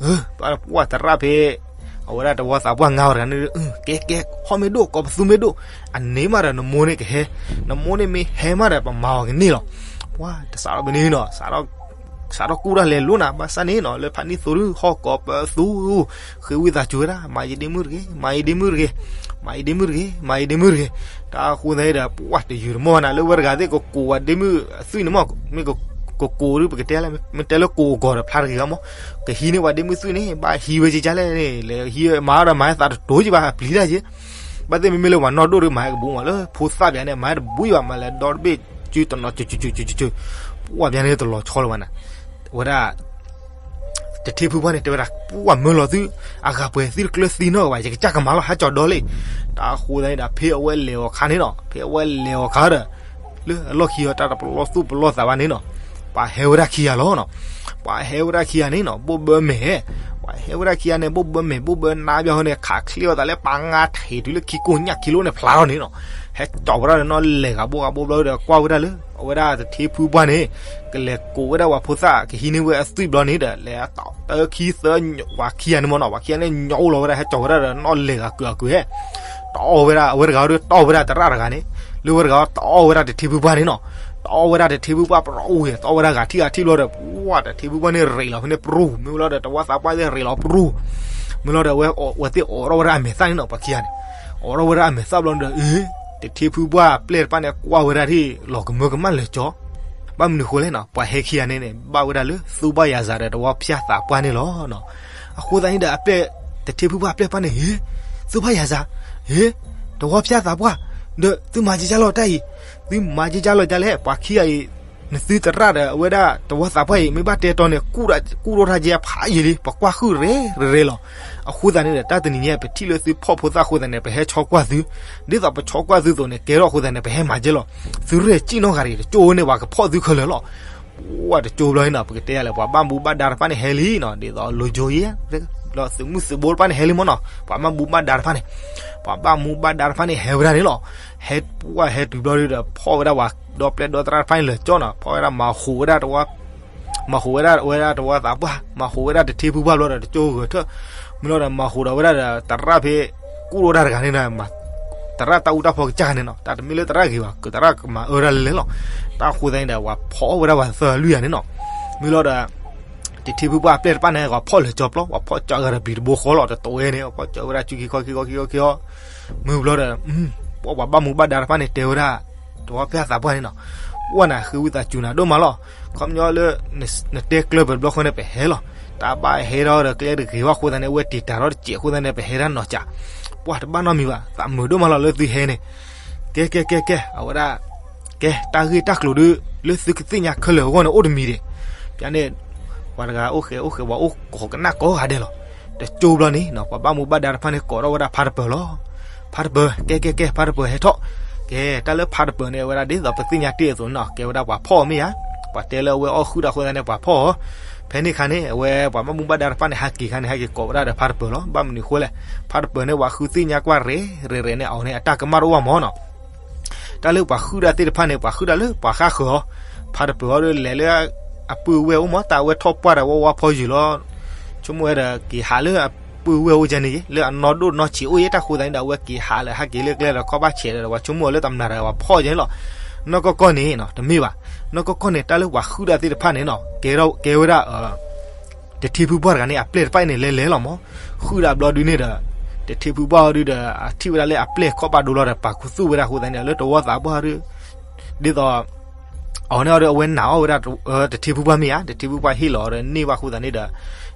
အီၤ. ပှၢ်တရၣ်ဖဲ အဝဲဒၣ်တဝီသးပှၢ်ငါဝဲတဂၤန့ၣ်, ကဲကဲ, ဟီၣ်မ့ၢ်ဒိၣ် ကိးပသူမ့ၢ်ဒိၣ်, အန့ၣ်မးဒီးနမိၢ်န့ၣ်ကဟဲ, နမိၢ်န့ၣ်မ့ၢ်ဟဲမးဒီး ပမၤအီၤကန့ၢ်လီၤ. ပှၢ်တစးထီၣ်ပန့ၣ်နီၤ, စးထီၣ်ကူၣ်တၢ်လဲၤလိၤနၤ, ဘၣ်ဆၣ်န့ၣ်နီၤ လၢဖါနံၣ်သိဒုး ဟီၣ်ကိးပသူ ဃ့ဝံသးစူၤဝဲဒၣ်, မၤယဒ့မုၣ်တဂ့ၤ, မၤယဒ့မုၣ်တဂ့ၤ, မၤယဒ့မုၣ်တဂ့ၤ, မၤယဒ့မုၣ်တဂ့ၤ. တၢ်ဃိသတးဒီး ပှၢ်တယုာ်တမီၢ်ဘၣ်နၤ, လၢဝဲတဂၤသ့ၣ်ကကိးဝဲဒ့မုၣ်သွံၣ်န့ၣ်မး, မ့ၢ်ကကိးဒုး ပကတဲလၢ မ့ၢ်တဲလၢကိးအဂီၤဒီးဖျါတဂ့ၤဂီမး, ကဟံးန့ၢ်ဝဲဒ့မုၣ်သွံၣ်န့ၣ် ဘၣ်ဟံးဝဲကကလဲၣ်န့ၣ်, လဲၤဟံးမၤဒီးမၤဟဲသးတတိၤယံၤဘၣ် အပျံၤတၢ်ယံၤ. ဘၣ်သ့ၣ်မ့မ့ၢ်လၢပှၤနီၢ်ဒိၣ်ဒီး မၤဟဲကဘူးမး, လၢဖိသၣ်ပၠးန့ၣ် မၤဟဲတဘူးယံၤဘၣ်, မၤလဲၤဒီတဘ့ၣ်စုတနီၤ စုစုစုစုစု, ပှၢ်ပၠးန့ၣ်တလီၤဆီလၢၤဘၣ်နၤ. ဝဲဒၣ် တထ့ဖုပှၢ်န့ၣ် တဲဝဲဒၣ်, ပှၢ်မၢလီၤသု, အဂၤပှဲၤသုတကျၢၤသံနီတဂၤဘၣ်, ယကစၢ်ကမၤလီၤ ဟဲကၠီၤဒီလံ. တၢ်ဃိသတးန့ၣ်ဒီး ဖဲအဝဲလဲၤအီၤခါန့ၣ်နီၤ, ဖဲအဝဲလဲၤအီၤခါဒီး လၢအလီၢ်ခံအီၤ တၢ်တပလီၢ်သူၣ်ပလီၢ်သးဘၣ်န့ၣ်နီၤ, ပှၤဟဲဝဲဒၣ်ခံဂၤလီၤနီၤ. ပှၤဟဲဝဲဒၣ်ခံဂၤန့ၣ်နီၤ ဘိၣ်ဘၢမဲာ်, ပှၤဟဲဝဲဒၣ်ခံဂၤန့ၣ် ဘိၣ်ဘၢမဲာ် ဘိၣ်ဘၢနါဘျီဃီန့ၣ် ခးချ့အီၣ်သးလၢပှၤငါထံးတုၤလၢခံကိညၣ်ခံလိန့ၣ်ဖျါထီၣ်န့ၣ်နီၤ, ဟဲကၠီၤဝဲဒၣ်ဒီးနီၢ်လဲၤဂၤဘိၣ်ဂၤဘိၣ်ဘျီဒီး ကွၢ်ဝဲဒၣ်လၢ အဝဲဒၣ်တထ့ဖုပှၢ်န့ၣ် ကလဲၤကိးဝဲဒၣ်ပှၤဖိသၣ် ကဟံးန့ၢ်ဝဲအသွံၣ်ဘျီန့ၣ်ဒီး လဲၤတၢ်ခံသၢ ပှၤခံဂၤန့ၣ်မ့ၢ်နီၤ, ပှၤခံဂၤန့ၣ် ညီအိၣ်လီၤဝဲဒၣ် ဟဲကၠီၤဝဲဒၣ်ဒီးနီၢ်လဲၤဂၤကွံာ်အကွံာ်ဟဲ တအီၣ်ဝဲဒၣ် အဝဲတဂၤဒီးတအီၣ်ဝဲဒၣ်တရၣ်တဂၤန့ၣ်, လၢဝဲတဂၤဒီးတအီၣ်ဝဲဒၣ်တထ့ဖုပှၢ်န့ၣ်နီၤ, တအီၣ်ဝဲဒၣ်တထ့ဖုပှၢ်ပရီဝ့ၤ တအီၣ်ဝဲဒၣ်ဂၤထံၣ်ဂၤထံၣ်ဘျီဒီး ပှၢ်တထ့ဖုပှၢ်န့ၣ်ရ့းလီၤဖဲန့ၣ်ပရူၤ, မ့ၢ်လီၤဒီးတဝီသးပှၢ်သ့ၣ်ရ့းလီၤပရူၤ, မ့ၢ်လီၤဒီး အဝဲသ့ၣ်အိးထီၣ်ဝဲဒၣ်အမဲာ်သၣ်န့ၣ်နီၤ, ပှၤခံဂၤန့ၣ် အိးထီၣ်ဝဲဒၣ်အမဲာ်သၣ်ဘျီဒီး အ့ တထ့ဖုပှၢ်အပျဲၢ်တဖၣ်န့ၣ် ကွၢ်ဝဲဒၣ်ထံၣ်လီၤကမၢကမၣ်လၢာ်ကၠီ, ဘၣ်မနုၤဃိလဲၣ်နီၤ, ပှၤဟဲခံဂၤန့ၣ်န့ၣ် ဘၣ်ဝဲဒၣ်လၢသူဘၣ်ယၤစးဒီးတဝီဖၠၣ်သးပှၢ်န့ၣ်လီၤ. အဃိသတးန့ၣ်ဒီးအပျဲၢ် တထ့ဖုပှၢ်အပျဲၢ်တဖၣ်န့ၣ် ဟ့ သူဘၣ်ယၤစး, ဟ့ တဝီဖၠၣ်သးပှၢ်, ဒီးသုမၤကကၢ်လီၤတၢ်အံၤ, သုမၤကကၢ်လီၤကလဲၣ် ပှၤခံဂၤအံၤ နသုသရၣ်ဒီးအဝဲဒၣ်တဝီသးပှၢ်အံၤ မ့ၢ်ဘၣ်တဲတီန့ၣ် ကူၣ်ထီၣ်တၢ်ကဲဖးယံာ်လံ ပကွၢ်ဃုာ်ရ့ရ့လီၤ. အဃိသတးန့ၣ်ဒီး တၢ်တနံၤညါ ပထံၣ်လၢသုဖီၣ်ဖိသၣ်အဃိသတးန့ၣ် ပဟဲဆီကွၢ်သု, ဒ်သိးပဆီကွၢ်သုသိးန့ၣ် ကဲထီၣ်အဃိသတးန့ၣ် ပဟဲမၤကဲလီၤ. သုရဲၣ်ကံၣ်နီၢ်ဂၤတဂ့ၤ တကၠိန့ၢ်ပှၤကဖီၣ်သုခဲလၢာ်လီၤ. ပှၢ်တကၠိဘျီန့ၣ်နီၤ ပကတဲယၤလဲၣ် ပှၤဘၣ်မူဘၣ်ဒါတဖၣ်န့ၣ်ဟဲလံနီၤ ဒ်သိးလိၤကၠိယဲၢ် ဒီးသုးမုၢ်သုးဘိတဖၣ်န့ၣ်ဟဲလံမ့ၢ်နီၤ ပှၤဘၣ်မူဘၣ်ဒါတဖၣ်န့ၣ် ပှၤဘၣ်မူဘၣ်ဒါတဖၣ်န့ၣ်ဟဲဝဲဒၣ်န့ၣ်လီၤ. ဟဲပှၢ်ဟဲတုၤဘျီဒီး ဖီၣ်ဝဲဒၣ်ပှၤဒီပျဲၢ်ဒီသရၣ်တဖၣ်န့ၣ်လၢာ်ကၠီနီၤ ဖီၣ်ဝဲဒၣ်မၤဟူးဝဲဒၣ်တဝၢ မၤဟူးဝဲဒၣ်ဝဲဒၣ်တဝၢသးပှၢ် မၤဟူးဝဲဒၣ်တထံဖုပှၢ်ဘျီဒီး တကၠိဂဲၤထၢၣ် မ့ၢ်လီၤဒီး မၤဟူးဒီးဝဲဒၣ်ဒီး သရၣ်ဖဲ ကူၣ်လိာ်တၢ်တဂၤန့ၣ်ဒီး သရၣ်တၢ်အူတၢ်ဖီကစၢ်န့ၣ်နီၤ တၢ်တမ့ၢ်လၢသရၣ်ဂ့ၤဘၣ် ကသရၣ်ကမၤအၢတၢ်လဲၤလဲၤလီၤ. တၢ်ဃိသတးန့ၣ်ဒီး ပှၤဖီၣ်ဝဲဒၣ်ပှၤသၢလွံၢ်ဂၤန့ၣ်နီၤ မ့ၢ်လီၤဒီး တထံဖုပှၢ်အပျဲၢ်တဖၣ်န့ၣ် ပှၤဖီၣ်လၢာ်ကၠီပျီ ပှၤဖီၣ်ကၠီဂၤဒီးပျံၤတဘိဃီလီၤ တတိၤဝဲန့ၣ် ပှၤဖီၣ်ကၠီဝဲဒၣ်ဆူခံခီခံခီခံခီခံခီ မ့ၢ်ဘျီဒီး ပှၤဘၣ်မူဘၣ်ဒါတဖၣ်န့ၣ်တဲဝဲဒၣ် တဝၢဖဲအသးပှၢ်န့ၣ်နီၤ ပှၢ်နၤဃ့ဝံသးစူၤနၤဒိၣ်မးလီၤ. ခီပညီလၢ နတဲကျၢၤပတဘျီဃီန့ၣ် ပဟဲလီၤ. တၢ်ဘၣ်ဟဲထီၣ်ဒီးကျဲတဂ့ၤဘၣ်အဃိသတးန့ၣ် အဝဲတံာ်တာ်ထီၣ်တစဲးအဃိသတးန့ၣ် ပဟဲဒၣ်နီၤကၠး ပှၢ်တဘၣ်နီတမံၤဘၣ် သးမုာ်ဒိၣ်မးလီၤလၢသုဟဲန့ၣ် ကဲကဲကဲကဲ အဝဲဒၣ် ကဲ တၢ်ဂ့ၢ်တၢ်ကျိၤဒုး လၢသုကသ့ၣ်ညါခဲလၢာ်အဂီၢ်န့ၣ် အိၣ်တမံၤဒံး ပျၢၤန့ၣ် ပှၤတဂၤအိၣ်ဃဲၤအိၣ်ဃဲၤ ပှၤအိၣ်ကိးကနၣ်ကိးဂၤဒဲးလီၤ. တကၠိဘျီန့ၣ် ပှၤဘၣ်မူဘၣ်ဒါတဖၣ်န့ၣ် ကိးထီၣ်ဝဲဒၣ်ဖါတပၢၤလီၤ. ဖါတပၢၤ ကဲကဲကဲ ဖါတပၢၤဟဲထီၣ် ကဲ တၢ်လၢဖါတပၢၤန့ၣ် အဝဲဒၣ်ဒ်သိးပသ့ၣ်ညါတ့ၢ်အသိးန့ၣ်နီၤ ကဲဝဲဒၣ်ပှၤဖီၣ်အီၤမ့ၢ်ဧါ, ပှၤတဲလၢအဝဲအီၣ်ဃုာ်တၢ်အဃိသတးန့ၣ် ပှၤဖီၣ်အီၤ. ဖဲန့ၣ်အခါန့ၣ် အဝဲပှၤဘၣ်မူဘၣ်ဒါတဖၣ်န့ၣ် ဟးက့ၤအခါန့ၣ် ဟဲက့ၤကိးဝဲဒၣ်ဒီးဖါတပၢၤလီၤ. ဘၣ်မနုၤအဃိလဲၣ်, ဖါတပၢၤန့ၣ် ပှၤဃုသ့ၣ်ညါကွၢ်ရဲၣ်ရဲၣ်ရဲၣ်န့ၣ် အီၤန့ၣ် အတၢ်ကမၣ်တအိၣ်ဘၣ်မၢ်နီၤ. တၢ်လၢပှၤဃုာ်ဒၣ်သ့ၣ်တဖၣ်န့ၣ် ပှၤဃုာ်ဒၣ်လၢပှၤဃၣ်ဃၢၤအီၤ, ဖါတပၢၤအီၤဒီးလဲၤလၢအပုၢ်ဝဲၢ်အိၣ်မၢ် တၢ်အဝဲထီၣ်ပှၢ်ဒီးဝီဝါဖီယုာ်လီၤ. ဆိကမိၣ်ဝဲဒီးက့ၤဟးလၢအပုၢ်ဝဲၢ်အိၣ်ကဲန့ၣ်ဂ့ၤ လၢအနီၢ်ဒိၣ်နီၢ်ဆံးအိၣ်ယဲ တၢ်ဃိသတးန့ၣ်ဒီး အဝဲက့ၤဟးလၢဟဲက့ၤလၢကျဲဒီးခီၣ်ဘၣ်ဆဲးဒီး ပှၤဆိကမိၣ်အီၤလၢတမျးဒီးပှၤဖီၣ်ကဲန့ၣ်လီၤ. နီၢ်ကီၢ်ကီၢ်န့ၣ်နီၤ တမ့ၢ်ဘၣ်. နီၢ်ကီၢ်ကီၢ်န့ၣ် တၢ်လၢပှၤဃုာ်ဒၣ်သ့ၣ်တဖၣ်န့ၣ်နီၤ ကဲထီၣ်ကဲဝဲဒၣ် တထံဖုပှၢ်တဂၤန့ၣ် အပျဲၢ်တဖၣ်အံၤန့ၣ်လဲၤလဲၤလီၤမၢ်. ဃုာ်ဒၣ်ဘျီဒုန့ၣ်ဒီး တထံဖုပှၢ်အီၤဒုဒီး အထံၣ်ဝဲဒၣ်လၢအပျဲၢ်ခီၣ်ဘၣ်ဒိလီၤဒီး ပာ်ခူသူၣ်ဝဲဒၣ်အဃိသတးန့ၣ် လၢတဝီသးပှၢ်ဒု ဒ်သိး အီၤန့ၣ်အီၤဒီး အဝဲနာ်အီၣ်ဝဲဒၣ် တထံဖုပှၢ်မ့ၢ်ဧါ, တထံဖုပှၢ်ဟ့ၣ်လီၤအီၤဒီးန့ၢ်ဘၣ်အဃိသတးန့ၣ်ဒီး ဒ်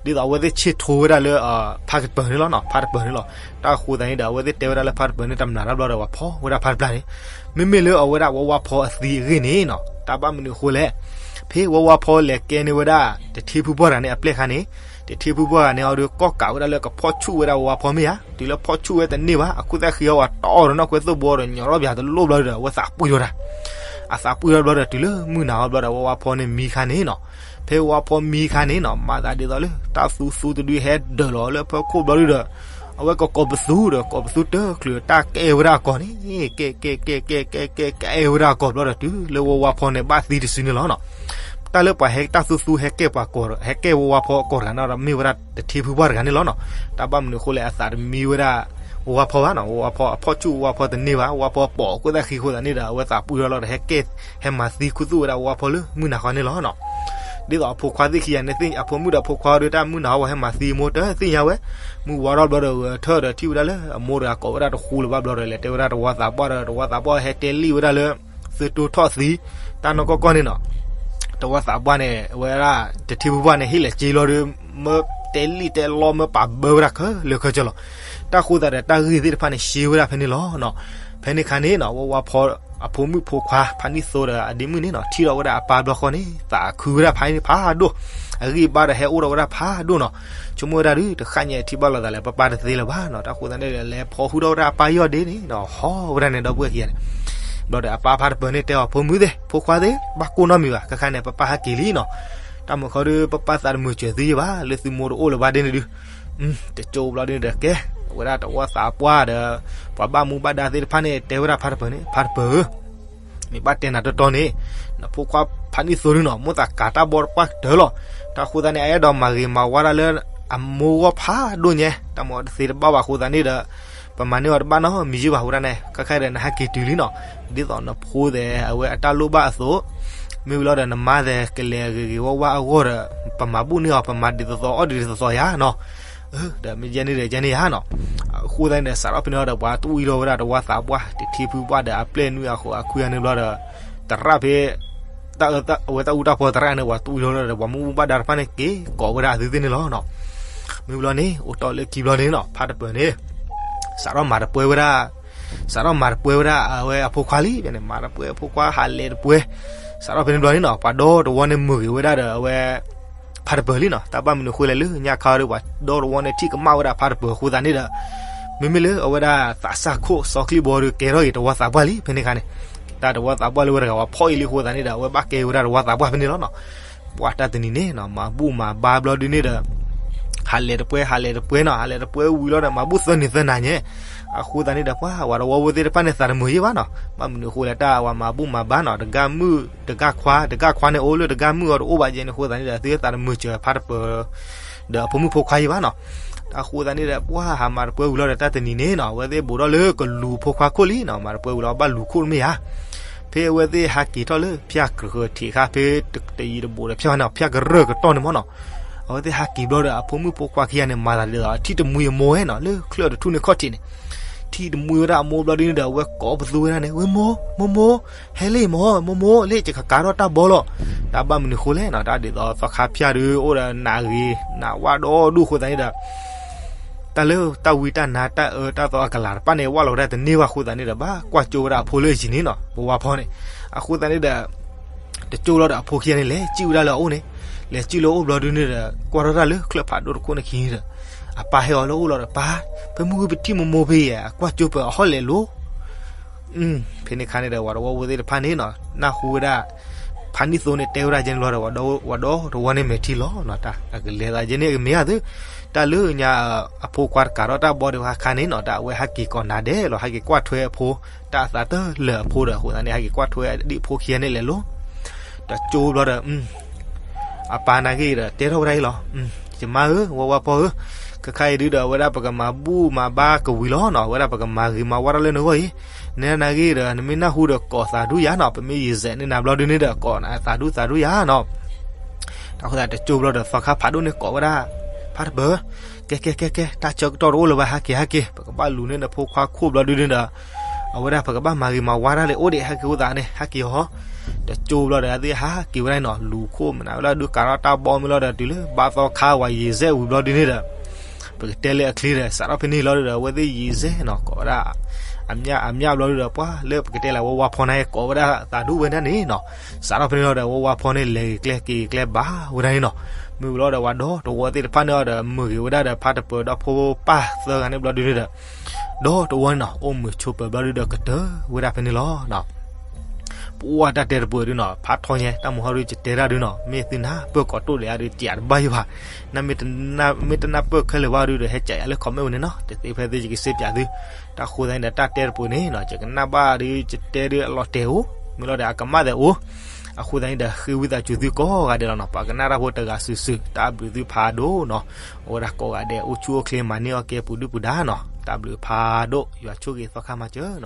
သိးအဝဲသ့ၣ်ဆ့ၣ်ထိဝဲဒၣ်လၢ ဖါတပၢၤန့ၣ်လီၤနီၤ, ဖါတပၢၤန့ၣ်လီၤ. တၢ်အဃိသတးန့ၣ်ဒီး အဝဲသ့ၣ်တဲဝဲဒၣ်လၢဖါတပၢၤန့ၣ် တမျးတၢ်ဘျီဒီး ပှၤဖီၣ်ဝဲဒၣ်ဖါတပၢၤန့ၣ်, မ့မ့ၢ်လၢအဝဲဒၣ်ဝီဝါဖီအသံအဂ့ၢ်န့ၣ်နီၤ, တၢ်ဘၣ်မနုၤအဃိလဲၣ်. ဖဲဝီဝါဖီလဲၤကဲန့ၢ်ဝဲဒၣ် တထံဖုပှၢ်တဂၤန့ၣ် အပျဲၢ်ခါန့ၣ်, တထံဖုပှၢ်တဂၤန့ၣ်အီၤဒီး ကီၢ်ကးဝဲဒၣ်လၢကဖီၣ်ဆူၣ်ဝဲဒၣ်ဝီဝါဖီမ့ၢ်ဧါ, တုၤလၢဖီၣ်ဆူၣ်ဝဲတန့ၢ်ဘၣ်, အခိၣ်သၣ်ဃံအီၤ ပှၤတီအီၤဒီးနီၢ်ခွဲသိၣ်ဘိဒီး ညီရီၣ်ပၠးတလိၣ်ဘျီဒီး အဝဲသးပှံၢ်ထီၣ်တၢ် အသးပှံၢ်ထီၣ်ဘျီဒီး တုၤလၢမုၢ်နၤအီၤဘျီဒီး ဝီဝါဖီန့ၣ်မံခါန့ၣ်နီၤ, ဖဲဝီဝါဖီမံခါန့ၣ်နီၤ မၤသးဒ်သိးလၢ တၢ်သူသူတဒုဟဲဒၢးလီၤလၢဖီခိၣ်ဘျီဒုဒီး အဝဲကကိးပသူဒီး ကိးပသူတချုးတၢ်ကဲဝဲဒၣ်အကီၢ်န့ၣ်, ကဲ ကဲ ကဲ ကဲ ကဲ ကဲ ကဲ ကဲဝဲဒၣ်အကီၢ်ဘျီဒီး တုၤလၢဝီဝါဖီန့ၣ် ဘၣ်သံတစုန့ၣ်လီၤနီၤ. တၢ်လၢပှၤဟဲတၢ်သူသူဟဲကဲပှၤကီၢ် ဟဲကဲဝီဝါဖီအကီၢ်တဂၤန့ၣ်ဒီး မ့ၢ်ဝဲဒၣ်တထံဖုပှၢ်တဂၤန့ၣ်လီၤနီၤ. တၢ်ဘၣ်မနုၤအဃိလဲၣ် အသးတမံဝဲဒၣ် ဝီဝါဖီဘၣ်နီၤ, ဝီဝါဖီအဖီၣ်ဆူၣ်ဝီဝါဖီတန့ၢ်ဘၣ်, ဝီဝါဖီပိာ်ခိၣ်သၣ်ဃံအဃိသတးန့ၣ်ဒီး အဝဲသးပှံၢ်ထီၣ်လီၤဒီး ဟဲကဲ ဟဲမၤသံခူသူၣ်ဝဲဒၣ်ဝီဝါဖီလၢမုၢ်နၤဃီန့ၣ်လီၤနီၤ. ဒ်သိးအဖိခွါသ့ၣ်ခံဂၤန့ၣ် အဖိမုၣ်ဒီးအဖိခွါဒီး တၢ်မုၢ်နၤဟီဝဲဟဲမၤသံအမိၢ်တသ့ၣ်ညါဝဲ, မုၢ်ဝါထီၣ်ဘျီဒီးဂဲၤထၢၣ်ဒီးထံၣ်ဝဲဒၣ်လၢအမိၢ်တဂၤကိးဝဲဒၣ်တဃူလၢၤဘၣ်ဘျီဒီး လဲၤတဲဝဲဒၣ်တဝီသးပှၢ်ဒီး တဝီသးပှၢ်ဟဲတဲလံဝဲဒၣ်လၢ သုတိထီၣ်သံ တၢ်နီၢ်ကီၢ်ကီၢ်န့ၣ်နီၤ. တဝီသးပှၢ်န့ၣ် အဝဲဒၣ် တထံဖုပှၢ်န့ၣ် ဟ့ၣ်လဲၤစ့လီၤဒီး မ့ၢ်တဲလံတဲလီမ့ၢ်ပာ်ဘၢဝဲဒၣ်ခဲလၢာ်ခဲဆ့လီၤ. တၢ်ဃိသတးဒီး တၢ်ဂ့ၢ်သ့ၣ်တဖၣ်န့ၣ် ရှဲဝဲဒၣ်ဖဲန့ၣ်လီၤနီၤ. ဖဲန့ၣ်ခါန့ၣ်နီၤ ဝီဝါဖီအဖိမုၣ်ဖိခွါ ဖါနံၣ်သိဒီးအဒ့မုၣ်န့ၣ်နီၤ ထံၣ်ထီၣ်ဝဲဒၣ်အပၢ်ဘျီဃီန့ၣ် သးခုဝဲဒၣ်ဖးန့ၣ်ဖးဒိၣ်, အဂံၢ်အဘါဒီးဟဲအိၣ်ထီၣ်ဝဲဒၣ်ဖးဒိၣ်နီၤ. ဆိကမိၣ်ဝဲဒၣ်ဒုး တဃၣ်ညါအထံၣ်ဘၣ်လိာ်သးလၢပၢ်ပၢ်တသ့လၢၤဘၣ်နီၤ. တၢ်ဃိသတးန့ၣ်ဒီး လဲၤဖီဃုာ်ထီၣ်ဝဲဒၣ်အပၢ်ယီၢ်ဒ့န့ၣ်နီၤ ဟီၣ်ဝဲဒၣ်န့ၣ် ဒီပုၢ်ဝဲၢ်ခံဂၤန့ၣ် ဘျီဒီးအပၢ်ဖါတပၢၤန့ၣ်တဲအီၤ ဖိမုၣ်သ့ၣ် ဖိခွါသ့ၣ် ဘၣ်ကိၢ်နီတမံၤဘၣ်, ခဲခါန့ၣ် ပၢ်ပၢ်ဟဲက့ၤလံနီၤ. တၢ်မုာ်ခီဒုး ပၢ်ပၢ်သးတမုာ်စၢၤသုယဲၢ်ဘၣ် လၢသုမိၢ်တအိၣ်လၢၤဘၣ်ဒ့န့ၣ်ဒုး တကၠိဘျီဒုးဒီးကဲ အဝဲဒၣ်တဝီသးပှၢ်ဒီး ပှၤဘၣ်မူဘၣ်ဒါသ့ၣ်တဖၣ်န့ၣ် တဲဝဲဒၣ်ဖါတပၢၤန့ၣ် ဖါတပၢၤဧၢ, မ့ၢ်ဘၣ်တဲနၤတီတီန့ၣ် နဖိခွါဖါနံၣ်သိဒုးနီၤ မိၣ်သးကၤတၢ်ဘီတပှၢ်ကတၢၢ်လီၤ. တၢ်ဃိသတးန့ၣ် အအဲၣ်ဒိးမၤဂ့ၤမၤဝါတၢ်လၢအမိၢ်ဂီၢ်ဖးဒိၣ်ညါ တၢ်မၤတသ့တဘၣ်ဘၣ်အဃိသတးန့ၣ်ဒီး ပမၤန့ၢ်အီၤတဘၣ်နီတမံၤယဲၢ်ဘၣ်အဃိသတးန့ၣ် ခဲခါဒီးနဟဲက့ၤတုၤလံနီၤ, ဒ်သိးနဖိသ့ၣ်အဝဲအတၢ်လိၣ်ဘၣ်အသိး မ့ၢ်ဝံၤလီၤဒီးနမါသ့ၣ်ကလဲၤဂ့ၤဂ့ၤဝါဝါအဂီၢ်ဒီး ပမၤဘူၣ်န့ၢ်အီၤ ပမၤဒ်သိးသိးအီၣ်ဒ်သိးသိးယၤနီၤ. ဒီးမ့ၢ်ယဲန့ၣ်ဒီးယဲန့ၣ်ယၤနီၤ. အဃိသတးန့ၣ်ဒီး စးထီၣ်ဖဲန့ၣ်ဒီး ပှၤတဝံၤထီၣ်ဝဲဒၣ်တဝီသးပှၢ် တထံဖုပှၢ်ဒီးအပျဲၢ်နွံအဃိအခွံဂၤန့ၣ်ဘျီဒီး သရၣ်ဖဲ အဝဲတၢ်အူတၢ်ပီသရၣ်န့ၣ် ပှၤတဝံၤထီၣ်ဝဲဒၣ်ဒီး ပှၤမူဘၣ်ဒါတဖၣ်န့ၣ် က့ၤကိးဝဲဒၣ်အသုသ့ၣ်န့ၣ်လီၤနီၤ. မ့ၢ်ဝံၤလီၤန့ၣ် အိၣ်တီၢ်လၢခံဘျီန့ၣ်နီၤ ဖါတပၢၤန့ၣ် စးထီၣ်မၤတပှဲဝဲဒၣ် စးထီၣ်မၤတပှဲဝဲဒၣ်အဝဲအဖိခွါလံ. ဖဲန့ၣ် မၤတပှဲအဖိခွါ ဟးလဲၤတပှဲ စးထီၣ်ဖဲန့ၣ်ဘျီန့ၣ်နီၤ ပှၤဒီတဝီန့ၣ်မုာ်ဂ့ၤဝဲဒၣ်ဒီးအဝဲ ဖါတပၢၤလံနီၤ. တၢ်ဘၣ်မနုၤအဃိလဲၣ် လၢညါခါဒီး ပှၤဒီတဝီန့ၣ်ထံၣ်ကမၣ်ဝဲဒၣ်ဖါတပၢၤအဃိသတးန့ၣ်ဒီး မ့မ့ၢ်လၢအဝဲဒၣ်သးစၢ်ခိၣ်စီၤချံဘီဒီး ကဲထီၣ်က့ၤတဝီသးပှၢ်လံ ဖဲန့ၣ်ခါန့ၣ် တၢ်တဝီသးပှၢ်လၢဝဲတဂၤဝဲဖီၣ်အံၤလံအဃိသတးန့ၣ်ဒီး အဝဲဘၣ်ကဲဝဲဒၣ်တဝီသးပှၢ်ဖဲန့ၣ်လီၤနီၤ. ပှၢ်တၢ်တနံၤန့ၣ်နီၤ မၤဘူၣ်မၤဘါဘျီဒုန့ၣ်ဒီး ဟးလဲၤတပွဲ ဟးလဲၤတပွဲနီၤ ဟးလဲၤတပွဲဝံၤလီၤဒီး မၤဘူၣ်သၢနံၤသၢနၤညါ အဃိသတးန့ၣ်ဒီး ပှၤဝၤတဝီဖိသ့ၣ်တဖၣ်န့ၣ် သးတမုာ်ယဲၢ်ဘၣ်နီၤ. ဘၣ်မနုၤအဃိလဲၣ် တၢ်ဝၤမၤဘူၣ်မၤဘါနီၤ တဂၤမုၣ်တဂၤခွါ တဂၤခွါန့ၣ် အိၣ်လၢတဂၤမုၣ်အီၤတအိၣ်ဘၣ်ယဲၢ်န့ၣ်အဃိသတးန့ၣ်ဒီး သုသးတမုာ်စၢၤဖါတပၢၤ ဒီးအဖိမုၣ်ဖိခွါယဲၢ်ဘၣ်နီၤ. အဃိသတးန့ၣ်ဒီး ပှၤဟးမၤတပွဲဝံၤလီၤဒီး တၢ်တနံၤန့ၣ်နီၤ အဝဲသ့ၣ်ဘူးထီၣ်လၢကလူၤဖိခွါခိၣ်လံနီၤ မၤတပွဲဝံၤလီၤ ဘၣ်လူၤခိၣ်တမ့ၢ်ဧါ. ဖဲအဝဲသ့ၣ်ဟးက့ၤထီၣ်လၢဖၠၣ်ကရၢၢ်ထံးခါ ဖဲတယံၤတဘူးဒီးဖၠၣ်ဝဲန့ၣ် ဖၠၣ်ကရၢၢ်ကတီၢ်န့ၣ်မ့ၢ်နီၤ အဝဲသ့ၣ်ဟးက့ၤဘျီဒီး အဖိမုၣ်ဖိခွါခံဂၤန့ၣ် မၤသးဒ်သိးထံၣ်တမှံအမိၢ်ဝဲနီၤ လၢချၢၣ်တထူၣ်န့ၣ်ခီၣ်ထံးန့ၣ် ထံၣ်တမှံဝဲဒၣ်အမိၢ်ဘျီဒုန့ၣ်ဒီး အဝဲကိးပသူဝဲဒၣ်န့ၣ် ဝဲမိၢ် မိၢ်မိၢ် ဟဲလံမိၢ် မိၢ်မိၢ် လၢယကကးထီၣ်တၢ်ဘီလီၤ. တၢ်ဘၣ်မနုၤဃိလဲၣ်နီၤ တၢ်ဒ်သိးသီခါဖၠၣ်ဒု အိၣ်ဒီးနးဂ့ၤနးဝၣ်ဒီဒူၣ်အဃိသတးန့ၣ်ဒီး တၢ်လၢတၢ်ဝံတၢ်နါတၢ်အၢတၢ်သီအကလၤတဖၣ်န့ၣ် ဝၣ်လီၤဝဲဒၣ်တန့ၢ်ဘၣ်အဃိသတးန့ၣ်ဒီး ဘၣ်ကွၢ်ကၠိဝဲဒၣ်အဖိလၢအယံၤန့ၣ်နီၤ ပဝါဖီန့ၣ်. အဃိသတးန့ၣ်ဒီး တကၠိလီၤဒီးအဖိခံဂၤန့ၣ် လဲၤစံၣ်ဝဲဒၣ်လၢအအိၣ်န့ၣ် လဲၤစံၣ်လၢအအိၣ်ဘျီဒုန့ၣ်ဒီး ကွၢ်ထီၣ်တၢ်လၢချၢၣ်ဖးဒိၣ်တခိၣ်န့ၣ်ခံဒီး အပၢ်ဟဲအီၤလၢအအိၣ်လီၤဒီး ပၢ် ဖဲမုၢ်ဂံၢ်ပထံၣ်မိၢ်မိၢ်ဖဲအံၤ အကွၢ်ကၠိပၢၤအဟီၣ်လဲၤလိၤ ဖဲန့ၣ်အခါန့ၣ်ဒီး ဝၤတဝီဖိသ့ၣ်တဖၣ်န့ၣ်နီၤ နၢ်ဟူဝဲဒၣ် ဖါနံၣ်သိန့ၣ်တဲဝဲဒၣ်ကဲန့ၣ်ဘျီဒီး ဝၤဒီတဝီန့ၣ်မဲာ်ထံလီၤနီၤ တၢ်အကလဲၤသးကဲန့ၣ်အကမ့ၢ်ဧါသု တၢ်လၢညါ အဖိခွါတကးထီၣ်တၢ်ဘီဒံးအခါန့ၣ်နီၤ တၢ်အဝဲဟဲက့ၤကိးနၤဒဲးလီၤ ဟဲက့ၤကွၢ်ထွဲအဖိ တၢ်အသးတလၢာ်အဖိဒီးအဃိသတးန့ၣ် ဟဲက့ၤကွၢ်ထွဲဒ်အဖိခံဂၤန့ၣ်လဲၤလိၤ တကၠိဘျီဒီး အပၢ်နာ်က့ဒီး တဲထီၣ်ဝဲဒၣ်အံၤလီၤ. ယမါဧၢ ဝါဝါဖီဧၢ, ခဲခါအံၤဒုဒီး အဝဲဒၣ်ပကမၤဘူၣ်မၤဘါကဝံၤလီၤနီၤ, အဝဲဒၣ်ပကမၤဂ့ၤမၤဝါတၢ်လၢနဂီၢ်အံၤ, နဲဒၣ်နာ်က့ဒီး နမ့ၢ်နၢ်ဟူဒီးကိးသးဒူၣ်ယၤနီၤ, ပမ့ၢ်ယံာ်စဲးန့ၢ်နၤဘျီဒုန့ၣ်ဒီး ကိးနၤသးဒူၣ်သးဒူၣ်ယၤနီၤ. တၢ်ဃိသတးတကၠိဘျီဒီး သီခါဖးဒိၣ်န့ၣ်ကိးဝဲဒၣ် ဖါတပၢၤ, ကဲကဲကဲကဲ တၢ်ဆၢကတီၢ်တအိၣ်လၢၤဘၣ် ဟဲက့ၤဟဲက့ၤ, ပကဘၣ်လူၤန့ၢ်နဖိခွါခိၣ်ဘျီဒုန့ၣ်ဒီး အဝဲဒၣ်ပကဘၣ်မၤဂ့ၤမၤဝါတၢ်လၢအိၣ်ဒံး ဟဲက့ၤအိၣ်သးန့ၣ် ဟဲက့ၤဟီ, တကၠိဘျီဒီး အသ့ၣ်ဟးက့ၤဝဲဒၣ်နီၤ, လူၤခိၣ်မနုၤဝဲဒၣ်ဒုးကးထီၣ်တၢ်ဘီမ့ၢ်လီၤဒီး တုၤလၢဘါသီခါဝဲယံာ်စဲးဝံၤဘျီဒုန့ၣ်ဒီး ပကတဲလၢအချ့ဒီး စးထီၣ်ဖဲန့ၣ်လီၤဒီး အဝဲသ့ၣ်ယံာ်စဲးနီၤ ကိးဝဲဒၣ် အမၠၣ်အမၠၣ်ဘျီဒုဒီး ပှၤလၢပကတဲလၢဝဲဝါဖီန့ၣ် ကိးဝဲဒၣ်သးဒူၣ်ဝဲဒၣ်န့ၣ်နီၤ, စးထီၣ်ဖဲန့ၣ်လီၤဒီး ဝဲဝါဖီန့ၣ် လဲၤဂ့ၤကျဲက့ၤကျဲဘၣ်ဝဲဒၣ်န့ၣ်နီၤ, မ့ၢ်ဝံၤလီၤဒီး ဝဲဒီတဝီသ့ၣ်တဖၣ်န့ၣ်ဒီး မုာ်ဂ့ၤဝဲဒၣ်ဒီး ဖါတပၢၤဒီဖိပၢ်သၢဂၤန့ၣ်ဘျီဒုန့ၣ်ဒီး ဒီတဝီန့ၣ်နီၤ အိၣ်မုာ်ဆိးပၢၤဘျီဒုဒီး ကတၢၢ်ဝဲဒၣ်ဖဲန့ၣ်လီၤ. ပှၤတၢ်တဲတပူၤဒုနီၤ ဖးထီညါ တၢ်မုာ်ဟီဒု ယတဲတၢ်ဒုနီၤ မ့ၢ်သုနၢ်ပၢၢ်ကိးတိၢ်ဒံးအါဒု တယးတဘၣ်ယိဘၣ်, မ့ၢ်တနၢ်ပၢၢ်ခဲလၢာ်ဘၣ်ဒုဒီး ဟဲကးယၤလၢ comment ဝဲန့ၣ်နီၤ, တသ့ဖဲသ့ယကစ့ပၠးသု, တၢ်ဃိသတးန့ၣ်ဒီး တၢ်တဲတပူၤန့ၣ်နီၤ ယကနၣ်ဘၣ်ဒု ယတဲဒုအလီၤတဲာ်အိၣ်, မ့ၢ်လီၤဒီးအကမၣ်သဲးအိၣ်, အဃိသတးန့ၣ်ဒီး ဃ့ဝံသးစူၤသုကိးဂၤဒဲးလီၤနီၤ, ပှၤကနၣ်တၢ်ဖိတဂၤစုာ်စုာ် တၢ်ဘျုးသုဖးဒိၣ်နီၤ, အဝဲဒၣ်ကိးဂၤဒဲး အိၣ်ဆူၣ်အိၣ်ချ့မၤန့ၢ်အီၣ်ကဲပူၤဒုၣ်ပူၤဒါနီၤ, တၢ်ဘျုးဖးဒိၣ် ယွၤဆိၣ်ဂ့ၤသီခါမၤစၢၤ